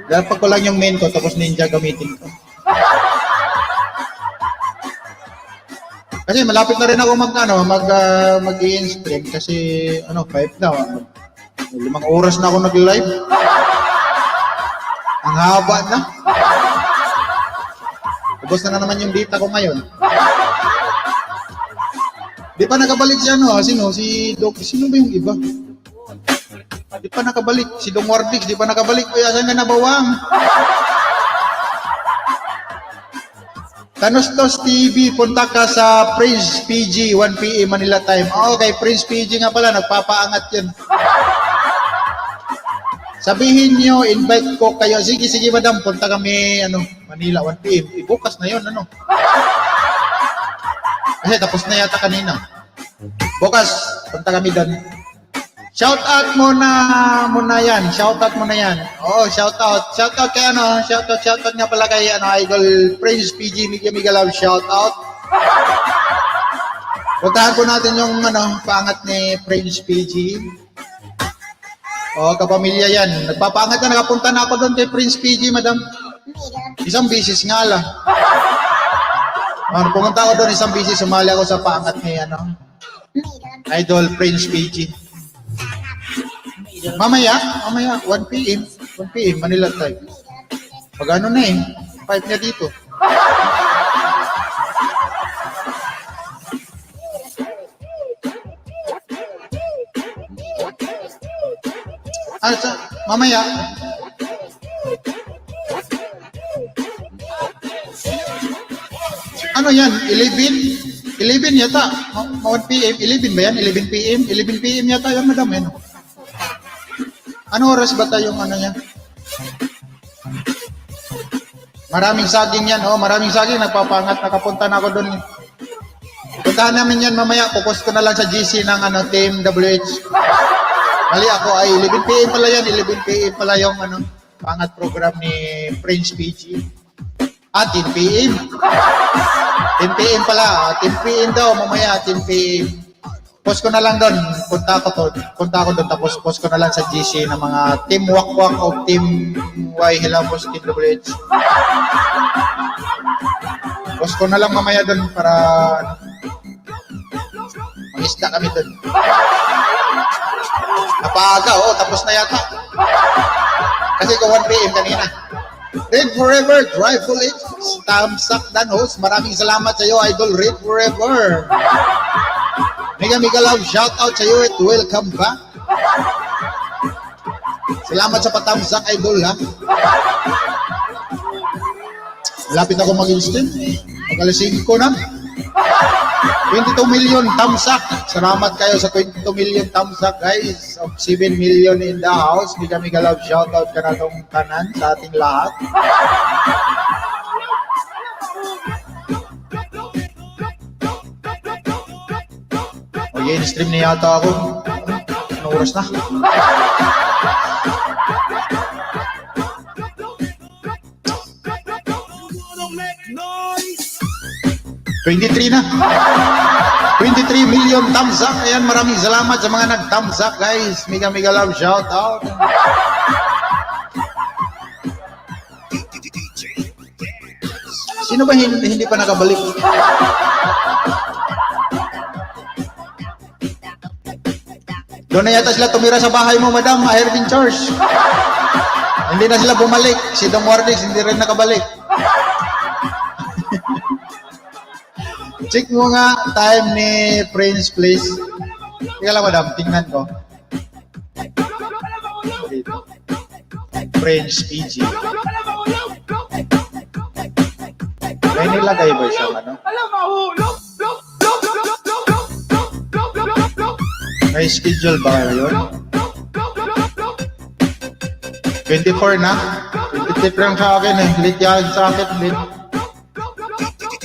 Dapat ko lang yung main ko, tapos ninja gamitin ko. Kasi malapit na rin ako mag ano, mag mag-i-stream kasi ano, 5 na. 5 oras na ako nag-live. Ang haba na. Ubos na naman yung data ko ngayon. Di pa nakabalik si ano, sino? Si Doc, sino ba yung iba? Di pa nakabalik. Si Dong Wardix, di pa nakabalik. Uy, asan ka na bawang? Tanostos TV, punta ka sa Prince PG, 1 PM Manila time. Okay, Prince PG nga pala, nagpapaangat yun. Sabihin nyo, invite ko kayo. Sige, sige, madam, punta kami, ano, Manila, 1 PM. Ibukas na yun, ano. Kasi tapos na yata kanina. Bukas, punta kami doon. Shout out muna yan. Shout out muna yan. Oo, shout out. Shout out kay ano, shout out nga pala kay ano, Idol Prince PG Mega Mega Love, shout out. Puntahan po natin yung ano, paangat ni Prince PG. Oo, kapamilya yan. Nagpapaangat na, nakapunta na ako doon kay Prince PG, madam. Isang bisis nga lang. Ano, pumunta ako doon isang bisis, sumali ako sa paangat ni ano, Idol Prince PG. Mamaya, mamaya, 1 PM, 1 PM, Manila time. Pag ano na eh, 5 na dito. Ah, mamaya. Ano yan? 11? 11 yata. 1 PM. 11 ba yan? 11 PM? 11 PM yata yan, madam. Yan. Ano oras ba tayong ano niya? Maraming saging yan. Oh, maraming saging. Nagpapangat. Nakapunta na ako doon. Puntahan namin yan mamaya. Popost ko na lang sa GC ng ano, Team WH. Mali ako ay 11 PM pala yan. 11 PM pala yung ano, pangat program ni Prince PG. Ah, 10 PM. 10 PM pala. 10 PM daw mamaya, 10 PM. Post ko na lang doon. Punta ako to. Punta ako doon tapos post ko na lang sa GC ng mga Team Wakwak o Team Y Hilamos Team WH. Post ko na lang mamaya doon para ano, mangisda kami doon. Napaaga, oh, tapos na yata. Kasi ko 1 PM kanina. Red Forever, Drive Full It, Tamsak Dan host. Maraming salamat sa iyo, Idol Red Forever. Mega mega love, shout out sa iyo at welcome back. Salamat sa patamsak, Idol, ha. Malapit ako mag-instant. Mag alas 5 na. 22 million tamsak. Salamat kayo sa 22 million tamsak, guys. Of 7 million in the house. Mega mega love shout out ka na tong kanan sa ating lahat. Nag-in-stream niya yata ako. Anong oras na? 23 na. 23 million thumbs up. Ayan, maraming salamat sa mga nag-thumbs up, guys. Mega mega love shout out. Sino ba hindi pa nakabalik? Doon na yata sila tumira sa bahay mo, Madam Irving Church. Hindi na sila bumalik. Si Dong Wardix hindi rin nakabalik. Check mo nga time ni Prince, please. Teka lang, madam. Tingnan ko. Dito. Prince PG. May nilagay ba siyang ano? May schedule ba kayo yun? 24 na? 23 lang sa akin eh. Late yan sa akin. Late.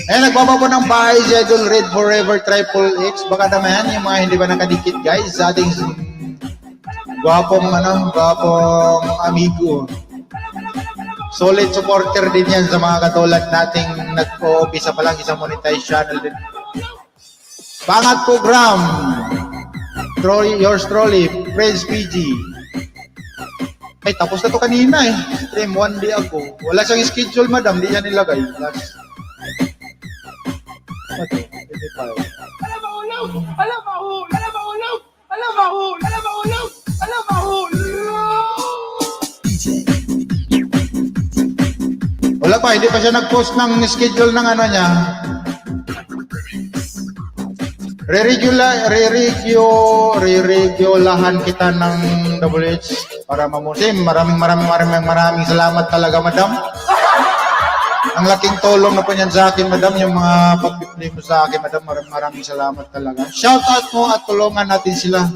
Eh, nagbaba po ng bahay si Idol Red Forever Triple X. Baka naman yung mga hindi pa nakadikit, guys, sa ating gwapong, ano, gwapong amigo. Solid supporter din yan sa mga katulad nating nag-uumpisa pa lang isang monetized channel din. Pangat program. Troy, yours truly, Prince PG. Ay, tapos na to kanina eh. Stream one day ago. Wala siyang schedule, madam. Di niya nilagay. Last. Ano to? 25. Wala pa, hindi pa siya nag-post ng schedule ng ano niya. Re-regulahan kita ng WH para mamusim. Maraming maraming maraming maraming salamat talaga, madam. Ang laking tulong na po niyan sa akin, madam, yung mga pag-play mo sa akin, madam. Maraming maraming salamat talaga. Shout out mo at tulungan natin sila.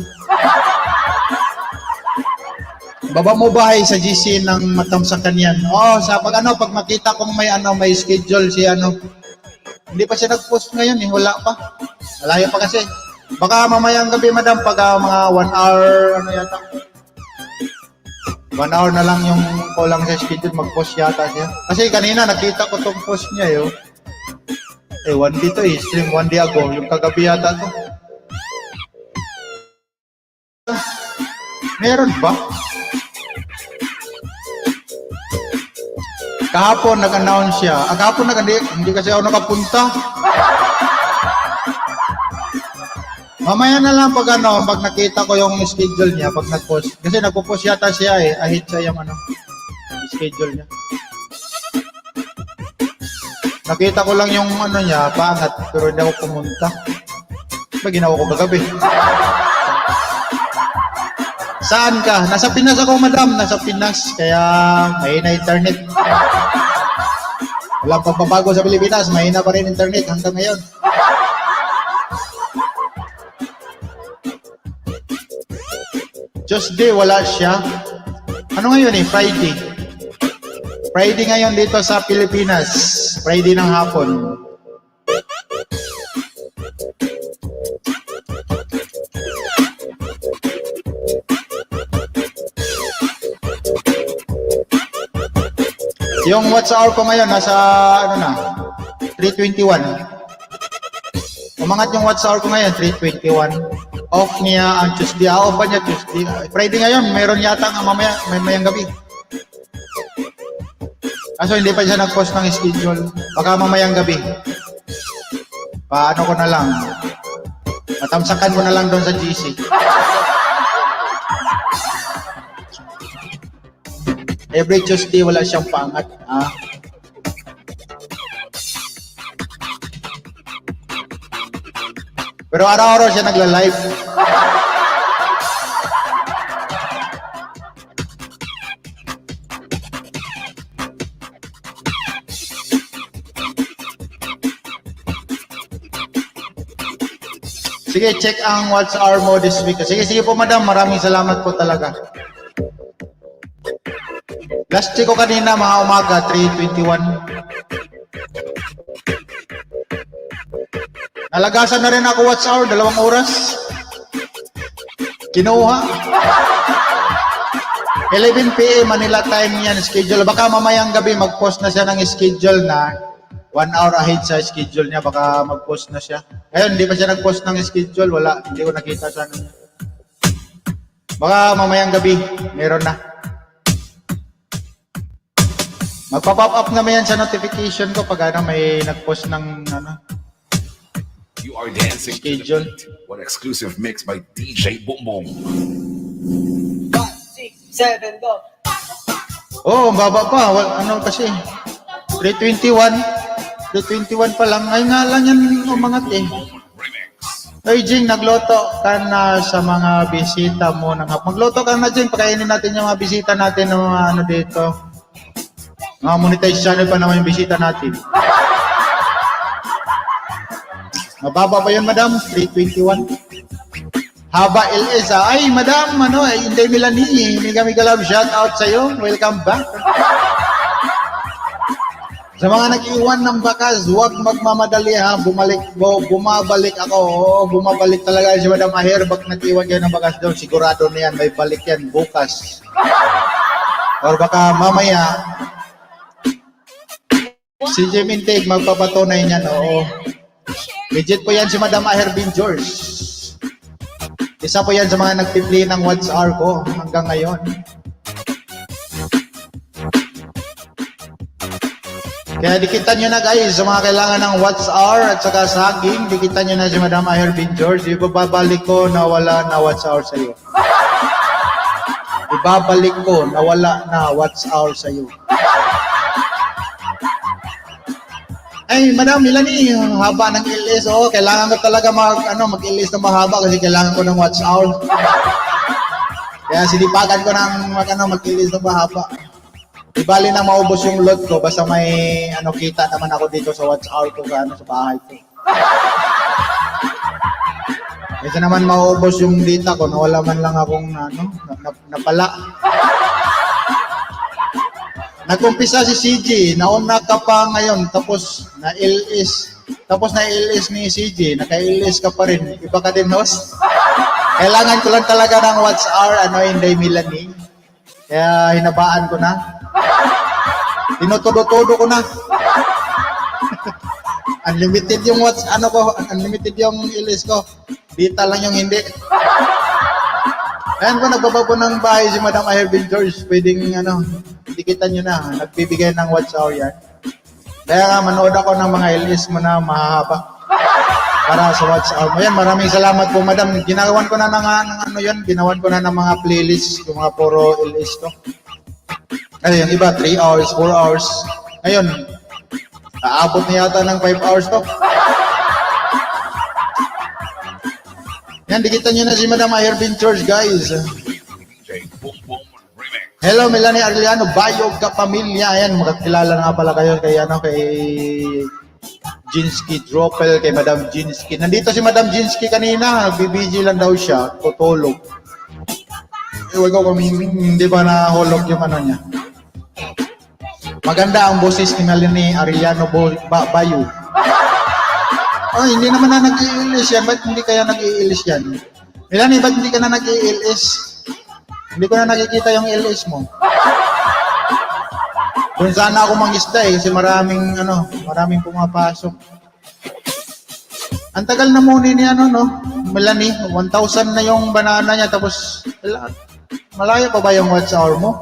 Baba mo bahay sa GC ng matamsakan yan. Oh, sa pag ano, pag makita kong may ano, may schedule si ano. Hindi pa siya nag-post ngayon eh, wala pa. Malayo pa kasi. Baka mamayang gabi, madam, pag mga 1 hour, ano yata. 1 hour na lang yung kulang sa schedule, mag-post yata siya. Kasi kanina nakita ko tong post niya eh. Oh. Eh, 1 day to eh. Stream 1 day ago. Yung kagabi yata to. Meron ba? Kahapon nag-announce siya. Ah, kahapon nag hindi, hindi kasi ako nakapunta. Mamaya na lang pag ano, pag nakita ko yung schedule niya, pag nag-post. Kasi nagpo-post yata siya eh. Ahead siya yung ano, schedule niya. Nakita ko lang yung ano niya, pangat, pero hindi ako pumunta. Ba, ginawa ko kagabi? Saan ka? Nasa Pinas ako, madam. Nasa Pinas. Kaya mahina internet. Walang pagbabago sa Pilipinas. Mahina pa rin internet hanggang ngayon. Tuesday, wala siya. Ano ngayon eh? Friday. Friday ngayon dito sa Pilipinas. Friday ng hapon. Yung watch hour ko ngayon, nasa ano na, 3:21. Umangat yung watch hour ko ngayon, 3:21. Off niya ang Tuesday. Ah, off ba niya Tuesday? Friday ngayon, meron yata nga mamaya, may mayang gabi. Kaso hindi pa siya nag-post ng schedule. Baka mamayang gabi. Paano ko na lang? Matamsakan ko na lang doon sa GC. Every Tuesday, wala siyang pangat. Ah. Pero araw-araw siya nagla-live. Sige, check ang what's our mo this week. Sige, sige po, madam. Maraming salamat po talaga. Last check ko kanina, mga umaga, 3:21. Nalagasan na rin ako watch hour, 2 oras. Kinuha. 11 p.m. Manila time yan, schedule. Baka mamayang gabi mag-post na siya ng schedule na 1 hour ahead sa schedule niya. Baka mag-post na siya. Ngayon, hindi pa siya nag-post ng schedule. Wala, hindi ko nakita sa ano niya. Baka mamayang gabi, meron na. Magpa-pop up naman yan sa notification ko pag ano, may nag-post ng ano, You are dancing to the schedule. Beat. What exclusive mix by DJ Boom Boom. 6, 7, go! Oo, oh, ang baba pa. Well, ano kasi, 321. 321 pa lang. Ay nga lang yan umangat eh. Remix. Ay, Jing, nagluto ka na sa mga bisita mo. Magluto ka na, Jing. Pakainin natin yung mga bisita natin ng mga ano dito. Mga monetized channel pa naman yung bisita natin. Mababa pa yun, madam. 321. Haba LS, ah. Ay, madam, ano, ay, Inday Melanie. Mega mega love shout out sa'yo. Welcome back. Sa mga nag-iwan ng bakas, huwag magmamadali ha. Bumabalik ako. Oo, bumabalik talaga si Madam Aher. Bak nag-iwan kayo ng bakas doon, sigurado na yan. May balik yan bukas. Or baka mamaya, si Jim Intake magpapatunay niyan. Oo. Legit po yan si Madam Aher Bin George. Isa po yan sa mga nagpi-play ng WhatsApp ko hanggang ngayon. Kaya dikitan nyo na, guys, sa mga kailangan ng WhatsApp at saka saging, dikitan nyo na si Madam Aher Bin George. Ibabalik ko na wala na WhatsApp sa iyo. Ibabalik ko na wala na WhatsApp sa iyo. Ay, Madam Melanie, ang haba ng LS. Oh, kailangan ko talaga ano, mag-LS na mahaba kasi kailangan ko ng WhatsApp. Kaya sinipagan ko ng ano, mag-LS na mahaba. Di bali na maubos yung load ko, basta may ano, kita naman ako dito sa WhatsApp ko sa, ano, sa bahay ko. Kasi naman maubos yung data ko, nawala man lang akong ano, napala. Nag-umpisa si CJ, nauna ka pa ngayon, tapos na LS. Tapos na LS ni CJ, naka-LS ka pa rin. Iba ka din, host. Kailangan ko lang talaga ng WhatsApp, ano, Inday Melanie. Kaya hinabaan ko na. Tinutudo-todo ko na. Unlimited yung what's ano ko, unlimited yung LS ko. Data lang yung hindi. Ayan po, nagbaba po ng bahay si Madam Ahervin George. Pwedeng ano, dikitan nyo na. Nagbibigay ng watch hour yan. Kaya nga, manood ako ng mga LS mo na mahahaba. Para sa watch hour mo. Yan, maraming salamat po, Madam. Ginawan ko na ng ano yun, ginawan ko na ng mga playlist, yung mga puro LS to. Ay, yung iba, 3 hours, 4 hours. Ngayon, aabot na yata ng 5 hours to. Yan, dikitan nyo na si Madam Ahervin George, guys. DJ Boom Boom Remix. Hello, Melanie Arellano, Bayog ka pamilya. Ayan, makakilala na nga pala kayo kay, ano, kay Jinsky Dropel, kay Madam Jinsky. Nandito si Madam Jinsky kanina, nagbibiji lang daw siya, tutulog. Ewan ko kung hindi pa nahulog yung ano niya. Maganda ang boses ni Melanie Arellano Bayo. Ay, hindi naman na nag-iilis yan. Ba't hindi kaya nag-iilis yan? Melanie, ba't hindi ka na nag-iilis? Hindi ko na nakikita yung LS mo. Doon sana ako mangisda eh, kasi maraming, ano, maraming pumapasok. Ang tagal na muna ni ano, no? Melanie, 1,000 na yung banana niya, tapos, wala, malayo pa ba yung watch hour mo?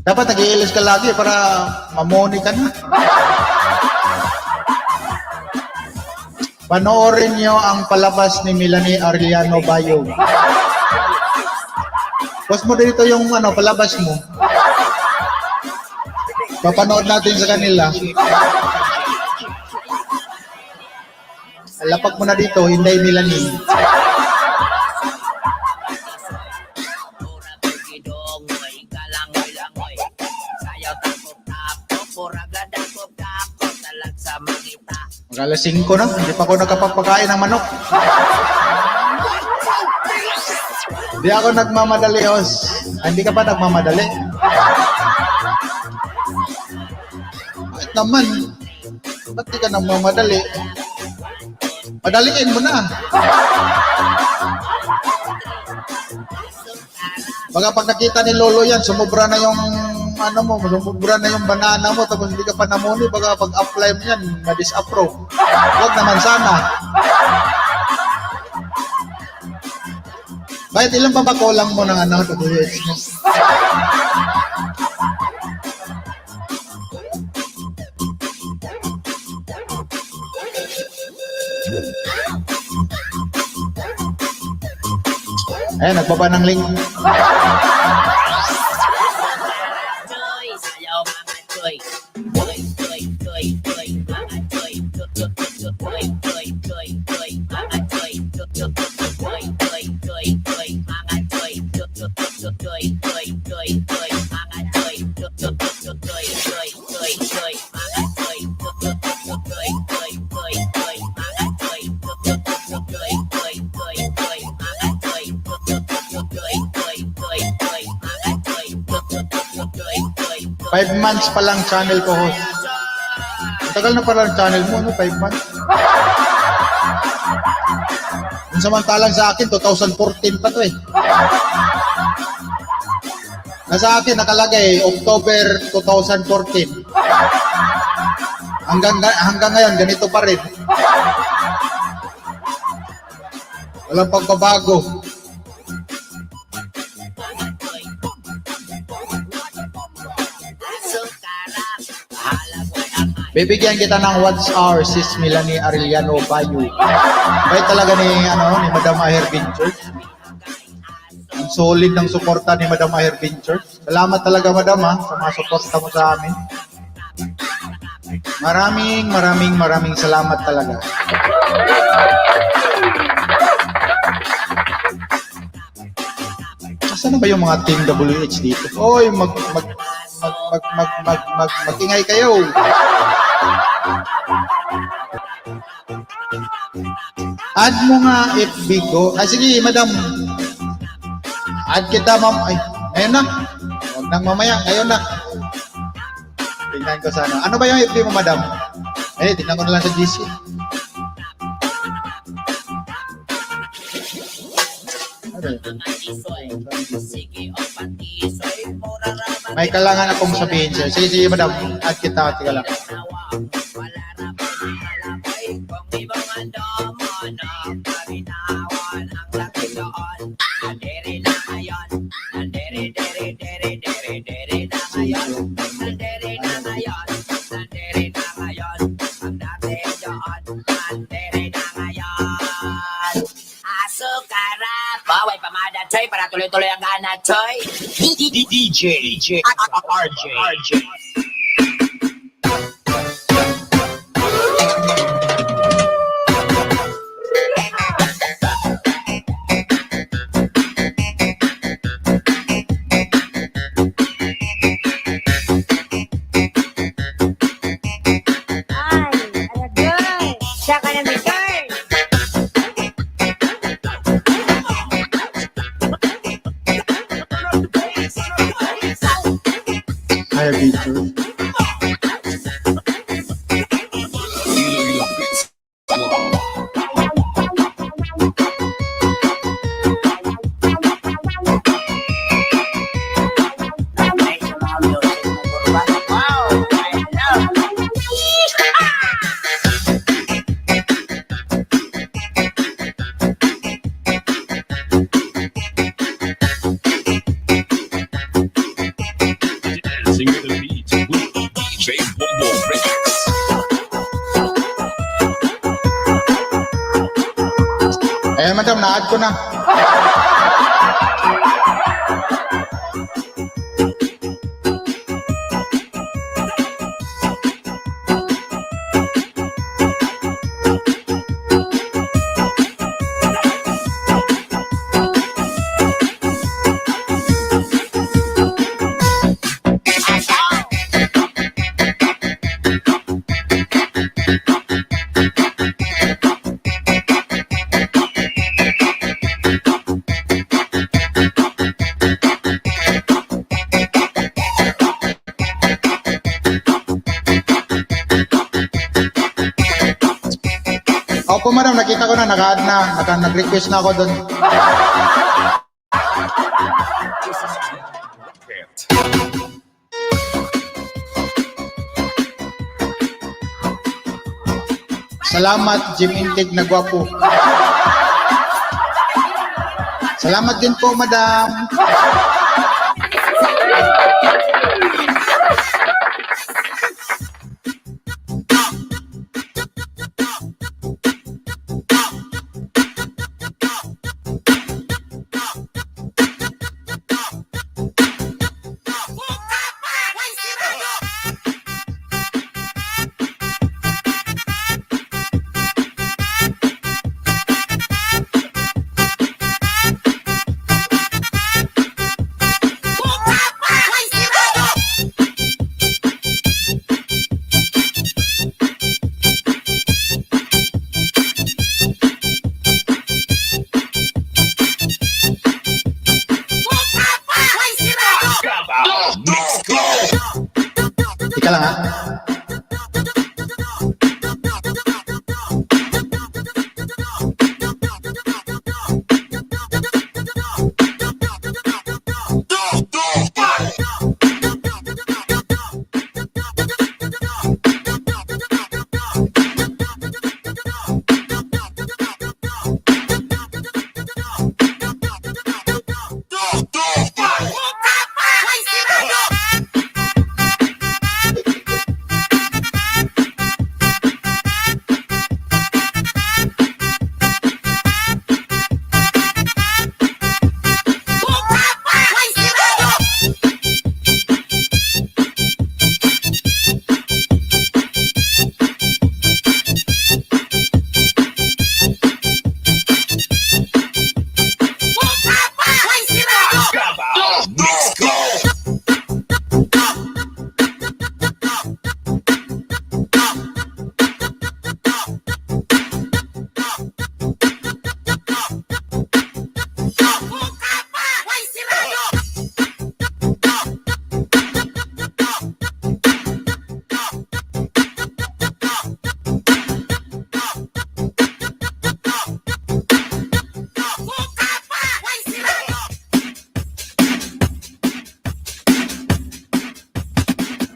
Dapat nag-iilis ka lagi para mamoni ka na. Panoorin niyo ang palabas ni Melanie Arellano Bayo. Post mo dito yung ano, palabas mo. Papanood natin sa kanila. Lapag mo na dito, Inday Melanie. Mag alas 5 na, hindi pa ako nakapagpakain ng manok. Hindi ako nagmamadali, Os. Ah, hindi ka pa nagmamadali? Bakit naman? Ba't di ka nagmamadali? Madaliin mo na. Baka pag nakita ni Lolo yan, sumubra na yung ano mo, sumubra na yung banana mo, tapos hindi ka pa namuni, baka pag-apply mo yan, ma-disapprove. Huwag naman sana. Bakit ilan pa ba kulang mo ng ano, WH mo? Ayan, nagbaba ng link. Choy, sayaw mga choy. Choy, choy, choy, choy, mga choy. Choy, choy, choy, choy, choy, choy, mga choy. Choy, choy, choy, choy, choy, mga choy. Choy, choy, choy, choy, choy, mga choy. Choy, choy, choy, choy, choy, mga choy. Choy, choy, choy, choy, mga choy. Choy, choy, choy, choy, mga choy. Choy, choy, choy, choy, mga choy. Choy, choy, choy. 5 months pa lang channel ko, host. Ang tagal na pala ang channel mo, no? 5 months. Yung samantalang sa akin, 2014 pa to eh. Nasa akin nakalagay, October 2014. Hanggang ngayon, ganito pa rin. Walang pagbabago. Bibigyan kita ng What's Our Sis Melanie Arellano Bayu. Bait talaga ni ano ni Madam Aher Church. Ang solid ng suporta ni Madam Aher Church. Salamat talaga, Madam, ha, sa mga suporta mo sa amin. Maraming maraming maraming salamat talaga. Nasaan na ba yung mga team WH dito? Oy, mag mag mag mag mag mag, mag mag-ingay kayo. Add mo nga FB ko. Ay, sige, madam. Add kita, ma'am. Ay, ngayon na. Huwag nang mamaya. Ngayon na. Tingnan ko sana. Ano ba yung FB mo, madam? Eh, tingnan ko na lang sa GC. Ano yun? May kailangan akong sabihin sa'yo. Sige, sige, madam. Add kita. Teka lang. Asukarap! Baway pamada, choy, para tuloy-tuloy ang gana, choy! DJ DJ RJ RJ. Ay, alagay. Siya ka na, girl. Higher feature. Wow, I love. Dancing to the beat with DJ Bobo Remix. Ayan, madam. Na-add ko na. Opo, madam, nakita ko na, naka-add na, nag-request na ako doon. Salamat, Jim Intig na gwapo. Salamat din po, madam. Ika lang ha.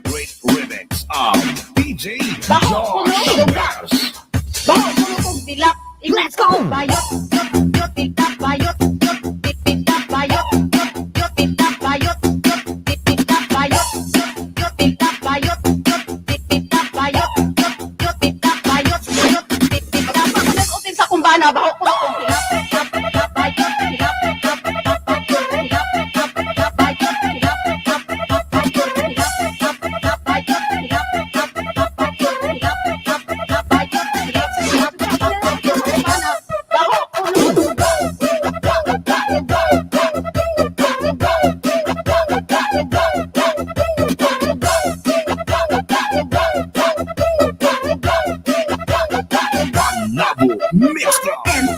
Great remix of DJ Baho, puno, Josh luga. Bass. Baho, puno kong dilak. Let's go! Bayot, yot, yot, tita, bayot, yot, tita, bayot, yot, yot, tita, bayot, yot, tita, bayot, yot, yot, tita, bayot, yot, tita, bayot, yot, yot, tita, bayot, yot, tita, Nag-utin sa kumbana, baho, puno kong dilak. Bayot, dilak, bayot, dilak, bayot, dilak, bayot, dilak, bayot, dilak, bayot, dilak, bayot, dilak, baho, puno. Nabo Mix Club.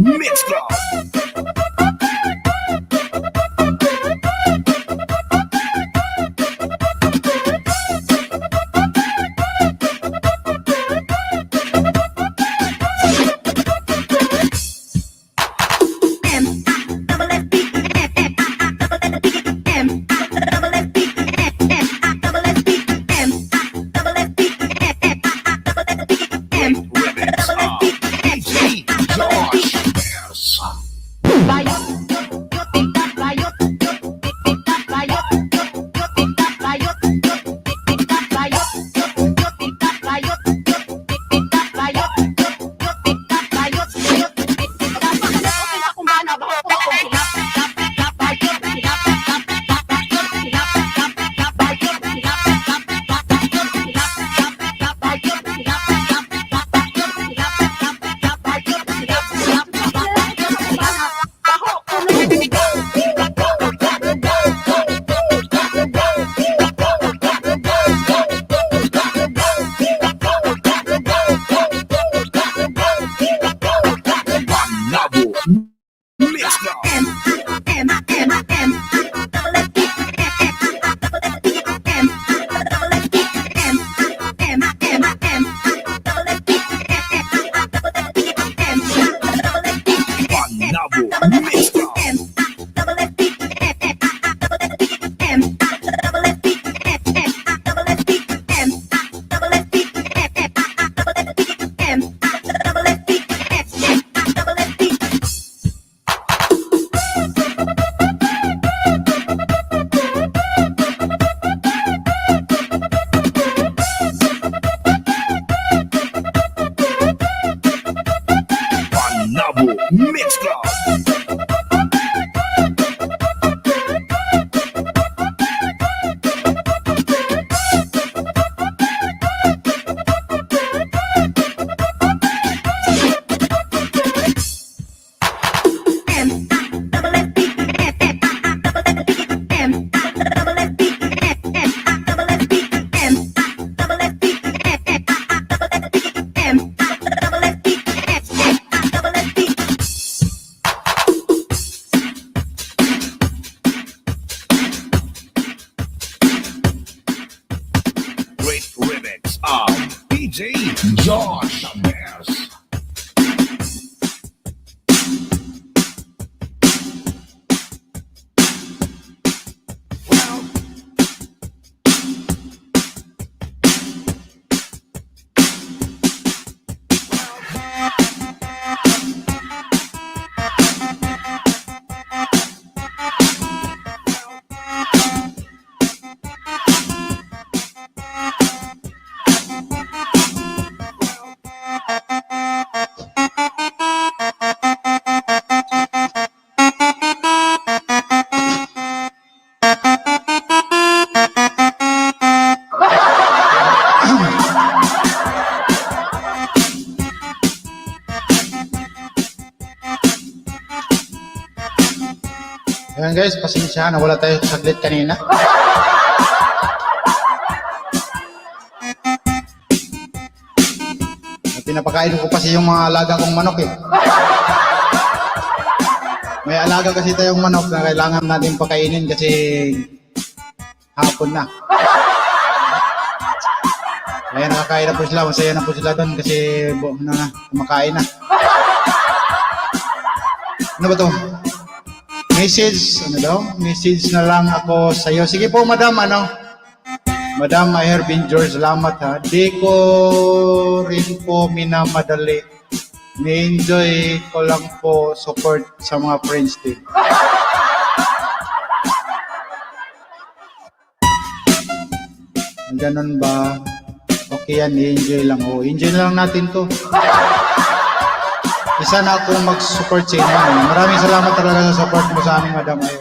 Mix Club. M double S B M M double S B M double S B M M double S B M double S B M M double S B M Remix double S of B M DJ Josh S. Bayot, yot, yot, bayot, yot, yot, bayot, yot, yot, bayot, yot, yot, bayot, yot, yot, bayot, yot, yot, bayot, yot, yot, bayot, yot, Panabo Mix Club. M M M M double S B M M double S B M double S B M M M M double S B M M double S B M double S B Panabo double S Mix B Club. M double S B M M double S B M double S B M M double S B M double S B M M double S B M double S B M M double S B. Panabo Mix Club. M double S B M M double S B M double S B M M double S B M double S B M M double S B M double S B M M double S B. Great remix of DJ Josh S. Ayan guys, pasensya na wala tayo saglit kanina. Pinapakain ko kasi yung mga alaga kong manok eh. May alaga kasi tayong manok na kailangan natin pakainin kasi hapon na. Ayan, nakakain na po sila. Masaya na po sila doon kasi ano na, kumakain na. Ano ba to? Message, ano daw? Message na lang ako sa'yo. Sige po, madam, ano? Madam Hervin George, salamat ha. Di ko rin po minamadali. Ni-enjoy ko lang po support sa mga friends din. Ganun ba? Okay yan, i-enjoy lang. Oh, enjoy lang natin to. Isa na akong mag-support sa inyo. Ano. Maraming salamat talaga sa support mo sa amin, Madam Ayo.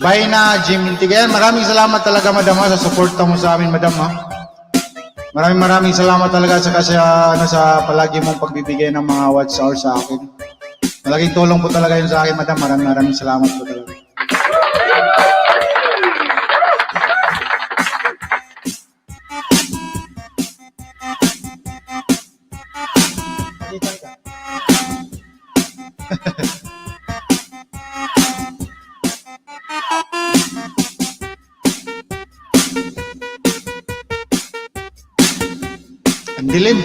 Bye na, Jim Intigayan. Maraming salamat talaga, Madam, ha, sa suporta mo sa amin, Madam. Ha. Maraming maraming salamat talaga sa kasi ano, sa palagi mong pagbibigay ng mga watch hours sa akin. Malaking tulong po talaga yun sa akin, Madam. Maraming maraming salamat po talaga. Ang dilim.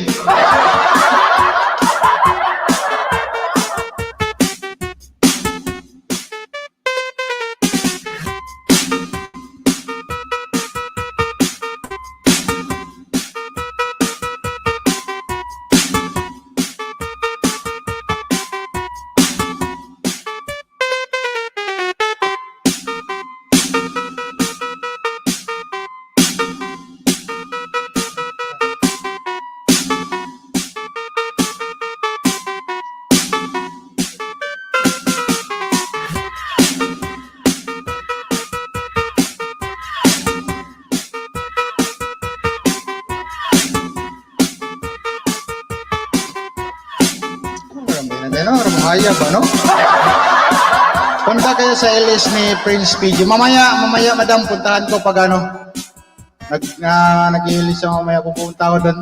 Ano, Ramhaya ba, no? Punta kayo sa LS ni Prince PG. Mamaya, mamaya, madam, puntahan ko pag ano. Nag-i-LS siya mamaya. Pupunta ako doon.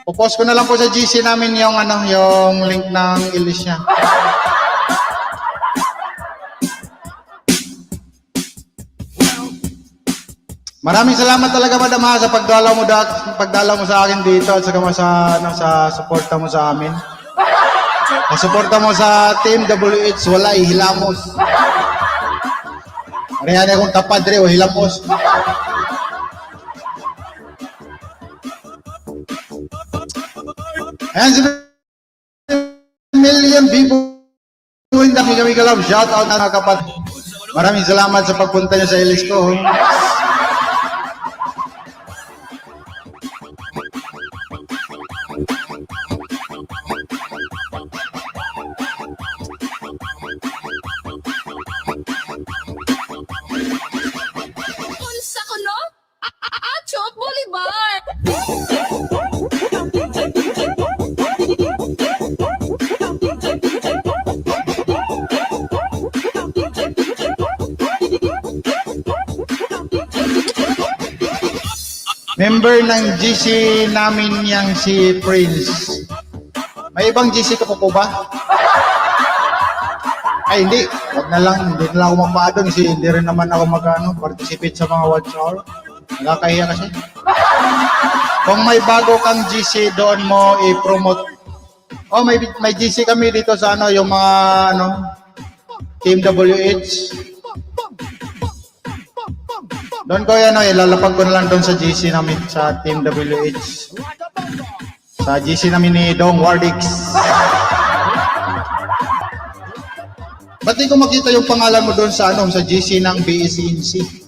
Pupost ko na lang po sa GC namin yung ano, yung link ng LS niya. Maraming salamat talaga, madam, ha, sa pagdalaw mo sa akin dito at saka sa ano, sa suporta mo sa amin. Sa suporta mo sa Team WH, wala hilamos. Pareha na akong tapad re, o hilamos. Ayan si million people in the kami kalab. Shout out na mga kapatid. Maraming salamat sa pagpunta niyo sa LS ko. Unsa ko no? Achot Bolivar! Member ng GC namin yang si Prince. May ibang GC ka pa po ba? Ay, hindi. Wag na lang. Hindi na lang ako magpa-add kasi hindi rin naman ako mag, ano, participate sa mga watch hour. Nakakahiya kasi. Kung may bago kang GC, doon mo i-promote. Oh, may GC kami dito sa ano, yung mga ano, Team WH. Doon ko yan, ano, ilalapag ko na lang doon sa GC namin, sa Team WH. Sa GC namin ni Dong Wardix. Ba't di ko makita yung pangalan mo doon sa ano, sa GC ng BSNC?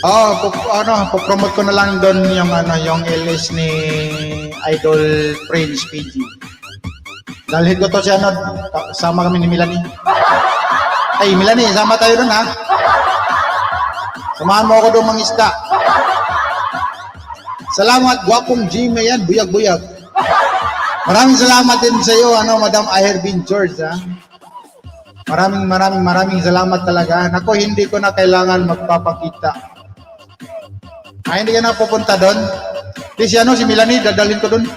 Oh, ano, po-promote ko na lang doon yung ano, yung LS ni Idol Prince PG. Dalhin ko to si ano, sama kami ni Melanie. Ay, Melanie, sama tayo doon ha. Samahan mo ako doon mangisda. Salamat, gwapong Jimmy yan, buyag-buyag. Maraming salamat din sa iyo, ano, Madam Irvin George, ha. Maraming maraming maraming salamat talaga. Nako, hindi ko na kailangan magpapakita. Ay, hindi ka na pupunta doon. Di si ano, si Melanie, dadalhin ko doon.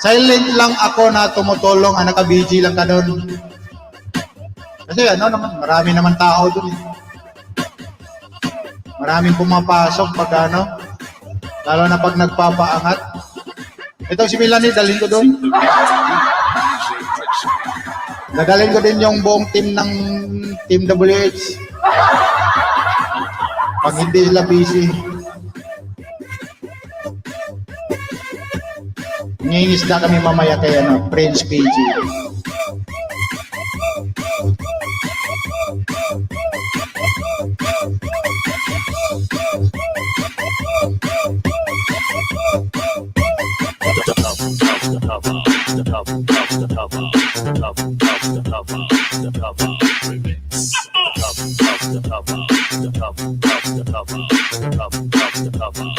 Silent lang ako na tumutulong, ah, naka-busy lang ka doon. Kasi ano naman, marami naman tao doon. Eh. Maraming pumapasok pag ano, lalo na pag nagpapaangat. Ito si Melanie, dalhin ko doon. Dadalhin ko din yung buong team ng Team WH. Pag hindi sila busy. Ngingisda kami mamaya kay ano, Prince PG.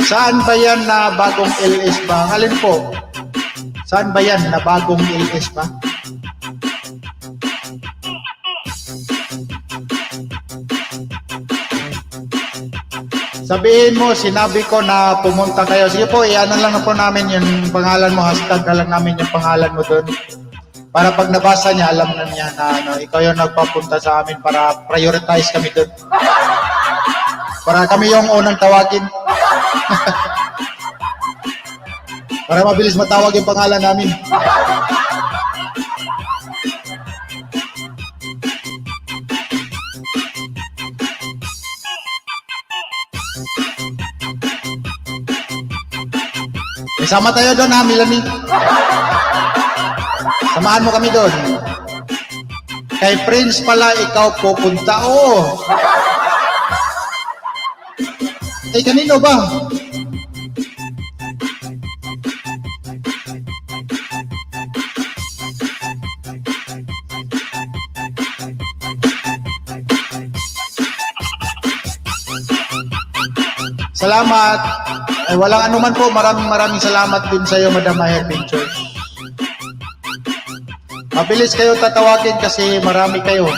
Saan ba yan na bagong LS ba? Alin po? Saan ba yan na bagong LS ba? Sabihin mo, sinabi ko na pumunta kayo. Sige po, i-ano lang na po namin yung pangalan mo, hashtag na lang namin yung pangalan mo doon. Para pag nabasa niya, alam na niya na ano, ikaw yung nagpapunta sa amin para prioritize kami doon. Para kami yung unang tawagin. Para mabilis matawag yung pangalan namin. Eh, sama tayo doon ha, Melanie. Samahan mo kami doon. Kay Prince pala ikaw pupunta. Oo. Eh, kanino ba? Salamat. Ay, walang anuman po. Maraming maraming salamat din sa iyo, Madam Maher Pictures. Mabilis kayo tatawagin kasi marami kayo.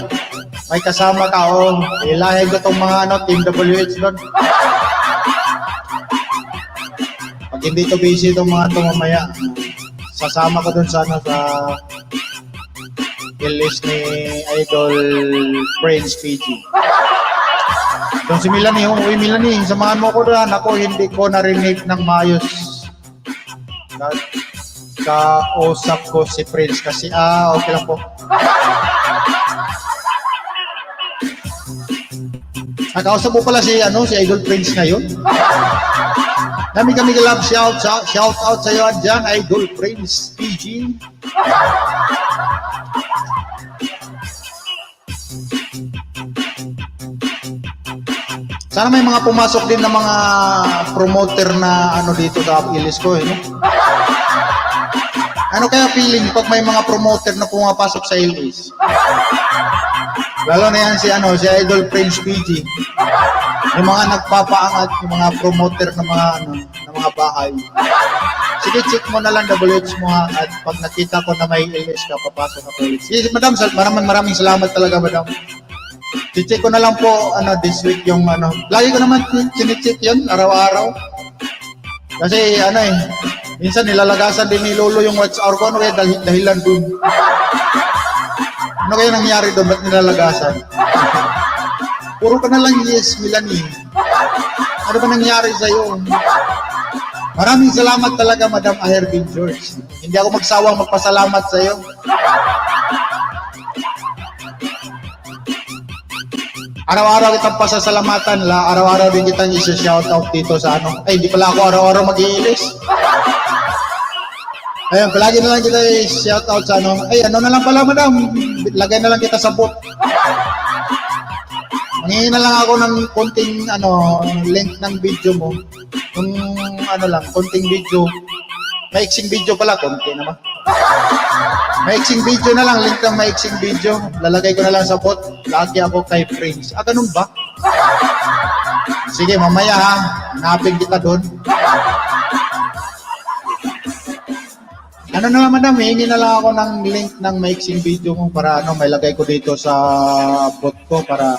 May kasama ka, oh. Ilahin ko tong mga ano, Team WH doon. Pag hindi to busy itong mga to mamaya, sasama ko doon sana sa list ni Idol Prince PG. Doon si Melanie, oh, uy Melanie, samahan mo ko doon. Ako hindi ko narinig ng maayos. Kausap ko si Prince kasi, ah, okay lang po. Ah, kausap mo pala si, ano, si Idol Prince ngayon. Dami kami love shout, shout, shout out sa iyo dyan, Idol Prince PG. Sana may mga pumasok din na mga promoter na ano dito sa Ilis ko, eh, no? Ano kaya feeling pag may mga promoter na pumapasok sa LS? Lalo na yan si ano, si Idol Prince PG. Yung mga nagpapaangat, yung mga promoter ng mga ano, ng mga bahay. Sige, check mo na lang WH mo ha, at pag nakita ko na may LS ka, papasok ako ulit. Sige, madam, maraming maraming salamat talaga, madam. Check ko na lang po ano this week yung ano. Lagi ko naman chine-check 'yun araw-araw. Kasi ano eh, minsan nilalagasan din ni Lolo yung watch hour ko. Ano kaya dahilan dun? Ano kaya nangyari doon? Ba't nilalagasan? Puro ka na lang yes, Melanie. Ano ba nangyari sa'yo? Maraming salamat talaga, Madam Aherbin George. Hindi ako magsawang magpasalamat sa'yo. Araw-araw kitang pasasalamatan, la. Araw-araw din kitang isa-shoutout dito sa ano. Ay, hindi pala ako araw-araw mag-iilis. Ayun, palagi na lang kita i-shoutout sa ano. Ay, ano na lang pala, madam. Lagay na lang kita sa bot. Manghingi na lang ako ng konting ano, link ng video mo. Yung ano lang, konting video. Maiksing video pala, konti naman. Maiksing video na lang, link ng maiksing video. Lalagay ko na lang sa bot. Lagi ako kay Prince. Ah, ganun ba? Sige, mamaya ha. Hanapin kita doon. Ano na lang, madam, hihingi na lang ako ng link ng maiksing video mo para ano, may lagay ko dito sa bot ko para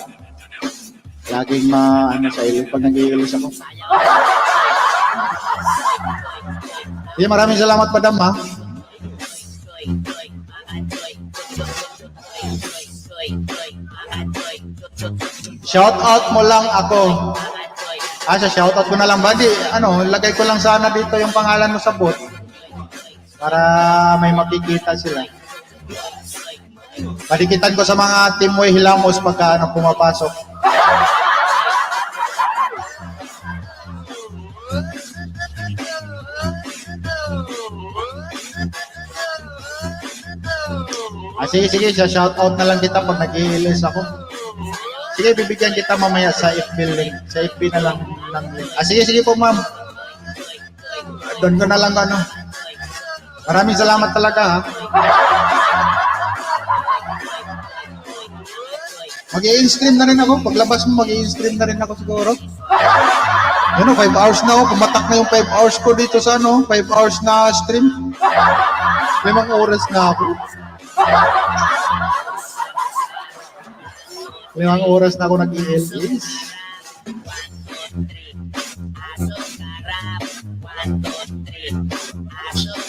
laging ma ano sa iyo pag nag-iilis ako. Sige, maraming salamat, madam, ha. Shout out mo lang ako. Ah, sa shout out ko na lang ba? Di, ano, lagay ko lang sana dito yung pangalan mo sa bot para may makikita sila. Padikitan ko sa mga Team Way Hilamos pagka ano, pumapasok. Ah, sige, sige, sa shout out na lang kita pag nag-iilis ako. Sige, bibigyan kita mamaya sa FB link. Sa FB na lang ng link. Ah, sige, sige po, ma'am. Doon ko na lang ano. Maraming salamat talaga, ha. Mag-i-stream na rin ako. Paglabas mo, mag-i-stream na rin ako siguro. Yun o, 5 hours na ako. Pumatak na yung 5 hours ko dito sa ano. 5 hours na stream. 5 oras na ako. 5 oras na ako nag-ELS.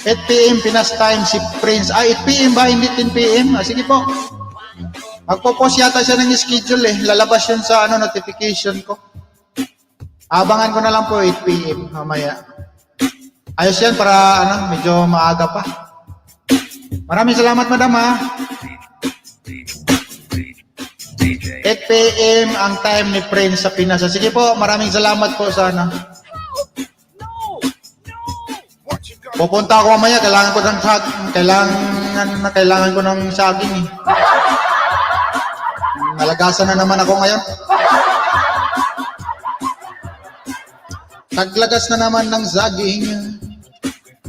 8 p.m. Pinas time si Prince. Ah, 8 p.m. ba? Hindi 10 p.m.? Ah, sige po. Magpo-post yata siya ng schedule eh. Lalabas yun sa ano, notification ko. Abangan ko na lang po 8 p.m. mamaya. Ayos yan para ano, medyo maaga pa. Maraming salamat, madam, ha. 8 p.m. ang time ni Prince sa Pinas. Sige po, maraming salamat po sa ano. Pupunta ako mamaya, kailangan ko ng saging eh. Nalagasan na naman ako ngayon. Taglagas na naman ng saging.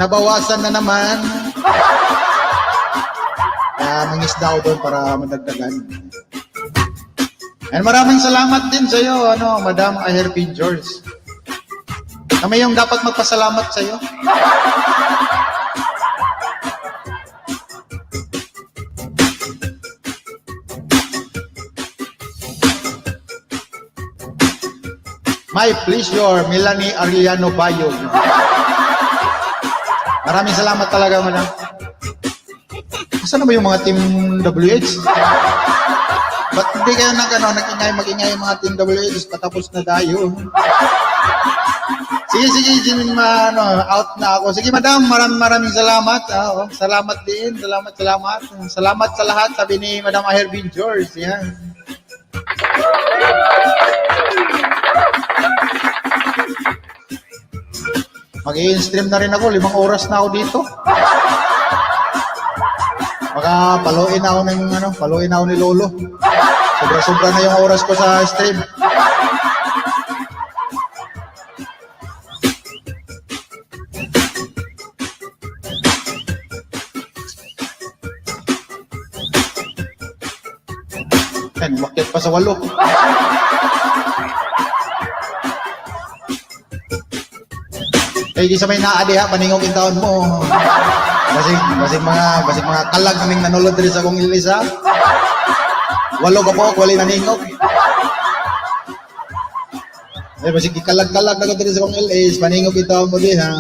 Nabawasan na naman. Kaya mangisda ako doon para madagdagan. And maraming salamat din sa iyo, ano, Madam Aherpin George. Kami yung dapat magpasalamat sa iyo. My pleasure, Melanie Arellano Bayog. Maraming salamat talaga, madam. Asan na ba yung mga team WH? Ba't hindi kayo nag, ano, nag-ingay, mag-ingay yung mga team WH? Patapos na tayo. Sige, sige, Jim, ano, out na ako. Sige, madam, maraming maraming salamat. Ah, oh, salamat din, salamat, salamat. Salamat sa lahat, sabi ni Madam Aherbin George. Yan. Mag-i-stream na rin ako, 5 oras na ako dito. Baka paluin ako ng ano, paluin ako ni Lolo. Sobra-sobra na yung oras ko sa stream. Yan, umakyat pa sa 8. Eh, di sa may naa diha, paningog taon mo. Basig mga kalag kaming nanonood diri sa akong ilisa. 8 ka po, wali naningog. Eh, basig gikalag-kalag na ko diri sa akong LS, paningog taon mo diha.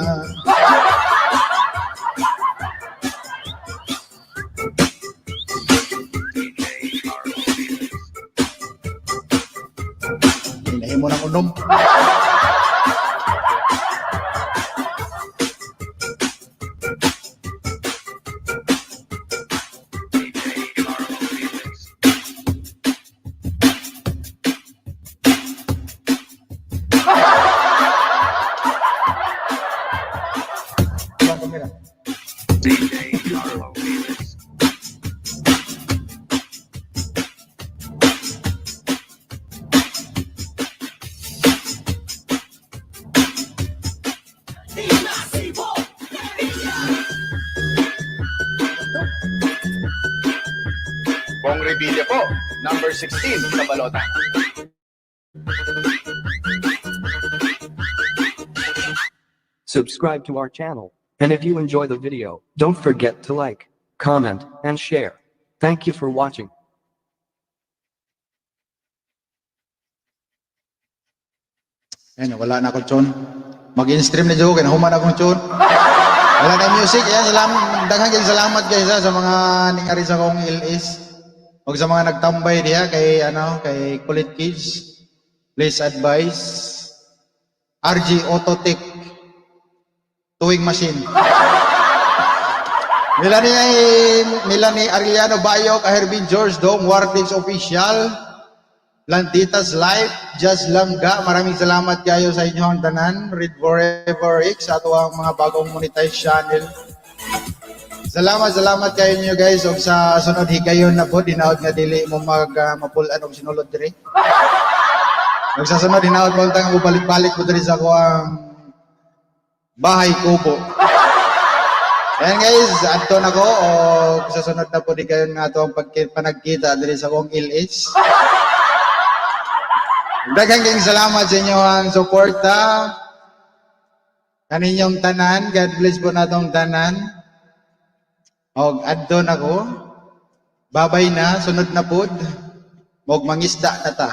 Hinahimo ng unom. Ibang kamera. DJ Carlo Felix. Bong Revilla po, number 16 sa balota. Subscribe to our channel, and if you enjoy the video, don't forget to like, comment, and share. Thank you for watching. Ayan, wala na akong tune. Mag-in-stream na dyan, kaya human akong tune. Wala na music. Ayan, salamat. Daghang kayong salamat guys ha, sa mga ningari sa akong LS. O sa mga nagtambay diha kay ano, kay Kulit Kids. Please advise. RG Autotech Towing Machine. Melanie Arellano Bayok, Herbin George Dong, Wardings Official, Lantitas Life, Just Langga. Maraming salamat kayo sa inyong tanan. Read Forever X ato ang mga bagong monetized channel. Salamat, salamat kayo niyo guys. Og sa sunod higayon na po, dinaot nga dili mo mag mapulan og sinulod diri. Og sa sunod hinaot mo tang balik-balik mo diri sa ang bahay kubo. Ayan guys, adto na ko o sa sunod na po di kayo nga ato ang panagkita diri sa akong LS. Daghang kayong salamat sa inyo ang suporta. Kaninyong tanan, God bless po natong tanan. Og adto na ko. Babay na, sunod na pod. Mog mangisda na ta.